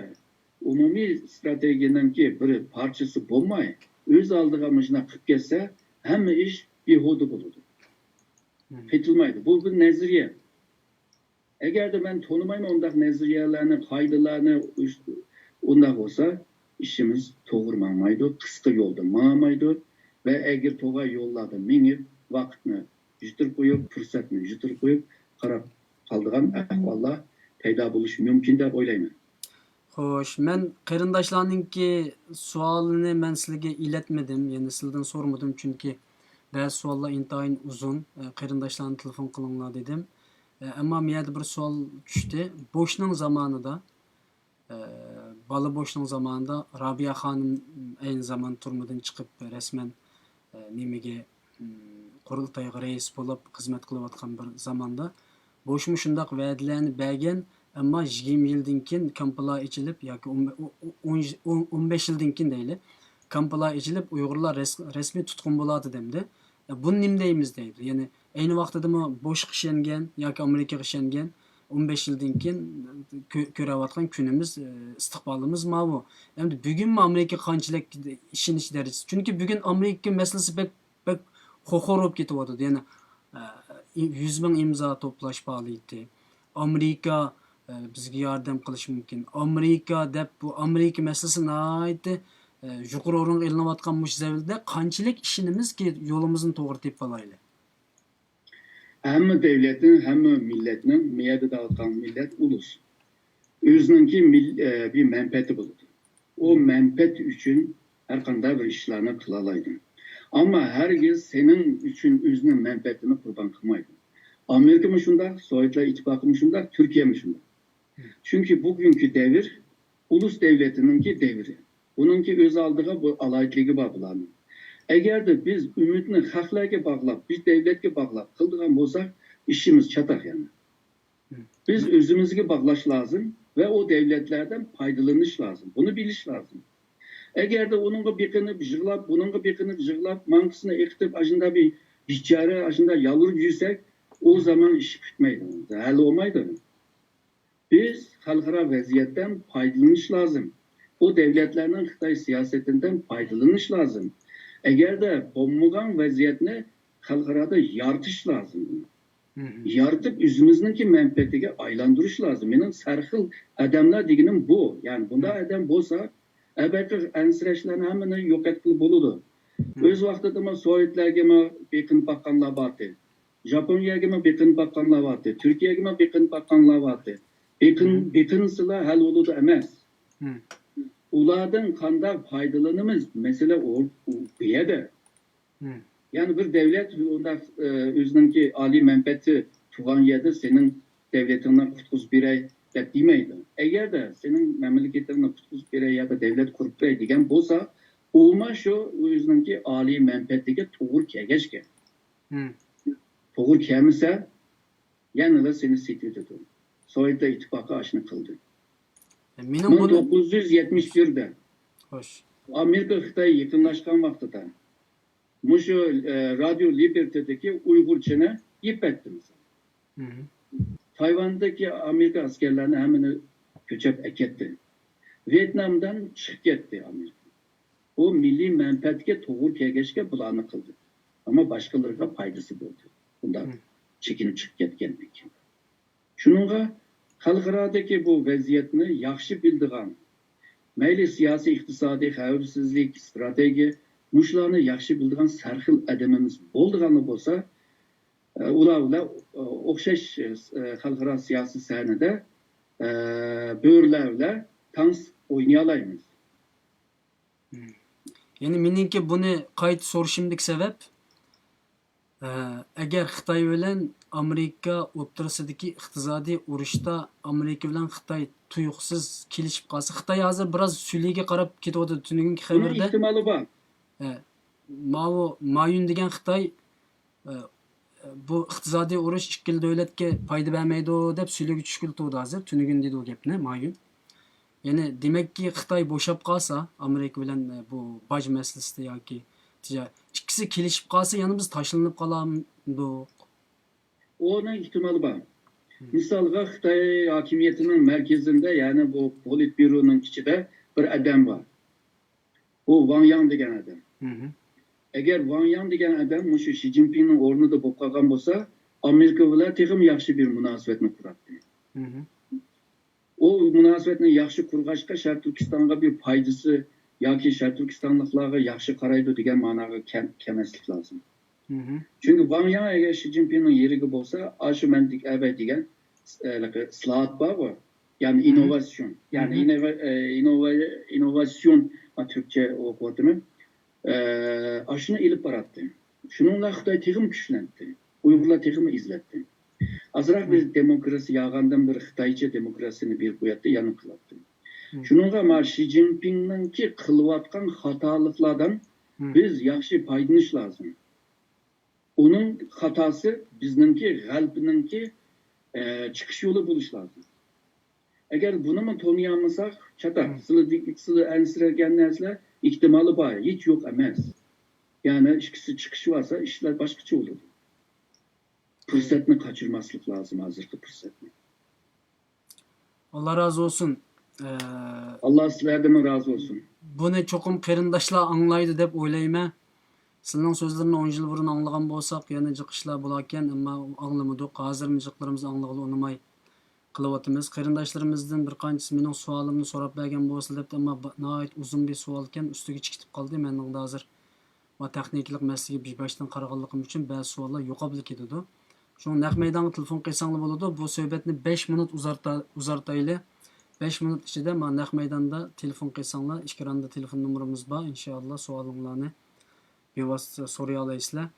ئومۇمىي ئىستراتېگىيەنىڭكى بىر پارچىسى بولماي، ئۆز ئالدىغا مۇشۇنداق قىلىپ كەتسە، ھەممە ئىش بىھۇدە بولىدۇ. قېتىلمايدۇ. بۇ بىر نەزەرىيە. ئەگەردە مەن تونۇمايمەن ئۇنداق نەزەرىيەلەرنى، قائىدىلەرنى، ئۇنداق بولسا، ئىشىمىز توغرا ماڭمايدۇ، قىسقا يولدا ماڭمايدۇ ۋە ئەگرى توغرا يوللاردا مېڭىپ، ۋاقىتنى يىتىرىپ قويۇپ، پۇرسەتنى يىتىرىپ قويۇپ، قاراپ قالىدىغان ئەھۋاللار پەيدا بولۇشى مۇمكىن دەپ ئويلايمەن. خوش، مەن قېرىنداشلارنىڭكى سوئالىنى مەن سىلىگە ئېلەتمىدىم، يەنى سىلىدىن سورىمىدىم، چۈنكى بەزى سوئاللار ئىنتايىن ئۇزۇن. ئە، قېرىنداشلارنى تېلېفون قىلىڭلار دېدىم. ئە، ئەمما مۇ يەردە بىر سوئال چۈشتى. بوشنىڭ زامانىدا، ئە، بالا بوشنىڭ زامانىدا رابىيە خانىم ئەينى زامان تۈرمىدىن چىقىپ رەسمەن، ئە، نېمىگە، م، قۇرۇلتايغا رەئىس بولۇپ خىزمەت قىلىۋاتقان بىر زاماندا بوشمۇ شۇنداق ۋەدىلەرنى بەرگەن، ئەمما يىگىرمە يىلدىن كېيىن كامپىلا ئېچىلىپ ياكى ئون، ئون، ئون، ئون بەش يىلدىن كېيىن دەيلى، كامپلا ئېچىلىپ، ئۇيغۇرلار رەس-، رەسمىي تۇتقۇن بولاتتى دەمدى. بۇنى نېمە دەيمىز دەيدۇ. يەنى ئەينى ۋاقتىدىمۇ بوشقا ئىشەنگەن ياكى ئامېرىكىغا ئىشەنگەن، ئون بەش يىلدىن كېيىن كۆ-، كۆرۈۋاتقان كۈنىمىز، ئىستىقبالىمىز ماۋۇ. ئەمدى بۈگۈنمۇ ئامېرىكىغا قانچىلىك ئىشىنىش دەرىجىسى؟ چۈنكى بۈگۈن ئامېرىكا مەسىلىسى بەك، بەك خوخور بولۇپ كېتىۋاتىدۇ. يەنە، ئە، يۈز مىڭ ئىمزا توپلاش پائالىيىتى. ئامېرىكا، ئە، بىزگە ياردەم قىلىشى مۇمكىن. ئامېرىكا دەپ، بۇ ئامېرىكا مەسىلىسى ناھايىتى، ئە، يۇقىرى ئورۇنغا ئېلىنىۋاتقان مۇشۇ زەۋردە قانچىلىك ئىشىنىمىزكى يولىمىزنى توغرا تېپىپ ئالايلى؟ ھەممە دۆلەتنىڭ، ھەممە مىللەتنىڭ، مۇ يەردە دەۋاتقان مىللەت ئۇلۇس. ئۆزىنىڭكى مىل-، ئە، بىر مەنپەئەتى بولىدۇ. ئۇ مەنپەئەت ئۈچۈن ھەر قانداق بىر ئىشلارنى قىلالايدۇ. ئەمما ھەرگىز سېنىڭ ئۈچۈن ئۆزىنىڭ مەنپەئەتىنى قۇربان قىلمايدۇ. ئامېرىكىمۇ شۇنداق، سوۋېتلار ئىتتىپاقىمۇ شۇنداق، تۈركىيەمۇ شۇنداق. چۈنكى بۈگۈنكى دەۋر ئۇلۇس دەۋلىتىنىڭكى دەۋرى. ئۇنىڭكى ئۆز ئالدىغا بۇ ئالاھىدىلىكى بار بۇلارنىڭ. ئەگەردە بىز ئۈمىدنى خەقلەرگە باغلاپ، بىر دەۋلەتكە باغلاپ قىلىدىغان بولساق، ئىشىمىز چاتاق يەنە. بىز ئۆزىمىزگە باغلاش لازىم ۋە ئۇ دەۋلەتلەردىن پايدىلىنىش لازىم. بۇنى بىلىش لازىم. ئەگەردە ئۇنىڭغا بېقىنىپ يىغلاپ، بۇنىڭغا بېقىنىپ يىغلاپ، ماڭقىسىنى ئېقىتىپ، ئاشۇنداق بىر بىچارە، ئاشۇنداق يالۋۇرۇپ يۈرسەك، ئۇ زامان ئىش پۈتمەيدۇ، ھەل بولمايدۇ. بىز خەلقئارا ۋەزىيەتتىن پايدىلىنىش لازىم. ئۇ دەۋلەتلەرنىڭ خىتاي سىياسىتىدىن پايدىلىنىش لازىم. ئەگەردە بولمىغان ۋەزىيەتنى خەلقئارادا يارىتىش لازىم. يارىتىپ، ئۆزىمىزنىڭكى مەنپەئەتىگە ئايلاندۇرۇش لازىم. مېنىڭ سەرخىل ئادەملەر دېگىنىم بۇ. يەنى بۇنداق ئادەم بولسا، ئەلبەتتە، ئەنسىرەشلەرنى ھەممىنى يوق ئەتكىلى بولىدۇ. ئۆز ۋاقتىدىمۇ سوۋېتلەرگىمۇ بېقىنىپ باققانلار بارتى. ژاپونىيەگىمۇ بېقىنىپ باققانلار بارتى، تۈركىيەگىمۇ بېقىنىپ باققانلار بارتى. بېقىن-، بېقىنسىلا ھەل بولىدۇ ئەمەس. ئۇلاردىن قانداق پايدىلىنىمىز؟ مەسىلە ئۇ، ئۇ، بۇ يەردە. يەنى بىر دەۋلەت ئۇنداق، ئە، ئۆزىنىڭكى ئالىي مەنپەئەتى تۇغان يەردە سېنىڭ دەۋلىتىڭنى قۇتقۇزۇپ بېرەي دەپ دېمەيدۇ. ئەگەردە سېنىڭ مەملىكىتىڭنى قۇتقۇزۇپ بېرەي ياكى دەۋلەت قۇرۇپ بېرەي دېگەن بولسا، ئۇمۇ شۇ ئۆزىنىڭكى ئالىي مەنپەئەتىگە توغرا كەلگەچكە. توغرا كەلمىسە، يەنىلا سېنى سېتىۋېتىدۇ. سوۋېتلار ئىتتىپاقى ئاشۇنى قىلدى. مېنىڭ بۇنى مىڭ توققۇز يۈز يەتمىش بىردە خوش. ئامېرىكا خىتاي يېقىنلاشقان ۋاقتىدا مۇشۇ، ئە، رادىيو لىبېرتىدىكى ئۇيغۇرچىنى يېپىپ ئەتتى مىسال. تايۋاندىكى ئامېرىكا ئەسكەرلەرنى ھەممىنى كۆچۈرۈپ ئەكەتتى. ۋيېتنامدىن چىقىپ كەتتى ئامېرىكا. ئۇ مىللىي مەنپەئەتكە توغرا كەلگەچكە بۇلارنى قىلدى. ئەمما باشقىلىرىغا پايدىسى بولدى. بۇنداق چېكىنىپ چىقىپ كەتكەندىن كېيىن. شۇنىڭغا خەلقئارادىكى بۇ ۋەزىيەتنى ياخشى بىلىدىغان، مەيلى سىياسىي، ئىقتىسادىي، خەۋپسىزلىك، ئىستراتېگىيە، مۇشۇلارنى ياخشى بىلىدىغان سەرخىل ئادىمىمىز بولىدىغانلا بولسا، ئۇلار بىلەن ئوخشاش خەلقئارا سىياسىي سەھنىدە ئە، بۆرىلەر بىلەن تەڭ ئوينىيالايمىز. يەنى مېنىڭكى بۇنى قايتا سورىشىمدىكى سەۋەب، ئە، ئەگەر خىتاي بىلەن ئامېرىكا ئوتتۇرىسىدىكى ئىقتىسادىي ئۇرۇشتا ئامېرىكا بىلەن خىتاي تۇيۇقسىز كېلىشىپ قالسا، خىتاي ھازىر بىراز سۈلىگە قاراپ كېتىۋاتىدۇ. تۈنۈگۈنكى بۇنىڭ خەۋەردە، ئېھتىمالى بار. ئە، ماۋۇ مايۈن دېگەن خىتاي، ئە، بۇ ئىقتىسادىي ئۇرۇش ئىككىلا دۆلەتكە پايدا بەرمەيدۇ دەپ سۈلىگە چۈشكىلى تۇرىدۇ ھازىر. تۈنۈگۈن دېدى ئۇ گەپنى مايۈن. يەنى دېمەككى، خىتاي بوشاپ قالسا، ئامېرىكا بىلەن، ئە، بۇ باج مەسىلىسىدە ياكى تىجا-، ئىككىسى كېلىشىپ قالسا، يەنە بىز تاشلىنىپ قالامدۇق؟ ئۇنىڭ ئېھتىمالى بار. مىسالغا، خىتاي ھاكىمىيىتىنىڭ مەركىزىدە، يەنى بۇ پولىتبيۇرونىڭ ئىچىدە بىر ئادەم بار. ئۇ ۋاڭ ياڭ دېگەن ئادەم. ئەگەر ۋاڭ ياڭ دېگەن ئادەم مۇشۇ شى جىنپىڭنىڭ ئورنىدا بولۇپ قالغان بولسا، ئامېرىكا بىلەن تېخىمۇ ياخشى بىر مۇناسىۋەتنى قۇراتتى. ئۇ مۇناسىۋەتنى ياخشى قۇرغاچقا، شەرقىي تۈركىستانغا بىر پايدىسى ياكى شەرقىي تۈركىستانلىقلارغا ياخشى قارايدۇ دېگەن مەناغا كەل-، كەلمەسلىك لازىم. چۈنكى ۋاڭ ياڭ ئەگەر شى جىنپىڭنىڭ يېرىگە بولسا، ئاشۇ مەن دېگەن ئەۋەي دېگەن، ئە، ئىسلاھات بارغۇ، يەنى ئىننوۋاتسىيون، يەنى ئىننوۋا-، ئە، ئىننوۋا-، ئىننوۋاتسىيون، مانا تۈركچە ئوقۇۋاتىمەن. ئە، ئاشۇنى ئېلىپ باراتتى. شۇنىڭ بىلەن خىتاي تېخىمۇ كۈچلەنتى. ئۇيغۇرلار تېخىمۇ ئىزلەتتى. ئازراق بىز دېموكراتىيە ياغاندىن بىر خىتايچە دېموكراتىيىنى بېرىپ قوياتتى، يەنە قىلاتتى. شۇنىڭغا مانا شى جىنپىڭنىڭكى قىلىۋاتقان خاتالىقلاردىن بىز ياخشى پايدىلىنىش لازىم. ئۇنىڭ خاتاسى بىزنىڭكى غەلىبىنىڭكى، ئە، چىقىش يولى بولۇشى لازىم. ئەگەر بۇنىمۇ تونۇيالمىساق، چاتاق، سىلى، سىلى ئەنسىرىگەن نەرسىلەر ئېھتىمالى بار، ھېچ يوق ئەمەس. يەنى ئىككىسى چىقىشىۋالسا، ئىشلار باشقىچە بولىدۇ. پۇرسەتنى قاچۇرماسلىق لازىم، ھازىرقى پۇرسەتنى. ئاللا رازى بولسۇن. ئە، ئاللا سىلەردىنمۇ رازى بولسۇن. بۇنى چوقۇم قېرىنداشلار ئاڭلايدۇ دەپ ئويلايمەن. سىلىنىڭ سۆزلىرىنى ئون يىل بۇرۇن ئاڭلىغان بولساق، يەنە جىق ئىشلار بولاركەن، ئەمما ئاڭلىمىدۇق. ھازىرمۇ جىقلىرىمىز ئاڭلىغىلى ئۇنىماي قېلىۋاتىمىز. قېرىنداشلىرىمىزدىن بىر قانچىسى مېنىڭ سوئالىمنى سوراپ بەرگەن بولسا دەپتۇ، ئەمما با-، ناھايىتى ئۇزۇن بىر سوئالكەن، ئۈستىگە چىقىپ قالدى. مەننىڭ ھازىر ما تېخنىكىلىق مەسىلىگە بىر باشتىن قارىغانلىقىم ئۈچۈن بەزى سوئاللار يوقاپلا كېتىدۇ. شۇڭا نەق مەيدانغا تېلېفون قىلساڭلار بولىدۇ. بۇ سۆھبەتنى بەش مىنۇت ئۇزارتا-، ئۇزارتايلى. بەش مىنۇت ئىچىدە مانا نەق مەيداندا تېلېفون قىلساڭلار، ئېكراندا تېلېفون نومۇرىمىز بار. ئىنشائاللا، سوئالىڭلارنى بىۋاسىتە سورىيالايسىلەر.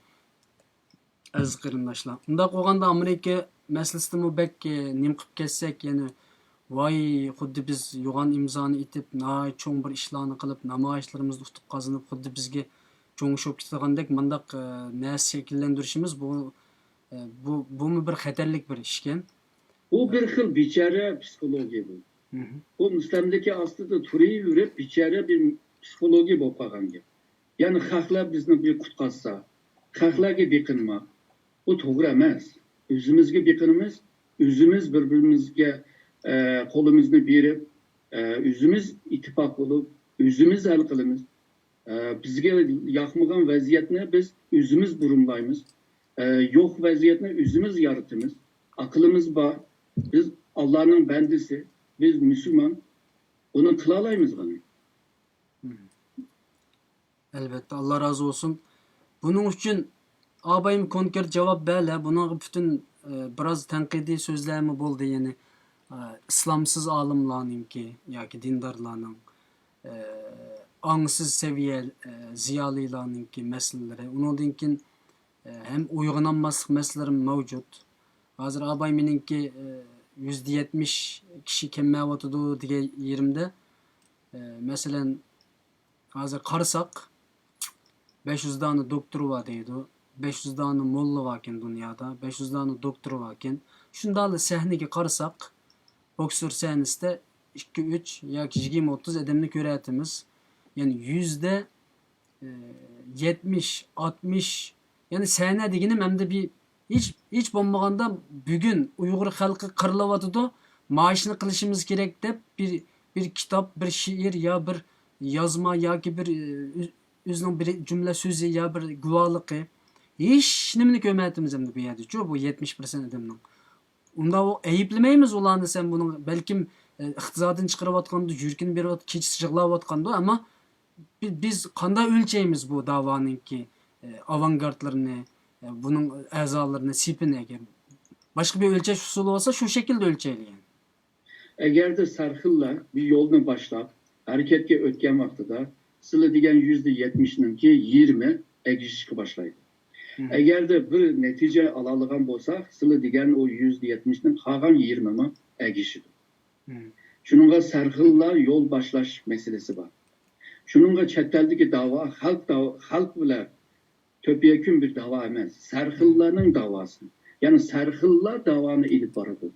ئەزىز قېرىنداشلار، ئۇنداق بولغاندا ئامېرىكا مەسىلىسىدىمۇ بەك، ئە، نېمە قىلىپ كەتسەك، يەنى ۋاي، خۇددى بىز يوغان ئىمزانى ئېتىپ، ناھايىتى چوڭ بىر ئىشلارنى قىلىپ، نامايىشلىرىمىزدا ئۇتۇق قازىنىپ، خۇددى بىزگە چوڭ ئىش بولۇپ كېتىدىغاندەك مۇنداق، ئە، نەرسە شەكىللەندۈرۈشىمىز، بۇ، ئە، بۇ، بۇمۇ بىر خەتەرلىك بىر ئىشكەن. بۇ بىر خىل بىچارە پسىخولوگىيە بۇ. بۇ مۇستەملىكە ئاستىدا تۇرۇۋېرىپ، بىچارە بىر پسىخولوگىيە بولۇپ قالغان گەپ. يەنى خەقلەر بىزنى بىر قۇتقازسا، خەقلەرگە بېقىنماق، بۇ توغرا ئەمەس. ئۆزىمىزگە بېقىنىمىز، ئۆزىمىز بىر-بىرىمىزگە، ئە، قولىمىزنى بېرىپ، ئە، ئۆزىمىز ئىتتىپاق بولۇپ، ئۆزىمىز ھەل قىلىمىز. ئە، بىزگە ياقمىغان ۋەزىيەتنى بىز ئۆزىمىز بۇرمىلايمىز. ئە، يوق ۋەزىيەتنى ئۆزىمىز يارىتىمىز. ئەقلىمىز بار. بىز ئاللانىڭ بەندىسى. بىز مۇسۇلمان. بۇنى قىلالايمىز غېنى. ئەلۋەتتە، ئاللا رازى بولسۇن. بۇنىڭ ئۈچۈن ئابايىم كونكرېت جاۋاب بەرلە. بۇنىڭغا پۈتۈن، ئە، بىراز تەنقىدىي سۆزلەرمۇ بولدى، يەنى، ئە، ئىسلامسىز ئالىملارنىڭكى ياكى دىندارلارنىڭ، ئە، ئاڭسىز سەۋىيە، ئە، زىيالىيلارنىڭكى مەسىلىلىرى. ئۇنىڭدىن كېيىن، ئە، ھەم ئويغىنالماسلىق مەسىلىلىرىمۇ مەۋجۇت. ھازىر ئاباي مېنىڭكى، ئە، يۈزدە يەتمىش كىشى كەممەۋاتىدۇ دېگەن يېرىمدە، ئە، مەسىلەن، ھازىر قارىساق، بەش يۈز دانە دوكتور بار دەيدۇ، بەش يۈز دانە موللا باركەن دۇنيادا، بەش يۈز دانە دوكتور باركەن. شۇنداقلا سەھنىگە قارىساق، بوكسور سەھنىسىدە ئىككى، ئۈچ ياكى يىگىرمە، ئوتتۇز ئادەمنى كۆرەتتىمىز. يەنى يۈزدە، ئە، يەتمىش، ئاتمىش، يەنى سەھنە دېگىنىم ئەمدى بىر ھېچ، ھېچ بولمىغاندا بۈگۈن ئۇيغۇر خەلقى قىرىلىۋاتىدۇ. مائاشنى قىلىشىمىز كېرەك دەپ بىر، بىر كىتاب، بىر شېئىر يا بىر يازما ياكى بىر، ئۆ-، ئۆزىنىڭ بىر جۈملە سۆزى يا بىر گۇۋاھلىقى. ھېچ نېمىنى كۆرمەيتتىمىز ئەمدى بۇ يەردىچۇ، بۇ يەتمىش پىرسەنت ئادەمنىڭ. ئۇنداق ئەيىبلىمەيمىز ئۇلارنى، سەن بۇنىڭ بەلكىم، ئە، ئىقتىسادىنى چىقىرىۋاتقاندۇ، يۈرىكىنى بېرىۋات-، كېچىسى يىغلاۋاتقاندۇ، ئەمما بى-، بىز قانداق ئۆلچەيمىز بۇ داۋانىڭكى، ئە، ئاۋانگارتلىرىنى، ئە، بۇنىڭ ئەزالىرىنى، سېپىنى؟ ئەگەر باشقا بىر ئۆلچەش ئۇسۇلى بولسا، شۇ شەكىلدە ئۆلچەيلى يەنى. ئەگەردە سەرخىللار بىر يولنى باشلاپ، ھەرىكەتكە ئۆتكەن ۋاقتىدا، سىلە دېگەن يۈزدە يەتمىشنىڭكى يىگىرمە ئەگىشىشكە باشلايدۇ. ئەگەردە بىر نەتىجە ئالالىغان بولساق، سىلە دېگەن ئۇ يۈزدە يەتمىشنىڭ قالغان يىگىرمىمۇ ئەگىشىدۇ. شۇنىڭغا سەرخىللار يول باشلاش مەسىلىسى بار. شۇنىڭغا چەت ئەلدىكى داۋا خەلق داۋا، خەلق بىلەن تۆپيەكۈن بىر داۋا ئەمەس، سەرخىللارنىڭ داۋاسى. يەنى سەرخىللار داۋانى ئېلىپ بارىدۇ.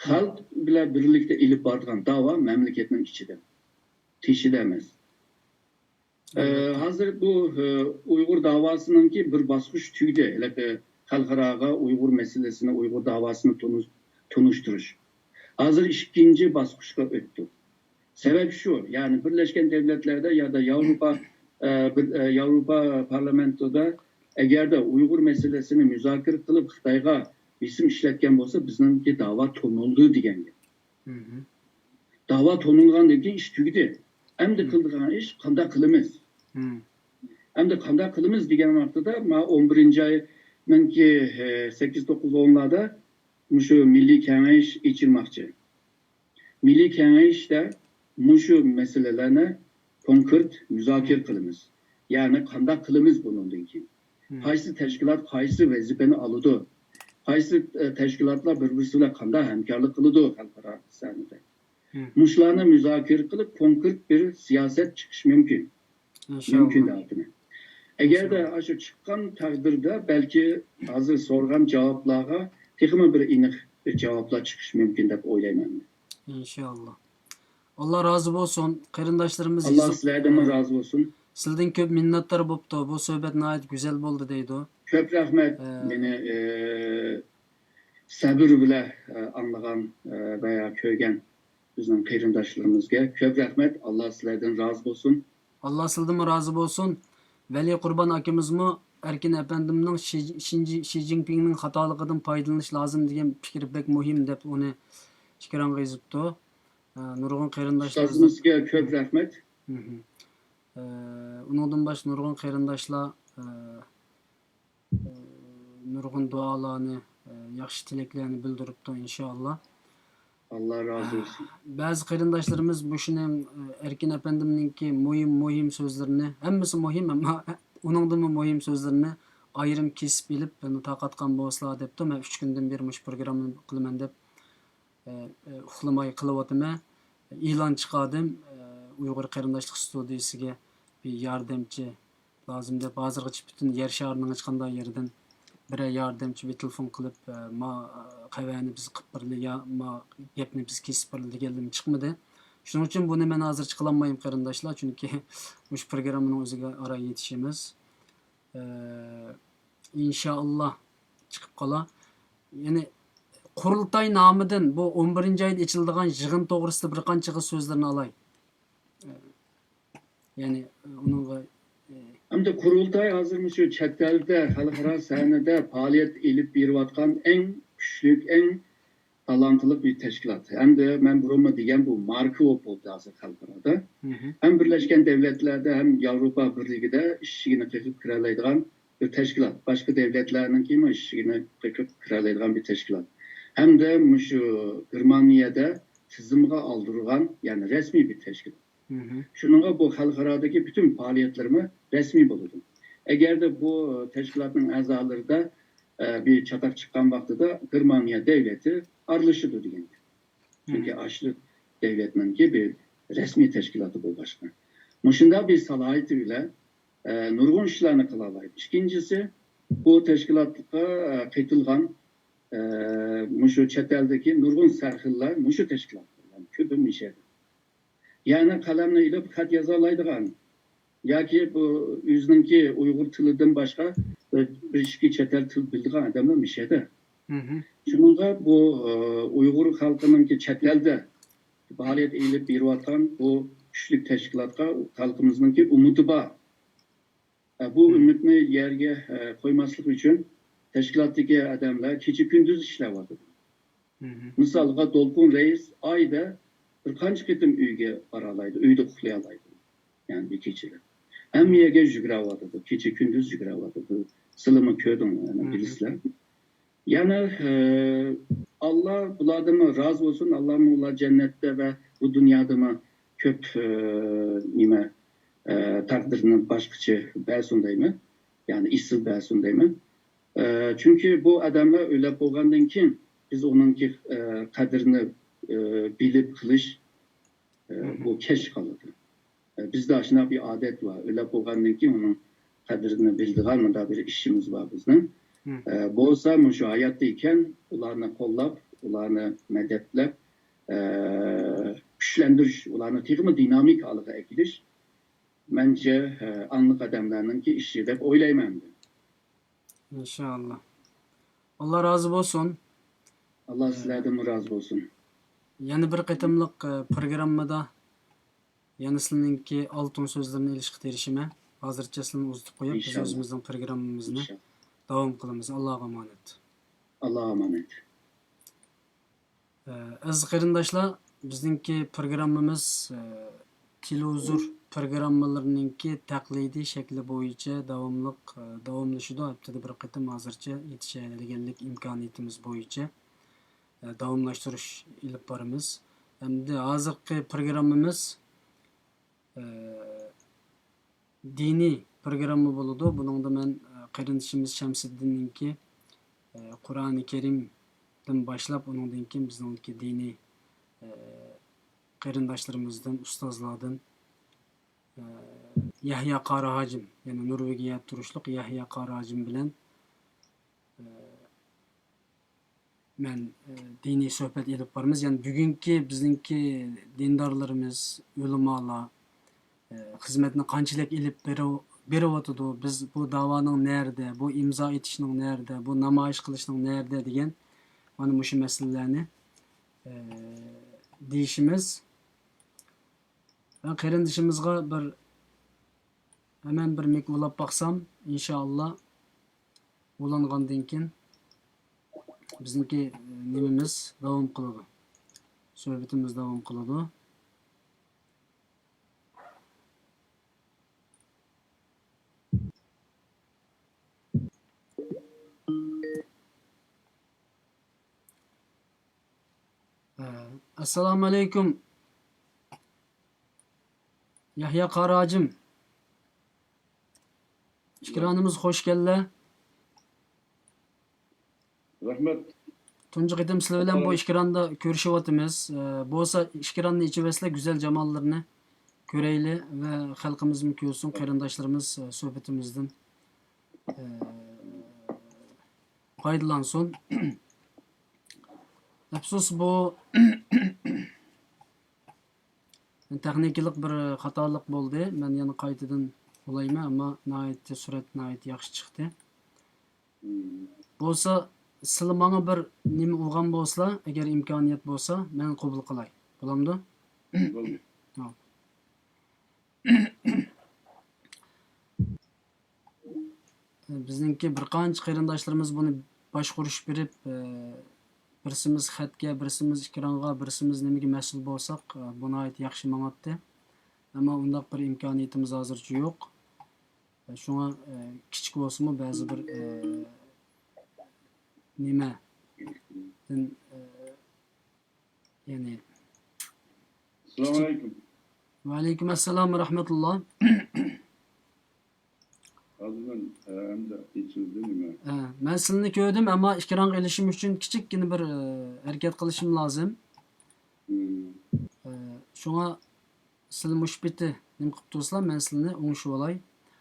خەلق بىلەن بىرلىكتە ئېلىپ بارىدىغان داۋا مەملىكەتنىڭ ئىچىدە، تېشىدا ئەمەس. ئە، ھازىر بۇ، ئە، ئۇيغۇر داۋاسىنىڭكى بىر باسقۇچ تۈگىدى. ھېلىقى خەلقئاراغا ئۇيغۇر مەسىلىسىنى، ئۇيغۇر داۋاسىنى تونۇش-، تونۇشتۇرۇش. ھازىر ئىككىنچى باسقۇچقا ئۆتتۇق. سەۋەب شۇ، يەنى بىرلەشكەن دەۋلەتلەردە يادا ياۋروپا، ئە، بىر، ئە، ياۋروپا پارلامېنتىدا ئەگەردە ئۇيغۇر مەسىلىسىنى مۇزاكىرە قىلىپ خىتايغا بېسىم ئىشلەتكەن بولسا، بىزنىڭكى داۋا تونۇلدى دېگەن گەپ. داۋا تونۇلغاندىن كېيىن ئىش تۈگىدى. ئەمدى قىلىدىغان ئىش قانداق قىلىمىز؟ ئەمدى قانداق قىلىمىز دېگەن ۋاقتىدا، ما ئون بىرىنچى ئاينىڭكى، ئە، سەككىز، توققۇز، ئونلاردا مۇشۇ مىللىي كېڭەش ئېچىلماقچى. مىللىي كېڭەشتە مۇشۇ مەسىلىلەرنى كونكرېت مۇزاكىرە قىلىمىز. يەنى قانداق قىلىمىز بۇنىڭدىن كېيىن؟ قايسى تەشكىلات قايسى ۋەزىپىنى ئالىدۇ؟ قايسى، ئە، تەشكىلاتلار بىر-بىرسى بىلەن قانداق ھەمكارلىق قىلىدۇ خەلقئارا سەھنىدە؟ مۇشۇلارنى مۇزاكىرە قىلىپ، كونكرېت بىر سىياسەت چىقىشى مۇمكىن. مۇمكىن ئىنشاللا. ئەگەردە ئاشۇ چىققان تەقدىردە، بەلكى ھازىر سورىغان جاۋابلارغا تېخىمۇ بىر ئېنىق بىر جاۋابلار چىقىشى مۇمكىن دەپ ئويلايمەن. ئىنشاللا. ئاللا رازى بولسۇن، قېرىنداشلىرىمىز ئاللا يېزىپ، سىلەردىنمۇ ئە، رازى بولسۇن. سىلدىن كۆپ مىننەتدار بوپتۇ. بۇ سۆھبەت ناھايىتى گۈزەل بولدى دەيدۇ. كۆپ رەھمەت ئە، مېنى، ئە، سەبر بىلەن، ئە، ئاڭلىغان، ئە، ۋە يا كۆرگەن بىزنىڭ قېرىنداشلىرىمىزگە كۆپ رەھمەت. ئاللا سىلەردىن رازى بولسۇن. ئاللا سىلدىنمۇ رازى بولسۇن. ۋەلى قۇربان ئاكىمىزمۇ ئەركىن ئەپەندىمنىڭ شى، شىنجى، شى جىنپىڭنىڭ خاتالىقىدىن پايدىلىنىش لازىم دېگەن پىكرى بەك مۇھىم دەپ ئۇنى ئېكرانغا يېزىپتۇ. ئە، نۇرغۇن قېرىنداشلار ئۇستازىمىزگە كۆپ رەھمەت. مھم. ئە، ئۇنىڭدىن باشقا نۇرغۇن قېرىنداشلار، ئە، ئە، نۇرغۇن دۇئالارنى، ئە، ياخشى تىلەكلەرنى بىلدۈرۈپتۇ، ئىنشائاللا. ئاللا رازى بولسۇن. بەزى قېرىنداشلىرىمىز مۇشۇنىڭ، ئە، ئەركىن ئەپەندىمنىڭكى مۇھىم، مۇھىم سۆزلىرىنى، ھەممىسى مۇھىم، ئەمما ئۇنىڭدىنمۇ مۇھىم سۆزلىرىنى ئايرىم كېسىپ ئېلىپ، بۇنى تارقاتقان بولسىلا دەپتۇ. مەن ئۈچ كۈندىن بېرى مۇشۇ پروگراممىنى قىلىمەن دەپ، ئە، ئە، ئۇخلىماي قىلىۋاتىمەن. ئېلان چىقاردىم، ئە، ئۇيغۇر قېرىنداشلىق ستۇدىيىسىگە بىر ياردەمچى لازىم دەپ، ھازىرغىچە پۈتۈن يەر شارىنىڭ ھېچقانداق يېرىدىن بىرەر ياردەمچى بىر تېلېفون قىلىپ، ئە، ما، ئە، خەۋەرنى بىز قىلىپ بېرىلى يا ما گەپنى بىز كېسىپ بېرىلى دېگەنلىرىم چىقمىدى. شۇنىڭ ئۈچۈن بۇنى مەن ھازىر چىقىلالايمەن، قېرىنداشلار، چۈنكى مۇشۇ پروگراممىنىڭ ئۆزىگە ئاران يېتىشىمىز. ئە، ئىنشائاللا چىقىپ قالا. يەنى قۇرۇلتاي نامىدىن بۇ ئون بىرىنچى ئايدا ئېچىلىدىغان يىغىن توغرىسىدا بىر قانچە ئېغىز سۆزلىرىنى ئالاي. ئە، يەنى، ئۇنىڭغا، ئە، ئەمدى قۇرۇلتاي ھازىر مۇشۇ چەت ئەلدە، خەلقئارا سەھنىدە پائالىيەت ئېلىپ بېرىۋاتقان ئەڭ كۈچلۈك، ئەڭ تالانتلىق بىر تەشكىلات. ھەمدە مەن بۇرۇنمۇ دېگەن، بۇ ماركا بولۇپ بولدى ھازىر خەلقئارادا. ھەم بىرلەشكەن دەۋلەتلەردە، ھەم ياۋروپا بىرلىكىدە ئىشىكىنى قېقىپ كىرەلەيدىغان بىر تەشكىلات. باشقا دەۋلەتلەرنىڭكىمۇ ئىشىكىنى قېقىپ كىرەلەيدىغان بىر تەشكىلات. ھەمدە مۇشۇ گېرمانىيەدە تىزىمغا ئالدۇرغان، يەنى رەسمىي بىر تەشكىلات. شۇنىڭغا بۇ خەلقئارادىكى پۈتۈن پائالىيەتلىرىمۇ رەسمىي بولىدۇ. ئەگەردە بۇ تەشكىلاتنىڭ ئەزالىرىدا، ئە، بىر چاتاق چىققان ۋاقتىدا گېرمانىيە دەۋلىتى ئارىلىشىدۇ دېگەن گەپ. چۈنكى ئاشۇ دەۋلەتنىڭكى بىر رەسمىي تەشكىلاتى بولغاچقا. مۇشۇنداق بىر سالاھىيىتى بىلەن، ئە، نۇرغۇن ئىشلارنى قىلالايدۇ. ئىككىنچىسى، بۇ تەشكىلاتقا، ئە، قېتىلغان، ئە، مۇشۇ چەت ئەلدىكى نۇرغۇن سەرخىللار مۇشۇ تەشكىلاتتا، يەنى كۆپى مۇشۇ يەردە. يەنى قەلەمنى ئېلىپ خەت يازالايدىغان ياكى بۇ ئۆزىنىڭكى ئۇيغۇر تىلىدىن باشقا بىر، بىر ئىككى چەت ئەل تىل بىلىدىغان ئادەملەر مۇشۇ يەردە. شۇنىڭغا بۇ، ئۇيغۇر خەلقىنىڭكى چەت ئەلدە پائالىيەت ئېلىپ بېرىۋاتقان بۇ كۈچلۈك تەشكىلاتقا خەلقىمىزنىڭكى ئۈمىدى بار. ئە، بۇ ئۈمىدنى يەرگە، ئە، قويماسلىق ئۈچۈن تەشكىلاتتىكى ئادەملەر كېچە-كۈندۈز ئىشلەۋاتىدۇ. مىسالغا، دولقۇن رەئىس ئايدا بىر قانچە قېتىم ئۆيگە بارالايدۇ، ئۆيدە ئۇخلىيالايدۇ. يەنى بىر كېچىدە. ھەممە يەرگە يۈگۈرۈۋاتىدۇ، كېچە-كۈندۈز يۈگۈرۈۋاتىدۇ. سىلىمۇ كۆردۈڭلار، يەنى بىلىسىلەر. يەنە، ئە، ئاللا بۇلاردىنمۇ رازى بولسۇن، ئاللامۇ ئۇلار جەننەتتە ۋە بۇ دۇنيادىمۇ كۆپ، ئە، نېمە، ئە، تەقدىرنى باشقىچە بەرسۇن دەيمەن. يەنى ئېسىل بەرسۇن دەيمەن. ئە، چۈنكى بۇ ئادەملەر ئۆلۈپ بولغاندىن كېيىن بىز ئۇنىڭكى، ئە، قەدرىنى، ئە، بىلىپ قېلىش، ئە، بۇ كەچ قالىدۇ. ئە، بىزدە شۇنداق بىر ئادەت بار. ئۆلۈپ بولغاندىن كېيىن ئۇنىڭ قەدرىنى بىلىدىغان مۇنداق بىر ئىشىمىز بار بىزنىڭ. ئە، بولسا مۇشۇ ھاياتتا ئىكەن، ئۇلارنى قوللاپ، ئۇلارنى مەدەتلەپ، ئە، كۈچلەندۈرۈش، ئۇلارنى تېخىمۇ دىنامىك ھالغا ئەكېلىش، مەنچە، ئە، ئاڭلىق ئادەملەرنىڭكى ئىشى دەپ ئويلايمەن مەن. ئىنشائاللا. ئاللا رازى بولسۇن. ئاللا سىلەردىنمۇ رازى بولسۇن. يەنە بىر قېتىملىق، ئە، پروگراممىدا يەنە سىلىنىڭكى ئالتۇن سۆزلىرىنى ئېلىشقا تىرىشىمەن. ھازىرچە سىلىنى ئۇزىتىپ قويۇپ، بىز ئىنشاللا. ئۆزىمىزنىڭ پروگراممىمىزنى ئىنشاللا. داۋام قىلىمىز. ئاللاغا ئامانەت. ئاللاغا ئامانەت. ئە، ئەزىز قېرىنداشلار، بىزنىڭكى پروگراممىمىز، ئە، تېلېۋىزور پروگراممىلىرىنىڭكى تەقلىدىي شەكلى بويىچە داۋاملىق، ئە، داۋاملىشىدۇ. ھەپتىدە بىر قېتىم ھازىرچە يېتىشەلىگەنلىك ئىمكانىيىتىمىز بويىچە، ئە، داۋاملاشتۇرۇش ئېلىپ بارىمىز. ئەمدى ھازىرقى پروگراممىمىز، ئە، دىنىي پروگرامما بولىدۇ. بۇنىڭدا مەن، ئە، قېرىندىشىمىز شەمسىدىننىڭكى، ئە، قۇرئانى كەرىمدىن باشلاپ، ئۇنىڭدىن كېيىن بىزنىڭكى دىنىي، ئە، قېرىنداشلىرىمىزدىن، ئۇستازلاردىن، ئە، يەھيا قارى ھاجىم، يەنى نورۋېگىيەدە تۇرۇشلۇق يەھيا قارى ھاجىم بىلەن، ئە، مەن، ئە، دىنىي سۆھبەت ئېلىپ بارىمىز. يەنى بۈگۈنكى بىزنىڭكى دىندارلىرىمىز، ئۆلىمالار، ئە، خىزمەتنى قانچىلىك ئېلىپ بېرىۋ-، بېرىۋاتىدۇ، بىز بۇ داۋانىڭ نەرىدە، بۇ ئىمزا ئېتىشنىڭ نەرىدە، بۇ نامايىش قىلىشنىڭ نەرىدە دېگەن مانا مۇشۇ مەسىلىلەرنى، ئە، دېيىشىمىز. مەن قېرىندىشىمىزغا بىر، ھەمەن بىر مىك ئۇلاپ باقسام، ئىنشائاللا، ئۇلانغاندىن كېيىن بىزنىڭكى، ئە، نېمىمىز داۋام قىلىدۇ. سۆھبىتىمىز داۋام قىلىدۇ. ئە، ئەسسالامۇ ئەلەيكۇم. يەھيا قارى ھاجىم. ئېكرانىمىزغا خوش كەلدىلەر. رەھمەت. تۇنجى قېتىم سىلەر بىلەن بۇ ئېكراندا كۆرۈشۈۋاتىمىز. ئە، بولسا ئېكراننى ئېچىۋەتسىلە، گۈزەل جاماللىرىنى كۆرەيلى ۋە خەلقىمىزمۇ كۆرسۇن، قېرىنداشلىرىمىز، ئە، سۆھبىتىمىزدىن، ئە، پايدىلانسۇن. ئەپسۇس، بۇ تېخنىكىلىق بىر خاتالىق بولدى. مەن يەنە قايتىدىن ئۇلايمەن، ئەمما ناھايىتى سۈرئەت ناھايىتى ياخشى چىقتى. بولسا، سىلە ماڭا بىر نېمە ئۇلغان بولسىلا، ئەگەر ئىمكانىيەت بولسا، مەن قوبۇل قىلاي. بولامدۇ؟ بولدى. ھە. بىزنىڭكى بىر قانچە قېرىنداشلىرىمىز بۇنى باشقۇرۇش بېرىپ، ئە، بىرسىمىز خەتكە، بىرسىمىز ئېكرانغا، بىرسىمىز نېمىگە مەسئۇل بولساق، ئە، بۇ ناھايىتى ياخشى ماڭاتتى. ئەمما ئۇنداق بىر ئىمكانىيىتىمىز ھازىرچە يوق. ئە، شۇڭا، ئە، كىچىك بولسىمۇ بەزى بىر، ئە، نېمە، ئە، يەنى ئەسسالامۇ ئەلەيكۇم. ۋەئەلەيكۇم ئەسسالام ۋە رەھمەتۇللا. ھازىر مەن، ئە، ئەمدى ئېچىلدى نېمە؟ ئە، مەن سىلىنى كۆردۈم، ئەمما ئېكرانغا ئېلىشىم ئۈچۈن كىچىككىنە بىر، ئە، ھەرىكەت قىلىشىم لازىم. ئە، شۇڭا سىلى مۇشۇ پېتى نېمە قىلىپ تۇرسىلا، مەن سىلىنى ئوڭشىۋالاي.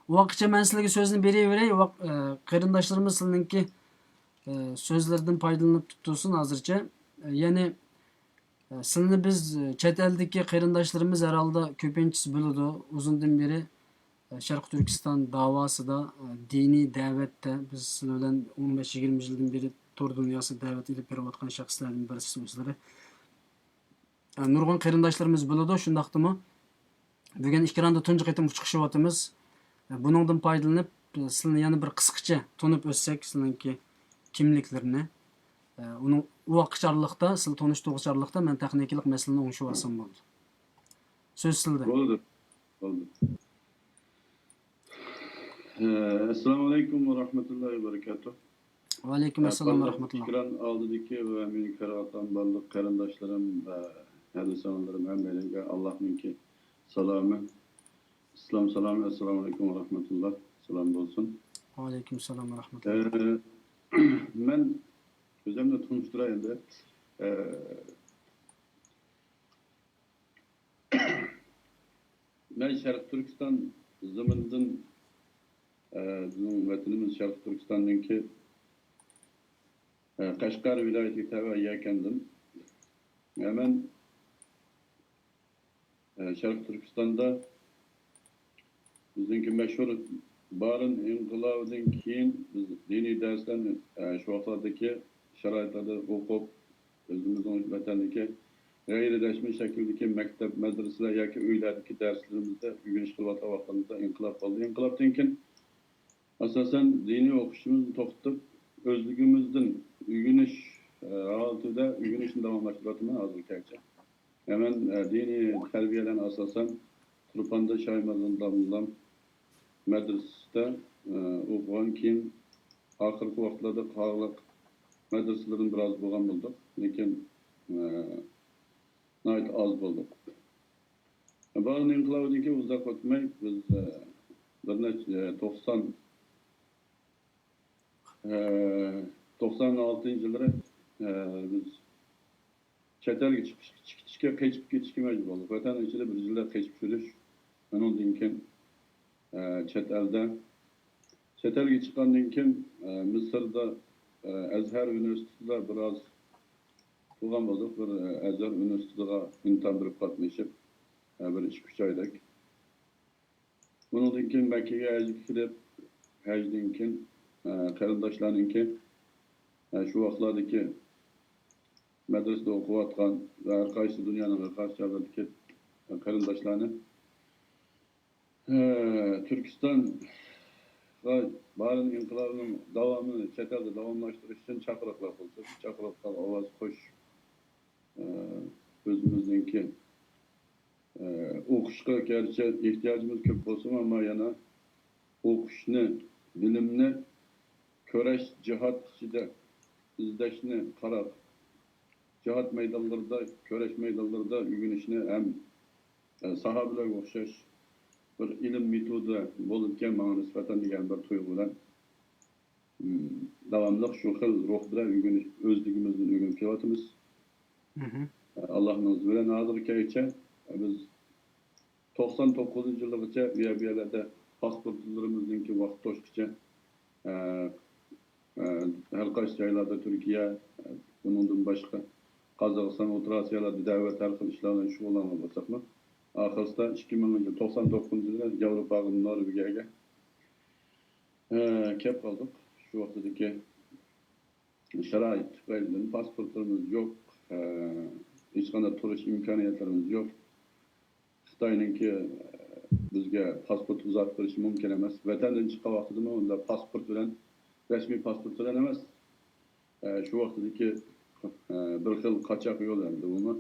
ئۇ ۋاقىتچە مەن سىلىگە سۆزنى بېرىۋېرەي. ئۇ ۋاق-، ئە، قېرىنداشلىرىمىز سىلىنىڭكى، ئە، سۆزلىرىدىن پايدىلىنىپ تۇرسۇن ھازىرچە. ئە، يەنى، ئە، سىلىنى بىز، ئە، چەت ئەلدىكى قېرىنداشلىرىمىز ھەر ھالدا كۆپىنچىسى بىلىدۇ. ئۇزۇندىن بېرى، ئە، شەرقىي تۈركىستان داۋاسىدا، ئە، دىنىي دەۋەتتە بىز سىلەر بىلەن ئون بەش يىگىرمە يىلدىن بېرى تور دۇنياسىدا دەۋەت ئېلىپ بېرىۋاتقان شەخسلەردىن بىرسىسىز سىلەر. ئە، نۇرغۇن قېرىنداشلىرىمىز بىلىدۇ، شۇنداقتىمۇ بۈگۈن ئېكراندا تۇنجى قېتىم ئۇچرىشىۋاتىمىز. ئە، بۇنىڭدىن پايدىلىنىپ، ئە، سىلىنى يەنە بىر قىسقىچە تونۇپ ئۆتسەك، سىلىنىڭكى كىملىكلىرىنى. ئە، ئۇنىڭ، ئۇ ۋاقىتچە ئارىلىقتا، سىلى تونۇشتۇرغۇچە ئارىلىقتا مەن تېخنىكىلىق مەسىلىنى ئوڭشىۋالسام بولىدۇ. سۆز سىلىدە. بولىدۇ. بولدى. ئە، ئەسسالامۇ ئەلەيكۇم ۋە رەھمەتۇللاھى ۋە بەرىكاتۇھ. ۋەئەلەيكۇم ئەسسالام ۋە رەھمەتۇللا. ئېكران ئالدىدىكى ۋە مېنى كۆرۈۋاتقان بارلىق قېرىنداشلىرىم ۋە ھەدىسەڭلىرىم ھەممەيلەنگە ئاللاھنىڭكى سالامى، ئىسلام سالامى، ئەسسالامۇ ئەلەيكۇم ۋە رەھمەتۇللا، سالام بولسۇن. ۋەئەلەيكۇم سالام ۋە رەھمەتۇللا. ئە، مەن ئۆزۈمنى تونۇشتۇراي ئەمدى. ئە، مەن شەرقىي تۈركىستان زېمىنىدىن، ئە، بىزنىڭ ۋەتىنىمىز شەرقىي تۈركىستاندىكى، ئە، قەشقەر ۋىلايىتىگە تەۋە يەكەندىن. ئە، مەن، ئە، شەرقىي تۈركىستاندا بىزنىڭكى مەشھۇر بارىن ئىنقىلابىدىن كېيىن بىز دىنىي دەرسلەرنى، ئە، شۇ ۋاقىتلاردىكى شارائىتلاردا ئوقۇپ، ئۆزىمىزنىڭ ۋەتەندىكى غەيرىي رەسمىي شەكىلدىكى مەكتەپ، مەدرىسىلەر ياكى ئۆيلەردىكى دەرسلىرىمىزدە ئۆگىنىش قىلىۋاتقان ۋاقتىمىزدا ئىنقىلاب بولدى. ئىنقىلابتىن كېيىن ئاساسەن دىنىي ئوقۇشىمىزنى توختىتىپ، ئۆزلۈكىمىزدىن ئۆگىنىش، ئە، ھالىتىدە ئۆگىنىشنى داۋاملاشتۇرۇۋاتىمەن ھازىرغىچە. مەن، ئە، دىنىي تەربىيەلەرنى ئاساسەن تۇرپاندا شايمەردان داموللام مەدرىسىسىدە، ئە، ئوقۇغان، كېيىن ئاخىرقى ۋاقىتلاردا قاغىلىق مەدرىسىلىرىدىن بىراز بولغان بولدۇق، لېكىن، ئە، ناھايىتى ئاز بولدۇق. بارىن ئىنقىلابىدىن كېيىن ئۇزاق ئۆتمەي بىز، ئە، بىر نەچچە، ئە، توقسان، ئە، توقسان ئالتىنچى يىللىرى، ئە، بىز چەت ئەلگە چىقىش، چىقىشقا، قېچىپ كېتىشكە مەجبۇر بولدۇق. ۋەتەن ئىچىدە بىر يىللىق قېچىپ يۈرۈش، ئۇنىڭدىن كېيىن، ئە، چەت ئەلدە، چەت ئەلگە چىققاندىن كېيىن، ئە، مىسىردا، ئە، ئەزھەر ئۇنىۋېرسىتېتىدا بىراز تۇرغان بولدۇق. بىر، ئە، ئەزھەر ئۇنىۋېرسىتېتىغا ئىمتىھان بېرىپ قاتنىشىپ، ئە، بىر ئىككى، ئۈچ ئايدەك. بۇنىڭدىن كېيىن مەككىگە ھەجگە كېلىپ، ھەجدىن كېيىن، ئە، قېرىنداشلارنىڭكى، ئە، شۇ ۋاقىتلاردىكى مەدرىسىدە ئوقۇۋاتقان ۋە ھەر قايسى دۇنيانىڭ ھەر قايسى جايلىرىدىكى قېرىنداشلارنى، ئە، تۈركىستانغا بارىن ئىنقىلابىنىڭ داۋامىنى چەت ئەلدە داۋاملاشتۇرۇش ئۈچۈن چاقىرىقلار قىلدۇق. چاقىرىقلارغا ئاۋاز قوشۇش، ئە، ئۆزىمىزنىڭكى ئوقۇشقا گەرچە ئېھتىياجىمىز كۆپ بولسىمۇ، ئەمما يەنە ئوقۇشنى، بىلىمنى كۈرەش، جىھاد ئىچىدە ئىزدەشنى قاراپ، جىھاد مەيدانلىرىدا، كۈرەش مەيدانلىرىدا ئۆگىنىشنى ھەم، ئە، ساھابىلەرگە ئوخشاش بىر ئىلىم مېتودى بولىدىكەن ماڭا نىسبەتەن دېگەن بىر تۇيغۇ بىلەن، ئىم، داۋاملىق شۇ خىل روھ بىلەن ئۆگىنىش، ئۆزلۈكىمىزدىن ئۆگىنىپ كېلىۋاتىمىز. مھم. ئاللاھنىڭ ئىزنى بىلەن ھازىرغىچە بىز توقسان توققۇزىنچى يىلغىچە ئۇ يەر بۇ يەرلەردە پاسپورتلىرىمىزنىڭكى ۋاقىت توشقىچە، ئە، ئە، ھەر قايسى جايلاردا تۈركىيە، ئە، بۇنىڭدىن باشقا قازاقىستان، ئوتتۇرا ئاسىيالاردا دەۋەت، ھەر خىل ئىشلار بىلەن شۇغۇللانغان بولساقمۇ، ئاخىرسىدا ئىككى مىڭىنچى، توقسان توققۇزىنچى يىلى ياۋروپاغا، نورۋېگىيەگە، ئە، كەپ قالدۇق. شۇ ۋاقتىدىكى شارائىت تۈپەيلىدىن پاسپورتلىرىمىز يوق، ئە، ھېچقانداق تۇرۇش ئىمكانىيەتلىرىمىز يوق. خىتاينىڭكى، ئە، بىزگە پاسپورت ئۇزارتىپ بېرىشى مۇمكىن ئەمەس. ۋەتەندىن چىققان ۋاقتىدىمۇ ئۇنداق پاسپورت بىلەن، رەسمىي پاسپورت بىلەن ئەمەس. ئە، شۇ ۋاقتىدىكى، ئە، بىر خىل قاچاق يول ئەمدى بۇمۇ.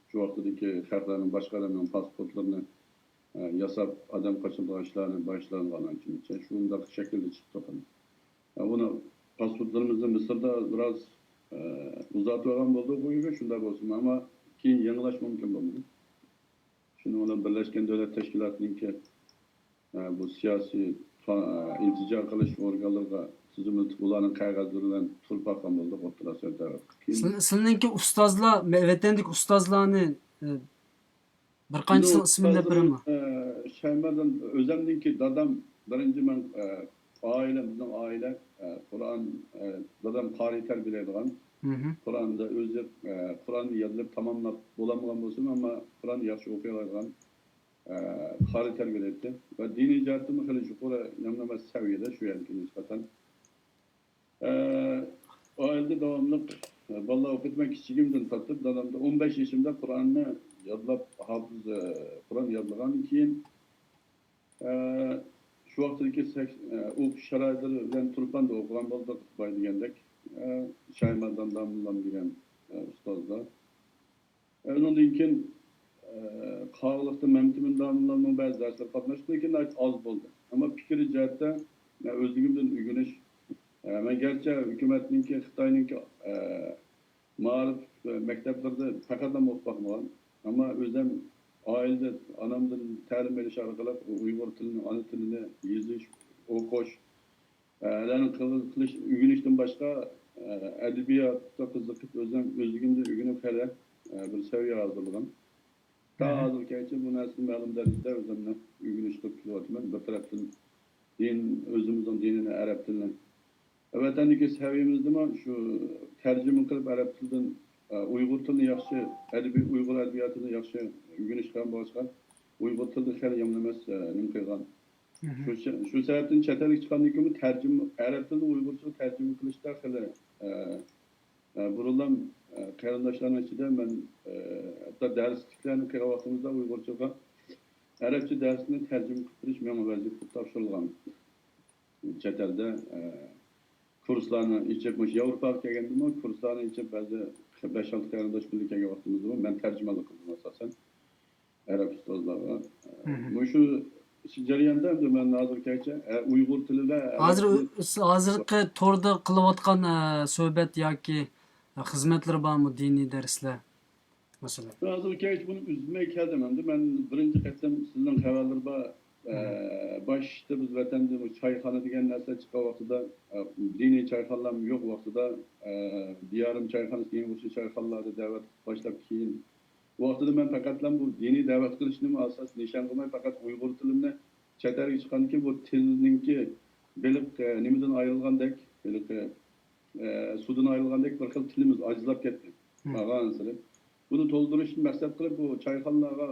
شۇ ۋاقتىدىكى خەقلەرنىڭ، باشقا ئادەمنىڭ پاسپورتلىرىنى، ئە، ياساپ، ئادەم قاچىلىدىغان ئىشلارنى باشلانغان ئانچە-مۇنچە. شۇنداق شەكىلدە چىقىپ تۇرغان. ئە، ئۇنى پاسپورتلىرىمىزنى مىسىردا بىراز، ئە، ئۇزارتىۋالغان بولدۇق ئۇ يەرگە، شۇنداق بولسىمۇ، ئەمما كېيىن يېڭىلاش مۇمكىن بولمىدى. شۇنىڭ بىلەن بىرلەشكەن دۆلەت تەشكىلاتىنىڭكى، ئە، بۇ سىياسىي تا-، ئىلتىجا قىلىش ئورگانلىرىغا تىزىملىتىپ، ئۇلارنىڭ قەغەزلىرى بىلەن تۇرۇپ باققان بولدۇق ئوتتۇرا ئاسىيا دەۋەت قىلىپ. كېيىن سىل-، سىلىنىڭكى ئۇستازلار، مە-، ۋەتەندىكى ئۇستازلارنى، ئە، بىر قانچىسىنىڭ ئىسمىنى دەپ بېرىڭلار. ئۇستازلىرىم، ئە، شايمەردان ئۆزەمنىڭكى دادام بىرىنچى مەن، ئە، ئائىلە، بىزنىڭ ئائىلە، ئە، قۇرئان، ئە، دادام قارىي تەربىيەلەيدىغان. مھم. قۇرئاندا ئۆزى، ئە، قۇرئاننى يادلاپ تاماملاپ بولالمىغان بولسىمۇ، ئەمما قۇرئاننى ياخشى ئوقۇيالايدىغان، ئە، قارىي تەربىيەلەيتتى. ۋە دىنىي جەھەتتىمۇ خېلى يۇقىرى، نەمنىمە سەۋىيەدە شۇ يەردىكى نىسبەتەن. ئە، ئائىلىدە داۋاملىق، ئە، بالىلار ئوقۇيتتى. مەن كىچىكىمدىن تارتىپ دادامدا ئون بەش يېشىمدا قۇرئاننى يادلاپ، ھاپىز، ئە، قۇرئان يادلىغاندىن كېيىن، ئە، شۇ ۋاقىتتىكى سەك-، ئە، ئوقۇش شارائىتلىرى بىلەن تۇرپاندا ئوقۇغان بولدۇق، بايا دېگەندەك. ئە، شايمەردان داموللام دېگەن، ئە، ئۇستازلار. ئۇنىڭدىن كېيىن، ئە، قاغىلىقتا مەمتىمىن داموللامنىڭ بەزى دەرسلىرىگە قاتناشتىم، لېكىن ناھايىتى ئاز بولدى. ئەمما پىكرىي جەھەتتە مەن ئۆزلۈكۈمدىن ئۆگىنىش، ئە، مەن گەرچە ھۆكۈمەتنىڭكى، خىتاينىڭكى، ئە، مائارىپ، ئە، مەكتەپلىرىدە پەقەتلا ئوقۇپ باقمىغان، ئەمما ئۆزۈم ئائىلىدە ئانامدىن تەلىم ئېلىش ئارقىلىق ئۇيغۇر تىلىنى، ئانا تىلىنى يېزىش، ئوقۇش، ئە، لەرنى قىل-، قىلىش، ئۆگىنىشتىن باشقا، ئە، ئەدەبىياتقا قىزىقىپ ئۆزۈم ئۆزلۈكۈمدىن ئۆگىنىپ خېلى، ئە، بىر سەۋىيە ھازىرلىغان. تا ھازىرغىچە بۇ نەرسىنى مەلۇم دەرىجىدە ئۆزۈمنى ئۆگىنىشتۈرۈپ كېلىۋاتىمەن. بىر تەرەپتىن دىن، ئۆزىمىزنىڭ دىنىنى، ئەرەب تىلىنى. ۋەتەندىكى سەۋىيەمىزدىمۇ شۇ تەرجىمە قىلىپ ئەرەب تىلىدىن، ئە، ئۇيغۇر تىلىنى ياخشى، ئەدەبىي، ئۇيغۇر ئەدەبىياتىنى ياخشى ئۆگىنىش قىلغان بولغاچقا، ئۇيغۇر تىلىدا خېلى يامىنى ئەمەس، ئە، نېمە قىلغان. شۇ، شۇ سەۋەبتىن چەت ئەلگە چىققاندىن كېيىنمۇ تەرجىمە، ئەرەب تىلىدىن ئۇيغۇرچىغا تەرجىمە قىلىشتا خېلى، ئە، ئە، بۇرۇنلام، ئە، قېرىنداشلارنىڭ ئىچىدە مەن، ئە، ھەتتا دەرسلىكلەرنى قىلغان ۋاقتىمىزدا ئۇيغۇرچىغا ئەرەبچە دەرسنى تەرجىمە قىلىپ بېرىش ماڭا ۋەزىپە قىلىپ تاپشۇرۇلغان. چەت ئەلدە، ئە، كۇرسلارنى ئېچىپ، مۇشۇ ياۋروپاغا كەلگەندىمۇ كۇرسلارنى ئېچىپ، بەزى بەش-ئالتە قېرىنداش بىللە كەلگەن ۋاقتىمىزدىمۇ مەن تەرجىمانلىق قىلدىم ئاساسەن. ئەرەب ئۇستازلارغا. مۇشۇ جەرياندا ئەمدى مەن ھازىرغىچە، ئە، ئۇيغۇر تىلىدا ھازىر ئەرەب تىلى ئۇ-، ھازىرقى توردا قىلىۋاتقان، ئە، سۆھبەت ياكى خىزمەتلىرى بارمۇ، دىنىي دەرسلەر، مەسىلەن؟ ھازىرغىچە بۇنى ئۈزمەي كەلدىم. ئەمدى مەن بىرىنچى قېتىم سىزنىڭ خەۋەرلىرى بار، ئە، باشتا بىز ۋەتەندە بۇ چايخانا دېگەن نەرسە چىققان ۋاقتىدا، ئە، دىنىي چايخانىلارمۇ يوق ۋاقتىدا، ئە، دىيارىم چايخانىسى دېگەن ئۇشۇ چايخانىلاردا دەۋەت باشلاپ كېيىن ۋاقتىدا مەن پەقەتلا بۇ دىنىي دەۋەت قىلىشنىمۇ ئاساس نىشان قىلماي، پەقەت ئۇيغۇر تىلىمنى چەت ئەلگە چىققاندىن كېيىن بۇ تىلنىڭكى بېلىق، ئە، نېمىدىن ئايرىلغاندەك، ھېلىقى، ئە، سۇدىن ئايرىلغاندەك بىر خىل تىلىمىز ئاجىزلاپ كەتتى. بارغانسېرى. بۇنى تولدۇرۇشنى مەقسەت قىلىپ، بۇ چايخانىلارغا،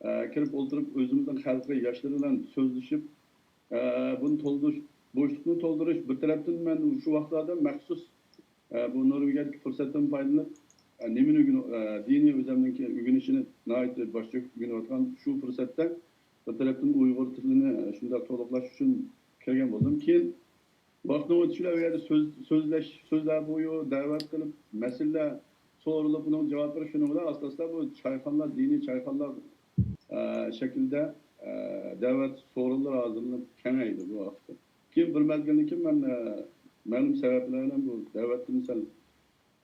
ئە، كىرىپ ئولتۇرۇپ، ئۆزىمىزنىڭ خەلقى، ياشلىرى بىلەن سۆزلىشىپ، ئە، بۇنى تولدۇرۇش، بوشلۇقنى تولدۇرۇش، بىر تەرەپتىن مەن شۇ ۋاقىتلاردا مەخسۇس ئە، بۇ نورۋېگىيەدىكى پۇرسەتتىن پايدىلىنىپ، ئە، نېمىنى ئۆگىنىپ، ئە، دىنىي ئۆزەمنىڭكى ئۆگىنىشىنى ناھايىتى باش چۆكۈپ ئۆگىنىۋاتقان شۇ پۇرسەتتە بىر تەرەپتىن ئۇيغۇر تىلىنى، ئە، شۇنداق تولۇقلاش ئۈچۈن كەلگەن بولدۇم. كېيىن ۋاقىتنىڭ ئۆتۈشى بىلەن ئۇ يەردە سۆز-، سۆزلەش، سۆزلەر بويى دەۋەت قىلىپ، مەسىلىلەر سورىلىپ، ئۇنىڭغا جاۋاب بېرىش، شۇنىڭ بىلەن ئاستا-ئاستا بۇ چايخانىلار، دىنىي چايخانىلار، ئە، شەكلىدە، ئە، دەۋەت سورۇنلىرى ھازىرلىنىپ كېڭەيدى بۇ ۋاقىتتا. كېيىن بىر مەزگىلدىن كېيىن مەن، ئە، مەلۇم سەۋەبلەر بىلەن بۇ دەۋەتنى سەل،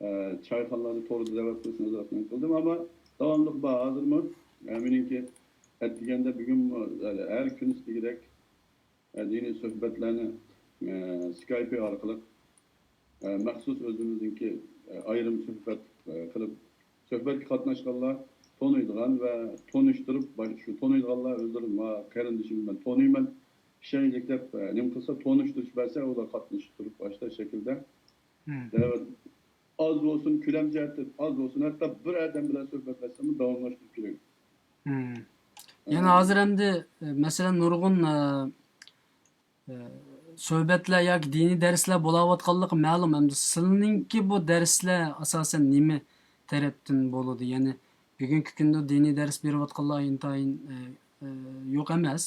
ئە، چايخانىلارنى توردا دەۋەت قىلىشنى ئازراق نېمە قىلدىم، ئەمما داۋاملىق بار ھازىرمۇ. ئە، مېنىڭكى ئەتىگەندە بۈگۈنمۇ ھەر كۈنى دېگۈدەك، ئە، دىنىي سۆھبەتلەرنى، ئە، سكايپى ئارقىلىق، ئە، مەخسۇس ئۆزىمىزنىڭكى، ئە، ئايرىم سۆھبەت، ئە، قىلىپ، سۆھبەتكە قاتناشقانلار تونۇيدىغان ۋە تونۇشتۇرۇپ، باش-، شۇ تونۇيدىغانلار ئۆزلىرى ما قېرىندىشىم مەن تونۇيمەن، ئىشەنچلىك دەپ، ئە، نېمە قىلسا، تونۇشتۇرۇش بەرسە، ئۇلار قاتنىشىپ تۇرۇپ، باشتا شەكىلدە دەۋەت ئاز بولسۇن، كۆلەم جەھەتتىن ئاز بولسۇن، ھەتتا بىر ئادەم بىلەن سۆھبەتلەشسىمۇ داۋاملاشتۇرۇپ كېلىدۇ. مم. يەنە ھازىر ئەمدى، ئە، مەسىلەن، نۇرغۇن، ئە، ئە، سۆھبەتلەر ياكى دىنىي دەرسلەر بولاۋاتقانلىقى مەلۇم. ئەمدى سىلىنىڭكى بۇ دەرسلەر ئاساسەن نېمە تەرەپتىن بولىدۇ؟ يەنى بۈگۈنكى كۈندە دىنىي دەرس بېرىۋاتقانلار ئىنتايىن، ئە، ئە، يوق ئەمەس.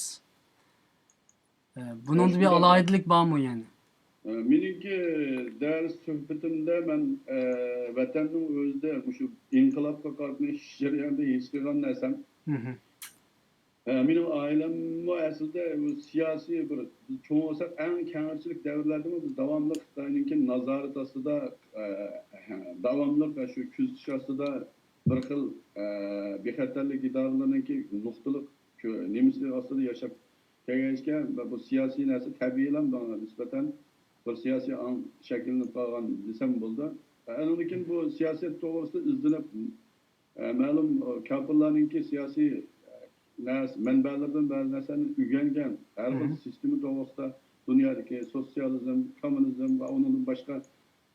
ئە، بۇنىڭدا بىر ئالاھىدىلىك بارمۇ يەنى؟ ئە، مېنىڭكى دەرس سۆھبىتىمدە مەن، ئە، ۋەتەننىڭ ئۆزىدە مۇشۇ ئىنقىلابقا قاتنىشىش جەريانىدا ھېس قىلغان نەرسەم، ئە، مېنىڭ ئائىلەممۇ ئەسلىدە بۇ سىياسىي بىر، بىز چوڭ بولساق ئەڭ كەڭرىچىلىك دەۋرلەردىمۇ بىز داۋاملىق خىتاينىڭكى نازارىتى ئاستىدا، ئە، داۋاملىق شۇ كۆزىتىش ئاستىدا بىر خىل، ئە، بىخەتەرلىك ئىدارىلىرىنىڭكى نۇقتىلىق كۆ-، نېمىسى ئاستىدا ياشاپ كەلگەچكە، بۇ سىياسىي نەرسە تەبىئىيلا ماڭا نىسبەتەن بىر سىياسىي ئاڭ شەكىللىنىپ قالغان دېسەم بولىدۇ. ئاندىن كېيىن بۇ سىياسەت توغرىسىدا ئىزدىنىپ، ئە، مەلۇم، ئە، كاپىرلارنىڭكى سىياسىي، ئە، نەرس-، مەنبەلىرىدىن بەزى نەرسىلەرنى ئۆگەنگەن، ھەر خىل سىستېما توغرىسىدا، دۇنيادىكى سوتسىيالىزم، كوممۇنىزم ۋە ئۇنىڭدىن باشقا،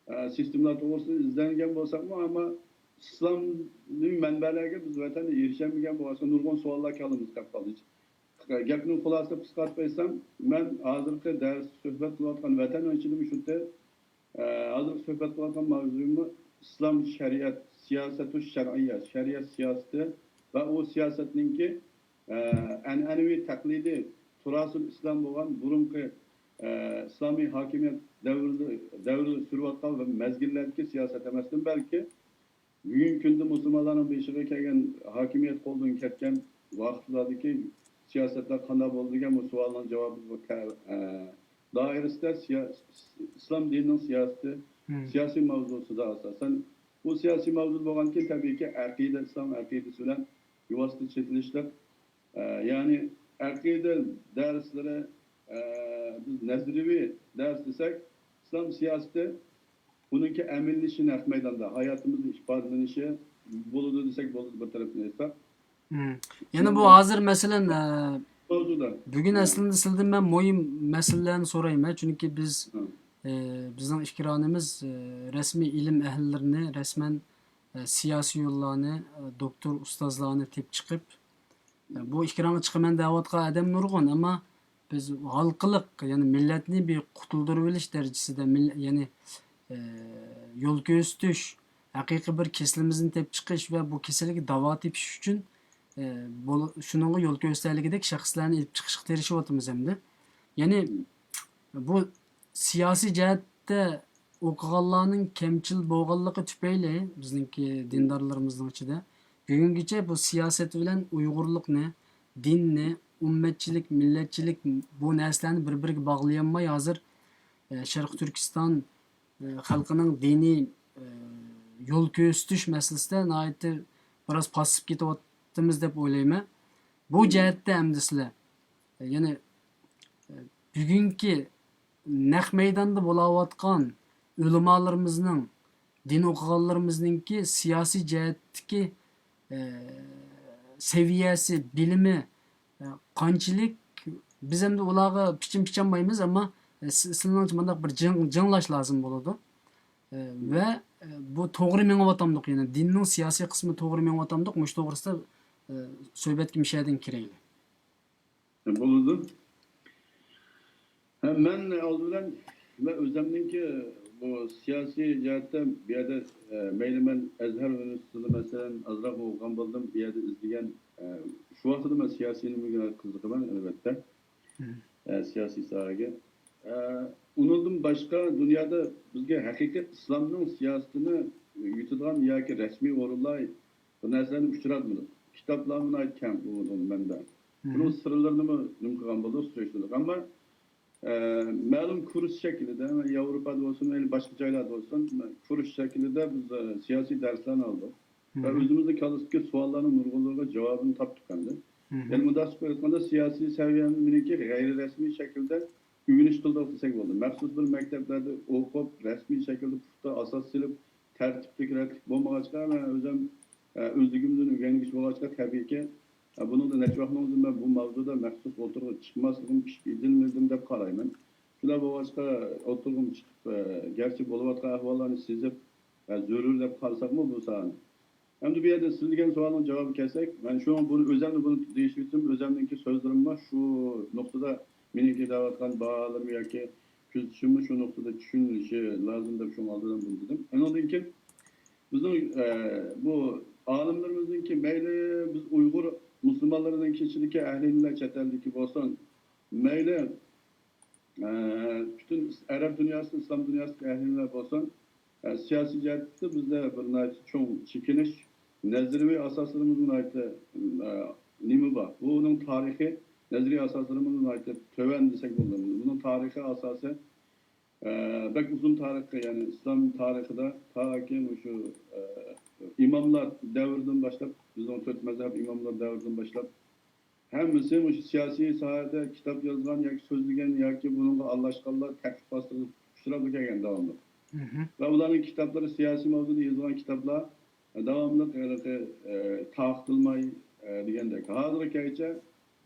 ئە، سىستېمىلار توغرىسىدا ئىزدەنگەن بولساقمۇ، ئەمما ئىسلامىي مەنبەلەرگە بىز ۋەتەندە ئېرىشەلمىگەن بولغاچقا، نۇرغۇن سوئاللار كاللىمىزغا كەپ قالدى. گەپنى خۇلاسىلەپ قىسقارتىپ ئېيتسام، مەن ھازىرقى دەرس سۆھبەت قىلىۋاتقان ۋەتەننىڭ ئىچىدىمۇ شۇ، ئە، ھازىرقى سۆھبەت قىلىۋاتقان ماۋزۇيۇممۇ ئىسلام شەرىئەت، سىياسەتۇ شەرئىيە، شەرىئەت سىياسىتى ۋە ئۇ سىياسەتنىڭكى، ئە، ئەنئەنىۋى تەقلىدىي تۇراسۇل ئىسلام بولغان بۇرۇنقى، ئە، ئىسلامىي ھاكىمىيەت دەۋرىدە، دەۋرىدە سۈرۈۋاتقان ۋە مەزگىللەردىكى سىياسەت ئەمەستىن، بەلكى بۈگۈنكى كۈندە مۇسۇلمانلارنىڭ بېشىغا كەلگەن ھاكىمىيەت قولدىن كەتكەن ۋاقىتلاردىكى سىياسەتلەر قانداق بولدى دېگەن بۇ سوئالنىڭ جاۋابى بۇ تە-، ئە، دائىرىسىدە سىيا-، ئىسلام دىنىنىڭ سىياسىتى، سىياسىي ماۋزۇسىدا ئاساسەن، بۇ سىياسىي ماۋزۇ بولغاندىكىن، تەبىئىيكى، ئەقىدە، ئىسلام ئەقىدىسى بىلەن بىۋاسىتە چېتىلىشلىق. ئە، يەنى ئەقىدە دەرسلىرى، ئە، بىز نەزەرىيەۋى دەرس دېسەك، ئىسلام سىياسىتى، ئۇنىڭكى ئەمەلىيلىشىشى نەق مەيداندا، ھاياتىمىزدا ئىپادىلىنىشى بولىدۇ دېسەك بولىدۇ، بىر تەرەپتىن ئېيتساق. مم. يەنە بۇ ھازىر، مەسىلەن، ئە، ماۋزۇدا. بۈگۈن ئەسلىدە سىلىدىن مەن مۇھىم مەسىلىلەرنى سورايمەن، چۈنكى بىز، ئە، بىزنىڭ ئېكرانىمىز، ئە، رەسمىي ئىلىم ئەھلىلىرىنى، رەسمەن، ئە، سىياسىيونلارنى، ئە، دوكتور ئۇستازلارنى تېپىپ چىقىپ، ئە، بۇ ئېكرانغا چىقىمەن دەۋاتقان ئادەم نۇرغۇن، ئەمما بىز ھالقىلىق، يەنى مىللەتنى بىر قۇتۇلدۇرۇۋېلىش دەرىجىسىدە، مىل-، يەنى، ئە، يول كۆرسىتىش، ھەقىقىي بىر كېسىلىمىزنى تېپىپ چىقىش ۋە بۇ كېسەلگە داۋا تېپىش ئۈچۈن، ئە، بول-، شۇنىڭغا يول كۆرسىتەلىگۈدەك شەخسلەرنى ئېلىپ چىقىشقا تىرىشىۋاتىمىز ئەمدى. يەنى بۇ سىياسىي جەھەتتە ئوقۇغانلارنىڭ كەمچىل بولغانلىقى تۈپەيلى، بىزنىڭكى دىندارلىرىمىزنىڭ ئىچىدە بۈگۈنگىچە بۇ سىياسەت بىلەن ئۇيغۇرلۇقنى، دىننى، ئۈممەتچىلىك، مىللەتچىلىك، بۇ نەرسىلەرنى بىر-بىرىگە باغلىيالماي، ھازىر، ئە، شەرقىي تۈركىستان، ئە، خەلقىنىڭ دىنىي، ئە، يول كۆرسىتىش مەسىلىسىدە ناھايىتى بىراز پاسسىپ كېتىۋاتىمىز دەپ ئويلايمەن. بۇ جەھەتتە ئەمدى سىلەر، ئە، يەنى، ئە، بۈگۈنكى نەق مەيداندا بولاۋاتقان ئۆلىمالىرىمىزنىڭ، دىن ئوقۇغانلىرىمىزنىڭكى سىياسىي جەھەتتىكى، ئە، سەۋىيەسى، بىلىمى، ئە، قانچىلىك؟ بىز ئەمدى ئۇلارغا پىچىن پىچانمايمىز، ئەمما، ئە، سى-، سىلىنىڭچە مۇنداق بىر جىڭ-، جىڭلاش لازىم بولىدۇ. ئە، ۋە، ئە، بۇ توغرا مېڭىۋاتامدۇق، يەنى دىننىڭ سىياسىي قىسمى توغرا مېڭىۋاتامدۇق، مۇشۇ توغرىسىدا، ئە، سۆھبەتكە مۇشۇ يەردىن كىرەيلى. بولىدۇ. ھە، مەن ئالدى بىلەن، مەن ئۆزۈمنىڭكى بۇ سىياسىي جەھەتتە بۇ يەردە، ئە، مەيلى مەن ئەزھەر ئۇنىۋېرسىتېتىدا، مەسىلەن، ئازراق ئوقۇغان بولدۇم، بۇ يەردە ئىزدىگەن، ئە، شۇ ۋاقتىدا مەن سىياسىي ئىلىمگە قىزىقىمەن، ئەلۋەتتە. ئە، سىياسىي ساھەگە. ئە، ئۇنىڭدىن باشقا دۇنيادا بىزگە ھەقىقىي ئىسلامنىڭ سىياسىتىنى يۈرۈتىدىغان ياكى رەسمىي ئورۇنلار بۇ نەرسىلەرنى ئۇچراتمىدۇق. كىتابلارمۇ ناھايىتى كەم بۇ مەنبە. بۇنىڭ سىرلىرىنىمۇ نېمە قىلغان بولدۇق، سۈرۈشتۈردۇق. ئەمما، ئە، مەلۇم كۇرس شەكلىدە، ياۋروپادا بولسۇن، يەنى باشقا جايلاردا بولسۇن، كۇرس شەكلىدە بىز، ئە، سىياسىي دەرسلەرنى ئالدۇق. ۋە ئۆزىمىزنىڭ كاللىسىدىكى سوئاللارنىڭ نۇرغۇنلىرىغا جاۋابىنى تاپتۇق ئەمدى. يەنى مۇنداق قىلىپ ئېيتقاندا، سىياسىي سەۋىيەمىز مېنىڭكى غەيرىي رەسمىي شەكىلدە ئۆگىنىش قىلدۇق دېسەك بولىدۇ. مەخسۇس بىر مەكتەپلەردە ئوقۇپ، رەسمىي شەكىلدە پۇختا ئاساس سېلىپ، تەرتىپلىك، رەتلىك بولمىغاچقا، مەن ئۆزۈم، ئە، ئۆزلۈكۈمدىن ئۆگەنگۈچى بولغاچقا، تەبىئىيكى، ئە، بۇنىڭدا نەچچە ۋاقىتنىڭ ئۆزىدە مەن بۇ ماۋزۇدا مەخسۇس ئوتتۇرىغا چىقماسلىقىم پىشىپ يېتىلمىدىم دەپ قارايمەن. شۇنداق بولغاچقا، ئوتتۇرىغىمۇ چىقىپ، ئە، گەرچە بولۇۋاتقان ئەھۋاللارنى سېزىپ، ئە، زۆرۈر دەپ قارىساقمۇ بۇ ساھەنى. ئەمدى بۇ يەردە سىز دېگەن سوئالنىڭ جاۋابىغا كەلسەك، مەن شۇڭا بۇنى ئۆزەمنى بۇنى دېيىشىۋېتىم، ئۆزەمنىڭكى سۆزلىرىممۇ شۇ نۇقتىدا، مېنىڭكى دەۋاتقان باھالىرىم ياكى كۆزىتىشىممۇ شۇ نۇقتىدا چۈشىنىلىشى لازىم دەپ شۇڭا ئالدىدىن بۇنى دېدىم. ئۇنىڭدىن كېيىن بىزنىڭ، ئە، بۇ ئالىملىرىمىزنىڭكى مەيلى بىز ئۇيغۇر مۇسۇلمانلىرىنىڭكى ئىچىدىكى ئەھلى ئىلىملەر چەت ئەلدىكى بولسۇن، مەيلى ئە، پۈتۈن ئەرەب دۇنياسى، ئىسلام دۇنياسىدىكى ئەھلىلەر بولسۇن، ئە، سىياسىي جەھەتتە بىزدە بىر ناھايىتى چوڭ چېكىنىش، نەزەرىيەۋى ئاساسلىرىمىز ناھايىتى، ئە، نېمە بار؟ بۇنىڭ تارىخى، نەزەرىيە ئاساسلىرىمىز ناھايىتى تۆۋەن دېسەك بولىدۇ. بۇنىڭ تارىخىي ئاساسى، ئە، بەك ئۇزۇن تارىخقا، يەنى ئىسلام تارىخىدا تاكى مۇشۇ، ئە، ئىماملار دەۋرىدىن باشلاپ، بىزنىڭ تۆت مەزھەپ ئىماملار دەۋرىدىن باشلاپ، ھەممىسى مۇشۇ سىياسىي ساھەدە كىتاب يازغان ياكى سۆزلىگەن ياكى بۇنىڭغا ئارىلاشقانلار تەقلىد ئاستىغا ئۇچراپلا كەلگەن داۋاملىق. ۋە ئۇلارنىڭ كىتابلىرى، سىياسىي ماۋزۇدا يېزىلغان كىتابلار داۋاملىق ھېلىقى، ئە، تارقىتىلماي، ئە، دېگەندەك. ھازىرغا كەلگۈچە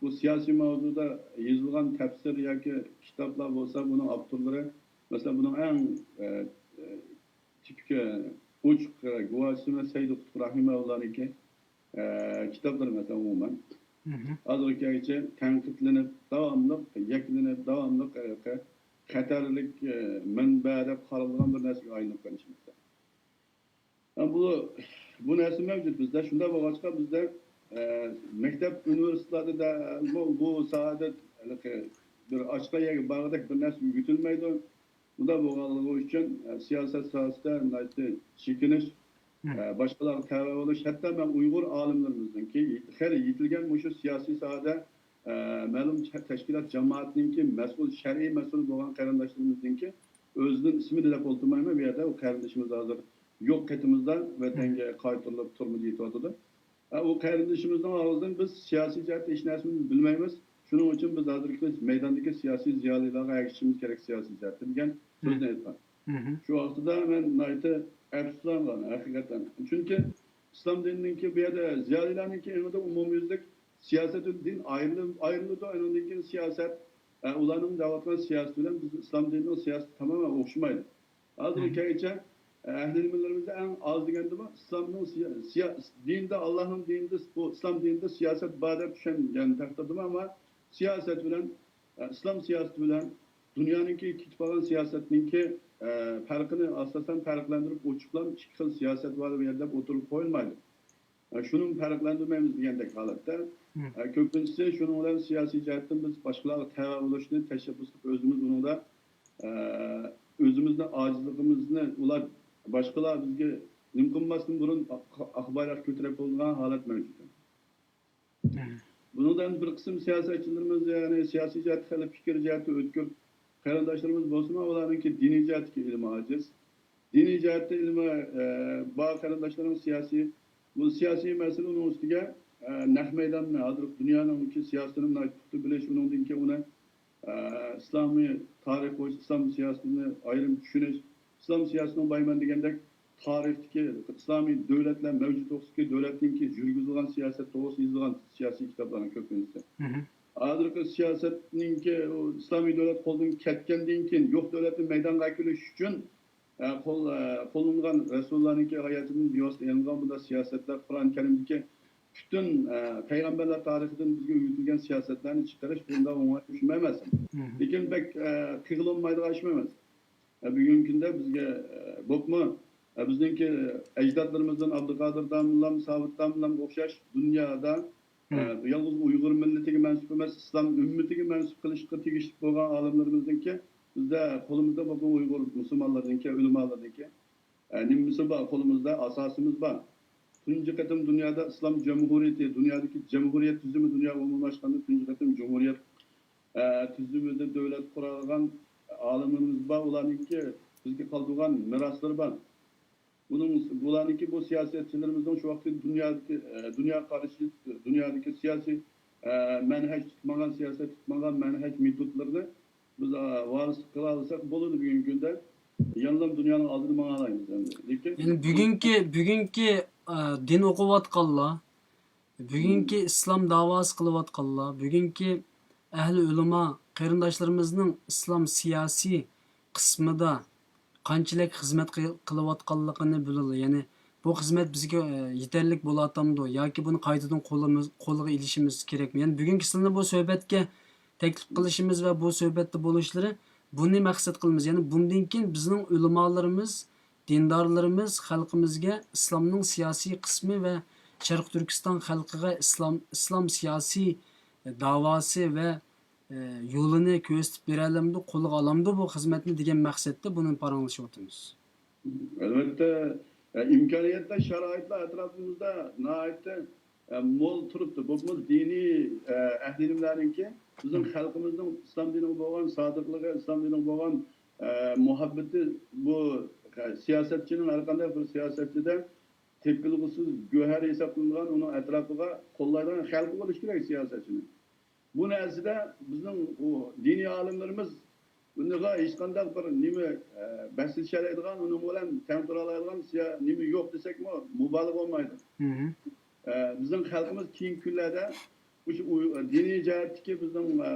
بۇ سىياسىي ماۋزۇدا يېزىلغان تەپسىر ياكى كىتابلار بولسا، بۇنىڭ ئاپتورلىرى، مەسىلەن، بۇنىڭ ئەڭ، ئە، ئە، تىپىك، ئوچۇق، ئە، گۇۋاھچىسى مەن سەيدى قۇتۇپ رەھىمەھۇللانىڭكى، ئە، كىتابلىرى، مەسىلەن، ئومۇمەن. ھازىرغا كەلگۈچە تەنقىدلىنىپ، داۋاملىق يەكلىنىپ، داۋاملىق، ئە، قە-، خەتەرلىك، ئە، مەنبە دەپ قارالغان بىر نەرسىگە ئايلىنىپ قېلىشى مەسىلەن. ھە، بۇ، بۇ نەرسە مەۋجۇت بىزدە. شۇنداق بولغاچقا، بىزدە، ئە، مەكتەپ، ئۇنىۋېرسىتېتلاردا دە-، بۇ، بۇ ساھەدە ھېلىقى بىر ئاچقان يەرگە بارغۇدەك بىر نەرسە ئۆگىتىلمەيدۇ. بۇنداق بولغانلىقى ئۈچۈن، ئە، سىياسەت ساھەسىدە ناھايىتى چېكىنىش، ئە، باشقىلارغا تەۋە بولۇش، ھەتتا مەن ئۇيغۇر ئالىملىرىمىزنىڭكى يېت-، خېلى يېتىلگەن مۇشۇ سىياسىي ساھەدە، ئە، مەلۇم تەشكىلات جامائەتنىڭكى مەسئۇل، شەرئىي مەسئۇل بولغان قېرىنداشلىرىمىزنىڭكى ئۆزىدىن ئىسمىنى دەپ ئولتۇرمايمەن. بۇ يەردە ئۇ قېرىندىشىمىز ھازىر يوق قېتىمىزدا ۋەتەنگە قايتۇرۇلۇپ تۈرمىدە يېتىۋاتىدۇ. ئە، ئۇ قېرىندىشىمىزنىڭ ئاغزىدىن بىز سىياسىي جەھەتتە ھېچ نەرسىنى بىلمەيمىز. شۇنىڭ ئۈچۈن بىز ھازىرقى مەيداندىكى سىياسىي زىيالىيلارغا ئەگىشىشىمىز كېرەك سىياسىي جەھەتتە دېگەن سۆزنى ئېيتقان. شۇ ۋاقتىدا مەن ناھايىتى ئەپسۇسلانغان ھەقىقەتەن. چۈنكى ئىسلام دىنىنىڭكى بۇ يەردە زىيالىيلارنىڭكى ئېڭىدا ئومۇميۈزلۈك سىياسەت ۋە دىن ئايرىلىدۇ، ئايرىلىدۇ. ئاندىن كېيىن سىياسەت، ئە، ئۇلارنىڭ دەۋاتقان سىياسىتى بىلەن بىز ئىسلام دىنىنىڭ سىياسىتى تامامەن ئوخشىمايدۇ. ھازىرغىچە ئەھلى ئىلىملىرىمىزدە ئەڭ ئاز دېگەندىمۇ ئىسلامنىڭ سىيا-، سىيا-، دىنىدا، ئاللاھنىڭ دىنىدا، بۇ ئىسلام دىنىدا سىياسەت بار دەپ چۈشەنگەن تەقدىردىمۇ، ئەمما سىياسەت بىلەن، ئە، ئىسلام سىياسىتى بىلەن دۇنيانىڭكى كېتىپ قالغان سىياسەتنىڭكى، ئە، پەرقىنى ئاساسەن پەرقلەندۈرۈپ ئوچۇقلاپ، ئىككى خىل سىياسەت بار بۇ يەردە دەپ ئوتتۇرىغا قويۇلمايدۇ. ئە، شۇنىمۇ پەرقلەندۈرمەيمىز دېگەندەك ھالەتتە. ئە، كۆپىنچىسى شۇنىڭ بىلەن سىياسىي جەھەتتىن بىز باشقىلارغا تەۋە بولۇشنى تەشەببۇس قىلىپ، ئۆزىمىز ئۇنىڭدا، ئە، ئۆزىمىزنىڭ ئاجىزلىقىمىزنى ئۇلار، باشقىلار بىزگە نېمە قىلماستىن بۇرۇن ئاق، ئاق بايراق كۆتۈرۈپ بولىدىغان ھالەت مەۋجۇت. بۇنىڭدىن بىر قىسىم سىياسەتچىلىرىمىز، يەنى سىياسىي جەھەتتە خېلى پىكىر جەھەتتە ئۆتكۈر قېرىنداشلىرىمىز بولسىمۇ، ئۇلارنىڭكى دىنىي جەھەتتىكى ئىلمى ئاجىز. دىنىي جەھەتتە ئىلمى، ئە، بار قېرىنداشلارنىڭ سىياسىي، بۇ سىياسىي مەسىلە ئۇنىڭ ئۈستىگە، ئە، نەق مەيداننى، ھازىرقى دۇنيانىڭكى سىياسىتىنى ناھايىتى پۇختا بىلىش، ئۇنىڭدىن كېيىن ئۇنى، ئە، ئىسلامىي تارىخ بويىچە ئىسلام سىياسىتىنى ئايرىم چۈشىنىش، ئىسلام سىياسىتىنىڭ بايمەن دېگەندەك تارىختىكى ئىسلامىي دۆلەتلەر مەۋجۇت توغرىسىدىكى، دۆلەتنىڭكى يۈرگۈزىدىغان سىياسەت توغرىسىدا يېزىلغان سىياسىي كىتابلارنىڭ كۆپىنچىسى. ھازىرقى سىياسەتنىڭكى ئۇ ئىسلامىي دۆلەت قولدىن كەتكەندىن كېيىن يوق دۆلەتنى مەيدانغا ئەكېلىش ئۈچۈن، ئە، قول-، ئە، قوللىنىلغان رەسۇللارنىڭكى ھاياتىدىن بىۋاسىتە ئېلىنغان بۇنداق سىياسەتلەر قۇرئان كەرىمدىكى پۈتۈن، ئە، پەيغەمبەرلەر تارىخىدىن بىزگە ئۆگىتىلگەن سىياسەتلەرنى چىقىرىش بۇنداق ئوڭاي ئىش ئەمەس. لېكىن بەك، ئە، قىلغىلى بولمايدىغان ئىش ئەمەس. ئە، بۈگۈنكى كۈندە بىزگە، ئە، بولۇپمۇ، ئە، بىزنىڭكى ئەجدادلىرىمىزدىن ئابدۇقادىر داموللام، سابىت داموللامغا ئوخشاش دۇنيادا، ئە، يالغۇز ئۇيغۇر مىللىتىگە مەنسۇپ ئەمەس، ئىسلام ئۈممىتىگە مەنسۇپ قىلىشقا تېگىشلىك بولغان ئالىملىرىمىزنىڭكى بىزدە قولىمىزدا بولغان ئۇيغۇر مۇسۇلمانلىرىنىڭكى، ئۆلىمالىرىنىڭكى، ئە، نېمىسى بار؟ قولىمىزدا ئاساسىمىز بار. تۇنجى قېتىم دۇنيادا ئىسلام جۇمھۇرىيىتى، دۇنيادىكى جۇمھۇرىيەت تۈزۈمى دۇنياغا ئومۇملاشقاندا تۇنجى قېتىم جۇمھۇرىيەت ئە، تۈزۈمىدە دۆلەت قۇرالىغان ئالىملىرىمىز بار، ئۇلارنىڭكى بىزگە قالدۇرغان مىراسلىرى بار. بۇنىڭ، بۇلارنىڭكى، بۇ سىياسەتچىلىرىمىزنىڭ شۇ ۋاقىتتىكى دۇنيادىكى، ئە، دۇنيا قارىشى، دۇنيادىكى سىياسىي، ئە، مەنھەج تۇتمىغان، سىياسەت تۇتمىغان مەنھەج مېتودلىرىنى بىز، ئە، ۋارىسلىق قىلالىساق بولىدۇ بۈگۈنكى كۈندە. يەنىلا دۇنيانىڭ ئالدىدا ماڭالايمىز ئەمدى. لېكىن يەنى بۈگۈنكى، بۈگۈنكى، ئە، دىن ئوقۇۋاتقانلار، بۈگۈنكى ئىسلام داۋاسى قىلىۋاتقانلار، بۈگۈنكى ئەھلى ئۆلىما قېرىنداشلىرىمىزنىڭ ئىسلام سىياسىي قىسمىدا قانچىلىك خىزمەت قىل-، قىلىۋاتقانلىقىنى بىلىدۇ. يەنى بۇ خىزمەت بىزگە، ئە، يېتەرلىك بولۇۋاتامدۇ ياكى بۇنى قايتىدىن قولىمىز-، قولغا ئېلىشىمىز كېرەكمۇ؟ يەنى بۈگۈنكى سىلەرنى بۇ سۆھبەتكە تەكلىپ قىلىشىمىز ۋە بۇ سۆھبەتتە بولۇشلىرى بۇنى مەقسەت قىلىمىز. يەنى بۇندىن كېيىن بىزنىڭ ئۆلىمالىرىمىز، دىندارلىرىمىز خەلقىمىزگە ئىسلامنىڭ سىياسىي قىسمى ۋە شەرقىي تۈركىستان خەلقىگە ئىسلام، ئىسلام سىياسىي داۋاسى ۋە، ئە، يولىنى كۆرسىتىپ بېرەلەمدۇ، قولغا ئالامدۇ بۇ خىزمەتنى دېگەن مەقسەتتە بۇنى پاراڭلىشىۋاتىمىز. ئەلۋەتتە، ئە، ئىمكانىيەتلەر، شارائىتلار ئەتراپىمىزدا ناھايىتى ئە، مول تۇرۇپتۇ. بولۇپمۇ دىنىي، ئە، ئەھلى ئىلىملەرنىڭكى بىزنىڭ خەلقىمىزنىڭ ئىسلام دىنىغا بولغان سادىقلىقى، ئىسلام دىنىغا بولغان، ئە، مۇھەببىتى بۇ، ئە، سىياسەتچىنىڭ، ھەر قانداق بىر سىياسەتچىدە تېپىلغۇسىز گۆھەر ھېسابلىنىدىغان، ئۇنىڭ ئەتراپىغا قوللايدىغان خەلقى بولۇشى كېرەك سىياسەتچىنىڭ. بۇ نەرسىدە بىزنىڭ ئۇ دىنىي ئالىملىرىمىز بۇنىڭغا ھېچقانداق بىر نېمە، ئە، بەسلىشەلەيدىغان، ئۇنىڭ بىلەن تەڭ تۇرالايدىغان سىيا-، نېمە يوق دېسەكمۇ مۇبالىغە بولمايدۇ. ئە، بىزنىڭ خەلقىمىز كېيىنكى كۈنلەردە مۇشۇ ئۇي-، دىنىي جەھەتتىكى بىزنىڭ، ئە،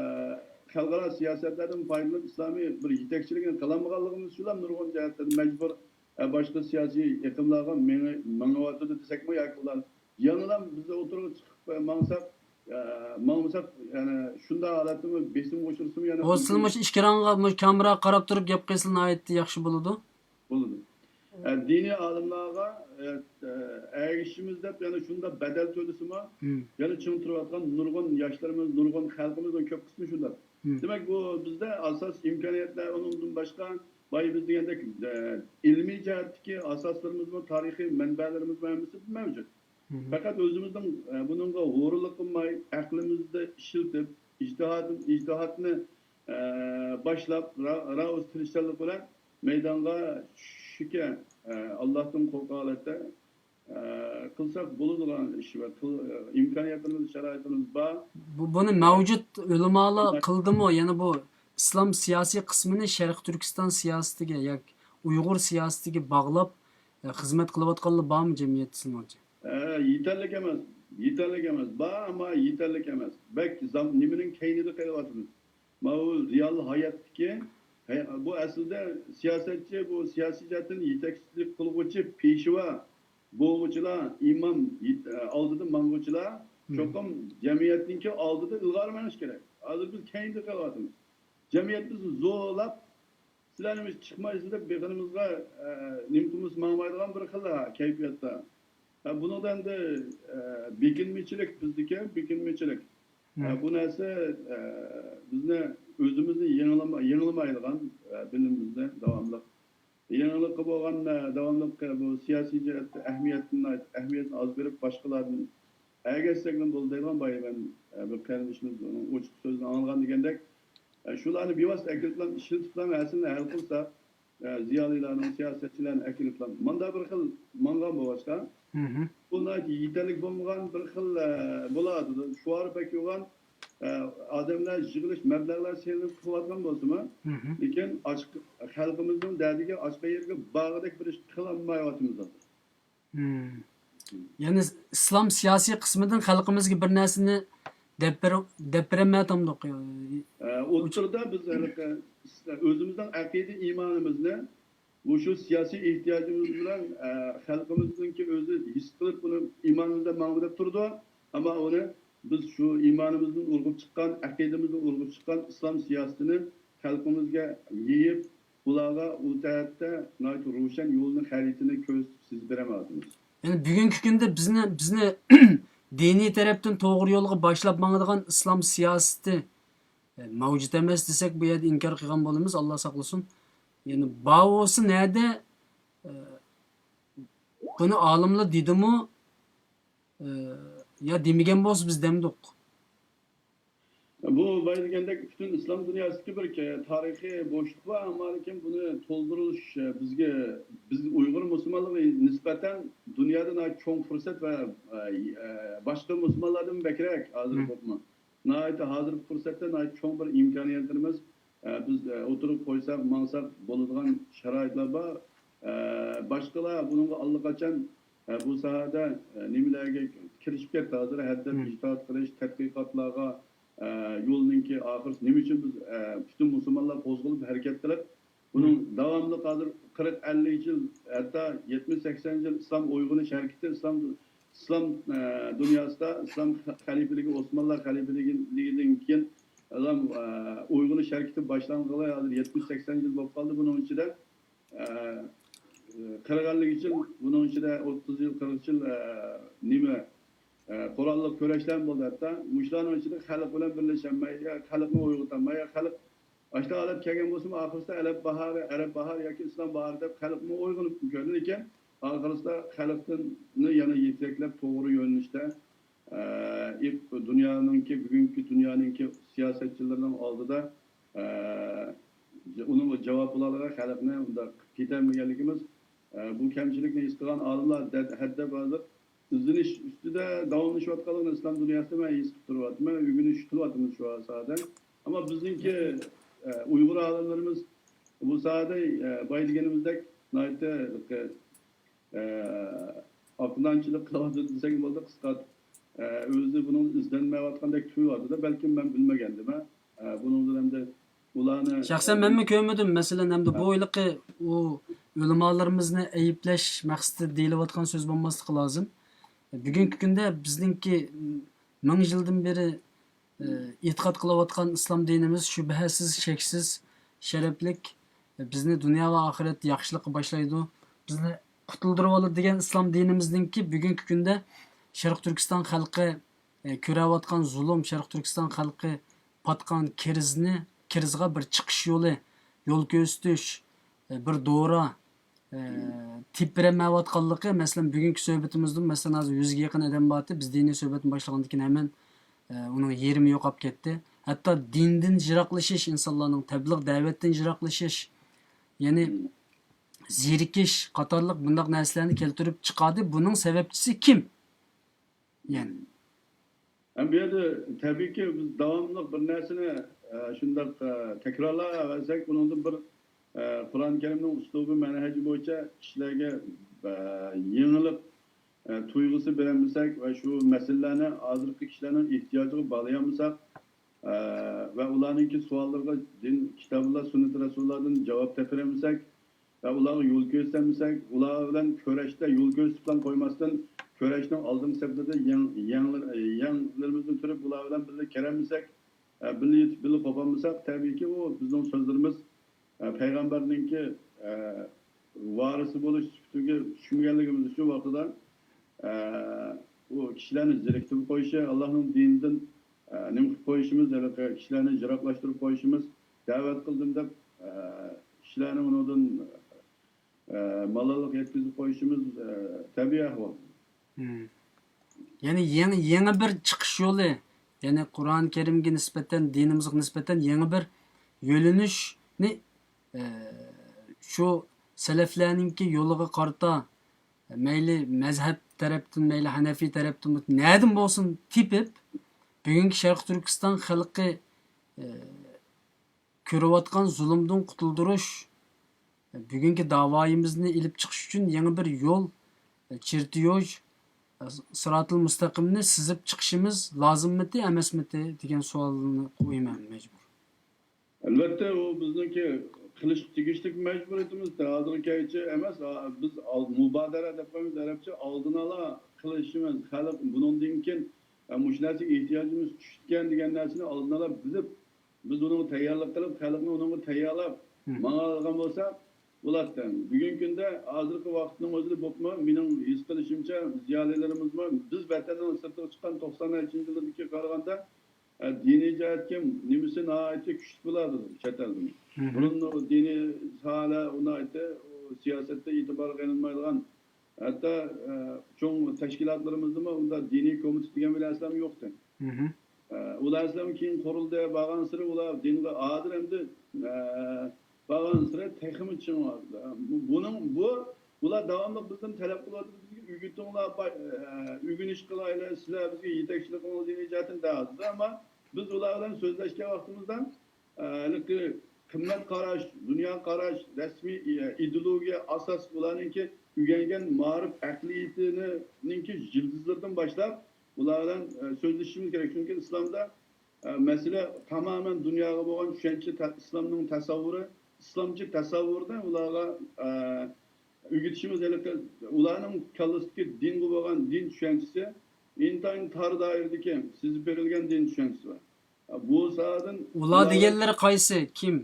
خەلقئارا سىياسەتلەردىن پايدىلىنىپ ئىسلامىي بىر يېتەكچىلىكنى قىلالمىغانلىقىمىز ئۈچۈنلا نۇرغۇن جەھەتلەردە مەجبۇر، ئە، باشقا سىياسىي ئېقىملارغا مېڭى-، مېڭىۋاتىدۇ دېسەكمۇ ياكى ئۇلار يەنىلا بىز ئوتتۇرىغا چىقىپ ماڭساق، ئە، ماڭمىساق، يەنە شۇنداق ھالەتتىمۇ بېسىمغا ئۇچرىسىمۇ يەنە ھو، سىلە مۇشۇ ئىككىرىڭغا مۇشۇ كامېراغا قاراپ تۇرۇپ گەپ قىلسىلا ناھايىتى ياخشى بولىدۇ. بولىدۇ. ئە، دىنىي ئالىملارغا، ئە، ئە، ئەگىشىمىز دەپ يەنە شۇنداق بەدەل تۆلىسىمۇ، يەنە چىڭ تۇرۇۋاتقان نۇرغۇن ياشلىرىمىز، نۇرغۇن خەلقىمىزنىڭ كۆپ قىسمى شۇنداق. دېمەك، بۇ بىزدە ئاساس ئىمكانىيەتلەر، ئۇنىڭدىن باشقا بايا بىز دېگەندەك، ئە، ئىلمىي جەھەتتىكى ئاساسلىرىمىزمۇ، تارىخىي مەنبەلىرىمىزمۇ ھەممىسى مەۋجۇت. مم. پەقەت ئۆزىمىزنىڭ، ئە، بۇنىڭغا غۇرۇرلۇق قىلماي، ئەقلىمىزنى ئىشلىتىپ، ئىجتىھاد، ئىجتىھادنى، ئە، باشلاپ، را-، راۋۇز تىرىشچانلىق بىلەن مەيدانغا چۈشۈشكە، ئە، ئاللاھتىن قورققان ھالەتتە، ئە، قىلساق بولىدىغان ئىش ۋە قىل-، ئىمكانىيەتلىرىمىز، شارائىتىمىز بار. بۇ، بۇنى مەۋجۇت ئۆلىمالار قىلدىمۇ؟ يەنى بۇ ئىسلام سىياسىي قىسمىنى شەرقىي تۈركىستان سىياسىتىگە ياكى ئۇيغۇر سىياسىتىگە باغلاپ، ئە، خىزمەت قىلىۋاتقانلار بارمۇ جەمئىيەتتە سىزنىڭچە؟ ئە، يېتەرلىك ئەمەس. يېتەرلىك ئەمەس. بار، ئەمما يېتەرلىك ئەمەس. بەك زام-، نېمىنىڭ كەينىدە قېلىۋاتىمىز. ماۋۇ رېئال ھاياتتىكى، ھە، بۇ ئەسلىدە سىياسەتچى، بۇ سىياسىي جەھەتتىن يېتەكچىلىك قىلغۇچى پېشۋا بولغۇچىلار، ئىمام يېت-، ئالدىدا ماڭغۇچىلار مم. چوقۇم جەمئىيەتنىڭكى ئالدىدا ئىلغار مېڭىش كېرەك. ھازىر بىز كەينىدە قېلىۋاتىمىز. جەمئىيەت بىزنى زورلاپ، سىلەر نېمە چىقمايسىز دەپ بېقىنىمىزغا، ئە، نېمە قىلمىسا ماڭمايدىغان بىر خىل ھە، كەيپىياتتا. ھە، بۇنىڭدا ئەمدى، ئە، بېكىنمىچىلىك بىزدىكى، بېكىنمىچىلىك. ھە، مم. بۇ نەرسە، ئە، بىزنى ئۆزىمىزنى يېڭىلىما-، يېڭىلىمايدىغان، ئە، بىلىمىمىزنى داۋاملىق. يېڭىلىققا بولغان، ئە، داۋاملىق، ئە، بۇ سىياسىي جەھەتتە ئەھمىيەتنى، ئەھمىيەتنى ئاز بېرىپ، باشقىلاردىن ئەگەشسەكلا بولىدىغان بايا مەن، ئە، بىر قېرىندىشىمىز ئۇنىڭ ئوچۇق سۆزىنى ئاڭلىغان دېگەندەك، ئە، شۇلارنى بىۋاسىتە ئەكىرىپلا ئىشلىتىپلا مەسىلىنى ھەل قىلساق، ئە، زىيالىيلارنىڭ، سىياسەتچىلەرنى ئەكىرىپلا مۇنداق بىر خىل ماڭغان بولغاچقا، مھم. بۇ ناھايىتى يېتەرلىك بولمىغان بىر خىل، ئە، بولۇۋاتىدۇ. شوئار بەك يوغان، ئە، ئادەملەر يىغىلىش مەبلەغلەر سېلىنىپ قىلىۋاتقان بولسىمۇ، مھم. لېكىن ئاشقا-، خەلقىمىزنىڭ دەردىگە ئاشقا يەرگە بارغۇدەك بىر ئىش قىلالمايۋاتىمىز ھازىر. مم. يەنى ئىسلام سىياسىي قىسمىدىن خەلقىمىزگە بىر نەرسىنى دەپ بېرە-، دەپ بېرەلمەيۋاتامدۇق. ئە، ئوتتۇرىدا بىز ھېلىقى ئۆزىمىزنىڭ ئەقىدە ئىمانىمىزنى مۇشۇ سىياسىي ئېھتىياجىمىز بىلەن، ئە، خەلقىمىزنىڭكى ئۆزى ھېس قىلىپ، بۇنى ئىمانىمىزدا ماڭىمىز دەپ تۇرىدۇ. ئەمما ئۇنى بىز شۇ ئىمانىمىزدىن ئۇرغۇپ چىققان، ئەقىدىمىزدىن ئۇرغۇپ چىققان ئىسلام سىياسىتىنى خەلقىمىزگە يېيىپ، ئۇلارغا ئۇ جەھەتتە ناھايىتى روشەن يولنى، خەرىتىنى كۆرسىتىپ سىزىپ بېرەلمەيۋاتىمىز. يەنى بۈگۈنكى كۈندە بىزنى، بىزنى دىنىي تەرەپتىن توغرا يولغا باشلاپ ماڭىدىغان ئىسلام سىياسىتى، ئە، مەۋجۇت ئەمەس دېسەك، بۇ يەردە ئىنكار قىلغان بولىمىز، ئاللا ساقلىسۇن. يەنى بار بولسا نەدە، ئە، بۇنى ئالىملار دېدىمۇ، ئە، يا دېمىگەن بولسا بىز دەمدۇق. بۇ بايا دېگەندەك پۈتۈن ئىسلام دۇنياسىدىكى بىر كە-، تارىخىي بوشلۇق بار، ئەمما لېكىن بۇنى تولدۇرۇش، ئە، بىزگە، بىز ئۇيغۇر مۇسۇلمانلىقىغا نىسبەتەن دۇنيادا ناھايىتى چوڭ پۇرسەت ۋە، ئە، ئە، باشقا مۇسۇلمانلاردىن بەكرەك ھازىر مم. بولۇپمۇ. ناھايىتى ھازىرقى پۇرسەتتە ناھايىتى چوڭ بىر ئىمكانىيەتلىرىمىز، ئە، بىز، ئە، ئوتتۇرىغا قويساق، ماڭساق بولىدىغان شارائىتلار بار. ئە، باشقىلار بۇنىڭغا ئاللىقاچان، ئە، بۇ ساھەدە، ئە، نېمىلەرگە كىرىشىپ كەتتى. ھازىر ھەددەپ مم. ئىجتىھات قىلىش، تەتقىقاتلارغا، ئە، يولنىڭكى ئاخىرسى نېمە ئۈچۈن بىز، ئە، پۈتۈن مۇسۇلمانلار قوزغىلىپ ھەرىكەت قىلىپ، بۇنىڭ مم. داۋاملىق ھازىر قىرىق، ئەللىك يىل، ھەتتا يەتمىش، سەكسەن يىل ئىسلام ئويغىنىش ھەرىكىتى، ئىسلام، ئىسلام، ئە، دۇنياسىدا ئىسلام خەلىپىلىكى، ئوسمانلار خەلىپىلىكىدىن كېيىن، ئە، ئويغىنىش ھەرىكىتى باشلانغىلى ھازىر يەتمىش، سەكسەن يىل بولۇپ قالدى. بۇنىڭ ئىچىدە، ئە، قىرىق، ئەللىك يىل، بۇنىڭ ئىچىدە ئوتتۇز يىل، قىرىق يىل، ئە، نېمە، ئە، قوراللىق كۈرەشلەرمۇ بولدى ھەتتا. مۇشۇلارنىڭ ئىچىدە خەلق بىلەن بىرلىشەلمەي، يا خەلقنى ئويغىتالماي، يا خەلق ئاشۇنداق ھالەت كەلگەن بولسىمۇ، ئاخىرسىدا ئەرەب باھارى، ئەرەب باھارى ياكى ئىسلام باھارى دەپ خەلقمۇ ئويغىنىپ كۆردى. لېكىن ئاخىرسىدا خەلقنى يەنە يېتەكلەپ توغرا يۆنىلىشتە، ئە، ئىپ-، دۇنيانىڭكى، بۈگۈنكى دۇنيانىڭكى سىياسەتچىلىرىنىڭ ئالدىدا، ئە، ئۇنىڭغا جاۋاب بولالىغان خەلقنى ئۇنداق قىلىپ كېتەلمىگەنلىكىمىز، ئە، بۇ كەمچىلىكنى ھېس قىلغان ئالىملار دە-، ھەددەپ ھازىر ئىزدىنىش ئۈستىدە داۋاملىشىۋاتقانلىقىنى ئىسلام دۇنياسىدا مەن ھېس قىلىپ تۇرۇۋاتىمەن، ئۆگىنىش قىلىۋاتىمىز شۇ ساھەدە. ئەمما بىزنىڭكى، ئە، ئۇيغۇر ئالىملىرىمىز بۇ ساھەدە، ئە، بايا دېگىنىمىزدەك ناھايىتى، ئە، ئاقلانچىلىق قىلىۋاتىدۇ دېسەك بولىدۇ، قىسقارتىپ. ئە، ئۆزى بۇنىڭدا ئىزدەنمەيۋاتقاندەك تۇيۇلۇۋاتىدۇ. بەلكىم مەن بىلمىگەندىمەن. ئە، بۇنىڭدىن ئەمدى ئۇلارنى، شەخسەن ئە، مەنمۇ كۆرمىدىم. مەسىلەن، ئەمدى بۇ ھېلىقى ئۇ ئۆلىمالىرىمىزنى ئەيىبلەش مەقسىتىدە دېيىلىۋاتقان سۆز بولماسلىقى لازىم. بۈگۈنكى كۈندە بىزنىڭكى مىڭ يىلدىن بېرى، ئە، ئېتىقاد قىلىۋاتقان ئىسلام دىنىمىز شۈبھەسىز، شەكسىز، شەرەپلىك، بىزنى دۇنيا ۋە ئاخىرەتتە ياخشىلىققا باشلايدۇ، بىزنى قۇتۇلدۇرۇۋالىدۇ دېگەن ئىسلام دىنىمىزنىڭكى بۈگۈنكى كۈندە شەرقىي تۈركىستان خەلقى، ئە، كۆرەۋاتقان زۇلۇم، شەرقىي تۈركىستان خەلقى پاتقان كىرىزنى، كىرىزغا بىر چىقىش يولى، يول كۆرسىتىش، ئە، بىر دورا، ئە، تېپىرەلمەيۋاتقانلىقى، مەسىلەن، بۈگۈنكى سۆھبىتىمىزدىمۇ، مەسىلەن، ھازىر يۈزگە يېقىن ئادەم بارتى، بىز دىنىي سۆھبەتنى باشلىغاندىن كېيىن ھەممە، ئە، ئۇنىڭ يېرىمى يوقاپ كەتتى. ھەتتا دىندىن يىراقلىشىش، ئىنسانلارنىڭ تەبلىغ دەۋەتتىن يىراقلىشىش، يەنى زېرىكىش قاتارلىق بۇنداق نەرسىلەرنى كەلتۈرۈپ چىقاردى. بۇنىڭ سەۋەبچىسى كىم؟ يەنى. ھەم بۇ يەردە تەبىئىيكى، بىز داۋاملىق بىر نەرسىنى، ئە، شۇنداق، ئە، تەكرارلاۋەرسەك، ئۇنىڭدىن بىر، ئە، قۇرئان كەرىمنىڭ ئۇسلۇبى، مەنھەجى بويىچە كىشىلەرگە، ئە، يېڭىلىق، ئە، تۇيغۇسى بېرەلمىسەك ۋە شۇ مەسىلىلەرنى ھازىرقى كىشىلەرنىڭ ئېھتىياجىغا باغلىيالمىساق، ئە، ۋە ئۇلارنىڭكى سوئاللىرىغا دىن، كىتابىللا، سۈننىتى رەسۇلۇللادىن جاۋاب تېپىرەلمىسەك، ۋە ئۇلارغا يول كۆرسەتمىسەك، ئۇلار بىلەن كۈرەشتە يول كۆرسىتىپلا قويماستىن، كۈرەشنىڭ ئالدىنقى سەپلىرىدە يېڭ-، يېڭىلىرىمىزنى تۈرۈپ، ئۇلار بىلەن بىللە كىرەلمىسەك، ئە، بىللە يېتىپ، بىللە قوپالمىساق، تەبىئىيكى، ئۇ بىزنىڭ سۆزلىرىمىز، ئە، پەيغەمبەرنىڭكى، ئە، ۋارىسى بولۇش سۈپىتىگە چۈشمىگەنلىكىمىز ئۈچۈن ۋاقتىدا، ئە، ئۇ كىشىلەرنى زېرىكتۈرۈپ قويۇشى، ئاللاھنىڭ دىنىدىن، ئە، نېمە قىلىپ قويۇشىمىز، ھېلىقى كىشىلەرنى يىراقلاشتۇرۇپ قويۇشىمىز، دەۋەت قىلدىم دەپ، ئە، كىشىلەرنى ئۇنىڭدىن، ئە، مالاللىق يەتكۈزۈپ قويۇشىمىز، ئە، تەبىئىي ئەھۋال. مم. يەنى يېڭى، يېڭى بىر چىقىش يولى، يەنى قۇرئان كەرىمگە نىسبەتەن، دىنىمىزغا نىسبەتەن يېڭى بىر يۆنىلىشنى، ئە، شۇ سەلەفلەرنىڭكى يولىغا قارىتا، مەيلى مەزھەپ تەرەپتىن، مەيلى ھەنەفىي تەرەپتىن، نەدىن بولسۇن تېپىپ، بۈگۈنكى شەرقىي تۈركىستان خەلقى، ئە، كۆرۈۋاتقان زۇلۇمدىن قۇتۇلدۇرۇش، بۈگۈنكى داۋايىمىزنى ئېلىپ چىقىش ئۈچۈن يېڭى بىر يول، چېرتيوژ، سىراتىل مۇستەقىمنى سىزىپ چىقىشىمىز لازىممىتى، ئەمەسمىتى دېگەن سوئالنى قويىمەن مەجبۇر. ئەلۋەتتە، ئۇ بىزنىڭكى قىلىشقا تېگىشلىك مەجبۇرىيىتىمىز. ھازىرغىچە ئەمەس، ئا-، بىز ئال-، مۇبادىرە دەپ قويىمىز ئەرەبچە، ئالدىن ئالا قىلىشىمىز. خەلق بۇنىڭدىن كېيىن، ئە، مۇشۇ نەرسىگە ئېھتىياجىمىز چۈشكەن دېگەن نەرسىنى ئالدىن ئالا بىلىپ، بىز ئۇنىڭغا تەييارلىق قىلىپ، خەلقنى ئۇنىڭغا تەييارلاپ ماڭالىغان بولساق بولاتتى. بۈگۈنكى كۈندە، ھازىرقى ۋاقىتنىڭ ئۆزىدە بولۇپمۇ، مېنىڭ ھېس قىلىشىمچە، زىيالىيلىرىمىزمۇ، بىز ۋەتەننىڭ سىرتىغا چىققان توقسان نەچچىنچى يىللىرىدىكىگە قارىغاندا، ئە، دىنىي جەھەتكە نېمىسى ناھايىتى كۈچلۈك بولاتتى چەت ئەلدىمۇ. بۇرۇن ئۇ دىنىي ساھەلەر ئۇ ناھايىتى، ئۇ سىياسەتتە ئېتىبارغا ئېلىنمايدىغان، ھەتتا، ئە، چوڭ تەشكىلاتلىرىمىزدىمۇ ئۇنداق دىنىي كومىتېت دېگەن بىر نەرسىلەرمۇ يوقتى. ئە، ئۇلار ئەسلىمۇ كېيىن قۇرۇلدى، بارغانسېرى ئۇلار دىنغا ھازىر ئەمدى، ئە، بارغانسېرى تېخىمۇ چىڭ. بۇ، بۇنىڭ، بۇ، بۇلار داۋاملىق بىزدىن تەلەپ قىلىۋاتىدۇ، بىزگە ئۆگىتىڭلار، ئە، ئۆگىنىش قىلايلى، سىلەر بىزگە يېتەكچىلىك قىلىڭلار دىنىي جەھەتتىن دەۋاتىدۇ. ئەمما بىز ئۇلار بىلەن سۆزلەشكەن ۋاقتىمىزدا، ئە، ھېلىقى قىممەت قاراش، دۇنيا قاراش، رەسمىي، ئە، ئىدېئولوگىيە ئاساس ئۇلارنىڭكى ئۆگەنگەن مائارىپ ئەقلىيىتىنىڭكى يىلتىزلىرىدىن باشلاپ، ئۇلار بىلەن، ئە، سۆزلىشىشىمىز كېرەك. چۈنكى ئىسلامدا، ئە، مەسىلە تامامەن دۇنياغا بولغان چۈشەنچە، تە-، ئىسلامنىڭ تەسەۋۋۇرى، ئىسلامچە تەسەۋۋۇرنى ئۇلارغا، ئە، ئۆگىتىشىمىز ھېلىقى ئۇلارنىڭ كاللىسىدىكى دىنغا بولغان دىن چۈشەنچىسى ئىنتايىن تار دائىرىدىكى سىزىپ بېرىلگەن دىن چۈشەنچىسى بار. بۇ ساھەدىن ئۇلار دېگەنلىرى قايسى؟ كىم؟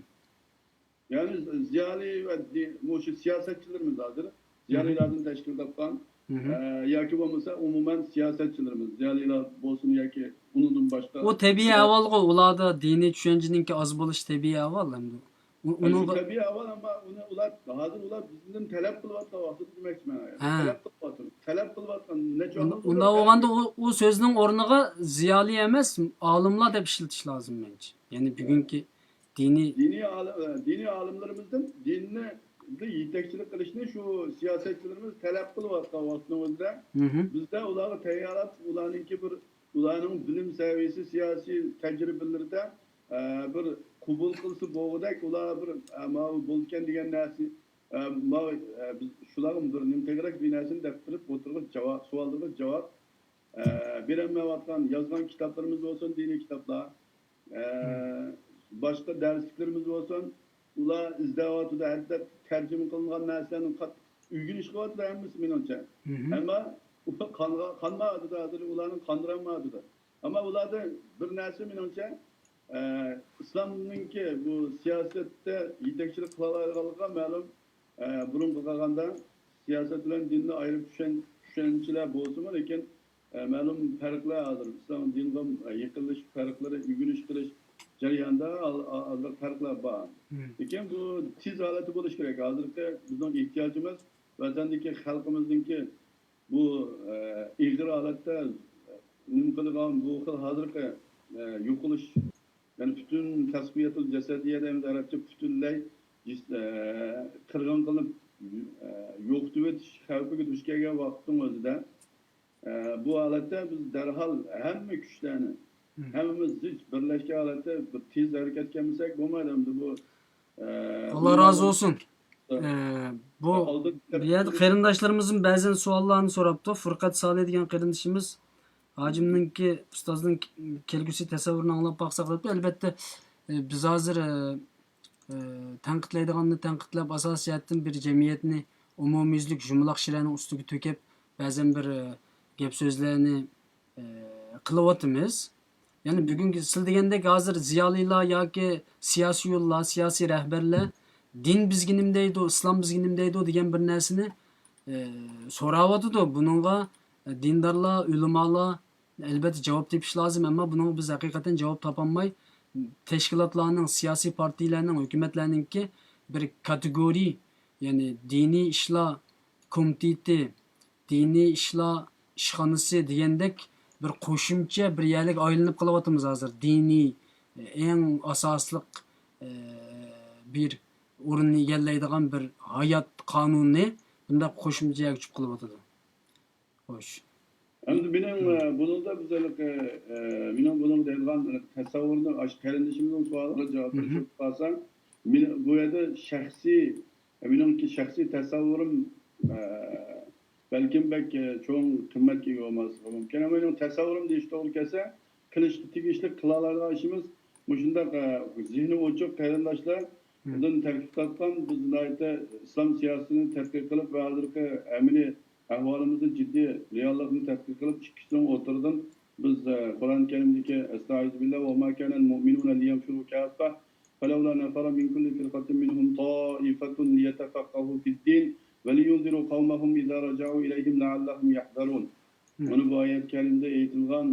يەنى زىيالىي ۋە دى-، مۇشۇ سىياسەتچىلىرىمىز ھازىر، زىيالىيلاردىن تەشكىل تاپقان، ئە، ياكى بولمىسا ئومۇمەن سىياسەتچىلىرىمىز، زىيالىيلار بولسۇن ياكى ئۇنىڭدىن باشقا ئۇ تەبىئىي ئەھۋالغۇ، ئۇلاردا دىنىي چۈشەنچىنىڭكى ئاز بولۇشى تەبىئىي ئەھۋال ئەمدى. ئۇ-، ئۇنىڭغا تەبىئىي ئەھۋال، ئەمما ئۇنى ئۇلار، ھازىر ئۇلار بىزدىن تەلەپ قىلىۋاتقان ۋاقتىدا دېمەكچىمەن. تەلەپ قىلىۋاتىدۇ. تەلەپ قىلىۋاتقان نەچچە ۋاقىت ئۇنداق بولغاندا ئۇ، ئۇ سۆزنىڭ ئورنىغا زىيالىي ئەمەس، ئالىملار دەپ ئىشلىتىش لازىم مەنچە. يەنى بۈگۈنكى دىنىي دىنىي ئالىم-، دىنىي ئالىملىرىمىزدىن دىننى يېتەكچىلىك قىلىشنى شۇ سىياسەتچىلىرىمىز تەلەپ قىلىۋاتقان ۋاقىتنىڭ ئۆزىدە، بىزدە ئۇلارغا تەييارلاپ، ئۇلارنىڭكى بىر، ئۇلارنىڭ بىلىم سەۋىيەسى، سىياسىي تەجرىبىلىرىدە، ئە، بىر قوبۇل قىلسا بولغۇدەك، ئۇلار بىر، ئە، ماۋۇ بولىدىكەن دېگەن نەرسە، ئە، ماۋۇ، ئە، بىز شۇلارغا بىر نېمە قىلغۇدەك بىر نەرسىنى دەپ بېرىپ، ئوتتۇرىغا جاۋاب، سوئاللىرىغا جاۋاب، ئە، بېرەلمەيۋاتقان، يازغان كىتابلىرىمىز بولسۇن، دىنىي كىتابلار، ئە، باشقا دەرسلىكلىرىمىز بولسۇن، ئۇلار ئىزدەۋاتىدۇ، ھەددە تەرجىمە قىلىنغان نەرسىلەرنى قاتتىق ئۆگىنىش قىلىۋاتىدۇ ھەممىسى مېنىڭچە. ئەمما ئۇ قانغا-، قانمايۋاتىدۇ، ھازىر ئۇلارنى قاندۇرالمايۋاتىدۇ. ئەمما ئۇلاردا بىر نەرسە مېنىڭچە، ئە، ئىسلامنىڭكى بۇ سىياسەتتە يېتەكچىلىك قىلالايدىغانلىقىغا مەلۇم، ئە، بۇرۇنقىغا قارىغاندا سىياسەت بىلەن دىننى ئايرىپ چۈشەن-، چۈشەنچىلەر بولسىمۇ، لېكىن، ئە، مەلۇم پەرقلەر ھازىر ئىسلام دىنىغا، ئە، يېقىنلىشىش پەرقلىرى، ئۆگىنىش قىلىش جەريانىدا ئال-، ئا-، ئازراق پەرقلەر بار. لېكىن بۇ تېز ھالەتتە بولۇشى كېرەك. ھازىرقى بىزنىڭ ئېھتىياجىمىز ۋەتەندىكى خەلقىمىزنىڭكى بۇ، ئە، ئېغىر ھالەتتە نېمە قىلىدىغان بۇ خىل ھازىرقى، ئە، يوقىلىش، يەنى پۈتۈن تەسفىيەتۇل جەسەدىيە دەيمىز ئەرەبچە، پۈتۈنلەي جىس-، ئە، قىرغىن قىلىپ، ئە، يوقىتىۋېتىش خەۋپىگە دۇچ كەلگەن ۋاقىتنىڭ ئۆزىدە، ئە، بۇ ھالەتتە بىز دەرھال ھەممە كۈچلەرنى، ھەممىمىز زىچ بىرلەشكەن ھالەتتە بىر تېز ھەرىكەتكە كەلمىسەك بولمايدۇ. ئەمدى بۇ، ئە، ئاللا رازى بولسۇن. ئە، بۇ، ئالدىن بۇ يەردە قېرىنداشلىرىمىزمۇ بەزەن سوئاللارنى سوراپتۇ. فۇرقەت سالى دېگەن قېرىندىشىمىز، ھاجىمنىڭكى، ئۇستازنىڭ كەلگۈسى تەسەۋۋۇرىنى ئاڭلاپ باقساق دەپتۇ. ئەلۋەتتە، ئە، بىز ھازىر، ئە، ئە، تەنقىدلەيدىغاننى تەنقىدلەپ، ئاساسىي جەھەتتىن بىر جەمئىيەتنى ئومۇميۈزلۈك يۇمىلاق شىرەنىڭ ئۈستىگە تۆكۈپ، بەزەن بىر، ئە، گەپ سۆزلەرنى، ئە، قىلىۋاتىمىز. يەنى بۈگۈنكى سىز دېگەندەك ھازىر زىيالىيلار ياكى سىياسىيونلار، سىياسىي رەھبەرلەر دىن بىزگە نېمە دەيدۇ، ئىسلام بىزگە نېمە دەيدۇ دېگەن بىر نەرسىنى، ئە، سوراۋاتىدۇ. بۇنىڭغا، ئە، دىندارلار، ئۆلىمالار، ئەلۋەتتە، جاۋاب تېپىش لازىم، ئەمما بۇنىڭغا بىز ھەقىقەتەن جاۋاب تاپالماي، تەشكىلاتلارنىڭ، سىياسىي پارتىيىلەرنىڭ، ھۆكۈمەتلەرنىڭكى بىر كاتېگورىيە، يەنى دىنىي ئىشلار كومىتېتى، دىنىي ئىشلار ئىشخانىسى دېگەندەك بىر قوشۇمچە بىر يەرلىككە ئايلىنىپ قېلىۋاتىمىز ھازىر. دىنىي، ئەڭ ئاساسلىق، ئە، بىر ئورۇننى ئىگىلەيدىغان بىر ھايات قانۇنى بۇنداق قوشۇمچە يەرگە چۈشۈپ قېلىۋاتىدۇ. خوش. ئەمدى مېنىڭ، ئە، بۇنىڭدا بىز ھېلىقى، ئە، مېنىڭ بۇنىڭغا دەيدىغان ھېلىقى تەسەۋۋۇرنى ئاشۇ قېرىندىشىمىزنىڭ سوئالىغا جاۋاب بېرىش بولۇپ قالسا، مېنىڭ بۇ يەردە شەخسىي، مېنىڭكى شەخسىي تەسەۋۋۇرۇم، ئە، بەلكىم بەك، ئە، چوڭ قىممەتكە ئىگە بولماسلىقى مۇمكىن. ئەمما مېنىڭ تەسەۋۋۇرۇم دېيىش توغرا كەلسە، قىلىشقا تېگىشلىك، قىلالايدىغان ئىشىمىز مۇشۇنداق، ئە، زېھنى ئوچۇق قېرىنداشلار، مم، بۇدىن تەركىب تاپقان، بىز ناھايىتى ئىسلام سىياسىتىنى تەتقىق قىلىپ ۋە ھازىرقى ئەمەلىي ئەھۋالىمىزنى جىددىي رېئاللىقنى تەتقىق قىلىپ، ئىككىسىنىڭ ئوتتۇرىدىن بىز، ئە، قۇرئان كەرىمدىكى، ئەستەئىزۇ بىللا، ۋە ما كانەل مۇئمىنۇنە لىيەنفىرۇ كاففە، فەلەۋلا نەفەرە مىن كۇللى فىرقەتىن مىنھۇم تائىفەتۇن لىيەتەفەققەھۇ فىددىن ۋە لىيۇنزىرۇ قەۋمەھۇم ئىزا رەجەئۇ ئىلەيھىم لەئەللەھۇم يەھزەرۇن. مم. مانا بۇ ئايەت كەرىمدە ئېيتىلغان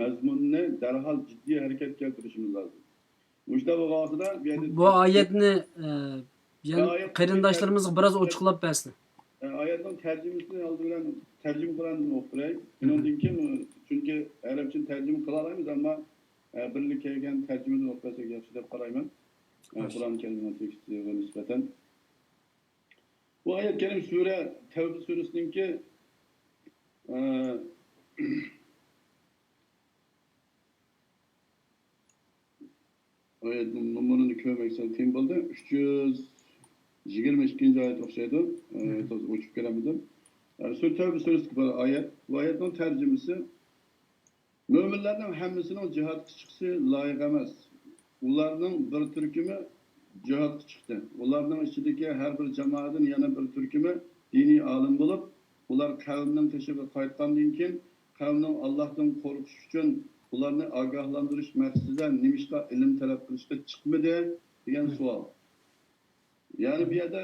مەزمۇننى دەرھال جىددىي ھەرىكەتكە كەلتۈرۈشىمىز لازىم. مۇشۇنداق بولغان ۋاقتىدا بۇ يەردە بۇ ئايەتنى، ئە، يەنە ئايەت قېرىنداشلىرىمىزغا بىراز ئوچۇقلاپ بەرسىلە. ئە، ئايەتنىڭ تەرجىمىسىنى ئالدى بىلەن تەرجىمە قۇرئاندىن ئوقۇپ بېرەي. مم. شۇنىڭدىن كېيىن، چۈنكى ئەرەبچىنى تەرجىمە قىلالايمىز، ئەمما، ئە، بىرلىككە كەلگەن تەرجىمىدىن ئوقۇپ بەرسەك ياخشى دەپ قارايمەن. ئە، قۇرئان كەرىمنىڭ تېكىستىگە نىسبەتەن. بۇ ئايەت كەرىم سۈرە تەۋبە سۈرىسىنىڭكى، ئە، ئايەتنىڭ نومۇرىنى كۆرمەكسەن قىيىن بولدى. ئۈچ يۈز يىگىرمە ئىككىنچى ئايەت ئوخشايدۇ. ئە، توز-، ئوچۇپ كۆرەلمىدىم. ئە، سۈرە تەۋبە سۈرىسىدىكى بىر ئايەت. بۇ ئايەتنىڭ تەرجىمىسى، مۆمىنلەرنىڭ ھەممىسىنىڭ جىھادقا چىقىشى لايىق ئەمەس. ئۇلارنىڭ بىر تۈركۈمى جىھادقا چىقتى. ئۇلارنىڭ ئىچىدىكى ھەر بىر جامائەتتىن يەنە بىر تۈركۈمى دىنىي ئالىم بولۇپ، ئۇلار قەۋمنىڭ قېشىغا قايتقاندىن كېيىن، قەۋمنىڭ ئاللاھتىن قورقۇش ئۈچۈن ئۇلارنى ئاگاھلاندۇرۇش مەقسىتىدە نېمىشقا ئىلىم تەلەپ قىلىشقا چىقمىدى؟ دېگەن سوئال. يەنى بۇ يەردە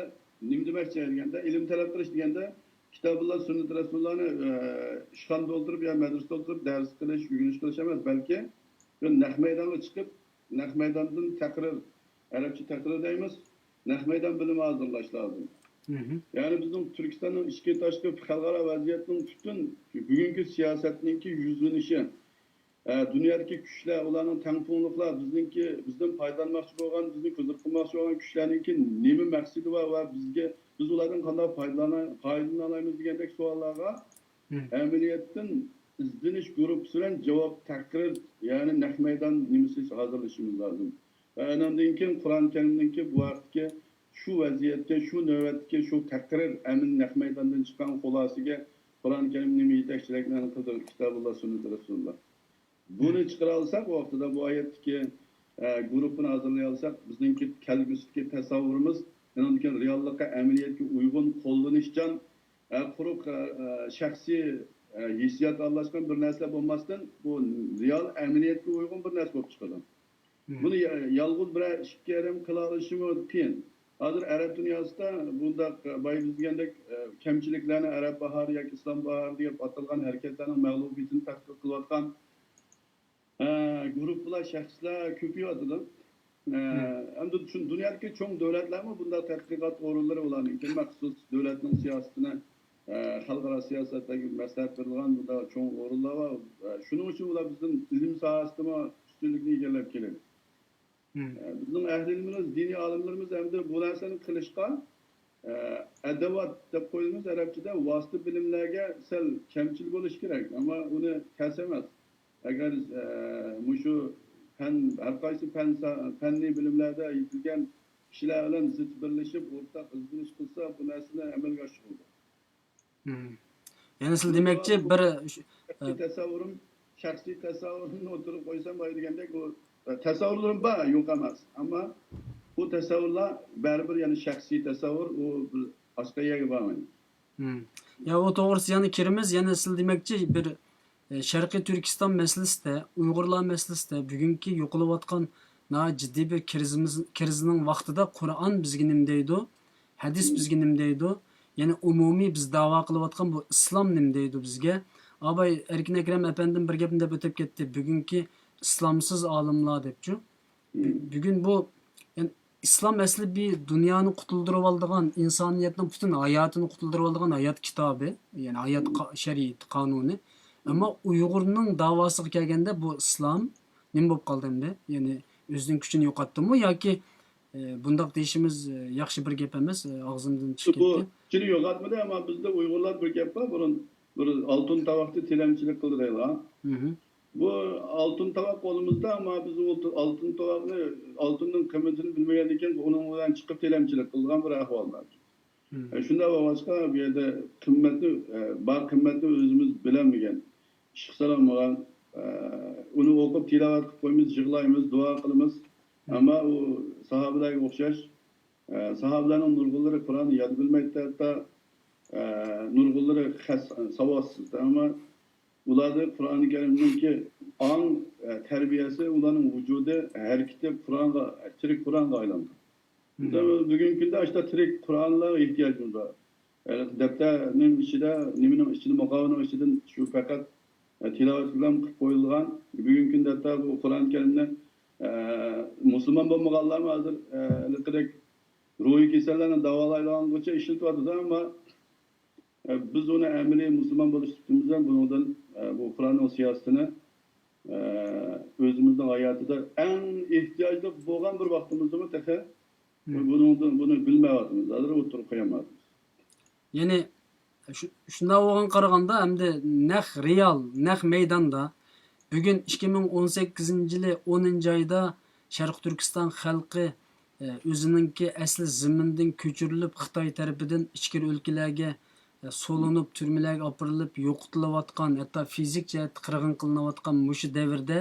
نېمە دېمەكچى دېگەندە، ئىلىم تەلەپ قىلىش دېگەندە، كىتابۇللا، سۈننەت رەسۇلۇللانى، ئە، ئىشخانىدا ئولتۇرۇپ يا مەدرىسىدە ئولتۇرۇپ دەرس قىلىش، ئۆگىنىش قىلىش ئەمەس، بەلكى بۇ نەق مەيدانغا چىقىپ، نەق مەيداندىن تەقرىر، ئەرەبچە تەقرىر دەيمىز، نەق مەيدان بىلىمى ھازىرلاش لازىم. مھم. يەنى بىزنىڭ تۈركىستاننىڭ ئىچكى، تاشقى، خەلقئارا ۋەزىيەتنىڭ پۈتۈن بۈگۈنكى سىياسەتنىڭكى يۈزلىنىشى، ئە، دۇنيادىكى كۈچلەر، ئۇلارنىڭ تەڭپۇڭلۇقلار، بىزنىڭكى، بىزدىن پايدىلانماقچى بولغان، بىزنى كۆزىتىپ قالماقچى بولغان كۈچلەرنىڭكى نېمە مەقسىتى بار ۋە بىزگە، بىز ئۇلاردىن قانداق پايدىلانا-، پايدىلىنالايمىز دېگەندەك سوئاللارغا، مم، ئەمەلىيەتتىن ئىزدىنىش گۇرۇپپىسى بىلەن جاۋاب تەقرىر، يەنى نەق مەيدان نېمىسى ھازىرلىشىمىز لازىم. ۋە ئانىڭدىن كېيىن قۇرئان كەرىمنىڭكى بۇ ھەقتىكى شۇ ۋەزىيەتكە، شۇ نۆۋەتتىكى شۇ تەقرىر، ئەمىن نەق مەيداندىن چىققان خۇلاسىگە قۇرئان كەرىم نېمە يېتەكچىلىكلەرنى قىلدى؟ كىتابۇللا، سۈننىتى رەسۇلۇللا. بۇنى چىقىرالىساق، ۋاقتىدا بۇ ئايەتتىكى، ئە، گۇرۇپپىنى ھازىرلىيالىساق، بىزنىڭكى كەلگۈسىدىكى تەسەۋۋۇرىمىز، ئۇنىڭدىن كېيىن رېئاللىققا، ئەمەلىيەتكە ئۇيغۇن، قوللىنىشچان، ئە، قۇرۇق، ئە، ئە، شەخسىي، ئە، ھېسسىيات ئارىلاشقان بىر نەرسىلەر بولماستىن، بۇ رېئال ئەمەلىيەتكە ئۇيغۇن بىر نەرسە بولۇپ چىقىدۇ. مم. بۇنى يا-، يالغۇز بىرەر ئىككى ئادەم قىلالىشىمۇ قىيىن. ھازىر ئەرەب دۇنياسىدا بۇنداق، بايا بىز دېگەندەك، ئە، كەمچىلىكلەرنى ئەرەب باھارى ياكى ئىسلام باھارى دەپ ئاتالغان ھەرىكەتلەرنىڭ مەغلۇبىيىتىنى تەتقىق قىلىۋاتقان، ئە، گۇرۇپپىلار، شەخسلەر كۆپىيىۋاتىدۇ. ئە، ئەمدى شۇ دۇنيادىكى چوڭ دۆلەتلەرمۇ بۇنداق تەتقىقات ئورۇنلىرى ئۇلارنىڭكى مەخسۇس دۆلەتنىڭ سىياسىتىنى، ئە، خەلقئارا سىياسەتتىكى مەسلىھەت بېرىدىغان بۇنداق چوڭ ئورۇنلار بار. ئە، شۇنىڭ ئۈچۈن ئۇلار بىزدىن ئىلىم ساھەسىدىمۇ ئۈستۈنلۈكنى ئىگىلەپ كېلىدۇ. ئە، بىزنىڭ ئەھلى ئىلمىمىز، دىنىي ئالىملىرىمىز ئەمدى بۇ نەرسىنى قىلىشقا، ئە، ئەدەۋات دەپ قويىمىز ئەرەبچىدە، ۋاسىتە بىلىملەرگە سەل كەمچىل بولۇشى كېرەك، ئەمما ئۇنى تەس ئەمەس. ئەگەر، ئە، مۇشۇ پەن، ھەر قايسى پەن سا-، پەننىي بىلىملەردە يېتىلگەن كىشىلەر بىلەن زىچ بىرلىشىپ، ئورتاق ئىزدىنىش قىلسا، بۇ نەرسىنى ئەمەلگە ئاشۇرىدۇ. مم. يەنە سىلە دېمەكچى، بۇ بىر، شەخسىي تەسەۋۋۇرۇم، شەخسىي تەسەۋۋۇرۇمنى ئوتتۇرىغا قويسام، بايا دېگەندەك، ئۇ، ئە، تەسەۋۋۇرلىرىم بار، يوق ئەمەس. ئەمما بۇ تەسەۋۋۇرلار بەرىبىر يەنە شەخسىي تەسەۋۋۇر، ئۇ بىر باشقا يەرگە بارمايدۇ. مم. يا، ئۇ توغرىسىدا يەنە كىرىمىز، يەنە سىلە دېمەكچى، بىر، ئە، شەرقىي تۈركىستان مەسىلىسىدە، ئۇيغۇرلار مەسىلىسىدە بۈگۈنكى يوقىلىۋاتقان ناھايىتى جىددىي بىر كىرىزىمىز، كىرىزنىڭ ۋاقتىدا قۇرئان بىزگە نېمە دەيدۇ؟ ھەدىس بىزگە نېمە دەيدۇ؟ يەنى ئومۇمىي بىز داۋا قىلىۋاتقان بۇ ئىسلام نېمە دەيدۇ بىزگە؟ ئاباي ئەركىن ئەكرەم ئەپەندىم بىر گەپنى دەپ ئۆتۈپ كەتتى، بۈگۈنكى ئىسلامسىز ئالىملار دەپچۇ. بۈگۈن بۇ، يەنى ئىسلام ئەسلى بىر دۇنيانى قۇتۇلدۇرۇۋالىدىغان، ئىنسانىيەتنىڭ پۈتۈن ھاياتىنى قۇتۇلدۇرۇۋالىدىغان ھايات كىتابى، يەنى ھايات قا-، شەرىئىتى، قانۇنى. ئەمما ئۇيغۇرنىڭ داۋاسىغا كەلگەندە بۇ ئىسلام نېمە بولۇپ قالدى ئەمدى؟ يەنى ئۆزىنىڭ كۈچىنى يوقاتتىمۇ ياكى ئى، بۇنداق دېيىشىمىز، ئى، ياخشى بىر گەپ ئەمەس، ئى، ئاغزىمدىن چىقىپ بۇ كەتتى. كۈچىنى يوقاتمىدى، ئەمما بىزدە ئۇيغۇرلار بىر گەپ بار، بۇرۇن بىر ئالتۇن تاۋاقتا تىلەمچىلىك قىلدى دەيدىغان. مھم. بۇ ئالتۇن تاۋاق قولىمىزدا، ئەمما بىز ئۇ ئالتۇن تاۋاقنى، ئالتۇننىڭ قىممىتىنى بىلمىگەندىن كېيىن، ئۇنىڭ بىلەن چىقىپ تىلەمچىلىك قىلىدىغان بىر ئەھۋال بار. مم. ئە، شۇنداق بولغاچقا، بۇ يەردە قىممەتنى، ئە، بار قىممەتنى ئۆزىمىز بىلەلمىگەن، ئىشقا سالالمىغان، ئە، ئۇنى ئوقۇپ تىلاۋەت قىلىپ قويىمىز، يىغلايمىز، دۇئا قىلىمىز. مم. ئەمما ئۇ ساھابىلەرگە ئوخشاش، ئە، ساھابىلەرنىڭ نۇرغۇنلىرى قۇرئاننى ياد بىلمەيتتى، ھەتتا، ئە، نۇرغۇنلىرى خەس-، ساۋاتسىز. ئەمما ئۇلاردا قۇرئانى كەرىمنىڭكى ئاڭ، ئە، تەربىيەسى، ئۇلارنىڭ ۋۇجۇدى، ھەرىكىتى قۇرئانغا، تىرىك قۇرئانغا ئايلاندى. مم. بىزدە بۈگۈنكى كۈندە ئاشۇنداق تىرىك قۇرئانلارغا ئېھتىياجىمىز بار. ئە، دەپتەرنىڭ ئىچىدە، نېمىنىڭ ئىچىدە، مۇقاۋىنىڭ ئىچىدىن شۇ پەقەت، ئە، تىلاۋەت بىلەن قىلىپ قويۇلغان. بۈگۈنكى كۈندە ھەتتا بۇ قۇرئان كەرىمنى، ئە، مۇسۇلمان بولمىغانلارمۇ ھازىر، ئە، ھېلىقىدەك روھىي كېسەللەرنى داۋالايدىغانغىچە ئىشلىتىۋاتىدۇ. ئەمما ئە، بىز ئۇنى ئەمەلىي مۇسۇلمان بولۇش سۈپىتىمىز بىلەن بۇنىڭدىن، ئە، بۇ قۇرئاننىڭ سىياسىتىنى، ئە، ئۆزىمىزنىڭ ھاياتىدا ئەڭ ئېھتىياجلىق بولغان بىر ۋاقتىمىزدىمۇ تېخى مم. بۇنىڭدىن، بۇنى بىلمەيۋاتىمىز، ھازىر ئوتتۇرىغا قويالمايۋاتىمىز. يەنى شۇ-، شۇنداق بولغان قارىغاندا، ئەمدى نەق رېئال، نەق مەيداندا بۈگۈن ئىككى مىڭ ئون سەككىزىنچى يىلى ئونىنچى ئايدا شەرقىي تۈركىستان خەلقى، ئە، ئۆزىنىڭكى ئەسلى زېمىنىدىن كۆچۈرۈلۈپ، خىتاي تەرىپىدىن ئىچكىرى ئۆلكىلەرگە، ئە، سولىنىپ، تۈرمىلەرگە ئاپىرىلىپ، يوقىتىلىۋاتقان، ھەتتا فىزىك جەھەتتە قىرغىن قىلىنىۋاتقان مۇشۇ دەۋردە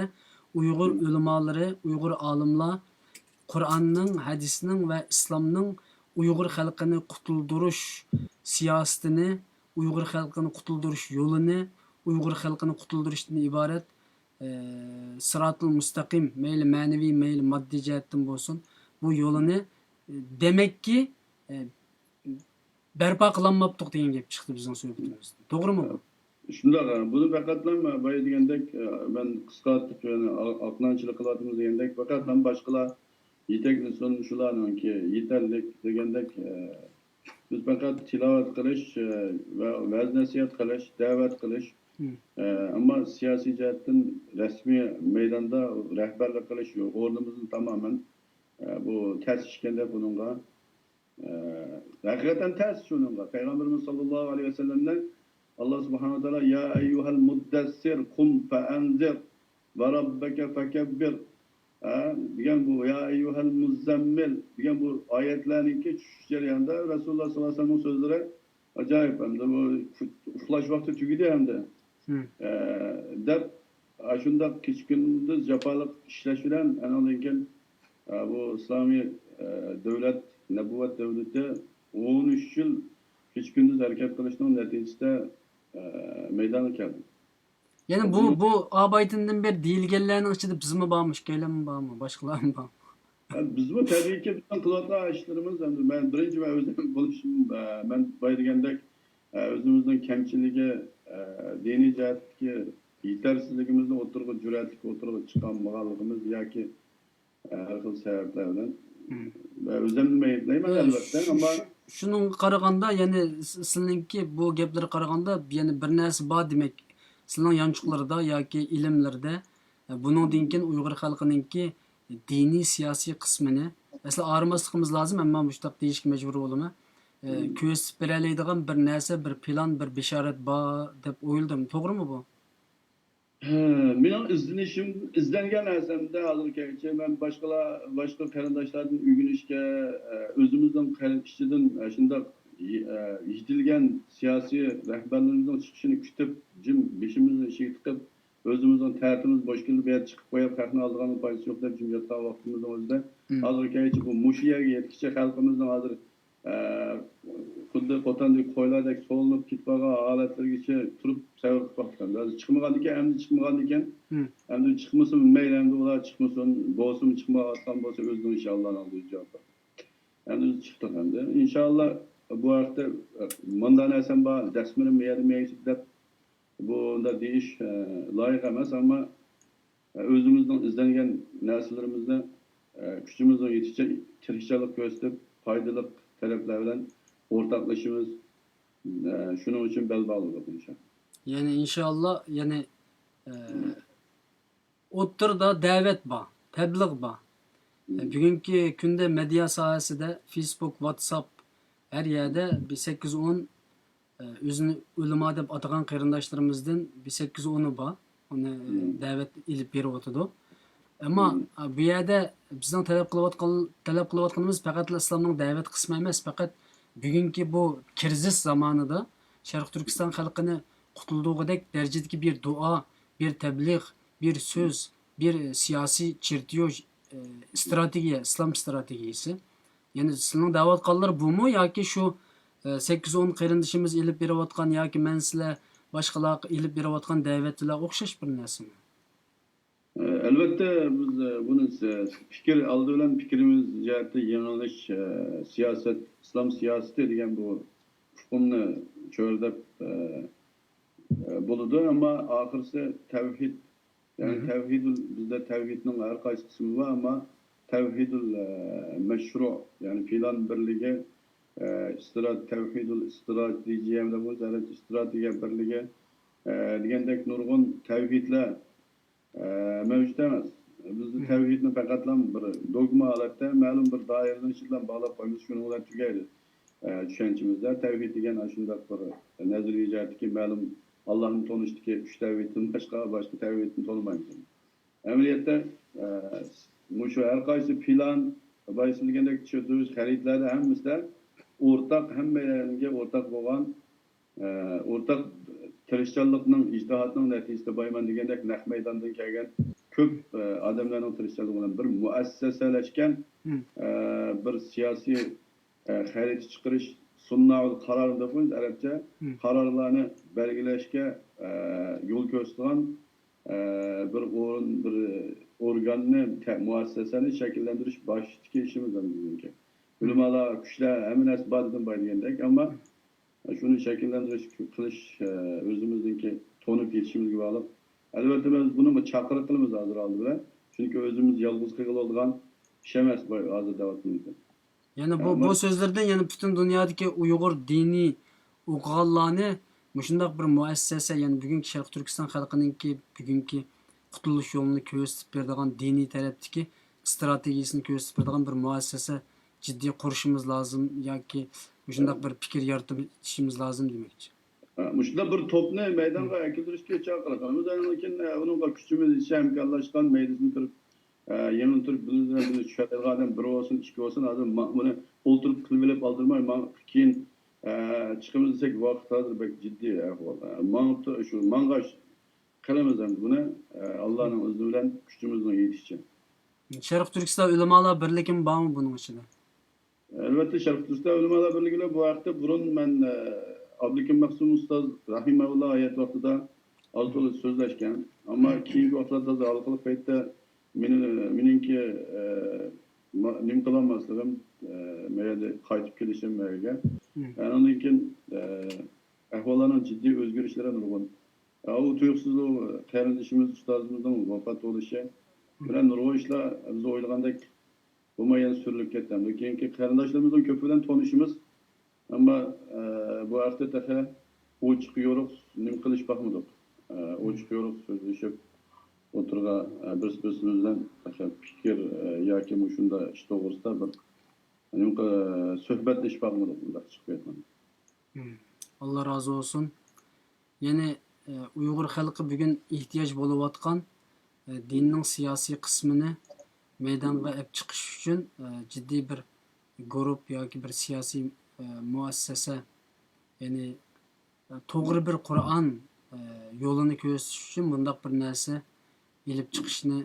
ئۇيغۇر ئۆلىمالىرى، ئۇيغۇر ئالىملار قۇرئاننىڭ، ھەدىسنىڭ ۋە ئىسلامنىڭ ئۇيغۇر خەلقىنى قۇتۇلدۇرۇش سىياسىتىنى، ئۇيغۇر خەلقىنى قۇتۇلدۇرۇش يولىنى، ئۇيغۇر خەلقىنى قۇتۇلدۇرۇشتىن ئىبارەت، ئە، سىراتىل مۇستەقىم، مەيلى مەنىۋى، مەيلى ماددىي جەھەتتىن بولسۇن، بۇ يولىنى، ئە، دېمەككى، ئە، بەرپا قىلالماپتۇق دېگەن گەپ چىقتى بىزنىڭ سۆھبىتىمىزدىن. توغرىمۇ بۇ؟ شۇنداق، بۇنى پەقەتلا بايا دېگەندەك، مەن قىسقارتىپ، يەنى ئا-، ئاقلانچىلىق قىلىۋاتىمىز دېگەندەك، پەقەتلا باشقىلار يېتەكلىسۇن، شۇلارنىڭكى يېتەرلىك دېگەندەك، بىز پەقەت تىلاۋەت قىلىش ۋە ۋەز-نەسىھەت قىلىش، دەۋەت قىلىش، مم. ئەمما سىياسىي جەھەتتىن رەسمىي مەيداندا رەھبەرلىك قىلىش ئورنىمىزنى تامامەن، بۇ تەس ئىكەن دەپ بۇنىڭغا ئە، ھەقىقەتەن تەس شۇنىڭغا. پەيغەمبىرىمىز ساللاللاھۇ ئەلەيھى ۋەسەللەمدىن ئاللا سۇبھانەھۇ ۋە تائالا، يا ئەييۇھەل مۇددەسسىر قۇم فەئەنزىر ۋە رەببەكە فەكەببىر، ئە، دېگەن بۇ، يا ئەييۇھەل مۇززەممىل دېگەن بۇ ئايەتلەرنىڭكى چۈشۈش جەريانىدا رەسۇلۇللا ساللاللاھۇ ئەلەيھى ۋەسەللەمنىڭ سۆزلىرى ئاجايىپ، ئەمدى بۇ ئۇخلاش ۋاقتى تۈگىدى ئەمدى. مم. ئە، دەپ، ئاشۇنداق كېچە-كۈندۈز جاپالىق ئىشلەش بىلەن، ئانىڭدىن كېيىن، ئە، بۇ ئىسلامىي، ئە، دۆلەت، نەبۇۋۋەت دۆلىتى ئون ئۈچ يىل كېچە-كۈندۈز ھەرىكەت قىلىشنىڭ نەتىجىسىدە، ئە، مەيدانغا كەلدى. يەنى بۇ، بۇ ئابايتىندىن بېرى دېيىلگەنلەرنىڭ ئىچىدە بىزمۇ بارمۇ، ئىككىيلەنمۇ بارمۇ، باشقىلارمۇ بارمۇ؟ ھە، بىزمۇ تەبىئىيكى بىزنىڭ قىلىۋاتقان ئىشلىرىمىز، ئەمدى مەن بىرىنچى مەن ئۆزۈم بولۇشۇم، ئە، مەن بايا دېگەندەك، ئە، ئۆزىمىزنىڭ كەمچىلىكى، ئە، دىنىي جەھەتتىكى يېتەرسىزلىكىمىزنى ئوتتۇرىغا، جۈرئەتلىك ئوتتۇرىغا چىقارمىغانلىقىمىز ياكى، ھەر خىل سەۋەبلەر بىلەن. ۋە ئۆزۈمنىمۇ ئەيىبلەيمەن، ئەلۋەتتە، ئەمما شۇنىڭغا قارىغاندا، يەنى سىلىنىڭكى بۇ گەپلەرگە قارىغاندا، يەنى بىر نەرسە بار دېمەك. سىلىنىڭ يانچۇقلىرىدا ياكى ئىلىملىرىدە، بۇنىڭدىن كېيىن ئۇيغۇر خەلقىنىڭكى دىنىي سىياسىي قىسمىنى، ئەسلى ئايرىماسلىقىمىز لازىم، ئەمما مۇشۇنداق دېيىشكە مەجبۇر بولىمەن. كۆرسىتىپ بېرەلەيدىغان بىر نەرسە، بىر پىلان، بىر بېشارەت بار دەپ ئويلىدىم. توغرىمۇ بۇ؟ ھە، مېنىڭ ئىزدىنىشىم، ئىزدەنگەن نەرسەمدە ھازىرغىچە مەن باشقىلار، باشقا قېرىنداشلاردىن ئۆگىنىشكە، ئە، ئۆزىمىزنىڭ قېرىن ئىچىدىن، ئە، شۇنداق يې-، ئە، يېتىلگەن سىياسىي رەھبەرلىرىمىزنىڭ چىقىشىنى كۈتۈپ، جىم بېشىمىزنى ئىشىككە تىقىپ، ئۆزىمىزنىڭ تەتىمىز بوش كېلىدۇ، بۇ يەردە چىقىپ قويۇپ، خەقنى ئالدىغاننىڭ پايدىسى يوق دەپ جىم ياتقان ۋاقتىمىزنىڭ ئۆزىدە، ھازىرغىچە بۇ، مۇشۇ يەرگە يەتكىچە خەلقىمىزنىڭ ھازىر ئە، خۇددى قوتاندىكى قويلاردەك سولىنىپ كېتىپ قالغان ھالەتلىرىگىچە تۇرۇپ سەۋر قىلىپ باققان. ھازىر چىقمىغاندىكىن، ئەمدى چىقمىغاندىكىن، ئەمدى چىقمىسۇن، مەيلى، ئەمدى ئۇلار چىقمىسۇن، بولسىمۇ چىقمايۋاتقان بولسا ئۆزىنىڭ ئىشى، ئاللانىڭ ئۆزى جاۋاب بېرىدۇ. ئەمدى بىز چىقتۇق ئەمدى. ئىنشاللا بۇ ھەقتە، ئە، مۇنداق نەرسەم بار، دەسمىنىم مۇ يەردە مەيسىپ دەپ، بۇ ئۇنداق دېيىش، ئە، لايىق ئەمەس، ئەمما ئۆزىمىزنىڭ ئىزدەنگەن نەرسىلىرىمىزنى، ئە، كۈچىمىزنىڭ يېتىشىچە تىرىشچانلىق كۆرسىتىپ، پايدىلىق تەرەپلەر بىلەن ئورتاقلىشىمىز. ئە، شۇنىڭ ئۈچۈن بەل باغلىدۇق، ئىنشاللا. يەنى، ئىنشاللا، يەنى، ئە، ئوتتۇرىدا دەۋەت بار، تەبلىغ بار. ئە، بۈگۈنكى كۈندە مېدىيا ساھەسىدە فېيسبۇك، ۋاتساپ، ھەر يەردە بىر سەككىز ئون ئۆزىنى ئۆلىما دەپ ئاتىغان قېرىنداشلىرىمىزدىن بىر سەككىز ئونى بار. ئۇنى دەۋەت ئېلىپ بېرىۋاتىدۇ. ئەمما بۇ يەردە بىزنىڭ تەلەپ قىلىۋاتقان، تەلەپ قىلىۋاتقىنىمىز پەقەتلا ئىسلامنىڭ دەۋەت قىسمى ئەمەس، پەقەت بۈگۈنكى بۇ كىرىزىس زامانىدا شەرقىي تۈركىستان خەلقىنى قۇتۇلدۇرغۇدەك دەرىجىدىكى بىر دۇئا، بىر تەبلىغ، بىر سۆز، بىر سىياسىي چېرتيوژ، ئىستراتېگىيە، ئىسلام ئىستراتېگىيىسى. يەنى سىلىنىڭ دەۋاتقانلىرى بۇمۇ ياكى شۇ، ئە، سەككىز ئون قېرىندىشىمىز ئېلىپ بېرىۋاتقان ياكى مەن سىلەر باشقىلار ئېلىپ بېرىۋاتقان دەۋەتلەر ئوخشاش بىر نەرسىمۇ؟ ئە، ئەلۋەتتە، بىز، ئە، بۇنى، ئە، پىكىر، ئالدى بىلەن پىكرىمىز جەھەتتە يېڭىلىنىش، ئە، سىياسەت، ئىسلام سىياسىتى دېگەن بۇ ئۇقۇمنى چۆرىدەپ، ئە، ئە، بولىدۇ، ئەمما ئاخىرسى تەۋھىد، يەنى تەۋھىدۇل، بىزدە تەۋھىدنىڭ ھەر قايسى قىسمى بار، ئەمما تەۋھىدۇل، ئە، مەشرۇ، يەنى پىلان بىرلىكى، ئە، ئىسترات-، تەۋھىدۇل ئىستراتېگىيە، ئەرەبچە ئىستراتېگىيە بىرلىكى، ئە، دېگەندەك نۇرغۇن تەۋھىدلەر، ئە، مەۋجۇت ئەمەس. بىز تەۋھىدنى پەقەتلا بىر دوگما ھالەتتە مەلۇم بىر دائىرىنىڭ ئىچى بىلەن باغلاپ قويىمىز، شۇنىڭ بىلەن تۈگەيدۇ. ئە، چۈشەنچىمىزدە تەۋھىد دېگەن ئاشۇنداق بىر نەزەرىيە جەھەتتىكى مەلۇم ئاللاھنى تونۇشتىكى ئۈچ تەۋھىدتىن باشقا، باشقا تەۋھىدنى تونۇمايمىز. ئەمەلىيەتتە، ئە، مۇشۇ ھەر قايسى پىلان، بايىسى دېگەندەك چۈشەندۈرۈش خەرىتىلەردە ھەممىسىدە ئورتاق، ھەممەيلەنگە ئورتاق بولغان، ئە، ئورتاق تىرىشچانلىقنىڭ، ئىجتىھاتنىڭ نەتىجىسىدە بايىمەن دېگەندەك نەق مەيداندىن كەلگەن كۆپ، ئە، ئادەملەرنىڭ تىرىشچانلىقى بىلەن بىر مۇئەسسەسەلەشكەن، ئە، بىر سىياسىي ئە، خەرىتە چىقىرىش، سۇنناۋۇل قارار دەپ قويىمىز ئەرەبچە، قارارلارنى بەلگىلەشكە، ئە، يول كۆرسىتىدىغان، ئە، بىر ئورۇن، بىر ئورگاننى، تە-، مۇئەسسەسەنى شەكىللەندۈرۈش باشتىكى ئىشىمىز ئەمدى بۈگۈنكى. ئۆلىمالار، كۈچلەر، ھەممە نەرسە بار دېدىم بايا دېگەندەك، ئەمما شۇنى شەكىللەندۈرۈش، قىلىش، ئە، ئۆزىمىزنىڭكى تونۇپ يېتىشىمىزگە باغلىق. ئەلۋەتتە، بىز بۇنىڭغا چاقىرىق قىلىمىز ھازىر ئالدى بىلەن. چۈنكى ئۆزىمىز يالغۇز قىلغىلى بولىدىغان ئىش ئەمەس بۇ ھازىر دەۋاتقىنىمىز. يەنى بۇ، ئە، بۇ سۆزلىرىدىن يەنە پۈتۈن دۇنيادىكى ئۇيغۇر دىنى ئوقۇغانلارنى مۇشۇنداق بىر مۇئەسسەسە، يەنى بۈگۈنكى شەرقىي تۈركىستان خەلقىنىڭكى بۈگۈنكى قۇتۇلۇش يولىنى كۆرسىتىپ بېرىدىغان دىنىي تەرەپتىكى ئىستراتېگىيىسىنى كۆرسىتىپ بېرىدىغان بىر مۇئەسسەسە جىددىي قۇرۇشىمىز لازىم ياكى مۇشۇنداق بىر پىكىر يارىتىشىمىز لازىم دېمەكچى. ئە، مۇشۇنداق بىر توپنى مەيدانغا ئەكىلدۈرۈشكە چاقىرىق قىلىمىز. ئاندىن كېيىن، ئە، ئۇنىڭغا كۈچىمىز يېتىشىچە ھەمكارلاشقان مەيدىسىنى تۇرۇپ، ئە، يېڭىن تۇرۇپ بىلىمىز بىلەن بىلىمىز چۈشەنمەيدىغان ئادەم بىر بولسۇن، ئىككى بولسۇن، ھازىر ما-، بۇنى ئولتۇرۇپ قىلىۋېلىپ ئالدىرىماي، ما-، كېيىن، ئە، چىقىمىز دېسەك ۋاقىت ھازىر بەك جىددىي ئەھۋال. ئە، ماڭىپتۇ، شۇ ماڭغاچ قىلىمىز ئەمدى بۇنى، ئە، ئاللانىڭ ئىزنى بىلەن كۈچىمىزنىڭ يېتىشىچە. شەرقىي تۈركىستان ئۆلىمالار بىرلىكىمۇ بارمۇ بۇنىڭ ئىچىدە؟ ئەلۋەتتە، شەرقىي تۈركىستان ئۆلىمالار بىرلىكى بىلەن بۇ ھەقتە بۇرۇن مەن، ئە، ئابدۇكىم مەخسۇم ئۇستاز رەھىمەھۇللا ھايات ۋاقتىدا ئاز تولا سۆزلەشكەن. ئەمما كېيىنكى ۋاقىتلاردا ھازىر ھالقىلىق پەيتتە مېنى، مېنىڭكى، ئە، ما-، نېمە قىلالماسلىقىم، ئە، مەيەردە قايتىپ كېلىشىم مەيەرگە. ئاندىن كېيىن، ئە، ئەھۋاللارنىڭ جىددىي ئۆزگىرىشلىرى نۇرغۇن. ئە، ئۇ تۇيۇقسىز ئۇ قېرىندىشىمىز، ئۇستازىمىزنىڭ ۋاپات بولۇشى، بىلەن نۇرغۇن ئىشلار بىز ئويلىغاندەك بولماي يەنە سۈرۈلۈپ كەتتى. ھەمدە كېيىنكى قېرىنداشلىرىمىزنىڭ كۆپى بىلەن تونۇشىمىز. ئەمما، ئە، بۇ ھەقتە تېخى ئوچۇق يورۇق نېمە قىلىشىپ باقمىدۇق. ئە، ئوچۇق يورۇق سۆزلىشىپ ئوتتۇرىغا، ئە، بىرسى بىرسىمىز بىلەن تېخى پىكىر، ئە، ياكى مۇشۇنداق ئىش توغرىسىدا بىر نېمە قى-، سۆھبەتلىشىپ باقمىدۇق، مۇنداق چىقىپ كەتمىدى. مم. ئاللا رازى بولسۇن. يەنى، ئە، ئۇيغۇر خەلقى بۈگۈن ئېھتىياج بولۇۋاتقان، ئە، دىننىڭ سىياسىي قىسمىنى مەيدانغا ئەپ چىقىش ئۈچۈن، ئە، جىددىي بىر گۇرۇپ ياكى بىر سىياسىي، ئە، مۇئەسسەسە، يەنى، ئە، توغرا بىر قۇرئان، ئە، يولىنى كۆرسىتىش ئۈچۈن بۇنداق بىر نەرسە ئېلىپ چىقىشنى،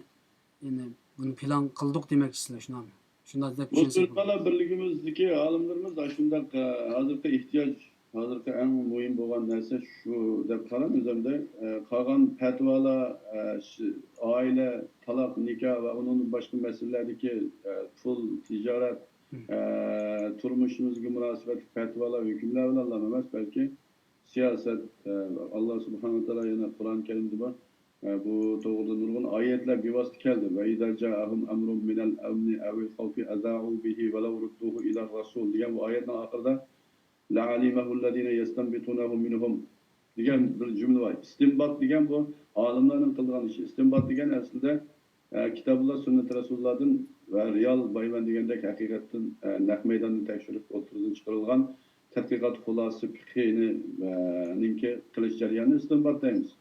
يەنى بۇنى پىلان قىلدۇق دېمەكچىسىلەر، شۇنداقمۇ؟ شۇنداق دەپ بۇ چۈشەنسەك بولىدۇ. سۆزلەر بىرلىكىمىزدىكى ئالىملىرىمىز ئاشۇنداق، ئە، ھازىرقى ئېھتىياج، ھازىرقى ئەڭ مۇھىم بولغان نەرسە شۇ دەپ قارايمەن ئۆزۈمدە. ئە، قالغان پەتىۋالار، ئە، ش-، ئائىلە، تالاق، نىكاھ ۋە ئۇنىڭدىن باشقا مەسىلىلەردىكى، ئە، پۇل، تىجارەت، ئە، تۇرمۇشىمىزغا مۇناسىۋەتلىك پەتىۋالار، ھۆكۈملەر بىلەنلا ئەمەس، بەلكى سىياسەت، ئە، ئاللا سۇبھانەھۇ ۋە تائالا يەنە قۇرئان كەرىمدە بار. ئە، بۇ توغرىدا نۇرغۇن ئايەتلەر بىۋاسىتە كەلدى. «وَإِذَا جَاءَهُمْ أَمْرٌ مِّنَ الْأَمْنِ أَوِ الْخَوْفِ أَذَاعُوا بِهِ وَلَوْ رُدُّوهُ إِلَى الرَّسُولِ» دېگەن بۇ ئايەتنىڭ ئاخىرىدا «لَعَلِمَهُ الَّذِينَ يَسْتَنبِطُونَهُ مِنْهُمْ» دېگەن بىر جۈملە بار. ئىستىنبات دېگەن بۇ ئالىملارنىڭ قىلىدىغان ئىشى. ئىستىنبات دېگەن ئەسلىدە، ئە، كىتابۇللا، سۈننەت رەسۇلۇللادىن ۋە رېئال بايمان دېگەندەك ھەقىقەتتىن، ئە، نەق مەيداندا تەكشۈرۈپ ئوتتۇرىدىن چىقىرىلغان تەتقىقات خۇلاسە پىقھىنى، ئە، نىڭكى قىلىش جەريانىنى ئىستىنبات دەيمىز.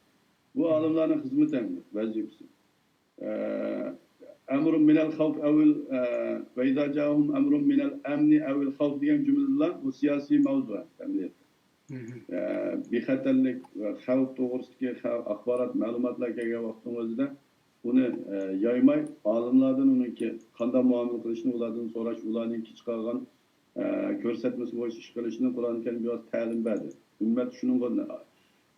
بۇ ئالىملارنىڭ خىزمىتى ھەم ۋەزىپىسى. ئە، «أَمْرٌ مِّنَ الْخَوْفِ أَوِ الْ، ئە، وَإِذَا جَاءَهُمْ أَمْرٌ مِّنَ الْأَمْنِ أَوِ الْخَوْفِ» دېگەن جۈملىدىلا بۇ سىياسىي مەۋزۇ ئەمەلىيەتتە. ئە، بىخەتەرلىك ۋە خەۋپ توغرىسىدىكى خەۋ-، ئاخبارات، مەلۇماتلار كەلگەن ۋاقتىڭىزدا ئۇنى، ئە، يايماي، ئالىملاردىن ئۇنىڭكى قانداق مۇئامىلە قىلىشنى ئۇلاردىن سوراش، ئۇلارنىڭكى چىقارغان، ئە، كۆرسەتمىسى بويىچە ئىش قىلىشنى قۇرئان كەرىم بىۋاسىتە تەلىم بەردى. ئۈممەت شۇنىڭغا،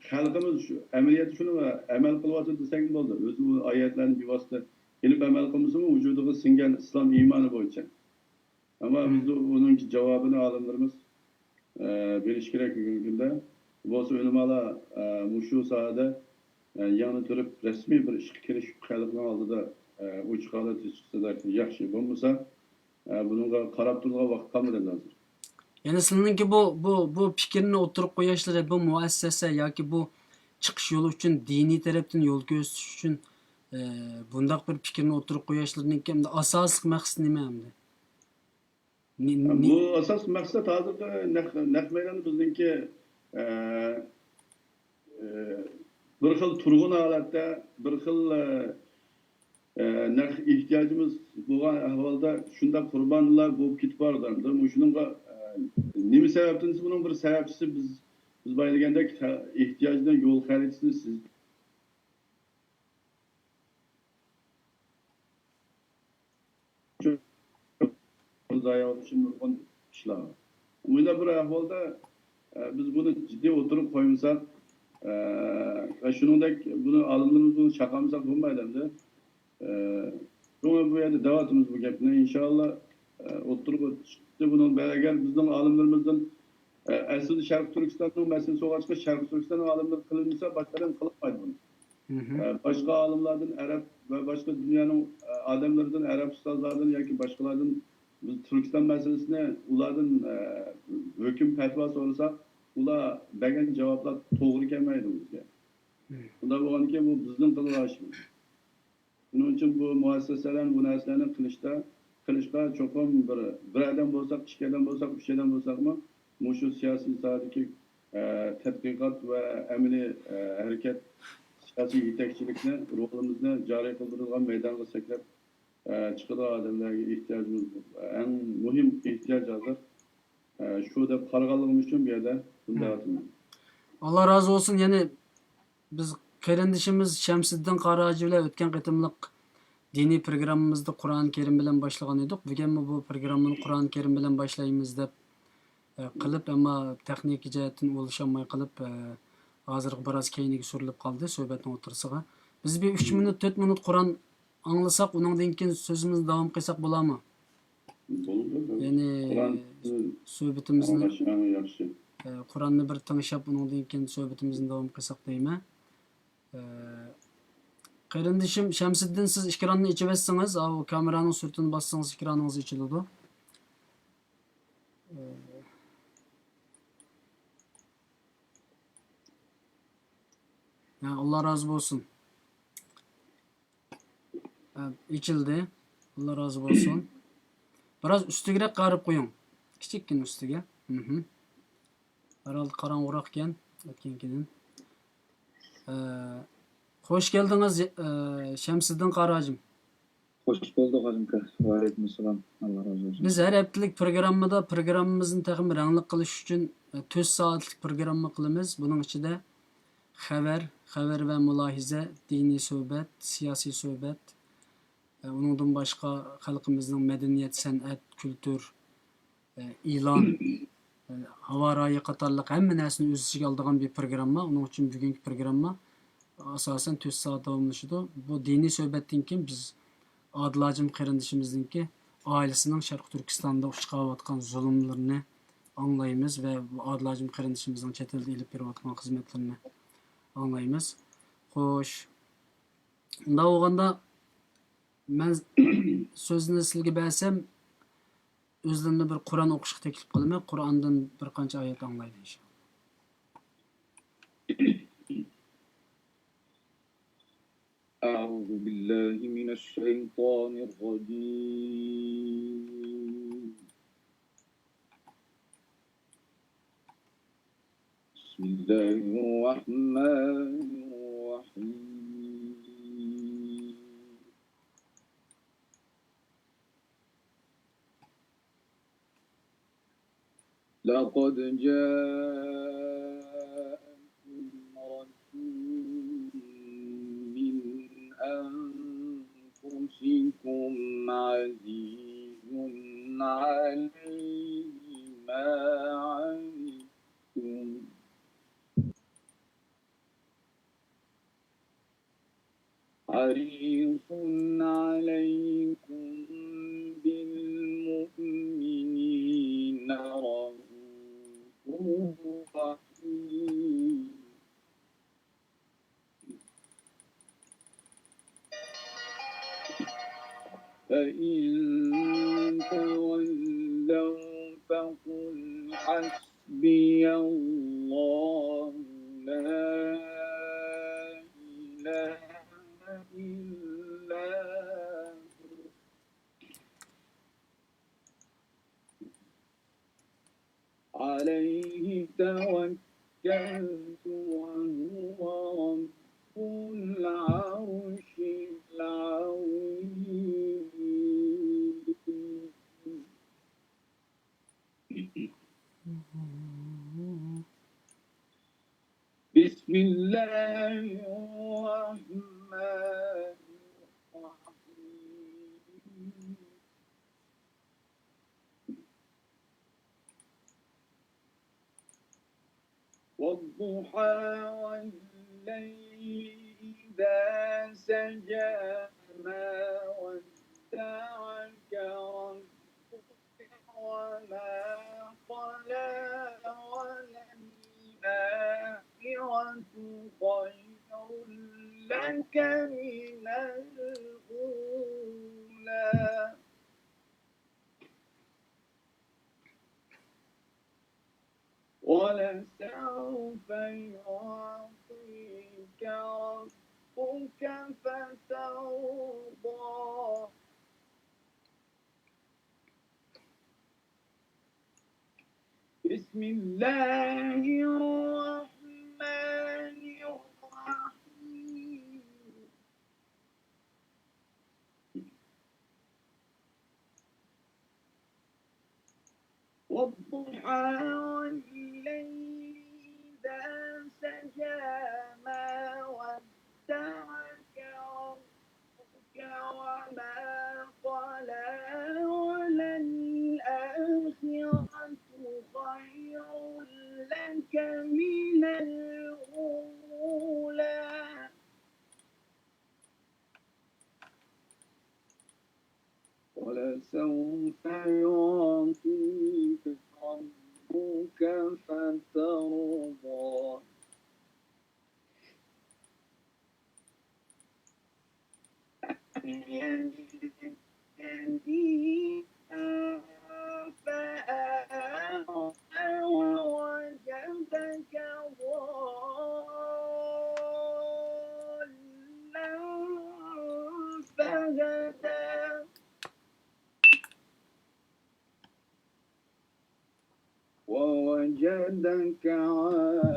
خەلقىمىز شۇ ئەمەلىيەتتە شۇنىڭغا ئەمەل قىلىۋاتىدۇ دېسەكمۇ بولىدۇ. ئۆزى ئۇ ئايەتلەرنى بىۋاسىتە ئېلىپ ئەمەل قىلمىسىمۇ، ۋۇجۇدىغا سىڭگەن ئىسلام ئىمانى بويىچە. ئەمما بىز ئۇنىڭ جاۋابىنى ئالىملىرىمىز، ئە، بېرىشى كېرەك بۈگۈنكى كۈندە. بولسا ئۆلىمالار، ئە، مۇشۇ ساھەدە، ئە، يەڭنى تۈرۈپ رەسمىي بىر ئىشقا كىرىشىپ خەلقنىڭ ئالدىدا، ئە، ئوچۇق ھالەتتە چىقسا ياخشى. بولمىسا، ئە، بۇنىڭغا قاراپ تۇرىدىغان ۋاقىت قالمىدى ئەمدى ھازىر. يەنى سىلىنىڭكى بۇ، بۇ، بۇ پىكىرنى ئوتتۇرىغا قويۇشلىرى، بۇ مۇئەسسەسە ياكى بۇ چىقىش يولى ئۈچۈن دىنىي تەرەپتىن يول كۆرسىتىش ئۈچۈن، ئە، بۇنداق بىر پىكىرنى ئوتتۇرىغا قويۇشلىرىنىڭكى ئەمدى ئاساسلىق مەقسىتى نېمە ئەمدى؟ نى-، نى-، بۇ ئاساسلىق مەقسەت ھازىرقى نەق، نەق مەيداندا بىزنىڭكى، ئە، ئە، بىر خىل تۇرغۇن ھالەتتە، بىر خىل، ئە، ئە، نەق ئېھتىياجىمىز بولغان ئەھۋالدا شۇنداق قۇربانلار بولۇپ كېتىپ بارىدۇ. مۇشۇنىڭغا، ئە، نېمە سەۋەبتىن دېسە، بۇنىڭ بىر سەۋەبچىسى بىز، بىز بايا دېگەندەك، ئېھتىياجنىڭ يول خەرىتىسىنى سىز ضايا بولۇشى نۇرغۇن ئىشلار. مۇنداق بىر ئەھۋالدا، ئە، بىز بۇنى جىددىي ئوتتۇرىغا قويمىساق، ئە، ۋە شۇنىڭدەك بۇنى ئالىملىرىمىز بۇنى چاقالمىساق بولمايدۇ ئەمدى. ئە، شۇڭا بۇ يەردە دەۋاتىمىز بۇ گەپنى. ئىنشائاللا، ئە، ئوتتۇرىغا چىقتى بۇنىڭ. ئەگەر بىزنىڭ ئالىملىرىمىزدىن ئە، ئەسلىدە شەرقىي تۈركىستاننىڭ مەسىلىسى بولغاچقا، شەرقىي تۈركىستاننىڭ ئالىملىرى قىلالمىسا، باشقا ئادەم قىلالمايدۇ بۇنى. ئە، باشقا ئالىملاردىن، ئەرەب ۋە باشقا دۇنيانىڭ، ئە، ئادەملىرىدىن، ئەرەب ئۇستازلاردىن ياكى باشقىلاردىن بىز تۈركىستان مەسىلىسىنى ئۇلاردىن، ئە، ھۆكۈم، پەتىۋا سورىساق، ئۇلار بەرگەن جاۋابلار توغرا كەلمەيدۇ بىزگە. شۇنداق بولغاندىكىن، بۇ بىزنىڭ قىلىدىغان ئىشىمىز. شۇنىڭ ئۈچۈن بۇ مۇئەسسەسەلەرنى، بۇ نەرسىلەرنى قىلىشتا، قىلىشقا چوقۇم بىر، بىر ئادەم بولساق، ئىككى ئادەم بولساق، ئۈچ ئادەم بولساقمۇ، مۇشۇ سىياسىي ساھەدىكى، ئە، تەتقىقات ۋە ئەمەلىي، ئە، ھەرىكەت، سىياسىي يېتەكچىلىكنى، رولىمىزنى جارى قىلدۇرىدىغان، مەيدانغا سەكرەپ، ئە، چىقىدىغان ئادەملەرگە ئېھتىياجىمىز، ئەڭ مۇھىم ئېھتىياج ھازىر. ئە، شۇ دەپ قارىغانلىقىم ئۈچۈن بۇ يەردە بۇنداق ئاتىمەن. ئاللا رازى بولسۇن. يەنى بىز قېرىندىشىمىز شەمسىدىن قارا ھاجى بىلەن ئۆتكەن قېتىملىق دىنىي پروگراممىمىزدا قۇرئان كەرىم بىلەن باشلىغان ئىدۇق. بۈگۈنمۇ بۇ پروگراممىنى قۇرئان كەرىم بىلەن باشلايمىز دەپ، ئە، قىلىپ، ئەمما تېخنىكا جەھەتتىن ئۇلىشالماي قېلىپ، ئە، ھازىرغا بىراز كەينىگە سۈرۈلۈپ قالدى سۆھبەتنىڭ ئوتتۇرىسىغا. بىز بىر ئۈچ مىنۇت، تۆت مىنۇت قۇرئان ئاڭلىساق، ئۇنىڭدىن كېيىن سۆزىمىزنى داۋام قىلساق بولارمۇ؟ بولىدۇ. يەنى قۇرئان سۆھبىتىمىزنى، ئاڭلاش ئەڭ ياخشى. ئە، قۇرئاننى بىر تىڭشاپ، ئۇنىڭدىن كېيىن سۆھبىتىمىزنى داۋام قىلساق دەيمەن. ئە، قېرىندىشىم شەمسىدىن، سىز ئېكراننى ئېچىۋەتسىڭىز، ئاۋۇ كامېرانىڭ سۈرىتىنى باسسىڭىز، ئېكرانىڭىز ئېچىلىدۇ. ھە، ئاللا رازى بولسۇن. ھە، ئېچىلدى. ئاللا رازى بولسۇن. بىراز ئۈستىگىرەك قاراپ قويۇڭ. كىچىككىنە ئۈستىگە. مھم. ھەرھالدا قاراڭغۇراق ئىكەن، ئۆتكەنكىدىن. ئە، خوش كەلدىڭىز، ئە، شەمسىدىن قارى ھاجىم. خوش بولدۇق، ھاجىم ئاكا. ۋەئەلەيكۇم ئەسسالام. ئاللا رازى بولسۇن. بىز ھەر ھەپتىلىك پروگراممىدا پروگراممىمىزنى تېخىمۇ رەڭلىك قىلىش ئۈچۈن، ئە، تۆت سائەتلىك پروگرامما قىلىمىز. بۇنىڭ ئىچىدە خەۋەر، خەۋەر ۋە مۇلاھىزە، دىنىي سۆھبەت، سىياسىي سۆھبەت، ئە، ئۇنىڭدىن باشقا خەلقىمىزنىڭ مەدەنىيەت، سەنئەت، كۈلتۈر، ئە، ئېلان، ئە، ھاۋا رايى قاتارلىق ھەممە نەرسىنى ئۆز ئىچىگە ئالىدىغان بىر پروگرامما. ئۇنىڭ ئۈچۈن بۈگۈنكى پروگرامما ئاساسەن تۆت سائەت داۋاملىشىدۇ. بۇ دىنىي سۆھبەتتىن كېيىن بىز ئادىل ھاجىم قېرىندىشىمىزنىڭكى ئائىلىسىنىڭ شەرقىي تۈركىستاندا ئۇچراۋاتقان زۇلۇملىرىنى ئاڭلايمىز ۋە بۇ ئادىل ھاجىم قېرىندىشىمىزنىڭ چەت ئەلدە ئېلىپ بېرىۋاتقان خىزمەتلىرىنى ئاڭلايمىز. خوش. ئۇنداق بولغاندا، مەن سۆزنى سىلىگە بەرسەم، ئۆزلىرىنى بىر قۇرئان ئوقۇشقا تەكلىپ قىلىمەن. قۇرئاندىن بىر قانچە ئايەت ئاڭلايلى ئىنشاللا. أعوذ بالله من الشيطان الرجيم. بسم الله الرحمن الرحيم. لقد جاءكم رسول من أنفسكم عزيز عليه ما عنتم حريص عليكم بالمؤمنين رءوف رحيم. فإن تولوا فقل حسبي الله لا إله إلا هو عليه توكلت وهو رب العرش العظيم. بسم الله الرحمن الرحيم. والضحى والليل إذا سجى ما ودعك ربك وما قلى وللآخرة خير لك من الأولى ولسوف يعطيك ربك فترضى. بسم الله الرحمن الرحيم. والضحى والليل إذا سجى ما ودعك ربك وما قلى وللآخرة خير لك من الأولى ولسوف يعطيك ربك فترضى. ووجدك عائلا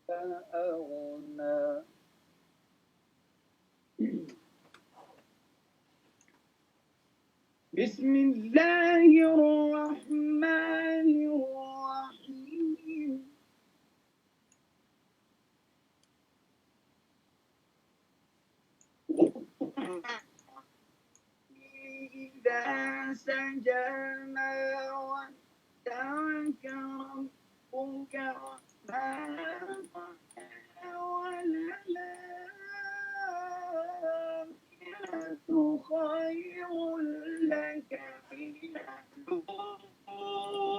فأغنى. بسم الله الرحمن الرحيم. إذا سجى ما ودعك ربك وما قلى، وللآخرة خير لك من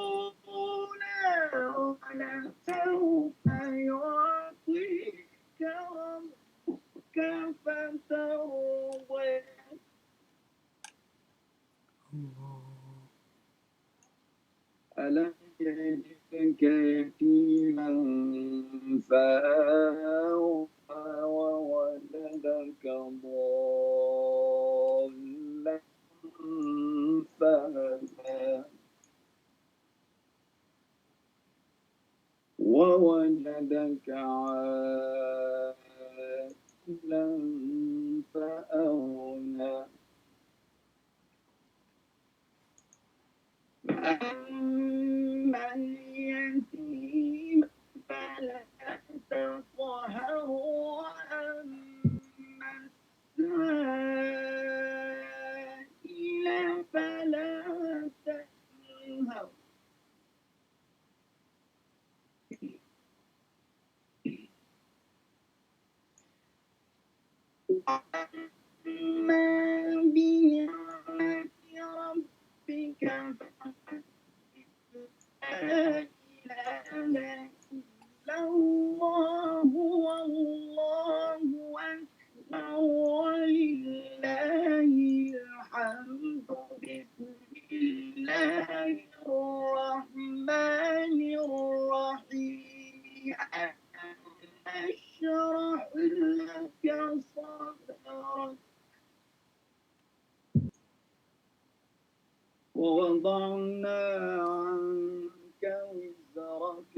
الأولى، ولسوف يعطيك ربك فترضى. ألم يجدك يتيما فآوى ووجدك ضالا فهدى. ووجدك عائلا فأغنى. فأما اليتيم فلا تقهر، وأما السائل فلا تنهر. وأما بنعمة ربك فحدث. لا إله إلا الله، والله أكبر، ولله الحمد. بسم الله الرحمن الرحيم. ألم نشرح لك صدرك. ووضعنا عنك وزرك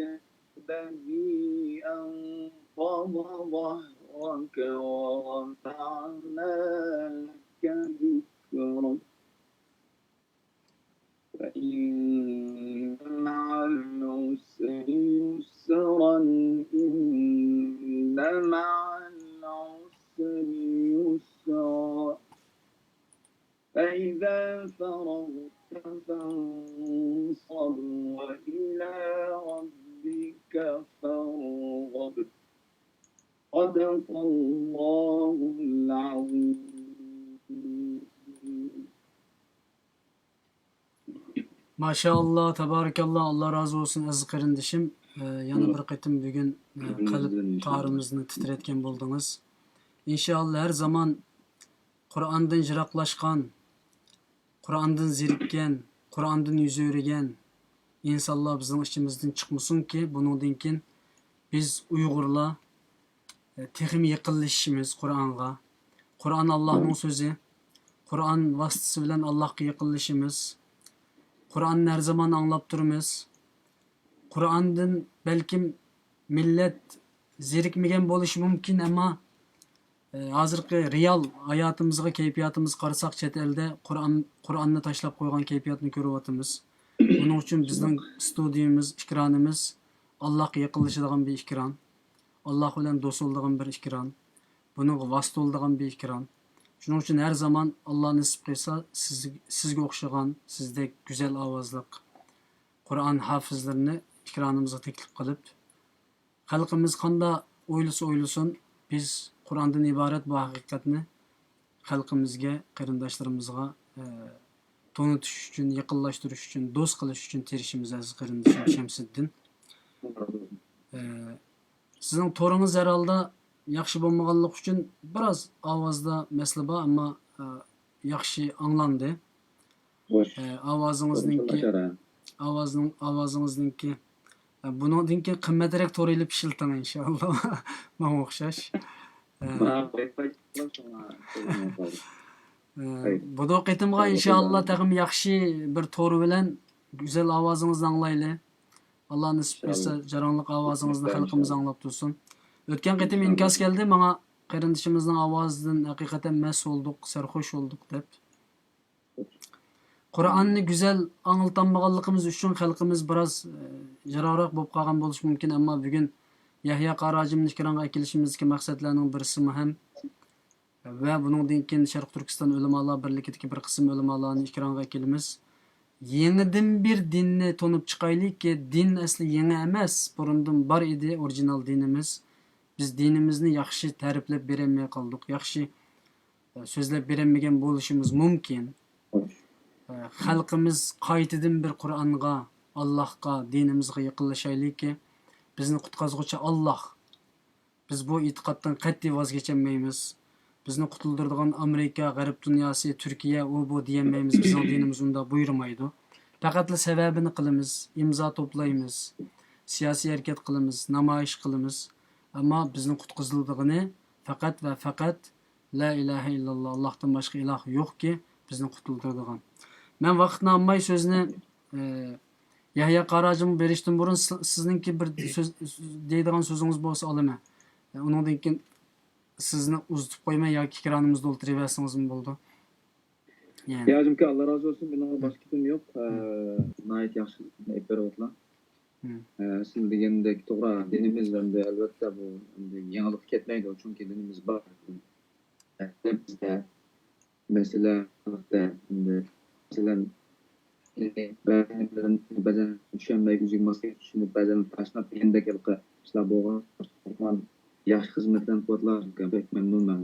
الذي أنقض ظهرك، ورفعنا لك ذكرك، فإن مع العسر يسرا، إن مع العسر يسرا. فإذا فرغت فانصب، وإلى ربك فارغب. صدق الله العظيم. ماشائاللا، تەبارىكاللا، ئاللا رازى بولسۇن ئەزىز قېرىندىشىم. ئە، يەنە بىر قېتىم بۈگۈن، ئە، قەلب تارىمىزنى تىترەتكەن بولدىڭىز. ئىنشائاللا، ھەر زامان قۇرئاندىن يىراقلاشقان، قۇرئاندىن زېرىككەن، قۇرئاندىن يۈز ئۆرۈگەن ئىنسانلار بىزنىڭ ئىچىمىزدىن چىقمىسۇنكى، بۇنىڭدىن كېيىن بىز ئۇيغۇرلار، ئە، تېخىمۇ يېقىنلىشىشىمىز قۇرئانغا. قۇرئان ئاللانىڭ سۆزى. قۇرئان ۋاسىتىسى بىلەن ئاللاغا يېقىنلىشىمىز. قۇرئاننى ھەر زامان ئاڭلاپ تۇرىمىز. قۇرئاندىن بەلكىم مىللەت زېرىكمىگەن بولۇشى مۇمكىن، ئەمما، ئە، ھازىرقى رېئال ھاياتىمىزغا، كەيپىياتىمىزغا قارىساق، چەت ئەلدە قۇرئان، قۇرئاننى تاشلاپ قويغان كەيپىياتنى كۆرۈۋاتىمىز. بۇنىڭ ئۈچۈن بىزنىڭ ستۇدىيىمىز، ئېكرانىمىز ئاللاغا يېقىنلىشىدىغان بىر ئېكران، ئاللا بىلەن دوست بولىدىغان بىر ئېكران، بۇنىڭغا ۋاسىتە بولىدىغان بىر ئېكران. شۇنىڭ ئۈچۈن ھەر زامان ئاللا نېسىپ قىلسا، سىز، سىزگە ئوخشىغان، سىزدەك گۈزەل ئاۋازلىق قۇرئان ھافىزلىرىنى ئېكرانىمىزغا تەكلىپ قىلىپ، خەلقىمىز قانداق ئويلىسا ئويلىسۇن، بىز قۇرئاندىن ئىبارەت بۇ ھەقىقەتنى خەلقىمىزگە، قېرىنداشلىرىمىزغا، ئە، تونۇتۇش ئۈچۈن، يېقىنلاشتۇرۇش ئۈچۈن، دوست قىلىش ئۈچۈن تىرىشىمىز، ئەزىز قېرىندىشىم شەمسىدىن. ئە، سىزنىڭ تورىڭىز ھەر ھالدا ياخشى بولمىغانلىقى ئۈچۈن بىراز ئاۋازدا مەسىلە بار، ئەمما، ئە، ياخشى ئاڭلاندى. خوش. ئە، ئاۋازىڭىزنىڭكى، ئاۋازنىڭ، ئاۋازىڭىزنىڭكى، ئە، بۇنىڭدىن كېيىن قىممەترەك تور ئېلىپ ئىشلىتىڭ، ئىنشائاللا. ماڭا ئوخشاش. ئە، ماڭا ۋاي فاي شۇڭا. ئە، بۇ قېتىمغا ئىنشاللا تېخىمۇ ياخشى بىر تور بىلەن گۈزەل ئاۋازىڭىزنى ئاڭلايلى. ئاللا نېسىپ قىلسا، جاراڭلىق ئاۋازىڭىزنى خەلقىمىز ئاڭلاپ تۇرسۇن. ئۆتكەن قېتىم ئىنكاس كەلدى ماڭا، قېرىندىشىمىزنىڭ ئاۋازىدىن ھەقىقەتەن مەست بولدۇق، سەرخوش بولدۇق دەپ. قۇرئاننى گۈزەل ئاڭلىتالمىغانلىقىمىز ئۈچۈن خەلقىمىز بىراز، ئە، يىراقراق بولۇپ قالغان بولۇشى مۇمكىن، ئەمما بۈگۈن يەھيا قارى ھاجىمنى ئېكرانغا ئەكېلىشىمىزدىكى مەقسەتلەرنىڭ بىرسىمۇ ھەم ۋە بۇنىڭدىن كېيىن شەرقىي تۈركىستان ئۆلىمالار بىرلىكىدىكى بىر قىسىم ئۆلىمالارنى ئېكرانغا ئەكېلىمىز. يېڭىدىن بىر دىننى تونۇپ چىقايلىكى، دىن ئەسلى يېڭى ئەمەس، بۇرۇندىن بار ئىدى ئورىجىنال دىنىمىز. بىز دىنىمىزنى ياخشى تەرىپلەپ بېرەلمەي قالدۇق، ياخشى، ئە، سۆزلەپ بېرەلمىگەن بولۇشىمىز مۇمكىن. ئە، خەلقىمىز قايتىدىن بىر قۇرئانغا، ئاللاھقا، دىنىمىزغا يېقىنلىشايلىكى، بىزنى قۇتقازغۇچى ئاللاھ. بىز بۇ ئېتىقادتىن قەتئىي ۋاز كېچەلمەيمىز. بىزنى قۇتۇلدۇرىدىغان ئامېرىكا، غەرب دۇنياسى، تۈركىيە، ئۇ بۇ دېيەلمەيمىز، بىزنىڭ دىنىمىز ئۇنداق بۇيرۇمايدۇ. پەقەتلا سەۋەبىنى قىلىمىز، ئىمزا توپلايمىز، سىياسىي ھەرىكەت قىلىمىز، نامايىش قىلىمىز. ئەمما بىزنى قۇتقۇزىدىغىنى پەقەت ۋە پەقەت لا ئىلاھە ئىللاللا، ئاللاھتىن باشقا ئىلاھ يوقكى، بىزنى قۇتۇلدۇرىدىغان. مەن ۋاقىتنى ئالماي سۆزنى، ئە، يەھيا قارى ھاجىمغا بېرىشتىن بۇرۇن سى-، سىزنىڭكى بىر سۆز، دەيدىغان سۆزىڭىز بولسا ئالىمەن. ئۇنىڭدىن كېيىن سىزنى ئۇزىتىپ قويماي ياكى ئكرانىمىزدا ئولتۇرۇۋەرسىڭىزمۇ بولىدۇ. يەنى. يا، ھاجىمكا، ئاللا رازى بولسۇن. مېنىڭ باشقا گېپىم يوق. ئە، ناھايىتى ياخشى خىزمەتنى ئېلىپ بېرىۋاتىلا. ئە، سىز دېگەندەك توغرا، دىنىمىز ئەمدى ئەلۋەتتە بۇ ئەمدى يېڭىلىققا كەتمەيدۇ، چۈنكى دىنىمىز بار. ئە، بىزدە مەسىلە، ئەمدى، مەسىلەن، بەزەن، بەزەن چۈشەنمەي، ئۆزىگە ماس كەلگەن چۈشىنىپ، بەزەن تاشلاپ دېگەندەك ھېلىقى ئىشلار بولغان. ياخشى خىزمەتلەرنى قىلىۋاتىدىغان، بەك مەمنۇنمەن.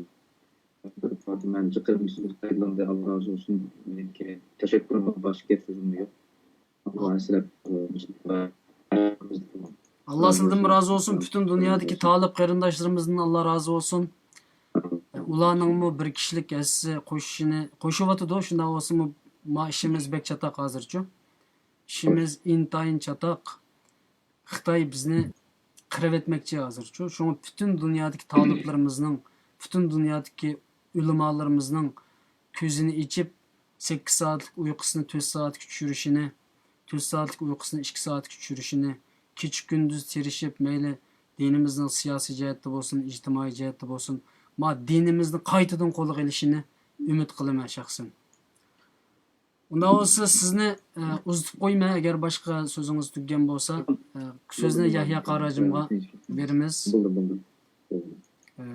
مەن جىقىم سۆز قايتىلاندى، ئاللا رازى بولسۇن. مېنىڭكى تەشەككۈر، باشقا گەپ سۆزۈم يوق. ئاللا سىلەپ، ئاللا سىزدىن رازى بولسۇن. پۈتۈن دۇنيادىكى تالىپ قېرىنداشلىرىمىزدىن ئاللا رازى بولسۇن. ئۇلارنىڭمۇ بىر كىشىلىك ھەسسە قوشۇشىنى، قوشۇۋاتىدۇ. شۇنداق بولسىمۇ، ما ئىشىمىز بەك چاتاق ھازىرچۇ. ئىشىمىز ئىنتايىن چاتاق. خىتاي بىزنى قىرىۋەتمەكچى ھازىرچۇ. شۇڭا پۈتۈن دۇنيادىكى تالىپلىرىمىزنىڭ، پۈتۈن دۇنيادىكى ئۆلىمالىرىمىزنىڭ كۆزىنى ئېچىپ، سەككىز سائەتلىك ئۇيقۇسىنى تۆت سائەتكە چۈشۈرۈشىنى، تۆت سائەتلىك ئۇيقۇسىنى ئىككى سائەتكە چۈشۈرۈشىنى، كېچە-كۈندۈز تىرىشىپ، مەيلى دىنىمىزنىڭ سىياسىي جەھەتتە بولسۇن، ئىجتىمائىي جەھەتتە بولسۇن، ما دىنىمىزنى قايتىدىن قولغا ئېلىشىنى ئۈمىد قىلىمەن شەخسەن. ئۇنداق بولسا سىزنى، ئە، ئۇزىتىپ قويماي، ئەگەر باشقا سۆزىڭىز تۈگىگەن بولسا، ئە، سۆزنى يەھيا قارى ھاجىمغا بېرىمىز. بولدى، بولدى. بولدى. ئە،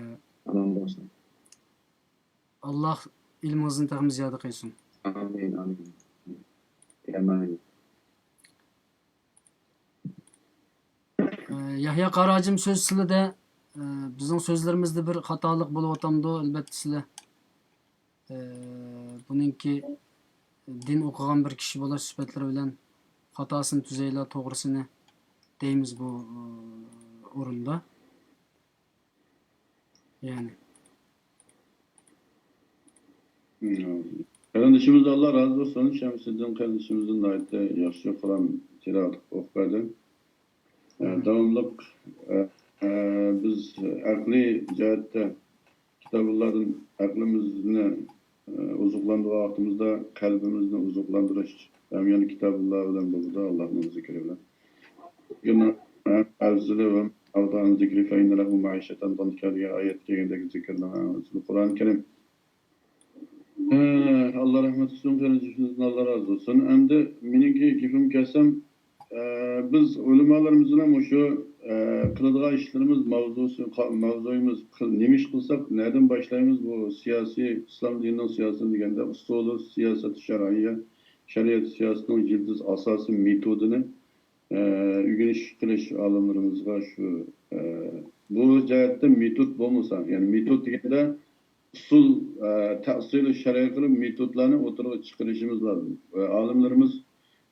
ئامان بولسۇن. ئاللا ئىلمىڭىزنى تېخىمۇ زىيادە قىلسۇن. ئامىن، ئامىن. ئامىن. ئە، يەھيا قارى ھاجىم، سۆز سىلىدە. ئە، بىزنىڭ سۆزلىرىمىزدە بىر خاتالىق بولۇۋاتامدۇ؟ ئەلۋەتتە سىلە، ئە، بۇنىڭكى دىن ئوقۇغان بىر كىشى بولۇش سۈپەتلىرى بىلەن خاتاسىنى تۈزەيلا، توغرىسىنى دەيمىز بۇ، ئە، ئورۇندا. يەنى. قېرىندىشىمىز، ئاللا رازى بولسۇن، شەمسىدىن قېرىندىشىمىزدىن ناھايىتى ياخشى قۇرئان تىلاۋەت ئوقۇپ بەردى. ئە، داۋاملىق، ئە، ئە، بىز ئەقلىي جەھەتتە كىتابىللاردىن ئەقلىمىزنى، ئە، ئوزۇقلاندۇرغان ۋاقتىمىزدا قەلبىمىزنى ئوزۇقلاندۇرۇش ھەم يەنە كىتابىللا بىلەن بولىدۇ، ئاللانىڭ زىكرى بىلەن. ئەززىلى ۋە ئەغدان زىكرى فەئىننە لەھۇ مەئىشەتەن دانكا دېگەن ئايەت كەلگەندەك زىكىرنىڭ ئەڭ ئەززىلى قۇرئان كەرىم. ئە، ئاللا رەھمەت قىلسۇن، قېرىندىشىمىزدىن ئاللا رازى بولسۇن. ئەمدى مېنىڭكى گېپىم كەلسەم، ئە، بىز ئۆلىمالىرىمىزنىڭ مۇشۇ، ئە، قىلىدىغان ئىشلىرىمىز ماۋزۇسى، قا-، ماۋزۇيىمىز قىل-، نېمە ئىش قىلساق، نەدىن باشلايمىز؟ بۇ سىياسىي، ئىسلام دىنىنىڭ سىياسىتى دېگەندە، ئۇسۇلى سىياسەت شەرئىيە، شەرىئەت سىياسىتىنىڭ يىلتىز ئاساسىي مېتودىنى، ئە، ئۆگىنىش قىلىش ئالىملىرىمىزغا شۇ، ئە، بۇ جەھەتتە مېتود بولمىسا، يەنى مېتود دېگەندە، ئۇسۇل، ئە، تەسىلى شەرئىي قىلىپ مېتودلارنى ئوتتۇرىغا چىقىرىشىمىز لازىم. ۋە ئالىملىرىمىز،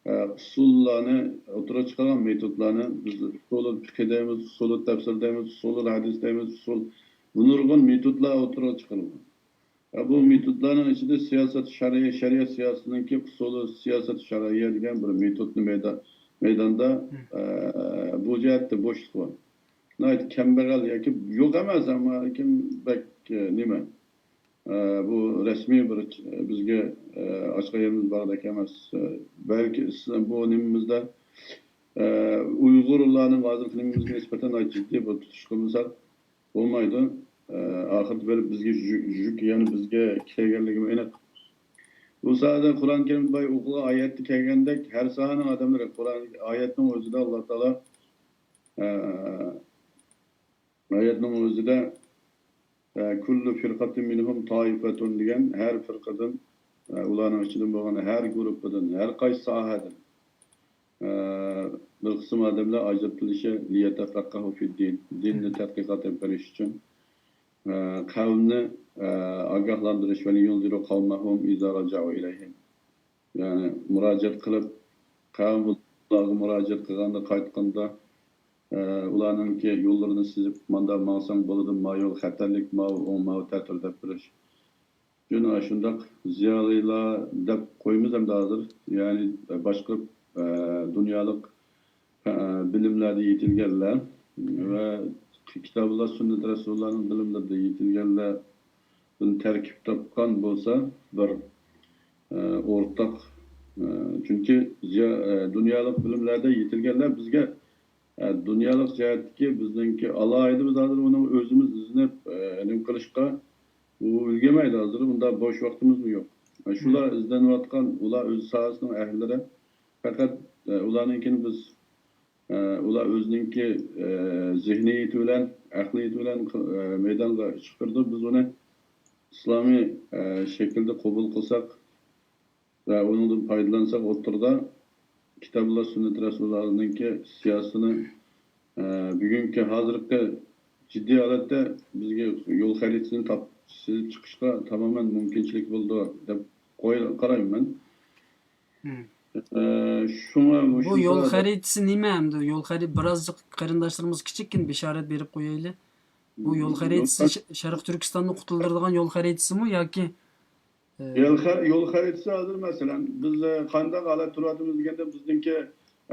ئە، ئۇسۇللارنى ئوتتۇرىغا چىقارغان مېتودلارنى بىز ئۇسۇلۇل پىقھى دەيمىز، ئۇسۇلۇل تەپسىر دەيمىز، ئۇسۇلۇل ھەدىس دەيمىز، ئۇسۇل، بۇ نۇرغۇن مېتودلار ئوتتۇرىغا چىقىرىلغان. ۋە بۇ مېتودلارنىڭ ئىچىدە سىياسەت شەرئىي، شەرىئەت سىياسىتىنىڭكى ئۇسۇلى سىياسەت شەرئىيە دېگەن بىر مېتودنى مەيدا-، مەيداندا، ئە، بۇ جەھەتتە بوشلۇق بار. ناھايىتى كەمبەغەل ياكى يوق ئەمەس، ئەمما لېكىن بەك، ئە، نېمە، ئە، بۇ رەسمىي بىر بىزگە، ئە، ئاچقان يېرىمىز باردەك ئەمەس. ئە، بەلكى ئىس-، بۇ نېمىمىزدە، ئە، ئۇيغۇرلارنىڭ ھازىرقى نېمىمىزگە نىسبەتەن ناھايىتى جىددىي بىر تۇتۇش قىلمىساق بولمايدۇ. ئە، ئاخىرىدا بېرىپ بىزگە يۈ-، يۈك يەنە بىزگە كەلگەنلىكىمۇ ئېنىق. بۇ ساھەدە قۇرئان كەرىمدە بايا ئوقۇغان ئايەتتە كەلگەندەك، ھەر ساھەنىڭ ئادەملىرى، قۇرئان ئايەتنىڭ ئۆزىدە ئاللا تائالا، ئە، ئايەتنىڭ ئۆزىدە، ئە، كۇللۇ فىرقەتىن مىنھۇم تائىفەتۇن دېگەن، ھەر فىرقىدىن، ئە، ئۇلارنىڭ ئىچىدىن بولغان ھەر گۇرۇپپىدىن، ھەر قايسى ساھەدىن، ئە، بىر قىسىم ئادەملەر ئاجرىتىلىشى، لىيەتەفەققەھۇ فىددىن، دىننى تەتقىقات ئېلىپ بېرىش ئۈچۈن، ئە، قەۋمنى، ئە، ئاگاھلاندۇرۇش، ۋەلىيۇنزىرۇ قەۋمەھۇم ئىزا راجەئۇ ئىلەيھىم. يەنى مۇراجىئەت قىلىپ، قەۋم ئۇلارغا مۇراجىئەت قىلغاندا، قايتقاندا، ئە، ئۇلارنىڭكى يوللىرىنى سىزىپ، ماندا ماڭساڭ بولىدۇ، ما يول خەتەرلىك، ماۋۇ ئوڭ، ماۋۇ تەتۈر دەپ بېرىش. شۇنداق زىيالىيلار دەپ قويىمىز ئەمدى ھازىر. يەنى باشقا، ئە، دۇنيالىق، ئە، بىلىملەردە يېتىلگەنلەر ۋە كىتابىللا سۈننەت رەسۇلۇللانىڭ بىلىملىرىدە يېتىلگەنلەردىن تەركىب تاپقان بولسا بىر، ئە، ئورتاق، ئە، چۈنكى زىيا-، ئە، دۇنيالىق بىلىملەردە يېتىلگەنلەر بىزگە، ئە، دۇنيالىق جەھەتتىكى بىزنىڭكى ئالاھىدە، بىز ھازىر ئۇنىڭ ئۆزىمىز ئىزدىنىپ، ئە، نېمە قىلىشقا ئۇ ئۈلگۈرمەيدۇ ھازىر، ئۇنداق بوش ۋاقتىمىزمۇ يوق. ئە، شۇلار ئىزدەنىۋاتقان، ئۇلار ئۆز ساھەسىنىڭ ئەھلىلىرى. پەقەت، ئە، ئۇلارنىڭكىنى بىز، ئە، ئۇلار ئۆزىنىڭكى، ئە، زېھنىيىتى بىلەن، ئەقلىيىتى بىلەن، ئە، مەيدانغا چىقىرىدۇ. بىز ئۇنى ئىسلامىي، ئە، شەكىلدە قوبۇل قىلساق ۋە ئۇنىڭدىن پايدىلانساق، ئوتتۇرىدا كىتابىللا سۈننەت رەسۇلۇللانىڭكى سىياسىتىنى، ئە، بۈگۈنكى ھازىرقى جىددىي ھالەتتە بىزگە يول خەرىتىسىنى تاپ-، سىزىپ چىقىشقا تامامەن مۇمكىنچىلىك بولىدۇ دەپ قوي-، قارايمەن مەن. ئە، شۇڭا بۇ يول خەرىتىسى نېمە ئەمدى؟ يول خەرىتە، بىرازجىق قېرىنداشلىرىمىزغا كىچىككىنە بېشارەت بېرىپ قويايلى. بۇ يول خەرىتىسى ش-، شەرقىي تۈركىستاننى قۇتۇلدۇرىدىغان يول خەرىتىسىمۇ ياكى، ئە، يول خە-، يول خەرىتىسى ھازىر مەسىلەن، بىز، ئە، قانداق ھالەتتە تۇرۇۋاتىمىز دېگەندە، بىزنىڭكى،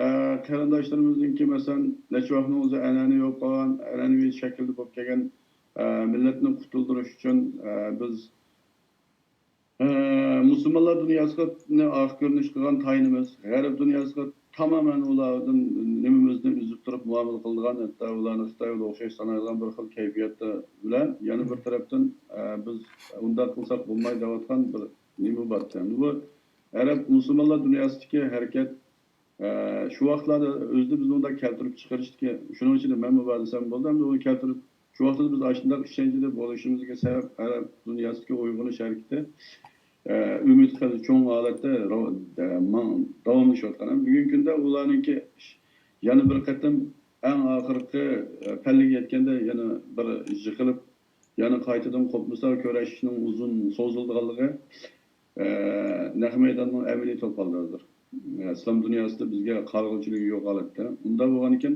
ئە، قېرىنداشلىرىمىزنىڭكى مەسىلەن، نەچچە ۋاقىتنىڭ ئۆزى ئەنئەنە بولۇپ قالغان، ئەنئەنىۋى شەكىلدە بولۇپ كەلگەن، ئە، مىللەتنى قۇتۇلدۇرۇش ئۈچۈن، ئە، بىز ئە، مۇسۇلمانلار دۇنياسىغا ئاق كۆرۈنۈش قىلغان تايىنىمىز، غەرب دۇنياسىغا تامامەن ئۇلاردىن نېمىمىزنى ئۈزۈپ تۇرۇپ مۇئامىلە قىلىدىغان، ھەتتا ئۇلارنى خىتايغا ئوخشاش سانايدىغان بىر خىل كەيپىياتتا بىلەن، يەنە بىر تەرەپتىن، ئە، بىز ئۇنداق قىلساق بولمايدۇ دەۋاتقان بىر نېمە بار. ئەمدى بۇ ئەرەب مۇسۇلمانلار دۇنياسىدىكى ھەرىكەت ئە، شۇ ۋاقىتلاردا ئۆزىنى بىز مۇنداق كەلتۈرۈپ چىقىرىشتىكى، شۇنىڭ ئىچىدە مەنمۇ بار دېسەم بولىدۇ. ئەمدى ئۇنى كەلتۈرۈپ، شۇ ۋاقىتتا بىز ئاشۇنداق ئىشەنچىدە بولۇشىمىزغا سەۋەب ئەرەب دۇنياسىدىكى ئويغىنىش ھەرىكىتى، ئە، ئۈمىد قىلىش چوڭ ھالەتتە راۋ-، ئە، ماڭ-، داۋاملىشىۋاتقان. بۈگۈنكى كۈندە ئۇلارنىڭكى بىز يەنە بىر قېتىم ئەڭ ئاخىرقى، ئە، پەللىگە يەتكەندە يەنە بىر يىقىلىپ، يەنە قايتىدىن قوپمىسا كۈرەشنىڭ ئۇزۇن سوزۇلىدىغانلىقى، ئە، نەق مەيداننىڭ ئەمەلىي توپاللىرىدۇر. ئە، ئىسلام دۇنياسىدا بىزگە قارىغۇچىلىقى يوق ھالەتتە. ئۇنداق بولغانىكەن،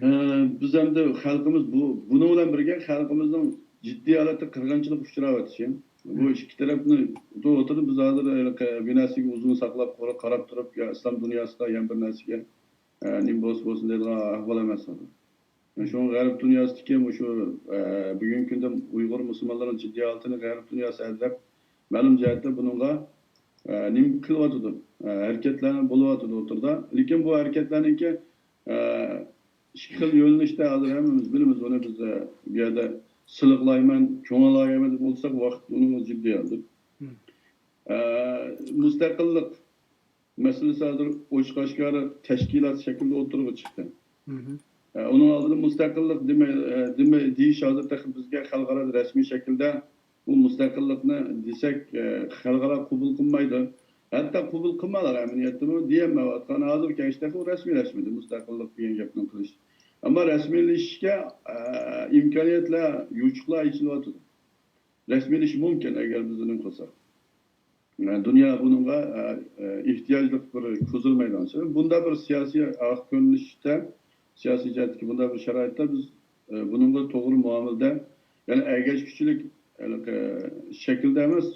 ئە، بىز ئەمدى خەلقىمىز بۇ، بۇنىڭ بىلەن بىرگە خەلقىمىزنىڭ جىددىي ھالەتتە قىرغىنچىلىققا ئۇچراۋاتىشى، بۇ ئىككى تەرەپنى ئوتتۇرىدا بىز ھازىر ھېلىقى بىر نەرسىگە ئۇزۇن ساقلاپ، قارا-، قاراپ تۇرۇپ، يا ئىسلام دۇنياسىدا يەنە بىر نەرسىگە، ئە، نېمە بولسا بولسۇن دەيدىغان ئەھۋال ئەمەس ھازىر. شۇڭا غەرب دۇنياسىدىكى مۇشۇ، ئە، بۈگۈنكى كۈندە ئۇيغۇر مۇسۇلمانلىرىنىڭ جىددىي ھالىتىنى غەرب دۇنياسى ئەدەپ، مەلۇم جەھەتتە بۇنىڭغا، ئە، نېمە قىلىۋاتىدۇ؟ ئە، ھەرىكەتلەر بولۇۋاتىدۇ ئوتتۇرىدا. لېكىن بۇ ھەرىكەتلەرنىڭكى، ئە، ئىككى خىل يۆنىلىشتە ھازىر ھەممىمىز بىلىمىز ئۇنى، بىز، ئە، بۇ يەردە سىلىقلايمەن، چوڭالايمەن دەپ ئولتۇرساق ۋاقىت ئۇنىڭغا جىددىي ھازىر. ئە، مۇستەقىللىق مەسىلىسى ھازىر ئوچۇق-ئاشكارا تەشكىلات شەكلىدە ئوتتۇرىغا چىقتى. ئە، ئۇنىڭ ئالدىدا مۇستەقىللىق دېمەي-، ئە، دېمەي-، دېيىش ھازىر تېخى بىزگە خەلقئارادا رەسمىي شەكىلدە بۇ مۇستەقىللىقنى دېسەك، ئە، خەلقئارا قوبۇل قىلمايدۇ. ھەتتا قوبۇل قىلمايدۇ ئەمەلىيەتتىمۇ دېيەلمەيۋاتقان. ھازىرغىچە تېخى رەسمىيلەشمىدى مۇستەقىللىق دېگەن گەپنى قىلىش. ئەمما رەسمىيلىشىشكە، ئە، ئىمكانىيەتلەر، يوچۇقلار ئېچىلىۋاتىدۇ. رەسمىيلىشىشى مۇمكىن، ئەگەر بىز ئۇنى قىلساق. دۇنيا بۇنىڭغا، ئە، ئە، ئېھتىياجلىق بىر ھۇزۇر مەيدانى. بۇنداق بىر سىياسىي ئاق كۆرۈنۈشتە، سىياسىي جەھەتتىكى بۇنداق بىر شارائىتتا بىز، ئە، بۇنىڭغا توغرا مۇئامىلىدە، يەنى ئەگەشكۈچىلىك، ھېلىقى، شەكىلدە ئەمەس،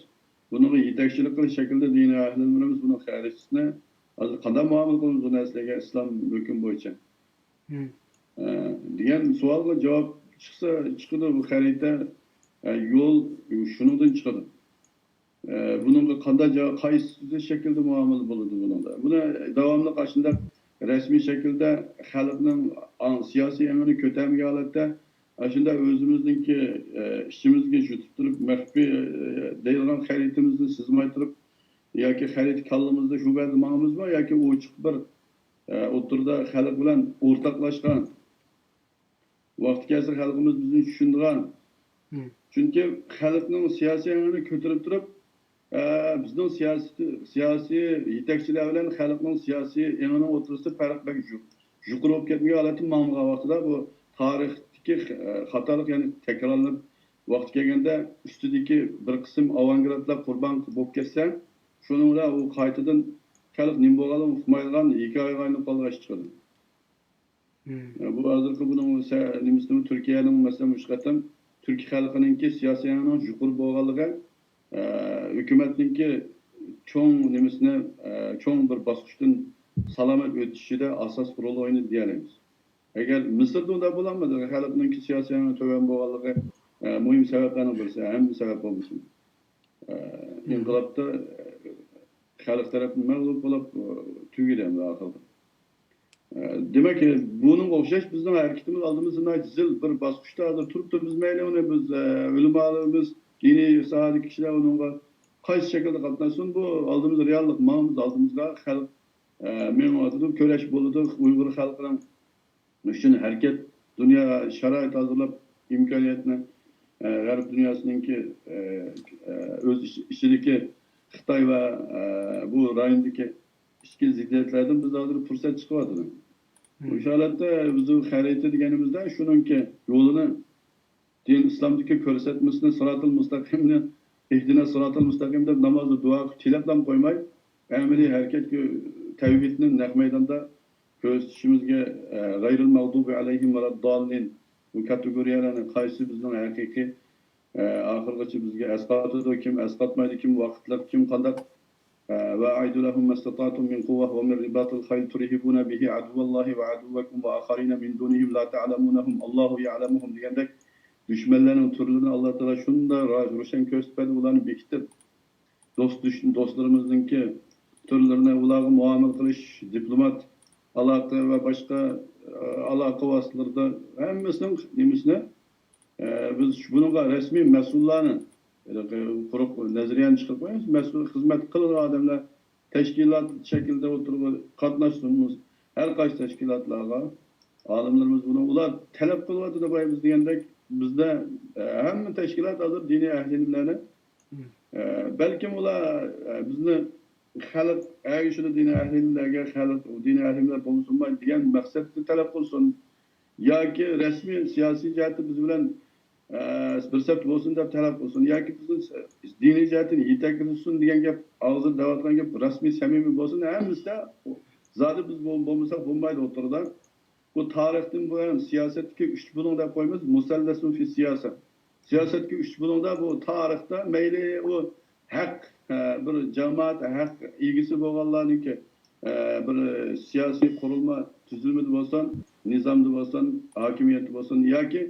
بۇنىڭغا يېتەكچىلىك قىلىش شەكلىدە دىنىي ئەھلىلىرىمىز بۇنىڭ خەرىتىسىنى ھازىر قانداق مۇئامىلە قىلىمىز بۇ نەرسىلەرگە ئىسلام ھۆكۈم بويىچە؟ ئە، دېگەن سوئالغا جاۋاب چىقسا، چىقىدۇ بۇ خەرىتە. ئە، يول شۇنىڭدىن چىقىدۇ. ئە، بۇنىڭغا قانداق جاۋاب، قايسى شەكىلدە مۇئامىلە بولىدۇ بۇنىڭدا؟ بۇنى داۋاملىق ئاشۇنداق رەسمىي شەكىلدە خەلقنىڭ ئاڭ-، سىياسىي ئېڭىنى كۆتەرمىگەن ھالەتتە، ئاشۇنداق ئۆزىمىزنىڭكى، ئە، ئىچىمىزگە يۇتۇپ تۇرۇپ، مەخپىي، ئە، دەيدىغان خەرىتىمىزنى سىزماي تۇرۇپ ياكى خەرىتە كاللىمىزدا شۇ بەردە ماڭىمىزمۇ ياكى ئوچۇق بىر، ئە، ئوتتۇرىدا خەلق بىلەن ئورتاقلاشقان، ۋاقتى كەلسە خەلقىمىز بىزنى چۈشىنىدىغان. مم. چۈنكى خەلقنىڭ سىياسىي ئېڭىنى كۆتۈرۈپ تۇرۇپ، ئە، بىزنىڭ سىياسىي، سىياسىي يېتەكچىلەر بىلەن خەلقنىڭ سىياسىي ئېڭىنىڭ ئوتتۇرىسىدا پەرق بەك يۇ-، يۇقىرى بولۇپ كەتمىگەن ھالەتتە ماڭمىغان ۋاقتىدا بۇ تارىختىكى، ئە، خاتالىق يەنە تەكرارلىنىپ، ۋاقتى كەلگەندە ئۈستىدىكى بىر قىسىم ئاۋانگارتلار قۇربان بولۇپ كەتسە، شۇنىڭ بىلەن ئۇ قايتىدىن خەلق نېمە بولغانلىقىنى ئۇقمايدىغان ھېكايىگە ئايلىنىپ قالىدىغان ئىش چىقىدۇ. مم. بۇ ھازىرقى بۇنىڭ سە-، نېمىسىنىمۇ تۈركىيەنىڭ، مەسىلەن، مۇشۇ قېتىم تۈركىي خەلقىنىڭكى سىياسىي ئېڭىنىڭ يۇقىرى بولغانلىقى، ئە، ھۆكۈمەتنىڭكى چوڭ نېمىسىنى، ئە، چوڭ بىر باسقۇچتىن سالامەت ئۆتۈشىدە ئاساسلىق رول ئوينىدى دېيەلەيمىز. ئەگەر مىسىردا ئۇنداق بولالمىدى، خەلقنىڭكى سىياسىي ئېڭىنىڭ تۆۋەن بولغانلىقى، ئە، مۇھىم سەۋەبلەرنىڭ بىرسى، ھەممە سەۋەب بولمىسۇن. ئە، مم. ئىنقىلابتا، ئە، خەلق تەرەپتىن مەغلۇپ بولۇپ، ئە، تۈگىدى ئەمدى ئاخىرىدا. ئە، دېمەك، بۇنىڭغا ئوخشاش بىزنىڭ ھەرىكىتىمىز ئالدىمىزدا ناھايىتى زىل بىر باسقۇچتا ھازىر تۇرۇپتۇ. بىز مەيلى ئۇنى بىز، ئە، ئۆلىمالىرىمىز، دىنىي ساھەدىكى كىشىلەر ئۇنىڭغا قايسى شەكىلدە قاتناشسۇن، بۇ ئالدىمىزدا رېئاللىق، ماڭىمىز ئالدىمىزغا خەلق، ئە، مېڭىۋاتىدۇ، كۈرەش بولىدۇ، ئۇيغۇر خەلقىنىڭ ئۈچۈن ھەرىكەت، دۇنيا شارائىت ھازىرلاپ، ئىمكانىيەتنى، ئە، غەرب دۇنياسىنىڭكى، ئە، ئە، ئۆز ئىچ-، ئىچىدىكى خىتاي ۋە، ئە، بۇ رايوندىكى ئىچكى زىددىيەتلەردىن بىز ھازىر پۇرسەت چىقىۋاتىدۇ. مم. مۇشۇ ھالەتتە بىز خەرىتە دېگىنىمىزدە شۇنىڭكى يولىنى دىن ئىسلامدىكى كۆرسەتمىسىنى، سىراتىل مۇستەقىمنى، ئىھدىنە سىراتىل مۇستەقىم دەپ نامازدا دۇئا قىلىپ تىلەپلا قويماي، ئەمەلىي ھەرىكەتكە، تەۋھىدنى نەق مەيداندا كۆرسىتىشىمىزگە، ئە، غەيرىل مەغدۇبى ئەلەيھىم ۋەلەدداللىن، بۇ كاتېگورىيەلەرنى قايسى بىزنىڭ ھەقىقىي، ئە، ئاخىرغىچە بىزگە ئەسقاتىدۇ، كىم ئەسقاتمايدۇ، كىم ۋاقىتلىق، كىم قانداق، ئە، ۋە ئەئىدۇ لەھۇم مەستەتەئتۇم مىن قۇۋۋە ۋە مىن رىباتىل خەيل تۇرھىبۇنە بىھى ئەدۇۋۋەللاھى ۋە ئەدۇۋۋەكۇم ۋە ئاخەرىنە مىن دۇنىھىم لا تەئلەمۇنەھۇم ئاللاھۇ يەئلەمۇھۇم دېگەندەك دۈشمەنلەرنىڭ تۈرلىرىنى ئاللا تائالا شۇنداق را-، روشەن كۆرسىتىپ بەردى، ئۇلارنى بېكىتىپ، دوست، دوستلىرىمىزنىڭكى تۈرلىرىنى، ئۇلارغا مۇئامىلە قىلىش، دىپلومات ئالاقە ۋە باشقا، ئە، ئالاقە ۋاسىتىلىرىدا ھەممىسىنىڭ نېمىسىنى، ئە، بىز بۇنىڭغا رەسمىي مەسئۇللارنى، ھېلىقى قۇرۇق نەزەرىيەنى چىقىرىپ قويىمىز، مەسئۇل خىزمەت قىلىدىغان ئادەملەر تەشكىلات شەكلىدە ئوتتۇرىغا قاتناشسۇن، ھەر قايسى تەشكىلاتلارغا. ئالىملىرىمىز بۇنى، ئۇلار تەلەپ قىلىۋاتىدۇ، بايا بىز دېگەندەك، بىزدە، ئە، ھەممە تەشكىلات ھازىر دىنىي ئەھلى ئىلىملەرنى، مم. ئە، بەلكىم ئۇلار، ئە، بىزنى خەلق ئەگىشىدۇ، دىنىي ئەھلى ئىلىملەرگە، خەلق دىنىي ئەھلى ئىلىملەر بولمىسۇنماي دېگەن مەقسەتتە تەلەپ قىلسۇن ياكى رەسمىي سىياسىي جەھەتتە بىز بىلەن، ئە، بىر سەپتە بولسۇن دەپ تەلەپ قىلسۇن ياكى بىزنى دىنىي جەھەتتىن يېتەكلىسۇن دېگەن گەپ، ئاغزىدا دەۋاتقان گەپ رەسمىي، سەمىمىي بولسۇن، ھەممىسىدە زادى بىز بول-، بولمىساق بولمايدۇ ئوتتۇرىدا. بۇ تارىختىن بۇيان سىياسەتتىكى ئۈچ بۇلۇڭ دەپ قويىمىز، مۇسەللەسۇن فى سىياسە. سىياسەتتىكى ئۈچ بۇلۇڭدا بۇ تارىختا مەيلى ئۇ ھەق، ئە، بىر جامائەت ھەق ئىگىسى بولغانلارنىڭكى، ئە، بىر سىياسىي قۇرۇلما تۈزۈلمىدە بولسۇن، نىزامدا بولسۇن، ھاكىمىيەتتە بولسۇن ياكى،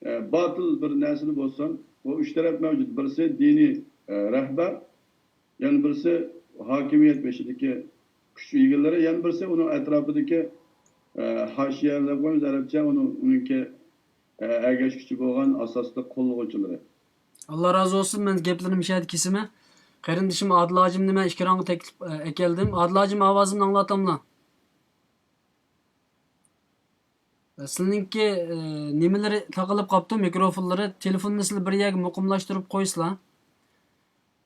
ئە، باتىل بىر نەرسىدە بولسۇن، بۇ ئۈچ تەرەپ مەۋجۇت. بىرسى دىنىي، ئە، رەھبەر، يەنە بىرسى ھاكىمىيەت بېشىدىكى كۈچ ئىگىلىرى، يەنە بىرسى ئۇنىڭ ئەتراپىدىكى، ئە، ھاشىيە دەپ قويىمىز ئەرەبچە، ئۇنىڭ، ئۇنىڭكى، ئە، ئەگەشكۈچى بولغان ئاساسلىق قوللىغۇچىلىرى. ئاللا رازى بولسۇن، مەن گەپلىرىمنى مۇشۇ يەردە كېسىمەن. قېرىندىشىم ئادىل ھاجىمنى مەن ئېكرانغا تەكلىپ، ئە، ئەكەلدىم. ئادىل ھاجىم، ئاۋازىمنى ئاڭلاتاملا؟ سىلىنىڭكى، ئە، نېمىلىرى تاقىلىپ قاپتۇ، مىكروفونلىرى. تېلېفوننى سىلەر بىر يەرگە مۇقىملاشتۇرۇپ قويسىلا.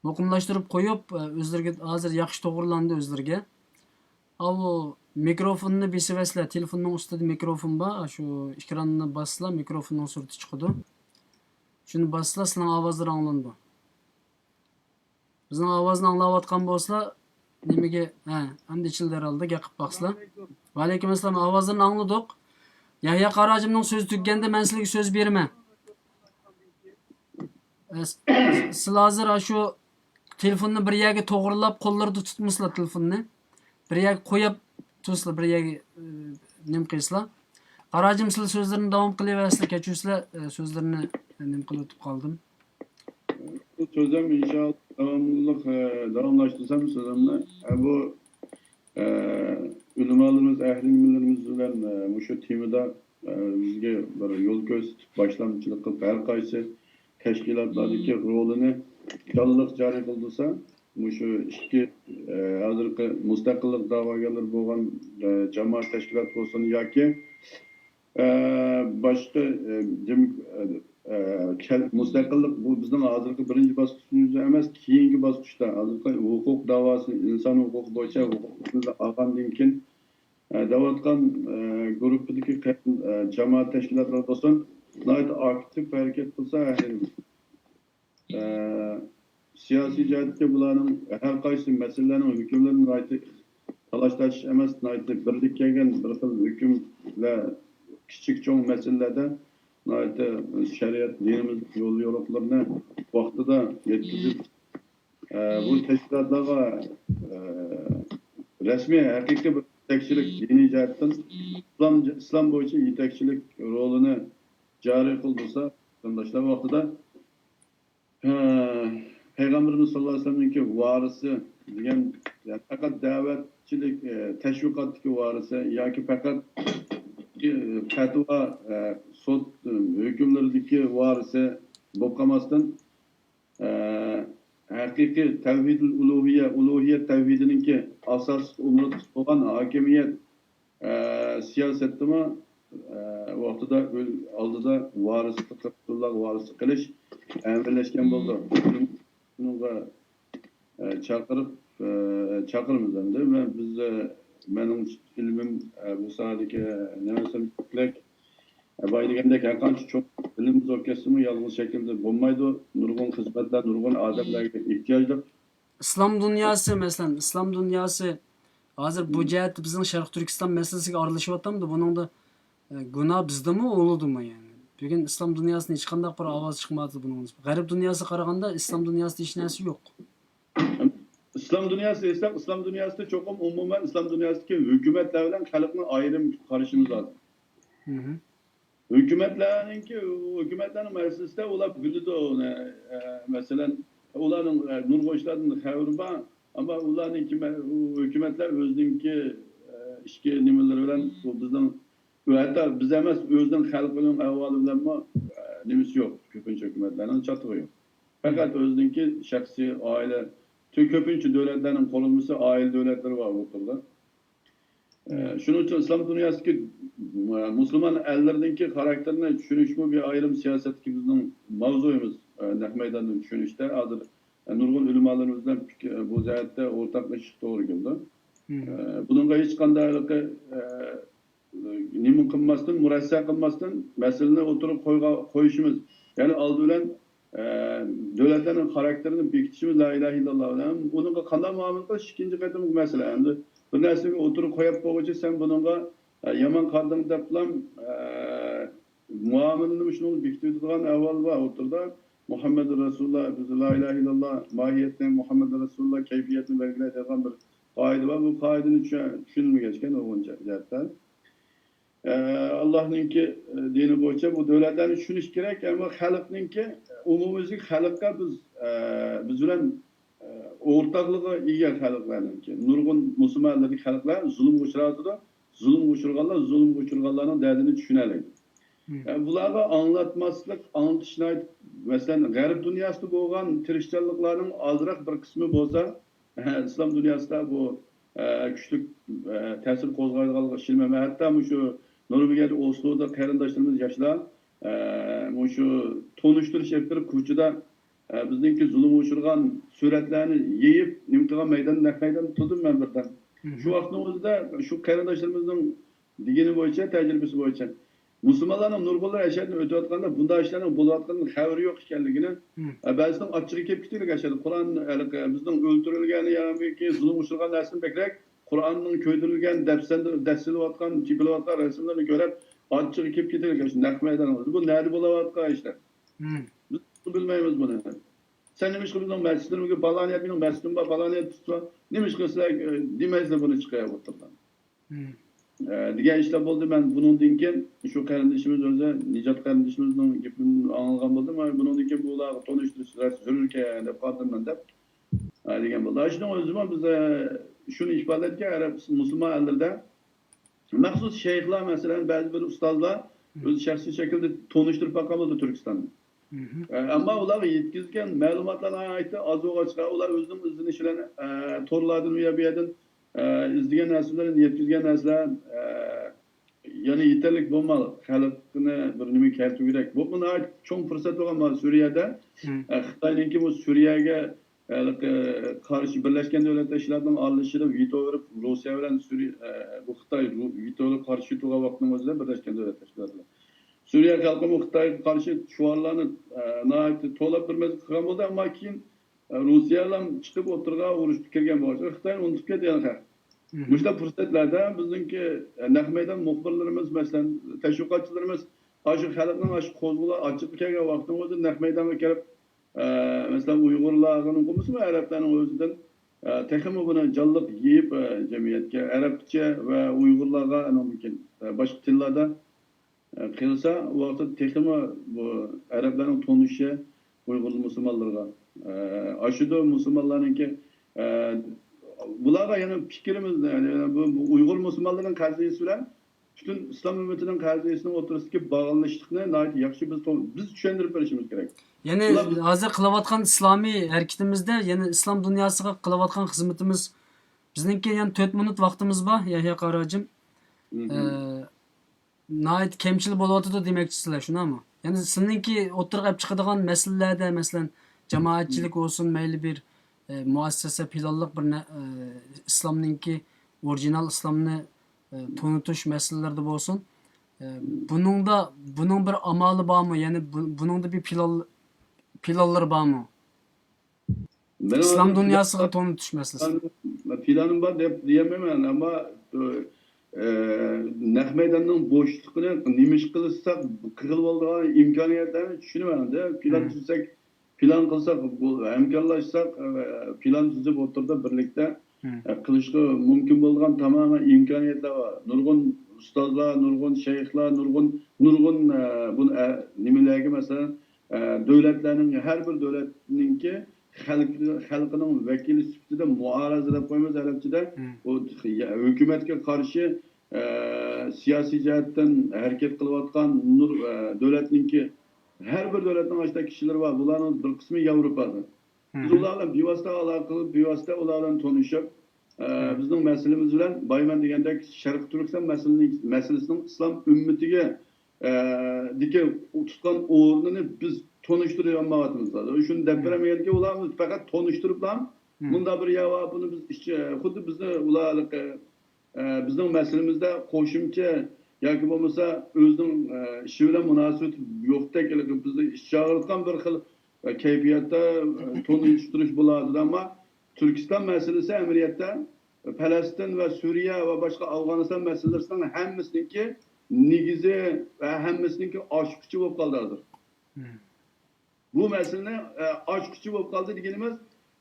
مۇقىملاشتۇرۇپ قويۇپ، ئە، ئۆزلىرىگە ھازىر ياخشى توغرىلاندى ئۆزلىرىگە. ئاۋۇ مىكروفوننى بېسىۋەرسىلە، تېلېفوننىڭ ئۈستىدە مىكروفون بار، شۇ ئېكراننى باسسىلا، مىكروفوننىڭ سۈرىتى چىقىدۇ. شۇنى باسسىلا، سىلەرنىڭ ئاۋازلىرى ئاڭلىنىدۇ. بىزنىڭ ئاۋازنى ئاڭلاۋاتقان بولسىلا، نېمىگە، ھە، ئەمدى ئىچىلدى ھەرھالدا، گەپ قىلىپ باقسىلا. ۋەئەلەيكۇم ئەسسالام، ئاۋازلىرىنى ئاڭلىدۇق. يەھيا قاراجىمنىڭ سۆزى تۈگىگەندە مەن سىلەرگە سۆز بېرىمەن. ئە، س-، سىلەر ھازىر ئاشۇ تېلېفوننى بىر يەرگە توغرىلاپ، قوللىرىدا تۇتمىسىلا تېلېفوننى. بىر يەرگە قويۇپ تۇرسىلا، بىر يەرگە، ئە، نېمە قىلسىلا. قاراجىم، سىلەر سۆزلىرىنى داۋام قىلىۋەرسىلە، كەچۈرسىلە، ئە، سۆزلىرىنى نېمە قىلىۋېتىپ قالدىم. سۆزۈم ئىنشائاللا داۋاملىق، ئە، داۋاملاشتۇرسام سۆزۈمنى. ئە، بۇ، ئە، ئۆلىمالىرىمىز، ئەھلى ئىلىملىرىمىز بىلەن، ئە، مۇشۇ تېمىدا، ئە، بىزگە بىر يول كۆرسىتىپ، باشلامچىلىق قىلىپ، ھەر قايسى تەشكىلاتلاردىكى رولىنى جانلىق جارى قىلدۇرسا، مۇشۇ ئىككى، ئە، ھازىرقى مۇستەقىللىق دەۋاگەرلىرى بولغان، ئە، جامائەت تەشكىلاتى بولسۇن ياكى ئە، باشقا، ئە، دېم-، ئە، ئە، كەل-، مۇستەقىللىق بۇ بىزنىڭ ھازىرقى بىرىنچى باسقۇچىمىزدا ئەمەس، كېيىنكى باسقۇچتا، ھازىرقى ھوقۇق داۋاسى، ئىنسان ھوقۇقى بويىچە ھوقۇقىمىزنى ئالغاندىن كېيىن، ئە، دەۋاتقان، ئە، گۇرۇپپىدىكى قېرىن-، ئە، جامائەت تەشكىلاتلىرى بولسۇن، ناھايىتى ئاكتىپ ھەرىكەت قىلسا، ئە، سىياسىي جەھەتتىكى بۇلارنىڭ ھەر قايسى مەسىلىلەرنىڭ ھۆكۈملىرىنى ناھايىتى تالاش-تارتىش ئەمەس، ناھايىتى بىرلىككە كەلگەن بىر خىل ھۆكۈملەر، كىچىك چوڭ مەسىلىلەردە ناھايىتى شەرىئەت، دىنىمىز يول يورۇقلىرىنى ۋاقتىدا يەتكۈزۈپ، ئە، بۇ تەشكىلاتلارغا، ئە، رەسمىي، ھەقىقىي بىر يېتەكچىلىك، دىنىي جەھەتتىن ئىسلام، ئىسلام بويىچە يېتەكچىلىك رولىنى جارى قىلدۇرسا، قېرىنداشلار، ۋاقتىدا، ھە، پەيغەمبىرىمىز ساللاللاھۇ ئەلەيھى ۋەسەللەمنىڭكى ۋارىسى دېگەن، يەنى پەقەت دەۋەتچىلىك، ئە، تەشۋىقاتتىكى ۋارىسى ياكى پەقەت، ئە، پەتىۋا، ئە، سوت، ئە، ھۆكۈملىرىدىكى ۋارىسى بولۇپ قالماستىن، ئە، ھەقىقىي تەۋھىدۇل ئۇلۇھىيە، ئۇلۇھىيەت تەۋھىدىنىڭكى ئاساسلىق ئومۇرتقىسى بولغان ھاكىمىيەت، ئە، سىياسەتتىمۇ، ئە، ۋاقتىدا ئۆل-، ئالدىدا ۋارىسلىق، رەسۇلۇللاغا ۋارىسلىق قىلىش ئەمەلىيلەشكەن بولىدۇ. بۇنىڭغا، ئە، چاقىرىپ، ئە، چاقىرىمىز ئەمدى. مەن، بىز، ئە، مېنىڭ ئىلمىم، ئە، بۇ ساھەدىكى نېمىسىم چەكلىك. ئە، بايا دېگەندەك، ھەرقانچە چوڭ بىلىمىمىز بولۇپ كەتسىمۇ، يالغۇز شەكىلدە بولمايدۇ. نۇرغۇن خىزمەتلەر، نۇرغۇن ئادەملەرگە ئېھتىياجلىق. ئىسلام دۇنياسى، مەسىلەن، ئىسلام دۇنياسى ھازىر بۇ جەھەتتە بىزنىڭ شەرقىي تۈركىستان مەسىلىسىگە ئارىلىشىۋاتامدۇ؟ بۇنىڭدا، ئە، گۇناھ بىزدىمۇ، ئۇلىدىمۇ يەنى؟ بۈگۈن ئىسلام دۇنياسىدىن ھېچقانداق بىر ئاۋاز چىقمايۋاتىدۇ بۇنىڭغا نىسبەتەن. غەرب دۇنياسىغا قارىغاندا ئىسلام دۇنياسىدا ھېچ نەرسە يوق. ئىسلام دۇنياسى دېسەك، ئىسلام دۇنياسىدا چوقۇم ئومۇمەن ئىسلام دۇنياسىدىكى ھۆكۈمەتلەر بىلەن خەلقنى ئايرىم قارىشىمىز لازىم. مھم. ھۆكۈمەتلەرنىڭكى، ھۆكۈمەتلەرنىڭ مەسىلىسىدە ئۇلار بىلىدۇ ئۇنى، ئە، مەسىلەن، ئۇلارنىڭ، ئە، نۇرغۇن ئىشلاردىن خەۋىرى بار، ئەمما ئۇلارنىڭكى مە-، ئۇ ھۆكۈمەتلەر ئۆزىنىڭكى، ئە، ئىچكى نېمىلىرى بىلەن بۇ بىزنىڭ، ھەتتا بىز ئەمەس، ئۆزىنىڭ خەلقىنىڭ ئەھۋالى بىلەنمۇ، ئە، نېمىسى يوق، كۆپىنچە ھۆكۈمەتلەرنىڭ چاتىقى يوق. پەقەت ئۆزىنىڭكى شەخسىي، ئائىلە، چۈنكى كۆپىنچە دۆلەتلەرنىڭ قۇرۇلمىسى ئائىلە دۆلەتلىرى بار ئوتتۇرىدا. ئە، شۇنىڭ ئۈچۈن ئىسلام دۇنياسىدىكى، ئە، مۇسۇلمان ئەللىرىنىڭكى خاراكتېرىنى چۈشىنىشمۇ بىر ئايرىم سىياسەتتىكى بىزنىڭ ماۋزۇيىمىز. ئە، نەق مەيداندىن چۈشىنىشتە ھازىر، ئە، نۇرغۇن ئۆلىمالىرىمىز بىلەن پىك-، بۇ جەھەتتە ئورتاقلىشىشقا توغرا كېلىدۇ. مم. ئە، بۇنىڭغا ھېچقانداق ھېلىقى، ئە، نېمە قىلماستىن، مۇرەسسە قىلماستىن مەسىلىنى ئوتتۇرىغا قويغا-، قويۇشىمىز. يەنى ئالدى بىلەن، ئە، دۆلەتلەرنىڭ خاراكتېرىنى بېكىتىشىمىز، لا ئىلاھە ئىللاللا بىلەن ئۇنىڭغا قانداق مۇئامىلە قىلىش ئىككىنچى قېتىملىق مەسىلە. ئەمدى بىر نەرسىگە ئوتتۇرىغا قويۇپ بولغۇچە سەن بۇنىڭغا، ئە، يامان قارىدىڭ دەپلا، ئە، مۇئامىلىنى شۇنىڭغا بېكىتىۋېتىدىغان ئەھۋال بار ئوتتۇرىدا. مۇھەممەدۇر رەسۇلۇللا، بىز لا ئىلاھە ئىللاللا ماھىيەتنى، مۇھەممەدۇر رەسۇلۇللا كەيپىيەتنى بەلگىلەيدىغان بىر قائىدە بار. بۇ قائىدىنى چۈشە-، چۈشىنىلمىگەچكەن نۇرغۇن جەھەتتە. ئە، ئاللاھنىڭكى، ئە، دىنى بويىچە بۇ دۆلەتلەرنى چۈشىنىش كېرەك، ئەمما خەلقنىڭكى، ئومۇميۈزلۈك خەلققە بىز، ئە، بىز بىلەن، ئە، ئورتاقلىقىغا ئىگە خەلقلەرنىڭكى، نۇرغۇن مۇسۇلمان ئەللەردىكى خەلقلەر زۇلۇمغا ئۇچراۋاتىدۇ. زۇلۇمغا ئۇچرىغانلار زۇلۇمغا ئۇچرىغانلارنىڭ دەردىنى چۈشىنەلەيدۇ. مم. ئە، بۇلارغا ئاڭلاتماسلىق، ئاڭلىتىش ناھايىتى، مەسىلەن، غەرب دۇنياسىدا بولغان تىرىشچانلىقلارنىڭ ئازراق بىر قىسمى بولسا، ئىسلام دۇنياسىدا بۇ، ئە، كۈچلۈك، ئە، تەسىر قوزغايدىغانلىقىغا ئىشىنىمەن. مەن ھەتتا مۇشۇ نورۋېگىيەدە، ئوسلودا قېرىنداشلىرىمىز ياشلار، ئە، مۇشۇ تونۇشتۇرۇش ئېلىپ بېرىپ، كوچىدا، ئە، بىزنىڭكى زۇلۇمغا ئۇچرىغان سۈرەتلەرنى يېيىپ، نېمە قىلغان مەيدان، نەق مەيداندا تۇردۇم مەن بىردەم. مم. شۇ ۋاقىتنىڭ ئۆزىدە شۇ قېرىنداشلىرىمىزنىڭ دېگىنى بويىچە، تەجرىبىسى بويىچە، مۇسۇلمانلارنىڭ نۇرغۇنلىرى ئەشەددىن ئۆتۈۋاتقاندا، بۇنداق ئىشلارنىڭ بولۇۋاتقانلىقىنىڭ خەۋىرى يوق ئىكەنلىكىنى، مم. ئە، بەزىسىنىڭ ئاچچىقى كېلىپ كېتىدىكەن ئەشەددىن. قۇرئان، ھېلىقى بىزنىڭ ئۆلتۈرۈلگەن ياكى زۇلۇم ئۇچرىغان نەرسىدىن بەكرەك، قۇرئاننىڭ كۆيدۈرۈلگەن، دەپسەندە-، دەسسىلىۋاتقان، چېپىلىۋاتقان رەسىملىرىنى كۆرۈپ، ئاچچىقى كېلىپ كېتىدىكەن شۇ نەق مەيدانغا. بۇ نەدە بولۇۋاتقان ئىشلار؟ مم. بىز بىلمەيمىز بۇنى. سەن نېمىشقا بىزنىڭ مەسچىتلىرىمىزگە، پالانىيە مېنىڭ مەسچىتىم بار، پالانىيە تۇتسا، نېمىشقا سىلەر، ئە، دېمەيسىلەر بۇنى چىقىرىۋاتىدىغان؟ مم. ئە، دېگەن ئىشلار بولدى. مەن بۇنىڭدىن كېيىن شۇ قېرىندىشىمىز ئۆزى، نىجات قېرىندىشىمىزنىڭ گېپىنى ئاڭلىغان بولدۇم. ھە، بۇنىڭدىن كېيىن بۇلارغا تونۇشتۇرۇش زۆرۈركەن دەپ قالدىم مەن دەپ، ھە، دېگەن بولدى. شۇنىڭ ئۆزىمۇ بىز، ئە، شۇنى ئىپادىلەيدىكەن، ئەرەب مۇسۇلمان ئەللىرىدە مەخسۇس شەيخلار، مەسىلەن، بەزى بىر ئۇستازلار ئۆزى شەخسىي شەكىلدە تونۇشتۇرۇپ باققان بولدى تۈركىستاننى. ئە، ئەمما ئۇلارغا يەتكۈزگەن مەلۇماتلار ناھايىتى ئاز بولغاچقا، ئۇلار ئۆزىنىڭ ئىزدىنىشى بىلەن، ئە، تورلاردىن ئۇ يەر بۇ يەردىن، ئە، ئىزدىگەن نەرسىلەرنى، يەتكۈزگەن نەرسىلەر، ئە، يەنە يېتەرلىك بولماي، خەلقنى بىر نېمە كەلتۈرگۈدەك. بۇ ناھايىتى چوڭ پۇرسەت بولغان مانا سۈرىيەدە. ئە، خىتاينىڭكى بۇ سۈرىيەگە، ئە، قارشى بىرلەشكەن دۆلەت تەشكىلاتىنىڭ ئارىلىشىشىدا ۋېتو بېرىپ، روسىيە بىلەن سۈرىيە، ئە، بۇ خىتاي ۋېتو بېرىپ قارشى تۇرغان ۋاقتىنىڭ ئۆزىدە بىرلەشكەن دۆلەت تەشكىلاتى بىلەن. سۈرىيە خەلقىمۇ خىتايغا قارشى شوئارلارنى، ئە، ناھايىتى توۋلاپ بىر مەزگىل قىلغان بولدى، ئەمما كېيىن، ئە، روسىيەلەم چىقىپ ئوتتۇرىغا ئۇرۇشقا كىرگەن بولغاچقا، خىتاينى ئۇنتۇپ كەتكەن خەق. مۇشۇنداق پۇرسەتلەردە بىزنىڭكى، ئە، نەق مەيدان مۇخبىرلىرىمىز، مەسىلەن، تەشۋىقاتچىلىرىمىز ئاشۇ خەلقنىڭ ئاشۇ قوزغىلىق ئاچچىقى كەلگەن ۋاقتىنىڭ ئۆزىدە نەق مەيدانغا كىرىپ، ئە، مەسىلەن، ئۇيغۇرلارغىمۇ بولمىسىمۇ، ئەرەبلەرنىڭ ئۆزىدىن، ئە، تېخىمۇ بۇنى جانلىق يېيىپ، ئە، جەمئىيەتكە، ئەرەبچە ۋە ئۇيغۇرلارغا، ئاندىن كېيىن، ئە، باشقا تىللاردا، ئە، قىلسا، ئۇ ۋاقىتتا تېخىمۇ بۇ ئەرەبلەرنىڭ تونۇشى ئۇيغۇر مۇسۇلمانلىرىغا، ئە، ئاشىدۇ. مۇسۇلمانلارنىڭكى، ئە، بۇلارغا يەنە پىكرىمىز، يەنى بۇ، بۇ ئۇيغۇر مۇسۇلمانلىرىنىڭ قەزىيىسى بىلەن پۈتۈن ئىسلام ئۈممىتىنىڭ قەزىيىسىنىڭ ئوتتۇرىسىدىكى باغلىنىشلىقنى ناھايىتى ياخشى بىز تو-، بىز چۈشەندۈرۈپ بېرىشىمىز كېرەك. يەنى بۇلار بىز ھازىر قىلىۋاتقان ئىسلامىي ھەرىكىتىمىزدە يەنە ئىسلام دۇنياسىغا قىلىۋاتقان خىزمىتىمىز، بىزنىڭكى يەنە تۆت مىنۇت ۋاقتىمىز بار، يەھيا قاراجىم. ئە، ناھايىتى كەمچىل بولۇۋاتىدۇ دېمەكچىسىلەر، شۇنداقمۇ؟ يەنى سىلىنىڭكى ئوتتۇرىغا ئېلىپ چىقىدىغان مەسىلىلەردە، مەسىلەن، جامائەتچىلىك بولسۇن، مەيلى بىر، ئە، مۇئەسسەسە پىلانلىق بىر نە-، ئە، ئىسلامنىڭكى، ئورىگىنال ئىسلامنى، ئە، تونۇتۇش مەسىلىلىرىدە بولسۇن، ئە، بۇنىڭدا، بۇنىڭ بىر ئامالى بارمۇ؟ يەنى بۇ-، بۇنىڭدا بىر پىلان، پىلانلىرى بارمۇ؟ مېنىڭ ئىسلام دۇنياسىغا تونۇتۇش مەسىلىسى. پىلانىم بار دەپ دېيەلمەيمەن، ئەمما، ئە، نەق مەيداننىڭ بوشلۇقىنى نېمە ئىش قىلساق قىلىۋالىدىغان ئىمكانىيەتلەرنى چۈشىنىمەن. پىلان تۈزسەك، پىلان قىلساق، بۇ ھەمكارلاشساق، ئە، پىلان تۈزۈپ ئوتتۇرىدا بىرلىكتە، ئە، قىلىشقا مۇمكىن بولىدىغان تامامەن ئىمكانىيەتلەر بار. نۇرغۇن ئۇستازلار، نۇرغۇن شەيخلار، نۇرغۇن، نۇرغۇن، ئە، بۇ، ئە، نېمىلەرگە، مەسىلەن، ئە، دۆلەتلەرنىڭ، ھەر بىر دۆلەتنىڭكى خەلق-، خەلقىنىڭ ۋەكىلى سۈپىتىدە مۇئارىزە دەپ قويىمىز ئەرەبچىدە. بۇ ھۆكۈمەتكە قارشى، ئە، سىياسىي جەھەتتىن ھەرىكەت قىلىۋاتقان نۇر-، ئە، دۆلەتنىڭكى ھەر بىر دۆلەتنىڭ ئاشۇنداق كىشىلىرى بار. بۇلارنىڭ بىر قىسمى ياۋروپادا. بىز ئۇلار بىلەن بىۋاسىتە ئالاقە قىلىپ، بىۋاسىتە ئۇلار بىلەن تونۇشۇپ، ئە، بىزنىڭ مەسىلىمىز بىلەن بايمەن دېگەندەك شەرقىي تۈركىستان مەسىلىنىڭ، مەسىلىسىنىڭ ئىسلام ئۈممىتىگە، ئە، دىكى تۇتقان ئورنىنى بىز تونۇشتۇرالمايۋاتىمىز. شۇنى دەپ بېرەلمىگەنكى، ئۇلار پەقەت تونۇشتۇرۇپلا، مۇنداق بىر يەر بار، بۇنى بىز ئىچ-، خۇددى بىزنى ئۇلار ھېلىقى، ئە، بىزنىڭ مەسىلىمىزدە قوشۇمچە ياكى بولمىسا ئۆزىنىڭ، ئە، ئىشى بىلەن مۇناسىۋىتى يوقتەك، ھېلىقى بىزنى ئىچ چاغىرتقان بىر خىل، ئە، كەيپىياتتا، ئە، تونۇشتۇرۇش بولىدۇ. ئەمما تۈركىستان مەسىلىسى ئەمەلىيەتتە پەلەستىن ۋە سۈرىيە ۋە باشقا ئافغانىستان مەسىلىسىنىڭ ھەممىسىنىڭكى نېگىزى ۋە ھەممىسىنىڭكى ئاچقۇچى بولۇپ قالدى ھازىر. بۇ مەسىلىنى، ئە، ئاچقۇچى بولۇپ قالدى دېگىنىمىز،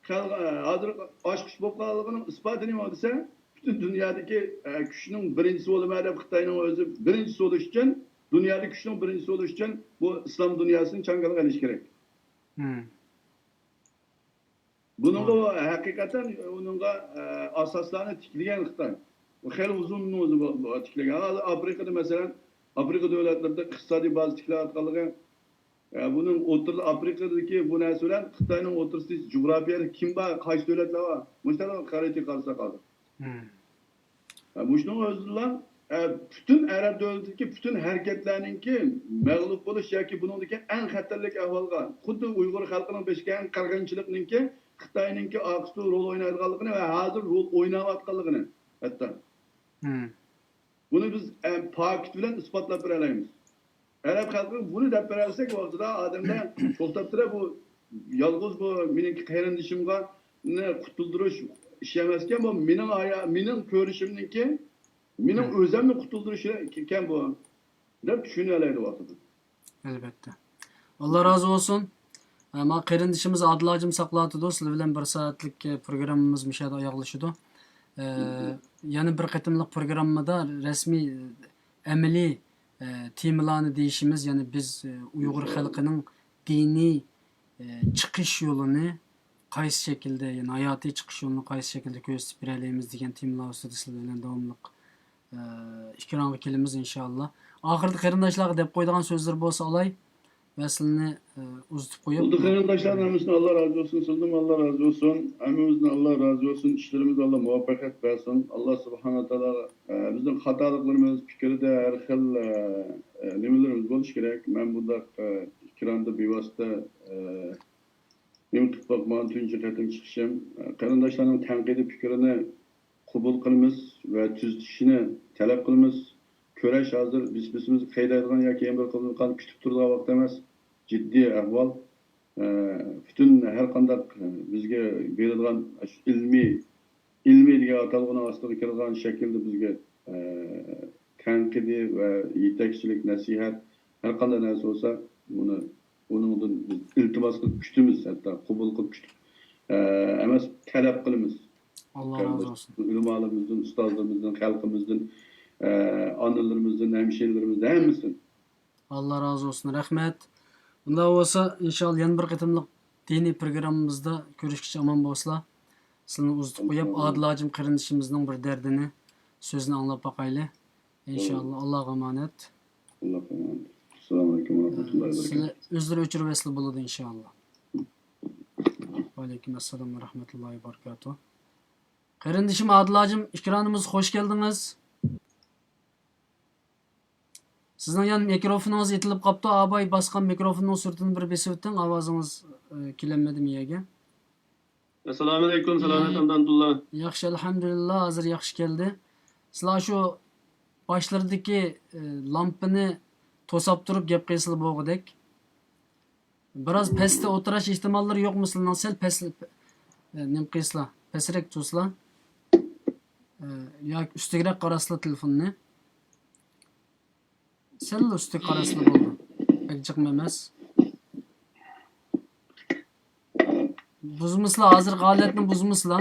خەلق، ئە، ھازىر ئاچقۇچ بولۇپ قالغىنىنىڭ ئىسپاتى نېمە دېسە، پۈتۈن دۇنيادىكى، ئە، كۈچنىڭ بىرىنچىسى بولىمەن دەپ خىتاينىڭ ئۆزى بىرىنچىسى بولۇش ئۈچۈن، دۇنيادا كۈچنىڭ بىرىنچىسى بولۇش ئۈچۈن بۇ ئىسلام دۇنياسىنى چاڭگالغا ئېلىش كېرەك. بۇنىڭغا ھەقىقەتەن ئۇنىڭغا، ئە، ئاساسلارنى تىكلىگەن خىتاي. بۇ خېلى ئۇزۇن تىكلىگەن. ھازىر ئافرىقىدا، مەسىلەن، ئافرىقا دۆلەتلىرىدە ئىقتىسادىي بازا تىكلەۋاتقانلىقى، ئە، بۇنىڭ ئوتتۇرىدا، ئافرىقىدىكى بۇ نەرسە بىلەن خىتاينىڭ ئوتتۇرىسىدا جۇغراپىيەدە كىم بار، قايسى دۆلەتلەر بار؟ مۇشۇنداق خەرىتىگە قارىساق ھازىر. ھە، مۇشۇنىڭ ئۆزىدىلا، ئە، پۈتۈن ئەرەب دۆلىتىدىكى پۈتۈن ھەرىكەتلەرنىڭكى مەغلۇپ بولۇش ياكى بۇنىڭدىكى ئەڭ خەتەرلىك ئەھۋالغا، خۇددى ئۇيغۇر خەلقىنىڭ بېشىغا كەلگەن قىرغىنچىلىقنىڭكى خىتاينىڭكى ئارقىسىدا رول ئوينايدىغانلىقىنى ۋە ھازىر رول ئويناۋاتقانلىقىنى ھەتتا. بۇنى بىز، ئە، پاكىت بىلەن ئىسپاتلاپ بېرەلەيمىز. ئەرەب خەلقىگە بۇنى دەپ بېرەلىسەك، ۋاقتىدا ئادەملەر توختاپ تۇرۇپ، بۇ يالغۇز بۇ مېنىڭكى قېرىندىشىمغا قۇتۇلدۇرۇش ئىش ئەمەسكەن، بۇ مېنىڭ ھايا-، مېنىڭ كۆرۈشۈمنىڭكى، مېنىڭ ئۆزۈمنى قۇتۇلدۇرۇش ئىكەن بۇ، دەپ چۈشىنەلەيدۇ ۋاقتىدا. ئەلۋەتتە. ئاللا رازى بولسۇن. ئە، ما قېرىندىشىمىز ئادىل ھاجىم ساقلاۋاتىدۇ. سىلەر بىلەن بىر سائەتلىك، ئە، پروگراممىمىز مۇشۇ يەردە ئاياغلىشىدۇ. ئە، يەنە بىر قېتىملىق پروگراممىدا رەسمىي، ئەمەلىي، ئە، تېمىلارنى دېيىشىمىز، يەنى بىز، ئە، ئۇيغۇر خەلقىنىڭ دىنىي، ئە، چىقىش يولىنى قايسى شەكىلدە، يەنى ھاياتىي چىقىش يولىنى قايسى شەكىلدە كۆرسىتىپ بېرەلەيمىز دېگەن تېمىلار ئۈستىدە سىلەر بىلەن داۋاملىق، ئە، ئېكرانغا كېلىمىز، ئىنشائاللا. ئاخىرىدا قېرىنداشلارغا دەپ قويىدىغان سۆزلىرى بولسا ئالاي. ۋە سىلىنى، ئە، ئۇزىتىپ قويۇپ، بولدى، قېرىنداشلار، ھەممىسىدىن ئاللا رازى بولسۇن، سىلدىنمۇ ئاللا رازى بولسۇن، ھەممىمىزدىن ئاللا رازى بولسۇن، ئىشلىرىمىزدا ئاللا مۇۋەپپەقىيەت بەرسۇن. ئاللا سۇبھانەھۇ ۋە تائالا، ئە، بىزنىڭ خاتالىقلىرىمىز، پىكىردە ھەر خىل، ئە، ئە، نېمىلىرىمىز بولۇشى كېرەك. مەن بۇنداق، ئە، ئېكراندا بىۋاسىتە، ئە، نېمە قىلىپ باقمىغان تۇنجى قېتىم چىقىشىم. ئە، قېرىنداشلارنىڭ تەنقىدىي پىكرىنى قوبۇل قىلىمىز ۋە تۈزىتىشىنى تەلەپ قىلىمىز. كۈرەش ھازىر بىس-بىسىمىزگە قەيدەيدىغان ياكى يەنە بىر قىلىدىغان، كۈتۈپ تۇرىدىغان ۋاقىت ئەمەس. جىددىي ئەھۋال. ئە، پۈتۈن ھەر قانداق بىزگە بېرىدىغان ئاشۇ ئىلمىي، ئىلمىي دېگەن ئاتالغۇنىڭ ئاستىغا كىرىدىغان شەكىلدە بىزگە، ئە، تەنقىدىي ۋە يېتەكچىلىك، نەسىھەت، ھەر قانداق نەرسە بولسا، بۇنى، ئۇنىڭدىن بىز ئىلتىماس قىلىپ كۈتىمىز، ھەتتا قوبۇل قىلىپ كۈتۈپ، ئە، ئەمەس، تەلەپ قىلىمىز. ئاللا رازى بولسۇن. ئۆلىمالىرىمىزدىن، ئۇستازلىرىمىزدىن، خەلقىمىزدىن، ئە، ئانىلىرىمىزدىن، ھەمشىرىلىرىمىزدىن، ھەممىسىدىن. ئاللا رازى بولسۇن، رەھمەت. ئۇنداق بولسا، ئىنشائاللا يەنە بىر قېتىملىق دىنىي پروگراممىمىزدا كۆرۈشكىچە ئامان بولسىلا. سىلىنى ئۇزىتىپ قويۇپ، ئادىل ھاجىم قېرىندىشىمىزنىڭ بىر دەردىنى، سۆزىنى ئاڭلاپ باقايلى. ئىنشائاللا، ئاللاغا ئامانەت. ئاللاغا ئامانەت. ئەسسالامۇ ئەلەيكۇم ۋە رەھمەتۇللاھى ۋە سىلى بەرىكاتۇھ. ئۆزلىرى ئۆچۈرۈۋەتسىلە بولىدۇ، ئىنشائاللا. ۋەئەلەيكۇم ئەسسالام ۋە رەھمەتۇللاھى ۋە بەرىكاتۇھ. قېرىندىشىم ئادىل ھاجىم، ئېكرانىمىزغا خوش كەلدىڭىز. سىزنىڭ يەنە مىكروفونىڭىز ئېتىلىپ قاپتۇ. ئاباي باسقان مىكروفوننىڭ سۈرىتىنى بىر بېسىۋېتىڭ، ئاۋازىڭىز، ئە، كېلەلمىدى مىيەگە. ئەسسالامۇئەلەيكۇم، سالامەت ئەمدى ئابدۇللا. ياخشى، ئەلھەمدۇلىللا، ھازىر ياخشى كەلدى. سىلەر شۇ باشلىرىدىكى، ئە، لامپىنى توساپ تۇرۇپ گەپ قىلسىلا بولغۇدەك. بىراز پەستە ئولتۇراش ئېھتىماللىرى يوقمۇ سىلەرنىڭ؟ سەل پەس، ئە، نېمە قىلسىلا، پەسرەك تۇرسىلا. ئە، ياكى ئۈستىگىرەك قاراسىلا تېلېفوننى. سەل ئۈستىگە قاراسىلا بولدى. بەك جىقمۇ ئەمەس. بۇزمىسىلا، ھازىرقى ھالەتنى بۇزمىسىلا.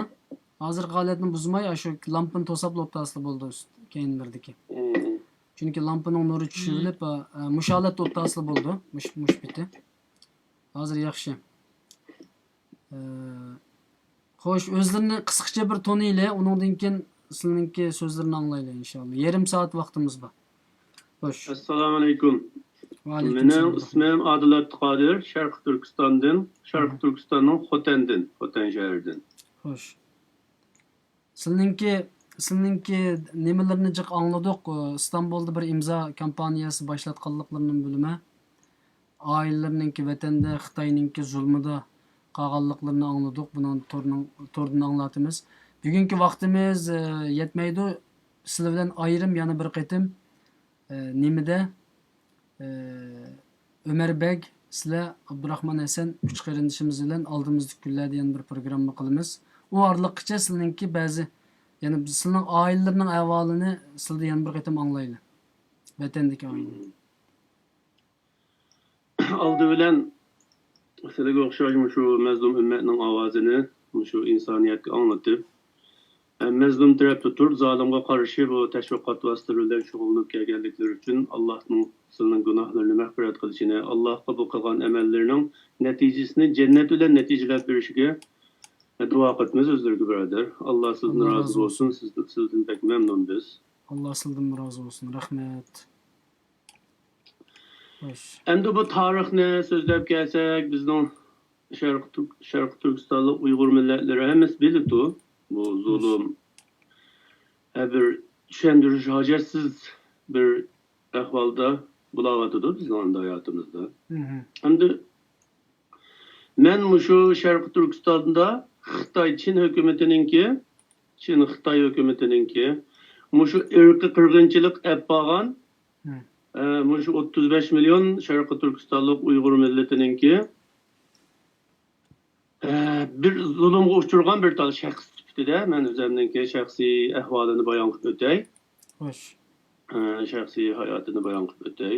ھازىرقى ھالەتنى بۇزماي، ئاشۇ لامپىنى توساپلا ئولتۇرسىلا بولدى ئۈست-، كەينىلىرىدىكى. چۈنكى لامپىنىڭ نۇرى چۈشۈۋېلىپ، ئە، مۇشۇ ھالەتتە ئولتۇرسىلا بولدى، مۇش-، مۇشۇ پېتى. ھازىر ياخشى. ئە، خوش، ئۆزلىرىنى قىسقىچە بىر تونۇيلى، ئۇنىڭدىن كېيىن سىلىنىڭكى سۆزلىرىنى ئاڭلايلى، ئىنشائاللا. يېرىم سائەت ۋاقتىمىز بار. خوش. ئەسسالامۇئەلەيكۇم. ۋەئەلەيكۇم سالام. مېنىڭ ئىسمىم ئادىل ئابدۇقادىر، شەرقىي تۈركىستاندىن، شەرقىي تۈركىستاننىڭ خوتەندىن، خوتەن شەھىرىدىن. خوش. سىلىنىڭكى، سىلىنىڭكى نېمىلىرىنى جىق ئاڭلىدۇق. ئىستانبۇلدا بىر ئىمزا كامپانىيەسى باشلاتقانلىقلىرىنى بىلىمەن. ئائىلىلىرىنىڭكى ۋەتەندە خىتاينىڭكى زۇلمىدا قالغانلىقلىرىنى ئاڭلىدۇق. بۇنىڭ تورنىڭ، توردىن ئاڭلاتىمىز. بۈگۈنكى ۋاقتىمىز، ئە، يەتمەيدۇ. سىلەر بىلەن ئايرىم يەنە بىر قېتىم، ئە، نېمىدە، ئە، ئۆمەر بەگ، سىلەر، ئابدۇراخمان ھەسەن، ئۈچ قېرىندىشىمىز بىلەن ئالدىمىزدىكى كۈنلەردە يەنە بىر پروگرامما قىلىمىز. ئۇ ئارىلىققىچە سىلىنىڭكى بەزى، يەنە سىلىنىڭ ئائىلىلىرىنىڭ ئەھۋالىنى سىلىدە يەنە بىر قېتىم ئاڭلايلى. ۋەتەندىكى ئائىلە. ئالدى بىلەن سىلىگە ئوخشاش مۇشۇ مەزلۇم ئۈممەتنىڭ ئاۋازىنى مۇشۇ ئىنسانىيەتكە ئاڭلىتىپ، ھەم مەزلۇم تەرەپتە تۇرۇپ، زالىمغا قارشى بۇ تەشۋىقات ۋاسىتىلىرى بىلەن شۇغۇللىنىپ كەلگەنلىكلىرى ئۈچۈن ئاللاھنىڭ سىلىنىڭ گۇناھلىرىنى مەغپىرەت قىلىشىنى، ئاللاھقا بۇ قىلغان ئەمەللىرىنىڭ نەتىجىسىنى جەننەت بىلەن نەتىجىلەپ بېرىشىگە دۇئا قىلىمىز ئۆزلىرىگە، بۇرادەر. ئاللا سىزدىن رازى بولسۇن، سىز، سىزدىن بەك مەمنۇن بىز. ئاللا سىزدىنمۇ رازى بولسۇن. رەھمەت. خوش. ئەمدى بۇ تارىخنى سۆزلەپ كەلسەك، بىزنىڭ شەرقىي تۈرك-، شەرقىي تۈركىستانلىق ئۇيغۇر مىللەتلىرى ھەممىسى بىلىدۇ. بۇ زۇلۇم، ھە، بىر چۈشەندۈرۈش ھاجەتسىز بىر ئەھۋالدا بولاۋاتىدۇ بىزنىڭ ئەمدى ھاياتىمىزدا. مم. ئەمدى مەن مۇشۇ شەرقىي تۈركىستاندا خىتاي چىن ھۆكۈمىتىنىڭكى، چىن خىتاي ھۆكۈمىتىنىڭكى مۇشۇ ئىرقىي قىرغىنچىلىق ئەپ بارغان، مم. ئە، مۇشۇ ئوتتۇز بەش مىليون شەرقىي تۈركىستانلىق ئۇيغۇر مىللىتىنىڭكى، ئە، بىر زۇلۇمغا ئۇچرىغان بىر تال شەخس سۈپىتىدە مەن ئۆزۈمنىڭكى شەخسىي ئەھۋالىنى بايان قىلىپ ئۆتەي. خوش. ئە، شەخسىي ھاياتىنى بايان قىلىپ ئۆتەي.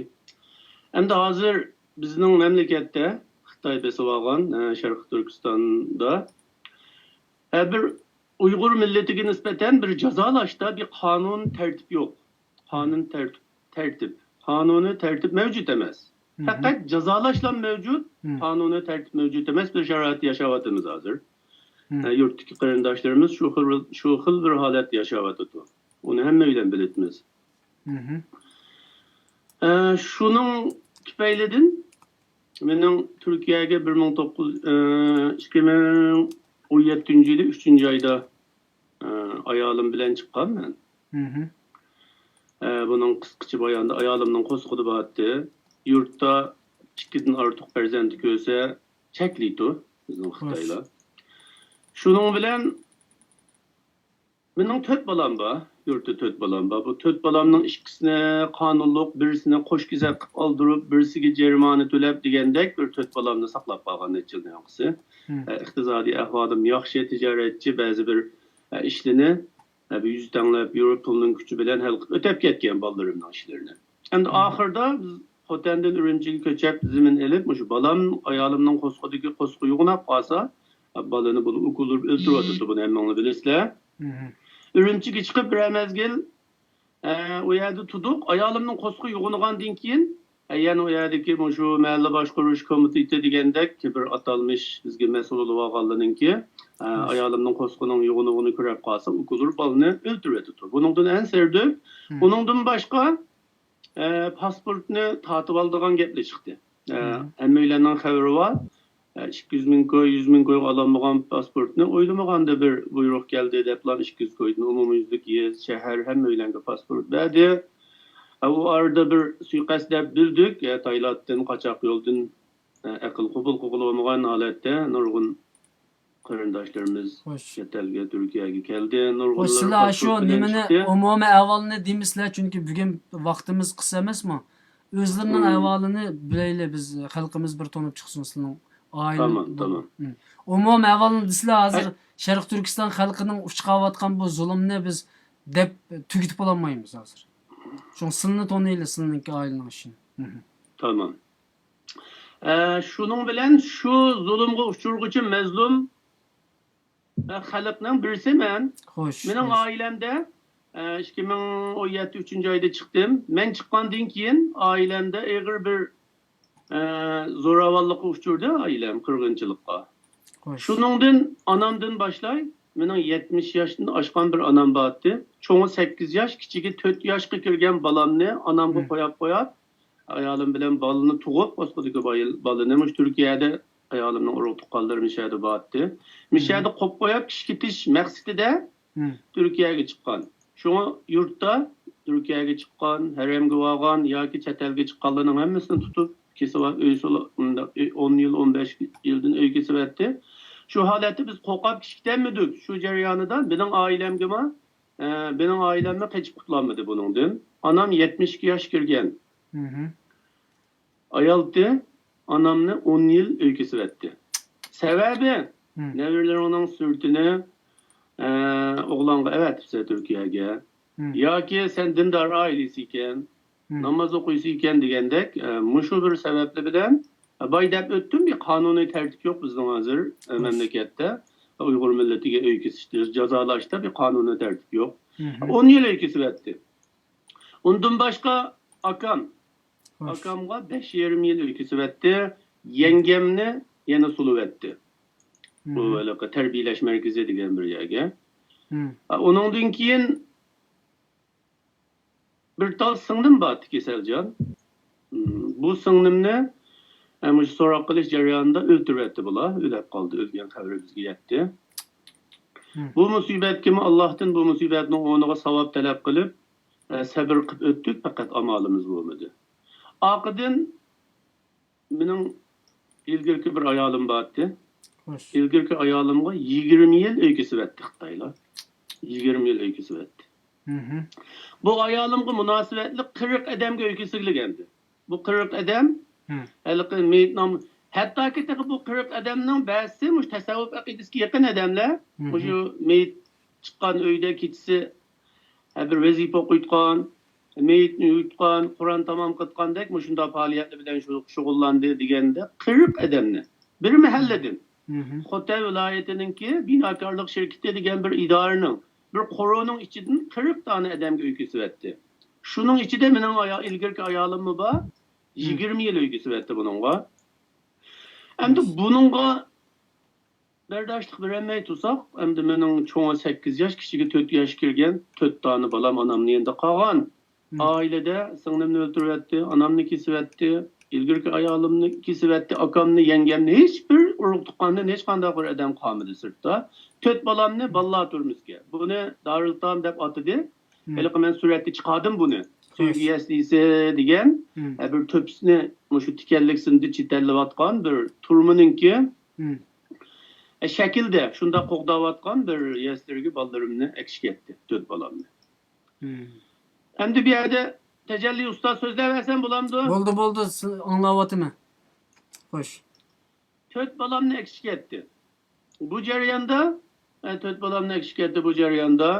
ئەمدى ھازىر بىزنىڭ مەملىكەتتە خىتاي بېسىۋالغان، ئە، شەرقىي تۈركىستاندا ھەر بىر ئۇيغۇر مىللىتىگە نىسبەتەن بىر جازالاشتا بىر قانۇن تەرتىپ يوق. قانۇن تەرتىپ، تەرتىپ، قانۇنىي تەرتىپ مەۋجۇت ئەمەس. پەقەت جازالاشلا مەۋجۇت، قانۇنىي تەرتىپ مەۋجۇت ئەمەس بىر شارائىتتا ياشاۋاتىمىز ھازىر. ئە، يۇرتتىكى قېرىنداشلىرىمىز شۇ خىل، شۇ خىل بىر ھالەتتە ياشاۋاتىدۇ. ئۇنى ھەممەيلەن بىلىتىمىز. ئە، شۇنىڭ تۈپەيلىدىن مېنىڭ تۈركىيەگە بىر مىڭ توققۇز، ئە، ئىككى مىڭ ئون يەتتىنچى يىلى ئۈچىنچى ئايدا، ئە، ئايالىم بىلەن چىققان مەن. ئە، بۇنىڭ قىسقىچە بايانىدا ئايالىمنىڭ قورسىقىدا بارتتى. يۇرتتا ئىككىدىن ئارتۇق پەرزەنتنى كۆرسە چەكلەيتتى بىزنىڭ خىتايلار. شۇنىڭ بىلەن مېنىڭ تۆت بالام بار، يۇرتتا تۆت بالام بار. بۇ تۆت بالامنىڭ ئىككىسىنى قانۇنلۇق، بىرسىنى قوش كېزەك قىلىپ ئالدۇرۇپ، بىرسىگە جەرىمانە تۆلەپ دېگەندەك بىر تۆت بالامنى ساقلاپ قالغان نەچچە يىلدىن ياقىسى. ئە، ئىقتىسادىي ئەھۋالىم ياخشى، تىجارەتچى، بەزى بىر، ئە، ئىشلىنى، ئە، بىر يۈز تەڭلەپ يۈرۈپ، پۇلنىڭ كۈچى بىلەن ھەل قىلىپ ئۆتەپ كەتكەن بالىلىرىمنىڭ ئىشلىرىنى. ئەمدى ئاخىرىدا بىز خوتەندىن ئۈرۈمچىگە كۆچۈپ، زېمىن ئېلىپ، مۇشۇ بالام ئايالىمنىڭ قورسىقىدىكى قورسىقى يوغىناپ قالسا، بالىنى بۇ ئوكۇللىرى ئۆلتۈرۈۋاتىدۇ، بۇنى ھەممىڭلار بىلىسىلەر. ئۈرۈمچىگە چىقىپ بىرەر مەزگىل، ئە، ئۇ يەردە تۇردۇق. ئايالىمنىڭ قورسىقى يوغىنىغاندىن كېيىن، ئە، يەنە ئۇ يەردىكى مۇشۇ مەھەللە باشقۇرۇش كومىتېتى دېگەندەك بىر ئاتالمىش بىزگە مەسئۇل بولۇۋالغانلىرىنىڭكى، ئە، ئايالىمنىڭ قورسىقىنىڭ يوغىنىغىنى كۆرۈپ قالسا، ئوكۇللىرى بالىنى ئۆلتۈرۈۋېتىدۇ. بۇنىڭدىن ئەنسىرىدۇق. ئۇنىڭدىن باشقا، ئە، پاسپورتنى تارتىۋالىدىغان گەپلەر چىقتى. ئە، ھەممەيلەننىڭ خەۋىرى بار. ئە، ئىككى يۈز مىڭ كوي، يۈز مىڭ كويغا ئالالمىغان پاسپورتنى ئويلىمىغاندا بىر بۇيرۇق كەلدى دەپلا ئىككى يۈز كويدىن ئومۇميۈزلۈك يېزا، شەھەر، ھەممەيلەنگە پاسپورت بەردى. ئە، ئۇ ئارىدا بىر سۇيىقەست دەپ بىلدۇق. ئە، تايلاندتىن قاچاق يولدىن، ئە، ئەقىل قوبۇل قىلغىلى بولمىغان ھالەتتە نۇرغۇن قېرىنداشلىرىمىز چەت ئەلگە، تۈركىيەگە كەلدى. نۇرغۇنلىرى سىلەر شۇ پاسپورت بىلەن نېمىنى چىقتى. ئومۇمىي ئەھۋالىنى دېمىسىلەر، چۈنكى بۈگۈن ۋاقتىمىز قىس ئەمەسمۇ؟ ئۆزلىرىنىڭ ئەھۋالىنى بىلەيلى، بىز خەلقىمىز بىر تونۇپ چىقسۇن سىلىنىڭ ئائىلىڭىز. تامام، تامام. ئومۇمىي ئەھۋالىنى دېسىلەر، ھازىر شەرقىي تۈركىستان خەلقىنىڭ ئۇچراۋاتقان بۇ زۇلۇمنى بىز دەپ تۈگىتىپ بولالمايمىز ھازىر. شۇڭا سىلىنى تونۇيلى، سىلىنىڭكى ئائىلىنىڭ ئىشىنى. تامام. ئە، شۇنىڭ بىلەن شۇ زۇلۇمغا ئۇچرىغۇچى مەزلۇم، ئە، خەلقنىڭ بىرسى مەن. خوش، مېنىڭ خوش. ئائىلەمدە، ئە، ئىككى مىڭ ئون يەتتە ئۈچىنچى ئايدا چىقتىم. مەن چىققاندىن كېيىن ئائىلەمدە ئېغىر بىر، ئە، زوراۋانلىققا ئۇچرىدى ئائىلەم، قىرغىنچىلىققا. خوش. شۇنىڭدىن ئانامدىن باشلاي، مېنىڭ يەتمىش ياشتىن ئاشقان بىر ئانام بارتتى. چوڭى سەككىز ياش، كىچىكى تۆت ياشقا كىرگەن بالامنى ئانامغا قوياپ قوياپ، ئايالىم بىلەن بالىنى تۇغۇپ، قورسىقىدىكى باي-، بالىنى مۇشۇ تۈركىيەدە، ئايالىمنىڭ ئۇرۇق تۇغقانلىرى مۇشۇ يەردە بارتتى. مۇشۇ يەردە قويۇپ قويۇپ، كىشى كېتىش مەقسىتىدە تۈركىيەگە چىققان. شۇڭا يۇرتتا تۈركىيەگە چىققان، ھەرەمگە بارغان ياكى چەت ئەلگە چىققانلارنىڭ ھەممىسىنى تۇتۇپ، كېسىۋەت، ئۆي سولا-، مۇنداق ئۆي، ئون يىل، ئون بەش يىلدىن ئۆي كېسىۋەتتى. شۇ ھالەتتە بىز قورقۇپ كېتەلمىدۇق. شۇ جەريانىدا مېنىڭ ئائىلەمگىمۇ، ئە، مېنىڭ ئائىلەممۇ قېچىپ قۇتۇلالمىدى بۇنىڭدىن. ئانام يەتمىش ئىككى ياش كىرگەن. ئايالتى ئانامنى ئون يىل ئۆي كېسىۋەتتى. سەۋەبى، نەۋرىلىرىڭنىڭ سۈرىتىنى، ئە، ئوغلانغا ئەۋەتىپسەن تۈركىيەگە. ياكى سەن دىندار ئائىلىسى ئىكەن، ناماز ئوقۇيسى ئىكەن دېگەندەك، ئە، مۇشۇ بىر سەۋەبلەر بىلەن، ئە، باي دەپ ئۆتتۈم، بىر قانۇنىي تەرتىپ يوق بىزنىڭ ھازىر، ئە، مەملىكەتتە. ئۇيغۇر مىللىتىگە ئۆي كېسىش، جازالاشتا بىر قانۇنىي تەرتىپ يوق. ئون يىل ئۆي كېسىۋەتتى. ئۇندىن باشقا ئاكام، ئاكامغا بەش يېرىم يىل ئۆي كېسىۋەتتى. يەڭگەمنى يەنە سولىۋەتتى. بۇ ھېلىقى تەربىيەلەش مەركىزى دېگەن بىر يەرگە. ئۇنىڭدىن كېيىن بىر تال سىڭلىم بارتتى، كېسەلجان. بۇ سىڭلىمنى، ئە، مۇشۇ سوراق قىلىش جەريانىدا ئۆلتۈرۈۋەتتى بۇلار. ئۆلۈپ قالدى، ئۆلگەن خەۋىرى بىزگە يەتتى. بۇ مۇسىبەتكىمۇ ئاللاھتىن بۇ مۇسىبەتنىڭ ئورنىغا ساۋاب تەلەپ قىلىپ، ئە، سەبىر قىلىپ ئۆتتۇق، پەقەت ئامالىمىز بولمىدى. ئارقىدىن مېنىڭ ئىلگىرىكى بىر ئايالىم بارتتى. خوش. ئىلگىرىكى ئايالىمغا يىگىرمە يىل ئۆي كېسىۋەتتى خىتايلار. يىگىرمە يىل ئۆي كېسىۋەتتى. بۇ ئايالىمغا مۇناسىۋەتلىك قىرىق ئادەمگە ئۆي كېسىلگەنىدى. بۇ قىرىق ئادەم ھېلىقى مېيىتنىڭ، ھەتتاكى تېخى بۇ قىرىق ئادەمنىڭ بەزىسى مۇشۇ تەسەۋۋۇپ ئەقىدىسىگە يېقىن ئادەملەر. مۇشۇ مېيىت چىققان ئۆيدە كېچىسى ھە، بىر ۋەزىپە ئوقۇيدىغان، مېيىتنى يۇيۇدىغان، قۇرئان تامام قىلىدىغاندەك مۇشۇنداق پائالىيەتلەر بىلەن شۇ-، شۇغۇللاندى دېگەندە قىرىق ئادەمنى بىر مەھەللىدىن خوتەن ۋىلايىتىنىڭكى بىناكارلىق شىركىتى دېگەن بىر ئىدارىنىڭ، بىر قورۇنىڭ ئىچىدىن قىرىق دانە ئادەمگە ئۆي كېسىۋەتتى. شۇنىڭ ئىچىدە مېنىڭ ئايا-، ئىلگىرىكى ئايالىممۇ بار. يىگىرمە يىل ئۆي كېسىۋەتتى بۇنىڭغا. ئەمدى بۇنىڭغا بەرداشلىق بېرەلمەي تۇرساق، ئەمدى مېنىڭ چوڭى سەككىز ياش، كىچىكى تۆت ياش كىرگەن، تۆت دانە بالام ئانامنىڭ يېنىدا قالغان. ئائىلىدە سىڭلىمنى ئۆلتۈرۈۋەتتى، ئانامنى كېسىۋەتتى، ئىلگىرىكى ئايالىمنى كېسىۋەتتى، ئاكامنى، يەڭگەمنى، ھېچبىر ئۇرۇق-تۇغقاندىن ھېچقانداق بىر ئادەم قالمىدى سىرتتا. تۆت بالامنى بالىلار تۈرمىسىگە، بۇنى دارىلتام دەپ ئاتىدى. ھېلىقى مەن سۈرەتتە چىقاردىم بۇنى. سۆيگۈ يەسلىسى دېگەن، ئە، بىر تۆپىسىنى مۇشۇ تىكەنلىك سىنىدا چېتەللەۋاتقان بىر تۈرمىنىڭكى، ئە، شەكىلدە شۇنداق قوغداۋاتقان بىر يەسلىگە بالىلىرىمنى ئەكىشىپ كەتتى، تۆت بالامنى. ئەمدى بۇ يەردە تەجەللى ئۇستاز سۆزلەۋەرسەم بولامدۇ؟ بولدى، بولدى، سىز، ئاڭلاۋاتىمەن. خوش. تۆت بالامنى ئەكىشىپ كەتتى. بۇ جەرياندا، ئە، تۆت بالامنى ئەكىشىپ كەتتى بۇ جەرياندا.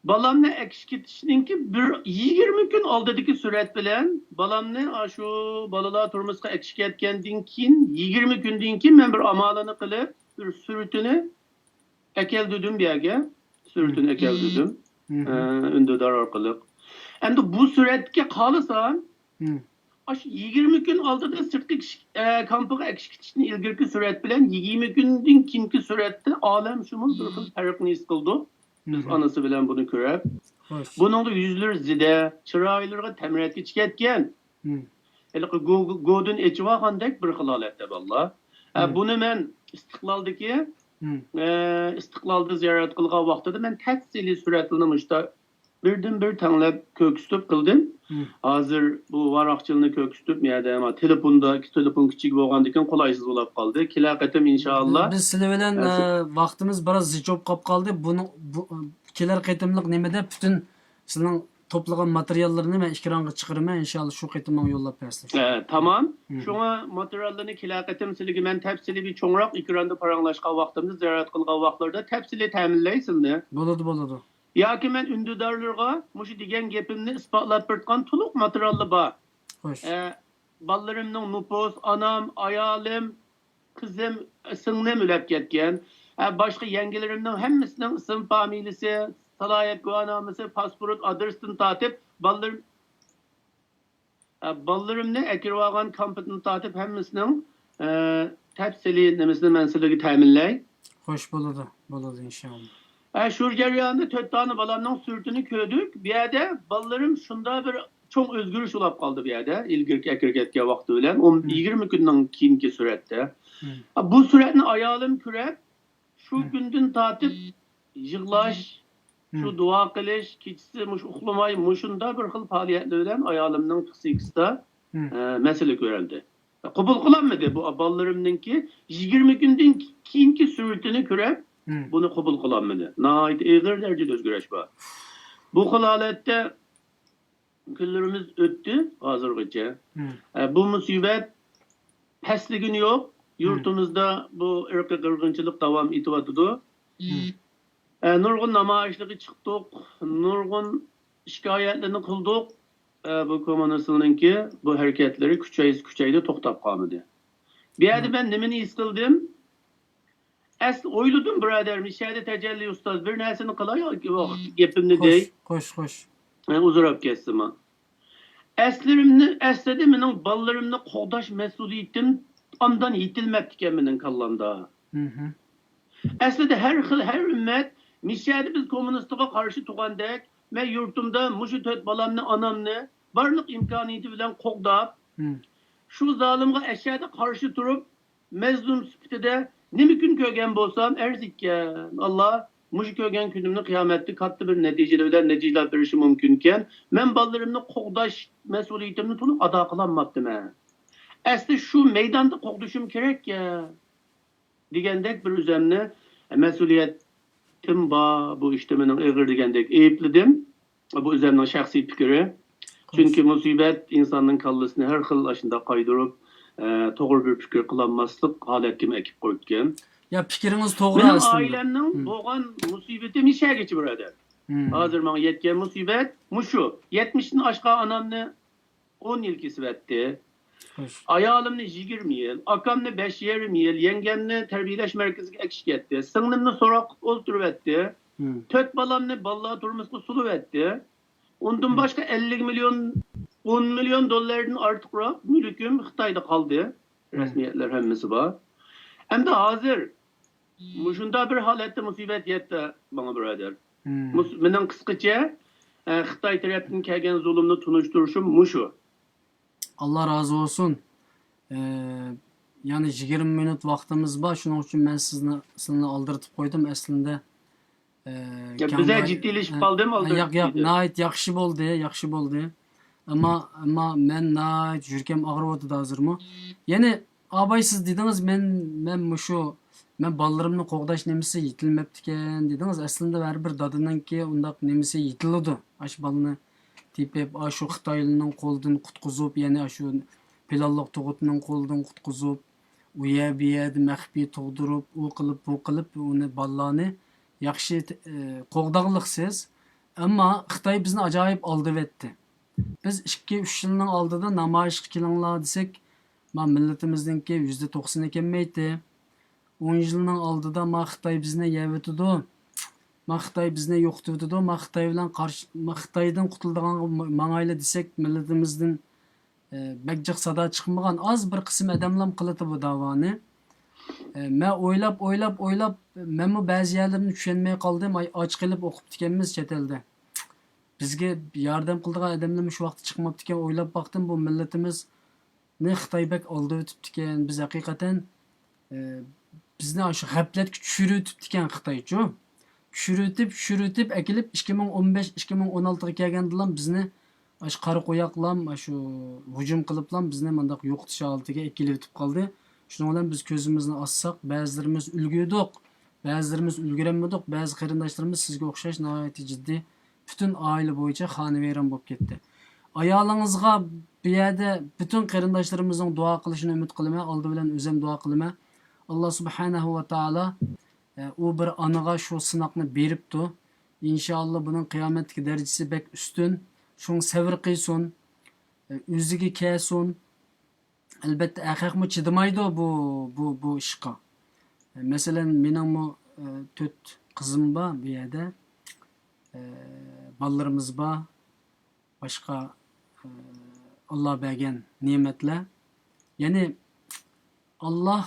بالامنى ئەكىشىپ كېتىشنىڭكى بىر يىگىرمە كۈن ئالدىدىكى سۈرەت بىلەن بالامنى ئاشۇ بالىلار تۈرمىسىگە ئەكىشىپ كەتكەندىن كېيىن، يىگىرمە كۈندىن كېيىن مەن بىر ئامالىنى قىلىپ، بىر سۈرىتىنى ئەكەلدۈردۈم بۇ يەرگە. سۈرىتىنى ئەكەلدۈردۈم. ئە، ئۈندىدار ئارقىلىق. ئەمدى بۇ سۈرەتكە قارىسام، ئاشۇ يىگىرمە كۈن ئالدىدا سىرتقى كىشى، ئە، كامپىغا ئەكىشىپ كېتىشتىن ئىلگىرىكى سۈرەت بىلەن يىگىرمە كۈندىن كېيىنكى سۈرەتتە ئالەمشۇمۇل بىر خىل پەرقنى ھېس قىلدۇق. بىز ئانىسى بىلەن بۇنى كۆرۈپ. بۇنىڭدا يۈزلىرى زىدە، چىرايلىرىغا تەمرەتكە چىكەتكەن. ھېلىقى گو-، گودىن ئېچىۋالغاندەك بىر خىل ھالەتتە بالىلار. ئە، بۇنى مەن ئىستىقلالدىكى، ئە، ئىستىقلالدا زىيارەت قىلغان ۋاقتىدا مەن تەپسىلىي سۈرەتلىرىنى مۇشتا بىردىن بىر تەڭلەپ كۆرسىتىپ قىلدىم. ھازىر بۇ ۋاراقچىلىنى كۆرسىتىپ، مۇ يەردە ما تېلېفوندا، تېلېفون كىچىك بولغاندىكىن قولايسىز بولاپ قالدى. كېلەر قېتىم ئىنشائاللا. بىز سىلەر بىلەن، ئە، ئە، ۋاقتىمىز بىراز زىچ بولۇپ قاپ قالدى. بۇنىڭ، بۇ، كېلەر قېتىملىق نېمىدە پۈتۈن سىلەرنىڭ توپلىغان ماتېرىياللىرىنى مەن ئېكرانغا چىقىرىمەن. ئىنشائاللا شۇ قېتىم ماڭا يوللاپ بەرسىلەر. ئە، تامام. شۇڭا ماتېرىياللىرىنى كېلەر قېتىم سىلەرگە مەن تەپسىلىي بىر چوڭراق ئېكراندا پاراڭلاشقان ۋاقتىمدا، زىيارەت قىلغان ۋاقىتلىرىدا تەپسىلىي تەمىنلەي سىلىنى. بولىدۇ، بولىدۇ. ياكى مەن ئۈندىدارلىرىغا مۇشۇ دېگەن گېپىمنى ئىسپاتلاپ بېرىدىغان تولۇق ماتېرىياللار بار. خوش. ئە، بالىلىرىمنىڭ نوپۇس، ئانام، ئايالىم، قىزىم، سىڭلىم ئۆلۈپ كەتكەن. ئە، باشقا يەڭگىلىرىمنىڭ ھەممىسىنىڭ ئىسىم فامىلىسى، سالاھىيەت گۇۋاھنامىسى، پاسپورت ئادرېسىدىن تارتىپ، بالىلىرىم، ئە، بالىلىرىمنى ئەكىرىۋالغان كامپىدىن تارتىپ ھەممىسىنىڭ، ئە، تەپسىلىي نېمىسىنى مەن سىلەرگە تەمىنلەي. خوش، بولىدۇ، بولىدۇ، ئىنشائاللا. ئە، شۇ جەرياندا تۆت دانە بالامنىڭ سۈرىتىنى كۆردۇق. بۇ يەردە بالىلىرىم شۇنداق بىر چوڭ ئۆزگىرىش بولاپ قالدى بۇ يەردە. ئىلگىرىكى ئەكىرىپ كەتكەن ۋاقتى بىلەن ئون، يىگىرمە كۈننىڭ كېيىنكى سۈرەتتە. ئە، بۇ سۈرەتنى ئايالىم كۆرۈپ، شۇ كۈندىن تارتىپ يىغلاش، شۇ دۇئا قىلىش، كېچىسى مۇشۇ ئۇخلىماي، مۇشۇنداق بىر خىل پائالىيەتلەر بىلەن ئايالىمنىڭ پسىخىكىسىدا، ئە، مەسىلە كۆرۈلدى. قوبۇل قىلالمىدى. بۇ بالىلىرىمنىڭكى يىگىرمە كۈندىن كېيىنكى سۈرىتىنى كۆرۈپ، بۇنى قوبۇل قىلالمىدى. ناھايىتى ئېغىر دەرىجىدە ئۆزگىرىش بار. بۇ خىل ھالەتتە كۈنلىرىمىز ئۆتتى ھازىرغىچە. ئە، بۇ مۇسىبەت پەسلىگىنى يوق. يۇرتىمىزدا بۇ ئىرقىي قىرغىنچىلىق داۋام ئېتىۋاتىدۇ. ئە، نۇرغۇن نامايىشلارغا چىقتۇق، نۇرغۇن شىكايەتلەرنى قىلدۇق. ئە، بۇ كوممۇنىستلارنىڭكى بۇ ھەرىكەتلىرى كۈچەيسە كۈچەيدى، توختاپ قالمىدى. بۇ يەردە مەن نېمىنى ھېس قىلدىم؟ ئەسلى ئويلىدىم، بۇرادەر، مىشەدە تەجەللى ئۇستاز، بىر نەرسىنى قىلاي، گېپىمنى دەي. خوش، خوش. ئۇزىراپ كەتسىمۇ. ئەسلىرىمنى، ئەسلىدە مېنىڭ بالىلىرىمنى قوغداش مەسئۇلىيىتىم ئاندىن يېتىلمەپتىكەن مېنىڭ كاللامدا. ئەسلىدە ھەر خىل، ھەر ئۈممەت، مىشەدە بىز كوممۇنىستىغا قارشى تۇرغاندەك، مەن يۇرتۇمدا مۇشۇ تۆت بالامنى، ئانامنى بارلىق ئىمكانىيىتى بىلەن قوغداپ، شۇ زالىمغا ئەشەدە قارشى تۇرۇپ، مەزلۇم سۈپىتىدە نېمە كۈن كۆرگەن بولسام، ئەرز ئېيتكەن، ئاللا، مۇشۇ كۆرگەن كۈنۈمنى قىيامەتتە كاتتا بىر نەتىجىلەر بىلەن نەتىجىلەر بېرىشى مۇمكىنكەن، مەن بالىلىرىمنى قوغداش مەسئۇلىيىتىمنى تولۇق ئادا قىلالماپتىمەن. ئەسلى شۇ مەيداندا قوغدىشىم كېرەككەن. دېگەندەك بىر ئۆزۈمنى، مەسئۇلىيەتىم بار، بۇ ئىشتا مېنىڭ ئېغىر دېگەندەك ئەيىبلىدىم. بۇ ئۆزۈمنىڭ شەخسىي پىكرى. چۈنكى مۇسىبەت ئىنساننىڭ كاللىسىنى ھەر خىل ئاشۇنداق قايدۇرۇپ، ئە، توغرا بىر پىكىر قىلالماسلىق ھالەتكىمۇ ئەكىپ قويۇپتىكەن. يا، پىكرىڭىز توغرا مېنىڭ ئەسلىدە. ئائىلەمنىڭ بولغان مۇسىبىتى مىشەگىچە، بۇرادەر. ھازىر ماڭا يەتكەن مۇسىبەت مۇشۇ. يەتمىشتىن ئاشقان ئانامنى ئون يىل كېسىۋەتتى. ئايالىمنى يىگىرمە يىل، ئاكامنى بەش يېرىم يىل، يەڭگەمنى تەربىيەلەش مەركىزىگە ئەكىشىپ كەتتى. سىڭلىمنى سوراق قىلىپ ئولتۇرۇۋەتتى. تۆت بالامنى بالىلار تۇرمۇشقا سولىۋەتتى. ئۇندىن باشقا ئەللىك مىليون، ئون مىليون دوللاردىن ئارتۇقراق مۈلكۈم خىتايدا قالدى. رەسمىيەتلەر ھەممىسى بار. ئەمدى ھازىر مۇشۇنداق بىر ھالەتتە مۇسىبەت يەتتى ماڭا، بۇرادەر. مۇس-، مېنىڭ قىسقىچە، ئە، خىتاي تەرەپتىن كەلگەن زۇلۇمنى تونۇشتۇرۇشۇم مۇشۇ. ئاللا رازى بولسۇن. ئە، يەنە يىگىرمە مىنۇت ۋاقتىمىز بار، شۇنىڭ ئۈچۈن مەن سىزنى، سىلىنى ئالدىرىتىپ قويدۇم ئەسلىندە. ئە، يا، بىز كەڭ-، جىددىيلىشىپ ھە، قالدىم، ھە، ئالدىرىتىپ ياق، ياق، قويدى. ناھايىتى ياخشى بولدى، ياخشى بولدى. ئەمما، ئەمما مەن ناھايىتى يۈرىكىم ئاغرىۋاتىدۇ ھازىرمۇ. يەنى، ئاباي، سىز دېدىڭىز، مەن، مەن مۇشۇ، مەن بالىلىرىمنى قوغداش نېمىسى يېتىلمەپتىكەن دېدىڭىز. ئەسلىندە ھەر بىر دادىنىڭكى ئۇنداق نېمىسى يېتىلىدۇ. ئاشۇ بالىنى تېپىپ، ئاشۇ خىتايلارنىڭ قولىدىن قۇتقۇزۇپ، يەنى ئاشۇ پىلانلىق تۇغۇتنىڭ قولىدىن قۇتقۇزۇپ، ئۇ يەر بۇ يەردە مەخپىي تۇغدۇرۇپ، ئۇ قىلىپ، بۇ قىلىپ، ئۇنى، بالىلارنى ياخشى، ئە، قوغداغلىقسىز. ئەمما خىتاي بىزنى ئاجايىپ ئالدىۋەتتى. بىز ئىككى، ئۈچ يىلنىڭ ئالدىدا نامايىشقا كېلىڭلار دېسەك، ما مىللىتىمىزنىڭكى يۈزدە توقسىنى كەلمەيتتى. ئون يىلنىڭ ئالدىدا ما خىتاي بىزنى يەۋېتىدۇ، ما خىتاي بىزنى يوقىتىۋېتىدۇ، ما خىتاي بىلەن قارشى، ما خىتايدىن قۇتۇلىدىغانغا ماڭايلى دېسەك، مىللىتىمىزدىن ئە، بەك جىق سادا چىقمىغان، ئاز بىر قىسىم ئادەملام قىلىدۇ بۇ داۋانى. ئە، مەن ئويلاپ، ئويلاپ، ئويلاپ، مەنمۇ بەزى يەرلىرىنى چۈشەنمەي قالدىم. ئاي، ئاچ قېلىپ ئوقۇپتىكەنمىز چەت ئەلدە. بىزگە ياردەم قىلىدىغان ئادەملەرمۇ شۇ ۋاقىتتا چىقماپتىكەن. ئويلاپ باقتىم، بۇ مىللىتىمىزنى خىتاي بەك ئالدىۋېتىپتىكەن. بىز ھەقىقەتەن، ئە، بىزنى ئاشۇ غەپلەتكە چۈشۈرۈۋېتىپتىكەن خىتايچۇ. چۈشۈرۈۋېتىپ، چۈشۈرۈۋېتىپ ئەكېلىپ، ئىككى مىڭ ئون بەش، ئىككى مىڭ ئون ئالتىغا كەلگەندىلا بىزنى ئاشۇ قارا قوياقلام، ئاشۇ ھۇجۇم قىلىپلام بىزنى مۇنداق يوقىتىش ھالىتىگە ئەكېلىۋېتىپ قالدى. شۇنىڭ بىلەن بىز كۆزىمىزنى ئاچساق، بەزىلىرىمىز ئۈلگۈردۇق، بەزىلىرىمىز ئۈلگۈرەلمىدۇق، بەزى قېرىنداشلىرىمىز سىزگە ئوخشاش ناھايىتى جىددىي پۈتۈن ئائىلە بويىچە خانىۋەيران بولۇپ كەتتى. ئايالىڭىزغا بۇ يەردە پۈتۈن قېرىنداشلىرىمىزنىڭ دۇئا قىلىشىنى ئۈمىد قىلىمەن. ئالدى بىلەن ئۆزۈم دۇئا قىلىمەن. ئاللا سۇبھانەھۇ ۋە تائالا، ئە، ئۇ بىر ئانىغا شۇ سىناقنى بېرىپتۇ. ئىنشائاللا بۇنىڭ قىيامەتتىكى دەرىجىسى بەك ئۈستۈن. شۇڭا سەۋر قىلسۇن، ئە، ئۆزىگە كەلسۇن. ئەلبەتتە، ئەخەقمۇ چىدىمايدۇ بۇ، بۇ، بۇ ئىشقا. مەسىلەن، مېنىڭمۇ، ئە، تۆت قىزىم بار بۇ يەردە. ئە، بالىلىرىمىز بار. باشقا، ئە، ئاللا بەرگەن نېمەتلەر. يەنى، ئاللا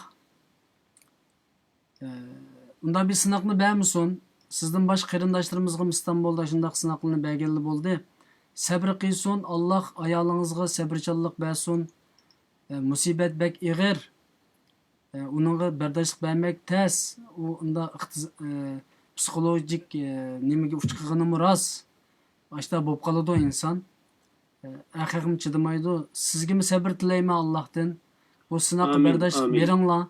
ئە، ئۇنداق بىر سىناقنى بەرمىسۇن. سىزدىن باشقا قېرىنداشلىرىمىزغىمۇ ئىستانبۇلدا شۇنداق سىناقلارنى بەرگەنلا بولدى. سەبرى قىلسۇن، ئاللا ئايالىڭىزغا سەبرچانلىق بەرسۇن. ئە، مۇسىبەت بەك ئېغىر. ئە، ئۇنىڭغا بەرداشلىق بەرمەك تەس. ئۇ ئۇنداق ئىقتىز-، ئە، پسىخولوگىك، ئە، نېمىگە ئۇچرىغىنىمۇ راست. ئاشتا بولۇپ قالىدۇ ئىنسان. ئەخەقمۇ چىدىمايدۇ. سىزگىمۇ سەبرى تىلەيمەن ئاللاھتىن. بۇ سىناققا بەرداشلىق بېرىڭلار.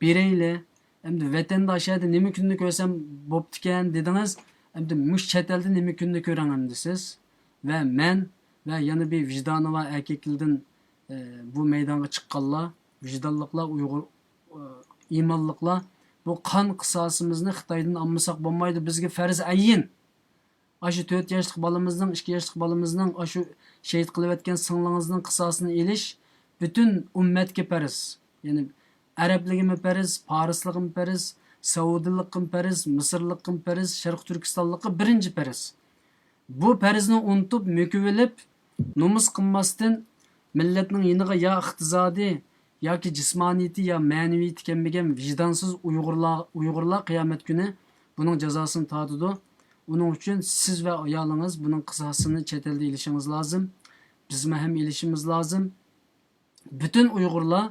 بېرەيلى. ئەمدى ۋەتەندە ئاشۇ يەردە نېمە كۈننى كۆرسەم بوپتىكەن دېدىڭىز. ئەمدى مۇشۇ چەت ئەلدە نېمە كۈننى كۆرەڭ ئەمدى سىز. ۋە مەن ۋە يەنە بىر ۋىجدانى بار ئەركەكلەردىن، ئە، بۇ مەيدانغا چىققانلار، ۋىجدانلىقلار، ئۇيغۇر، ئە، ئىمانلىقلار، بۇ قان قىساسىمىزنى خىتايدىن ئالمىساق بولمايدۇ. بىزگە پەرز ئەيىن. ئاشۇ تۆت ياشلىق بالىمىزنىڭ، ئىككى ياشلىق بالىمىزنىڭ، ئاشۇ شېھىت قىلىۋەتكەن سىڭلىڭىزنىڭ قىساسىنى ئېلىش پۈتۈن ئۈممەتكە پەرز. يەنى ئەرەبلىكىمۇ پەرز، پارسلىقىمۇ پەرز، سەئۇدىلىققىمۇ پەرز، مىسىرلىققىمۇ پەرز، شەرقىي تۈركىستانلىققا بىرىنچى پەرز. بۇ پەرزنى ئۇنتۇپ، مۆكۈۋېلىپ، نومۇس قىلماستىن، مىللەتنىڭ يېنىغا يا ئىقتىسادىي، ياكى جىسمانىيىتى، يا مەنىۋىيىتى كەلمىگەن ۋىجدانسىز ئۇيغۇرلار، ئۇيغۇرلار قىيامەت كۈنى بۇنىڭ جازاسىنى تارتىدۇ. ئۇنىڭ ئۈچۈن سىز ۋە ئايالىڭىز بۇنىڭ قىساسىنى چەت ئەلدە ئېلىشىڭىز لازىم. بىزمۇ ھەم ئېلىشىمىز لازىم. پۈتۈن ئۇيغۇرلار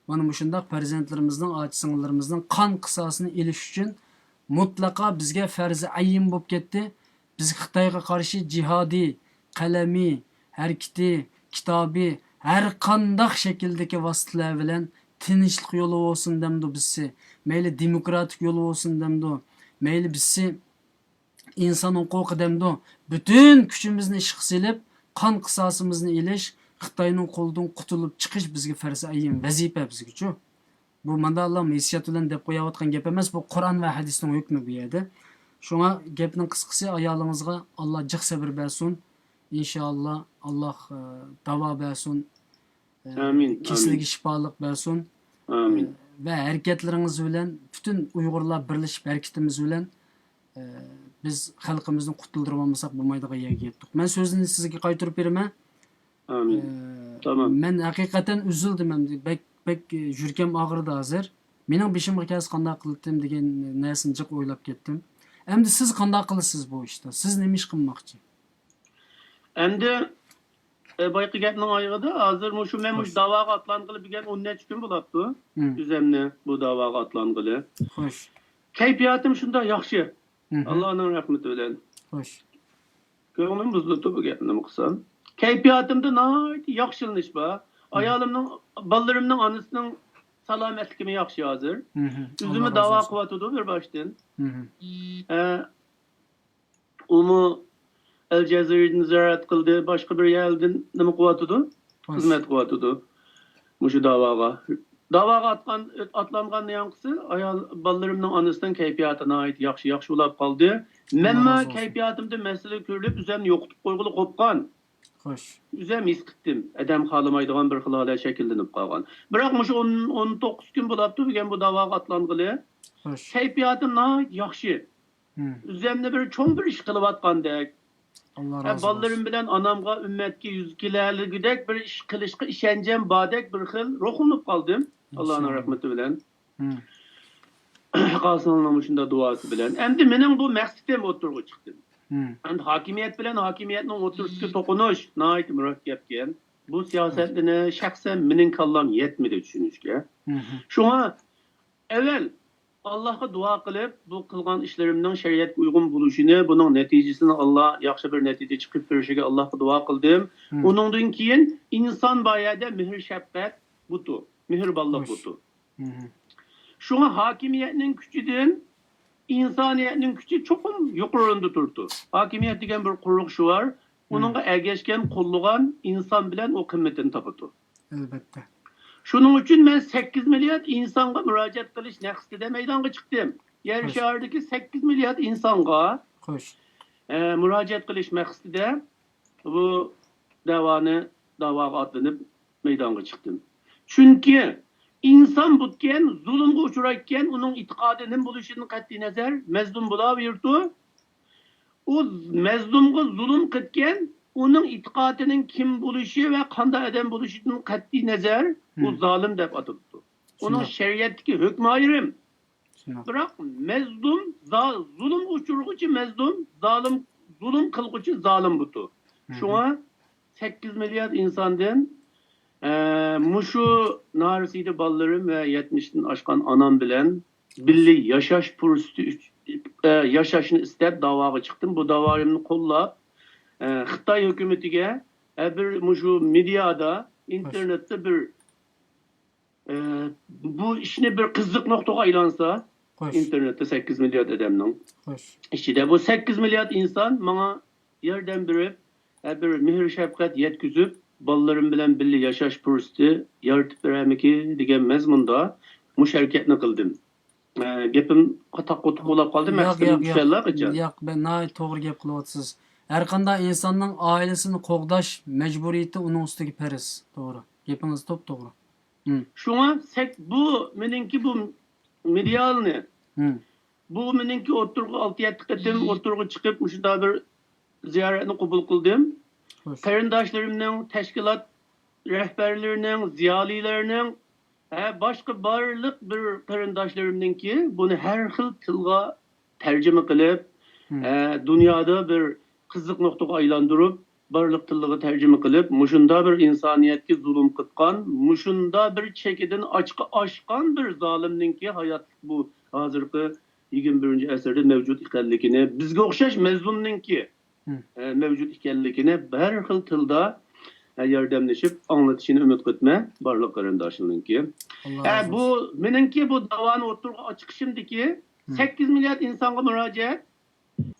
مانا مۇشۇنداق پەرزەنتلىرىمىزنىڭ، ئاچا-سىڭىللىرىمىزنىڭ قان قىساسىنى ئېلىش ئۈچۈن مۇتلەقا بىزگە پەرزى ئەين بولۇپ كەتتى. بىز خىتايغا قارشى جىھادىي، قەلىمى، ھەرىكىتى، كىتابى، ھەر قانداق شەكىلدىكى ۋاسىتىلەر بىلەن تىنچلىق يولى بولسۇن دەمدۇ بىزسى، مەيلى دېموكراتىك يولى بولسۇن دەمدۇ، مەيلى بىزسى ئىنسان ھوقۇقى دەمدۇ، پۈتۈن كۈچىمىزنى ئىشقا سېلىپ، قان قىساسىمىزنى ئېلىش، خىتاينىڭ قولىدىن قۇتۇلۇپ چىقىش بىزگە پەرزى ئەين ۋەزىپە بىزگىچۇ. بۇ مانداقلا ھېسسىيات بىلەن دەپ قويۇۋاتقان گەپ ئەمەس، بۇ قۇرئان ۋە ھەدىسنىڭ ھۆكمى بۇ يەردە. شۇڭا گەپنىڭ قىسقىسى، ئايالىڭىزغا ئاللا جىق سەبرى بەرسۇن. ئىنشائاللا، ئاللا، ئە، داۋا بەرسۇن. ئامىن، كېسىلىگە شىپالىق بەرسۇن. ئامىن. ۋە ھەرىكەتلىرىڭىز بىلەن پۈتۈن ئۇيغۇرلار بىرلىشىپ ھەرىكىتىمىز بىلەن، ئە، بىز خەلقىمىزنى قۇتۇلدۇرۇۋالمىساق بولمايدىغان يەرگە يەتتۇق. مەن سۆزنى سىزگە قايتۇرۇپ بېرىمەن. ئامىن. ئە، تامام. مەن ھەقىقەتەن ئۈزۈلدۈم ئەمدى. بەك، بەك، ئە، يۈرىكىم ئاغرىدى ھازىر. مېنىڭ بېشىمغا كەلسە قانداق قىلاتتىم دېگەن نەرسىنى جىق ئويلاپ كەتتىم. ئەمدى سىز قانداق قىلىسىز بۇ ئىشتا؟ سىز نېمە ئىش قىلماقچى؟ ئەمدى، ئە، بايىقى گەپنىڭ ئايىغىدا ھازىر مۇشۇ، مەن مۇشۇ داۋاغا ئاتلانغىلى بۈگۈن ئون نەچچە كۈن بولاپتۇ. مم. ئۆزەمنى بۇ داۋاغا ئاتلانغىلى. خوش. كەيپىياتىم شۇنداق ياخشى. مم. ئاللانىڭ رەھمىتى بىلەن. خوش. كۆڭلۈم بۇزۇلىدۇ بۇ گەپنى نېمە قىلسام. كەيپىياتىمدا ناھايىتى ياخشىلىنىش بار. مم. ئايالىمنىڭ، بالىلىرىمنىڭ ئانىسىنىڭ سالامەتلىكىمۇ ياخشى ھازىر. مم. ئۆزىمۇ داۋا قىلىۋاتىدۇ بىر باشتىن. مم. ئە، ئۇمۇ ئەلجەزىرىدىن زىيارەت قىلدى، باشقا بىر يەردىن نېمە قىلىۋاتىدۇ؟ خوش. خىزمەت قىلىۋاتىدۇ مۇشۇ داۋاغا. داۋاغا ئاتقان، ئاتلانغان ياڭقىسى ئايال، بالىلىرىمنىڭ ئانىسىنىڭ كەيپىياتى ناھايىتى ياخشى، ياخشى بولاپ قالدى. مەنمۇ كەيپىياتىمدا مەسىلە كۆرۈلۈپ، ئۆزۈمنى يوقىتىپ قويغىلى قوپقان. خوش. ئۆزۈم ھېس قىلدىم، ئادەم خالىمايدىغان بىر خىل ھالەت شەكىللىنىپ قالغان. بىراق مۇشۇ ئون، ئون توققۇز كۈن بولاپتۇ بۈگۈن بۇ داۋاغا ئاتلانغىلى. خوش. كەيپىياتىم ناھايىتى ياخشى. مم. ئۆزۈمنى بىر چوڭ بىر ئىش قىلىۋاتقاندەك. ئاللا ھە، رازى بالىلىرىم بولسۇن. بىلەن ئانامغا ئۈممەتكە يۈز كېلەلىگۈدەك بىر ئىش قىلىشقا ئىشەنچىم باردەك بىر خىل روھلىنىپ قالدىم. ئاللانىڭ رەھمىتى بىلەن. مم. قاسىمنىڭ مۇشۇنداق دۇئاسى بىلەن. ئەمدى مېنىڭ بۇ مەقسىتىم ئوتتۇرىغا چىقتى. مم. ئەمدى ھاكىمىيەت بىلەن ھاكىمىيەتنىڭ ئوتتۇرىسىدىكى توقۇنۇش ناھايىتى مۇرەككەپكەن. بۇ سىياسەتنى شەخسەن مېنىڭ كاللام يەتمىدى چۈشىنىشكە. مم. شۇڭا ئەۋۋەل ئاللاھقا دۇئا قىلىپ، بۇ قىلغان ئىشلىرىمنىڭ شەرىئەتكە ئۇيغۇن بولۇشىنى، بۇنىڭ نەتىجىسىنى ئاللا ياخشى بىر نەتىجە چىقىپ بېرىشىگە ئاللاھقا دۇئا قىلدىم. مم. ئۇنىڭدىن كېيىن ئىنسان بار يەردە مېھىر-شەپقەت بۇتۇ، مېھرىبانلىق بۇتۇ. مم. شۇڭا ھاكىمىيەتنىڭ كۈچىدىن ئىنسانىيەتنىڭ كۈچى چوقۇم يۇقىرى ئورۇندا تۇرىدۇ. ھاكىمىيەت دېگەن بىر قۇرۇلۇش بار. مم. ئۇنىڭغا ئەگەشكەن، قوللىغان ئىنسان بىلەن ئۇ قىممىتىنى تاپىدۇ. ئەلۋەتتە. شۇنىڭ ئۈچۈن مەن سەككىز مىليارد ئىنسانغا مۇراجىئەت قىلىش مەقسىتىدە مەيدانغا چىقتىم. يەر شارىدىكى سەككىز مىليارد ئىنسانغا، خوش. ئە، مۇراجىئەت قىلىش مەقسىتىدە بۇ دەۋانى، داۋاغا ئاتلىنىپ مەيدانغا چىقتىم. چۈنكى ئىنسان بۇتكەن، زۇلۇمغا ئۇچرايدىكەن، ئۇنىڭ ئېتىقادى نېمە بولۇشىدىن قەتئىينەزەر، مەزلۇم بولاۋېرىدۇ. ئۇ مەزلۇمغا زۇلۇم قىلىدىكەن، ئۇنىڭ ئېتىقادىنىڭ كىم بولۇشى ۋە قانداق ئادەم بولۇشىدىن قەتئىينەزەر، ئۇ زالىم دەپ ئاتىلىدۇ. ئۇنىڭ شەرىئەتتىكى ھۆكمى ئايرىم. شۇنداق. بىراق مەزلۇم، زا-، زۇلۇم ئۇچرىغۇچى مەزلۇم، زالىم، زۇلۇم قىلغۇچى زالىم بۇتۇ. مم. شۇڭا سەككىز مىليارد ئىنساندىن، ئە، مۇشۇ نارەسىدە بالىلىرىم ۋە يەتمىشتىن ئاشقان ئانام بىلەن بىللە ياشاش پۇرسىتى ئۈچ-، ئە، ياشاشنى ئىستەپ داۋاغا چىقتىم. بۇ داۋامنى قوللاپ، ئە، خىتاي ھۆكۈمىتىگە، ئە، بىر مۇشۇ مېدىيادا، ئىنتېرنېتتا بىر ئە، بۇ ئىشنى بىر قىزىق نۇقتىغا ئايلانسا، خوش. ئىنتېرنېتتا سەككىز مىليارد ئادەمنىڭ خوش. ئىچىدە بۇ سەككىز مىليارد ئىنسان ماڭا ياردەم بېرىپ، ئە، بىر مېھىر-شەپقەت يەتكۈزۈپ، بالىلىرىم بىلەن بىللە ياشاش پۇرسىتى يارىتىپ بېرەرمىكى دېگەن مەزمۇندا مۇشۇ ھەرىكەتنى قىلدىم. ئە، گېپىم تاققا-تۇققا بولاپ قالدى، مەقسىتىم چۈشەنلا قاچان؟ ياق، مەن ناھايىتى توغرا گەپ قىلىۋاتىسىز. ھەرقانداق ئىنساننىڭ ئائىلىسىنى قوغداش مەجبۇرىيىتى ئۇنىڭ ئۈستىگە پەرز. توغرا. گېپىڭىز توپتوغرا. مم. شۇڭا سەك-، بۇ مېنىڭكى بۇ مېدىيالنى، مم. بۇ مېنىڭكى ئوتتۇرىغا ئالتە يەتتە قېتىم ئوتتۇرىغا چىقىپ، مۇشۇنداق بىر زىيارەتنى قوبۇل قىلدىم. خوش. قېرىنداشلىرىمنىڭ، تەشكىلات رەھبەرلىرىنىڭ، زىيالىيلارنىڭ، ھە، باشقا بارلىق بىر قېرىنداشلىرىمنىڭكى بۇنى ھەر خىل تىلغا تەرجىمە قىلىپ، مم. ئە، دۇنيادا بىر قىزىق نۇقتىغا ئايلاندۇرۇپ، بارلىق تىللىرىغا تەرجىمە قىلىپ، مۇشۇنداق بىر ئىنسانىيەتكە زۇلۇم قىلغان، مۇشۇنداق بىر چېكىدىن ئاشقا-، ئاشقان بىر زالىمنىڭكى ھاياتلىق بۇ ھازىرقى يىگىرمە بىرىنچى ئەسىردە مەۋجۇت ئىكەنلىكىنى، بىزگە ئوخشاش مەزلۇمنىڭكى، مم. ئە، مەۋجۇت ئىكەنلىكىنى ھەر خىل تىلدا، ئە، ياردەملىشىپ ئاڭلىتىشىنى ئۈمىد قىلىمەن، بارلىق قېرىنداشلىرىمنىڭكى. ئە، بۇ مېنىڭكى بۇ داۋانى ئوتتۇرىغا چىقىشىمدىكى مم. سەككىز مىليارد ئىنسانغا مۇراجىئەت،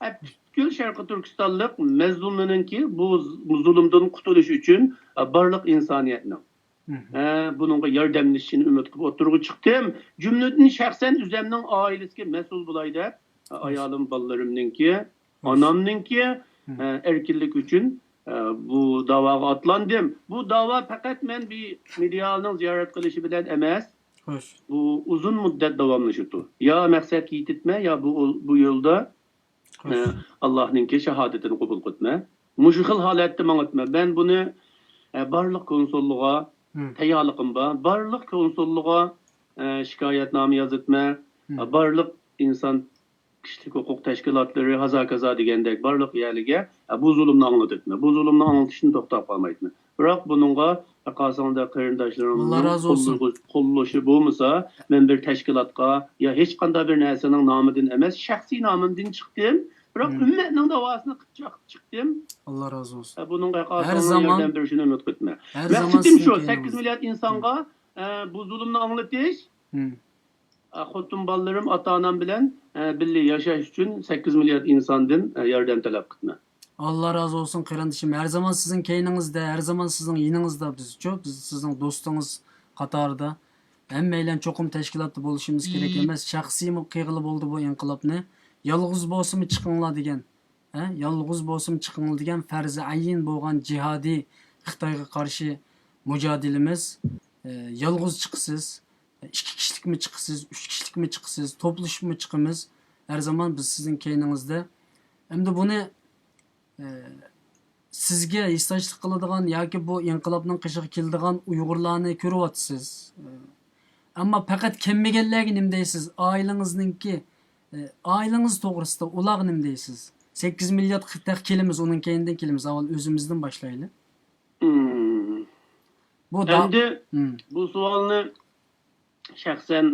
ئە، پۈتكۈل شەرقىي تۈركىستانلىق مەزلۇملىرىنىڭكى بۇ ز-، زۇلۇمدىن قۇتۇلۇش ئۈچۈن، ئە، بارلىق ئىنسانىيەتنىڭ، مم. ئە، بۇنىڭغا ياردەملىشىشىنى ئۈمىد قىلىپ ئوتتۇرىغا چىقتىم. جۈملىدىن شەخسەن ئۆزەمنىڭ ئائىلىسىگە مەسئۇل بولاي دەپ، ئە، ئايالىم، بالىلىرىمنىڭكى، ئانامنىڭكى، مم. ئە، ئەركىنلىك ئۈچۈن ئە، بۇ داۋاغا ئاتلاندىم. بۇ داۋا پەقەت مەن بىر مېدىيالنىڭ زىيارەت قىلىشى بىلەن ئەمەس، خوش. بۇ ئۇزۇن مۇددەت داۋاملىشىدۇ. يا مەقسەتكە يېتىتمە، يا بۇ، بۇ يولدا، ئە، خوش. ئاللاھنىڭكى شاھادىتىنى قوبۇل قىلىتمە. مۇشۇ خىل ھالەتتە ماڭىتمە. مەن بۇنى، ئە، بارلىق كونسۇللۇققا مم. تەييارلىقىم بار. بارلىق كونسۇللۇققا، ئە، شىكايەتنامە يازىتمە. مم. بارلىق ئىنسان كىشىلىك ھوقۇق تەشكىلاتلىرى، ھازا كازا دېگەندەك بارلىق يەرلىگە، ئە، بۇ زۇلۇمنى ئاڭلىتىتمە. بۇ زۇلۇمنى ئاڭلىتىشتىن توختاپ قالمايتتىمەن. بىراق بۇنىڭغا قارىساڭدا قېرىنداشلىرىمنىڭ ئاللا رازى بولسۇن. قوللىشى، قوللىشى بولمىسا، مەن بىر تەشكىلاتقا يا ھېچقانداق بىر نەرسىنىڭ نامىدىن ئەمەس، شەخسىي نامىمدىن چىقتىم. بىراق مم. ئۈممەتنىڭ داۋاسىنى قىلىپ چىق-، چىقتىم. ئاللا رازى بولسۇن. ئە، بۇنىڭغا ھەر قارىساڭلار زامان، ياردەم بېرىشىنى ئۈمىد قىلىمەن. ھەر مەقسىتىم زامان شۇ، سىزنىڭ سەككىز كەينىڭىزدە. مىليارد ئىنسانغا، ئە، بۇ زۇلۇمنى ئاڭلىتىش. مم. ئە، خوتۇن بالىلىرىم، ئاتا-ئانام بىلەن، ئە، بىللە ياشاش ئۈچۈن سەككىز مىليارد ئىنساندىن، ئە، ياردەم تەلەپ قىلىمەن. ئاللا رازى بولسۇن قېرىندىشىم. ھەر زامان سىزنىڭ كەينىڭىزدە، ھەر زامان سىزنىڭ يېنىڭىزدا بىزچۇ، بىز سىزنىڭ دوستىڭىز قاتارىدا. ھەممەيلەن چوقۇم تەشكىلاتتا بولۇشىمىز كېرەك ئەمەس. شەخسىيمۇ قىلغىلى بولىدۇ بۇ ئىنقىلابنى. يالغۇز بولسىمۇ چىقىڭلار دېگەن. ھە؟ يالغۇز بولسىمۇ چىقىڭلار دېگەن پەرزى ئەين بولغان جىھادىي خىتايغا قارشى مۇجادىلىمىز، ئە، يالغۇز چىقىسىز، ئىككى كىشىلىكمۇ چىقىسىز، ئۈچ كىشىلىكمۇ چىقىسىز، توپلىشىپمۇ چىقىمىز. ھەر زامان بىز سىزنىڭ كەينىڭىزدە. ئەمدى بۇنى، ئە، سىزگە ھېسداشلىق قىلىدىغان ياكى بۇ ئىنقىلابنىڭ قېشىغا كېلىدىغان ئۇيغۇرلارنى كۆرۈۋاتىسىز. ئەمما پەقەت كەلمىگەنلەرگە نېمە دەيسىز؟ ئائىلىڭىزنىڭكى، ئائىلىڭىز توغرىسىدا ئۇلارغا نېمە دەيسىز؟ سەككىز مىليارد تېخى كېلىمىز، ئۇنىڭ كەينىدىن كېلىمىز. ئاۋۋال ئۆزىمىزدىن باشلايلى. مم. بۇ دا- ئەمدى مم. بۇ سوئالنى شەخسەن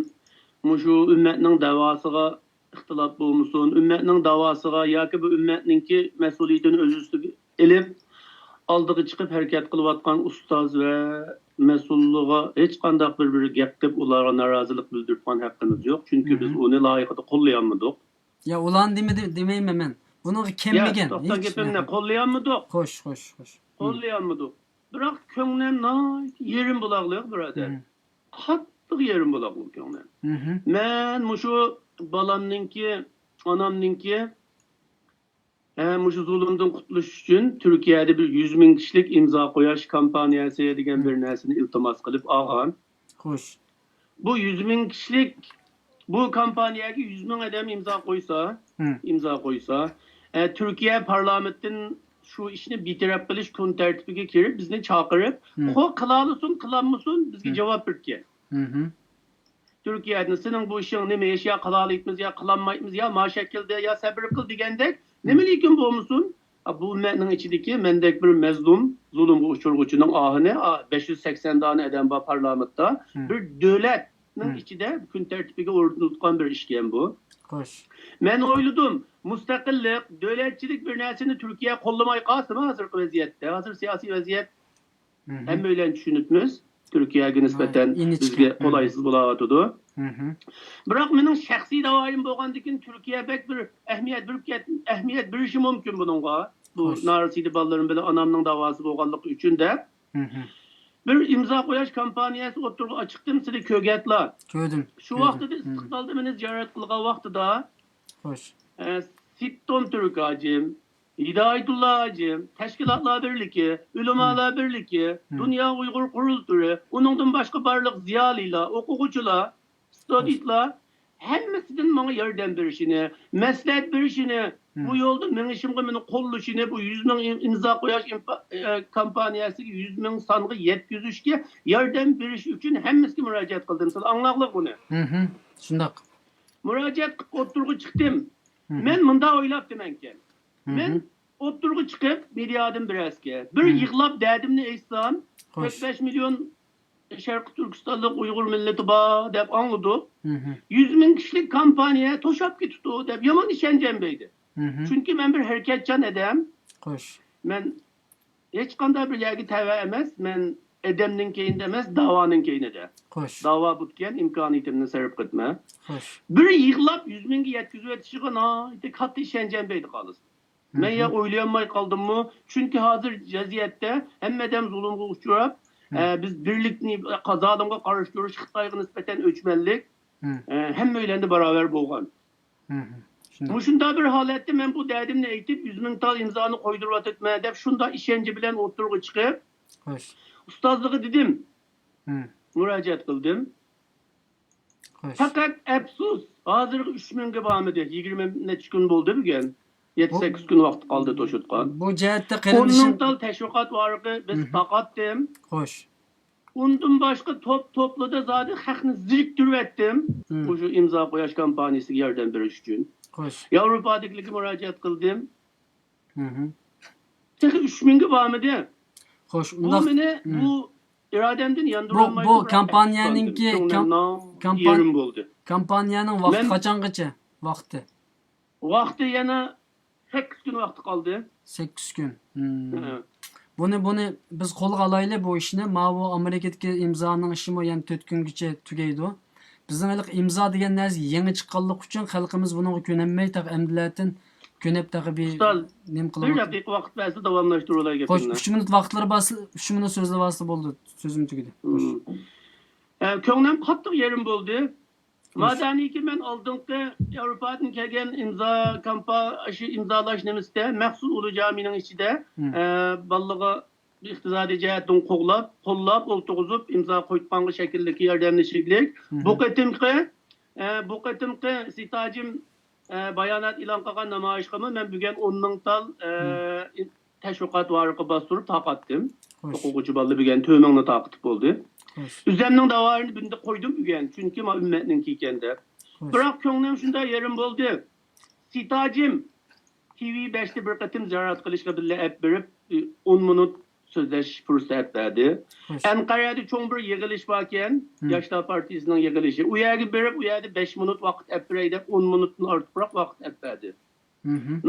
مۇشۇ ئۈممەتنىڭ داۋاسىغا ئىختىلاپ بولمىسۇن، ئۈممەتنىڭ داۋاسىغا ياكى بۇ ئۈممەتنىڭكى مەسئۇلىيىتىنى ئۆز ئۈستىگە ئېلىپ، ئالدىغا چىقىپ ھەرىكەت قىلىۋاتقان ئۇستاز ۋە مەسئۇللارغا ھېچقانداق بىر، بىر گەپ قىلىپ، ئۇلارغا نارازىلىق بىلدۈرۈپ قويغان ھەققىمىز يوق. چۈنكى بىز مم. ئۇنى لايىقىدا قوللىيالمىدۇق. يا، ئۇلارنى دېمىدى، دېمەيمەن مەن. بۇنىڭغا كەلمىگەن. ياق، توختاڭ، ھېچ. گېپىمنى قوللىيالمىدۇق. خوش، خوش، خوش. مم. قوللىيالمىدۇق. بىراق كۆڭلۈم ناھايىتى يېرىم بولاقلىق، بۇرادەر. مم. قاتتىق يېرىم بولاقلىق كۆڭلۈم. مم. مەن مۇشۇ بالامنىڭكى، ئانامنىڭكى، ھە، مۇشۇ زۇلۇمدىن قۇتۇلۇش ئۈچۈن تۈركىيەدە بىر يۈز مىڭ كىشىلىك ئىمزا قوياش كامپانىيەسى دېگەن مم. بىر نەرسىنى ئىلتىماس قىلىپ ئالغان. خوش. بۇ يۈز مىڭ كىشىلىك، بۇ كامپانىيەگە يۈز مىڭ ئادەم ئىمزا قويسا، مم. ئىمزا قويسا، ئە، تۈركىيە پارلامېنتتىن شۇ ئىشنى بىتەرەپ قىلىش كۈن تەرتىپىگە كىرىپ، بىزنى چاقىرىپ، مم. خو، قىلالىسۇن، قىلالمىسۇن، بىزگە مم. جاۋاب بېرىدىكەن. مم. تۈركىيەدىن سېنىڭ بۇ ئىشىڭ نېمە ئىش، يا قىلالايمىز، يا قىلالمايمىز، يا ما شەكىلدە، يا سەۋر قىل دېگەندەك، نېمىلىكىن بولمىسۇن، بۇ ئۈممەتنىڭ ئىچىدىكى مەندەك بىر مەزلۇم، زۇلۇمغا ئۇچرىغۇچىنىڭ ئاھىنى، ئا، بەش يۈز سەكسەن دانە ئادەم بار پارلامېنتتا، مم. بىر دۆلەتنىڭ مم. ئىچىدە كۈن تەرتىپىگە ئورنىتىلىۋاتقان بىر ئىشكەن بۇ. خوش. مەن ئويلىدىم، مۇستەقىللىق، دۆلەتچىلىك بىر نەرسىنى تۈركىيە قوللىماي قالسىمۇ ھازىرقى ۋەزىيەتتە، ھازىر سىياسىي ۋەزىيەت مم. ھەممەيلەن چۈشىنىپمىز. تۈركىيەگە نىسبەتەن ئىنچىكە. بىزگە مم. قولايسىز بولاۋاتىدۇ. مم. بىراق مېنىڭ شەخسىي داۋايىم بولغاندىكىن تۈركىيە بەك بىر ئەھمىيەت بېرىپ كەت-، ئەھمىيەت بېرىشى مۇمكىن بۇنىڭغا. بۇ خوش. نارەسىدە بالىلىرىم بىلەن ئانامنىڭ داۋاسى بولغانلىقى ئۈچۈن دەپ. مم. بىر ئىمزا قوياش كامپانىيەسى ئوتتۇرىغا چىقتىم، سىلى كۆرگەنلا. كۆردۈم. شۇ كۆردۈم. ۋاقتىدا مم. ئىستىقلالدا مېنى زىيارەت قىلغان ۋاقتىدا خوش. ئە، سىتتوم تۈرك ھاجىم، ھىدايەتۇللا ھاجىم، تەشكىلاتلار بىرلىكى، ئۆلىمالار بىرلىكى، مم. دۇنيا ئۇيغۇر قۇرۇلتىيى، ئۇنىڭدىن باشقا بارلىق زىيالىيلار، ئوقۇغۇچىلار، ستۇدېنتلار ھەممىسىدىن ماڭا ياردەم بېرىشىنى، مەسلىھەت بېرىشىنى، مم. بۇ يولدا مېڭىشىمغا مېنى قوللىشىنى، بۇ يۈز مىڭ ئىم-، ئىمزا قوياش ئىمپا-، ئە، كامپانىيەسىگە يۈز مىڭ سانغا يەتكۈزۈشكە ياردەم بېرىش ئۈچۈن ھەممىسىگە مۇراجىئەت قىلدىم. سىلەر ئاڭلاڭلار بۇنى. مم. شۇنداق. مۇراجىئەت قىلىپ ئوتتۇرىغا چىقتىم. مم. مەن مۇنداق ئويلاپتىمەنكەن. مم. مەن ئوتتۇرىغا چىقىپ، مېدىيادىن بىرەرسىگە بىر مم. يىغلاپ دەردىمنى ئېيتسام، خوش. تۆت بەش مىليون شەرقىي تۈركىستانلىق ئۇيغۇر مىللىتى بار دەپ ئاڭلىدۇق. مم. يۈز مىڭ كىشىلىك كامپانىيە توشاپ كېتىپتۇ دەپ يامان ئىشەنجەم بەيدى. مم. چۈنكى مەن بىر ھەرىكەتچان ئادەم. خوش. مەن ھېچقانداق بىر يەرگە تەۋە ئەمەس. مەن ئادەمنىڭ كەينىدە ئەمەس، داۋانىڭ كەينىدە. خوش. داۋا بۇتكەن ئىمكانىيىتىمنى سەرپ قىلىپمەن. خوش. بىر يىغلاپ يۈز مىڭگە يەتكۈزۈۋېتىشىغا ناھايىتى كاتتا ئىشەنچەم بەيدى خالىس. مەن يا ئويلىيالماي قالدىممۇ؟ چۈنكى ھازىر ۋەزىيەتتە ھەممە ئادەم زۇلۇمغا ئۇچراپ، ئە، بىز بىرلىكنى، زالىمغا قارشى تۇرۇش، خىتايغا نىسبەتەن ئۆچمەنلىك، ئە، ھەممەيلەندە باراۋەر بولغان. مۇشۇنداق بىر ھالەتتە مەن بۇ دەردىمنى ئېيتىپ، يۈز مىڭ تال ئىمزانى قويدۇرۇۋاتىمەن دەپ، شۇنداق ئىشەنچ بىلەن ئوتتۇرىغا چىقىپ، خوش. ئۇستازلىقى دېدىم، ھە. مۇراجىئەت قىلدىم. خوش. پەقەت ئەپسۇس، ھازىرغا ئۈچ مىڭگە بارمىدى. يىگىرمە نەچچە كۈن بولدى بۈگۈن. يەتتە، سەككىز كۈن ۋاقتى قالدى توشۇتقان. بۇ جەھەتتە قېرىندىشىم، مىڭ تال تەشۋىقات ۋارىقى بىز تارقاتتىم. خوش. ئۇندىن باشقا توپ توپلىدا زادى خەقنى زېرىكتۈرۈۋەتتىم. مۇشۇ ئىمزا قوياش كامپانىيىسىگە ياردەم بېرىش ئۈچۈن. خوش. ياۋروپادىكىلەرگە مۇراجىئەت قىلدىم. تېخى ئۈچ مىڭگە بارمىدى. خوش، بۇ ئۇنداق مېنى، بۇ ئىرادەمدىن بۇ، ياندۇرالمايدۇ، بۇ بىراق كامپانىيەنىڭكى، كۆڭلۈمنىڭ كام-، كامپان-، يېرىم بولدى. كامپانىيەنىڭ ۋاقتى مەن قاچانغىچە؟ ۋاقتى؟ ۋاقتى يەنە سەككىز كۈن ۋاقتى قالدى. سەككىز كۈن. ھە. بۇنى، بۇنى بىز قولغا ئالايلى بۇ ئىشنى. ماۋۇ ئامېرىكىدىكى ئىمزانىڭ ئىشىمۇ يەنە تۆت كۈنگىچە تۈگەيدۇ. بىزنىڭ ھېلىقى ئىمزا دېگەن نەرسە يېڭى چىققانلىقى ئۈچۈن خەلقىمىز بۇنىڭغا كۆنەلمەي، تېخى ئەمدىلەتىن كۆنۈپ تېخى بىر ئۇستاز، نېمە قىلىپ بىر دەقىقە ۋاقىت بەرسە داۋاملاشتۇرۇۋالاي گېپىمنى. خوش، ئۈچ مىنۇت ۋاقىتلىرى بار، ئۈچ مىنۇت سۆزلىۋالسا بولدى، سۆزۈم تۈگىدى. خوش. ئە، كۆڭلۈم قاتتىق يېرىم بولدى. خوش. مادانىكى مەن ئالدىنقى ياۋروپادىن كەلگەن ئىمزا كامپا-، شۇ ئىمزالاش نېمىسىدە مەخسۇس ئۇلۇ جامىنىڭ ئىچىدە، ئە، بالىلارغا ئىقتىسادىي جەھەتتىن قوغلاپ، قوللاپ ئولتۇرغۇزۇپ، ئىمزا قويۇتقانغا شەكىللىك ياردەملىشىكلىك. بۇ قېتىمقى، ئە، بۇ قېتىمقى سېيىت ھاجىم، ئە، بايانات ئېلان قىلغان نامايىشقىمۇ مەن بۈگۈن ئون مىڭ تال، ئە، تەشۋىقات ۋارىقى باستۇرۇپ تارقاتتىم. خوش. ئوقۇغۇچى بالىلار بۈگۈن تۆت مىڭنى تارقىتىپ بولدى. خوش. ئۆزەمنىڭ داۋايىنى بۇنداق قويدۇم بۈگۈن، چۈنكى ما ئۈممەتنىڭكى ئىكەندە. خوش. بىراق كۆڭلۈم شۇنداق يېرىم بولدى. سېيىت ھاجىم، تىۋى بەشتە بىر قېتىم زىيارەت قىلىشقا بىللە ئەپ بېرىپ، ئون مىنۇت سۆزلەش پۇرسىتى ئەپ بەردى. خوش. ئەنقەرەدە چوڭ بىر يىغىلىش باركەن، ياشلار پارتىيىسىنىڭ يىغىلىشى. ئۇ يەرگە بېرىپ، ئۇ يەردە بەش مىنۇت ۋاقىت ئەپ بېرەي دەپ، ئون مىنۇتتىن ئارتۇقراق ۋاقىت ئەپ بەردى.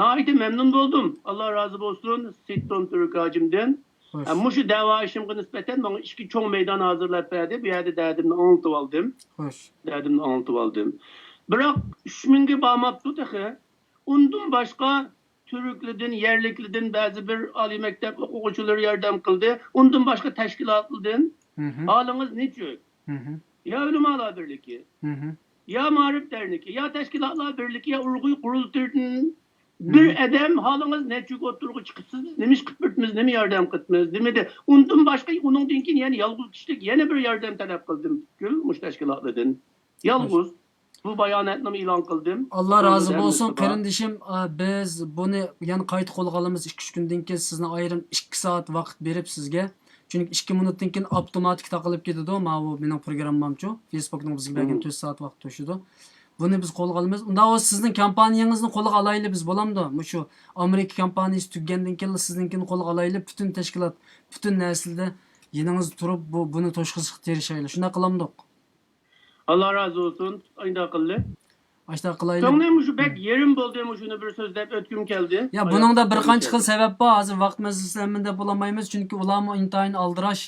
ناھايىتى مەمنۇن بولدۇم. ئاللا رازى بولسۇن سېيىت توم تۈرك ھاجىمدىن. خوش. ھە، مۇشۇ دەۋا ئىشىمغا نىسبەتەن ماڭا ئىككى چوڭ مەيدان ھازىرلاپ بەردى. بۇ يەردە دەردىمنى ئاڭلىتىۋالدىم. خوش. دەردىمنى ئاڭلىتىۋالدىم. بىراق ئۈچ مىڭگە بارماپتۇ تېخى. ئۇندىن باشقا تۈركلىدىن، يەرلىكلىدىن بەزى بىر ئالىي مەكتەپ ئوقۇغۇچىلىرى ياردەم قىلدى. ئۇندىن باشقا تەشكىلاتلىدىن ھالىڭىز نېچۈك؟ يا ئۆلىمالار بىرلىكى، يا مائارىپ دەرنىكى، يا تەشكىلاتلار بىرلىكى، يا ئۇيغۇر قۇرۇلتىيىدىن بىر ئادەم ھالىڭىز نەچچىكى ئوتتۇرىغا چىقىپسىز، نېمە ئىش قىلىپ بېرىپمىز، نېمە ياردەم قىلىپمىز، نېمىدە. ئۇندىن باشقا، ئۇنىڭدىن كېيىن يەنە يالغۇز كىشىلىك يەنە بىر ياردەم تەلەپ قىلدىم. پۈتكۈل مۇشۇ تەشكىلاتلاردىن يالغۇز بۇ باياناتنىمۇ ئېلان قىلدىم. ئاللا رازى بولسۇن، قېرىندىشىم. ئا، بىز بۇنى يەنە قايتا قولغا ئالىمىز. ئىككى، ئۈچ كۈندىن كېيىن سىزنى ئايرىم ئىككى سائەت ۋاقىت بېرىپ سىزگە، چۈنكى ئىككى مىنۇتتىن كېيىن ئاپتوماتىك تاقىلىپ كېتىدۇ، ماۋۇ مېنىڭ پروگراممامچۇ، فېيسبوكنىڭ بىزگە بەرگەن تۆت سائەت ۋاقىت توشىدۇ. بۇنى بىز قولغا ئالىمىز. ئۇنداق بولسا سىزنىڭ كامپانىيىڭىزنى قولغا ئالايلى بىز، بولامدۇ؟ مۇشۇ ئامېرىكا كامپانىيىسى تۈگىگەندىن كېيىنلا سىزنىڭكىنى قولغا ئالايلى، پۈتۈن تەشكىلات، پۈتۈن نەرسىلەردە يېنىڭىزدا تۇرۇپ، بۇ، بۇنى توشقۇزۇشقا تىرىشايلى. شۇنداق قىلامدۇق؟ ئاللا رازى بولسۇن. ئاشۇنداق قىلدى. ئاشۇنداق قىلايلى. كۆڭلۈم مۇشۇ بەك يېرىم بولدى، مۇشۇنى بىر سۆزلەپ ئۆتكۈم كەلدى. يا، بۇنىڭدا بىر قانچە خىل سەۋەب بار. ھازىر ۋاقىت مەسىلىسى ھەممىدە بولالمايمىز، چۈنكى ئۇلارمۇ ئىنتايىن ئالدىراش.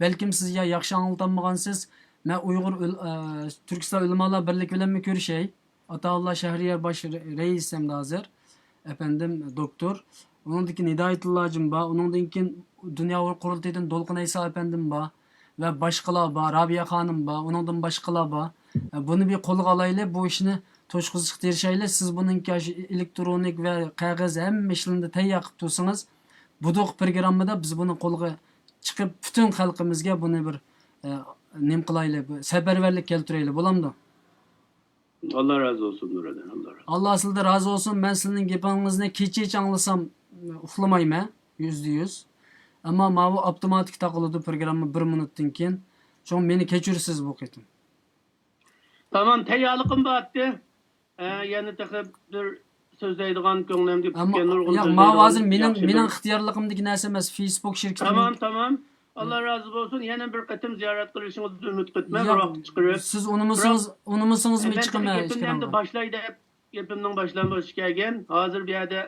بەلكىم سىز يا ياخشى ئاڭلىتالمىغانسىز. مەن ئۇيغۇر ئۆل-، ئە، تۈركىستان ئۆلىمالار بىرلىكى بىلەنمۇ كۆرۈشەي. ئاتاۋۇللا شەھرىيار باش رەئىس ئەمدى ھازىر. ئەپەندىم دوكتور، ئۇنىڭدىن كېيىن ھىدايەتۇللا ھاجىم بار، ئۇنىڭدىن كېيىن دۇنيا ئۇيغۇر قۇرۇلتىيىدىن دولقۇن ئەيسا ئەپەندىم بار ۋە باشقىلار بار، رابىيە خانىم بار، ئۇنىڭدىن باشقىلار بار. بۇنى بىر قولغا ئالايلى، بۇ ئىشنى توشقۇزۇشقا تىرىشايلى. سىز بۇنىڭكى ئاشۇ ئېلېكترونىك ۋە قەغەز ھەممە ئىشلىرىنى تەييار قىلىپ تۇرسىڭىز، بۇدۇق پروگراممىدا بىز بۇنى قولغا چىقىپ، پۈتۈن خەلقىمىزگە بۇنى بىر، ئە، نېمە قىلايلى، بىر سەپەرۋەرلىك كەلتۈرەيلى، بولامدۇ؟ ئاللا رازى بولسۇن، نۇرەدىن، ئاللا رازى بولسۇن. ئاللا سىلدىن رازى بولسۇن. مەن سىلىنىڭ گېپىڭىزنى كېچىچە ئاڭلىسام، ئۇخلىمايمەن، يۈزدە يۈز. ئەمما ماۋۇ ئاپتوماتىك تاقىلىدۇ پروگرامما بىر مىنۇتتىن كېيىن. شۇڭا مېنى كەچۈرىسىز بۇ قېتىم. تامام، تەييارلىقىم بارتتى. ئە، يەنە تېخى بىر سۆزلەيدىغان كۆڭلۈمدە ئەمما، پۈتكەن نۇرغۇن ياق، سۆزلەيدىغان ماۋۇ ھازىر مېنىڭ، ياخشى مېنىڭ بىر ئىختىيارلىقىمدىكى نەرسە ئەمەس، فېيسبوك شىركىتىنىڭ. تامام، تامام. ئاللا رازى بولسۇن. يەنە بىر قېتىم زىيارەت قىلىشىڭىزنى ئۈمىد قىلىمەن، بىر ۋاقىت چىقىرىپ. سىز ئۇنىمىسىڭىز، بىراق، ئۇنىمىسىڭىزمۇ ئە، مەن چىقىمەن تېخى گېپىمنى ئەمدى ئىشكىرىڭغا. باشلاي دەپ، گېپىمنىڭ باشلانغۇچى كەلگەن. ھازىر بۇ يەردە،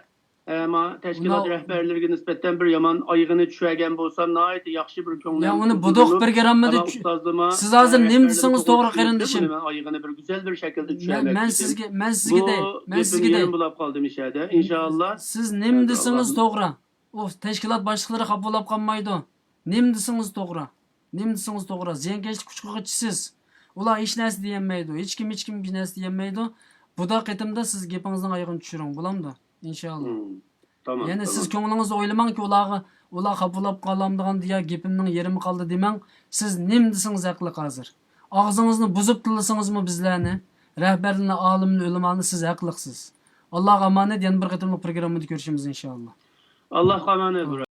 ئە، ما، تەشكىلات رەھبەرلىرىگە نىسبەتەن بىر يامان ئايىغىنى چۈشۈرگەن بولسام، ناھايىتى ياخشى بىر كۆڭلۈم يا، ئۇنى بۇدۇق پروگراممىدا چۈ-، سىز ھازىر نېمە دېسىڭىز توغرا، قېرىندىشىم. مەن ئايىغىنى بىر گۈزەل بىر شەكىلدە چۈشۈرمەكچىدىم. مەن سىزگە، مەن سىزگە دەي، مەن سىزگە دەي. بۇ گېپىم يېرىم بولاپ قالدىم ئىچەردە. ئىنشائاللا. سىز نېمە دېسىڭىز توغرا. ئۇ تەشكىلات باشلىقلىرى خاپا بولاپ قالمايدۇ. نېمە دېسىڭىز توغرا. نېمە دېسىڭىز توغرا. زىيانكەشلىك ئۇچقۇغىچە سىز. ئۇلار ھېچ نەرسە دېيەلمەيدۇ. ھېچكىم، ھېچكىم ھېچ نەرسە دېيەلمەيدۇ. بۇدا قېتىمدا سىز گېپىڭىزنىڭ ئايىغىنى چۈشۈرۈڭ، بولامدۇ؟ ئىنشاللا. مم. تامام، يەنى سىز تامام. كۆڭلىڭىزدە ئويلىماڭكى، ئۇلارغا، ئۇلار خاپا بولاپ قالامدىغان يا گېپىمنىڭ يېرىمى قالدى دېمەڭ. سىز نېمە دېسىڭىز ھەقلىق ھازىر. ئاغزىڭىزنى بۇزۇپ تىللىسىڭىزمۇ بىزلەرنى، رەھبەرلەرنى، ئالىمنى، ئۆلىمانى سىز ھەقلىقسىز. ئاللاغا ئامانەت، يەنە بىر قېتىملىق پروگراممىدا كۆرۈشىمىز ئىنشاللا. ئاللاغا ئامانەت.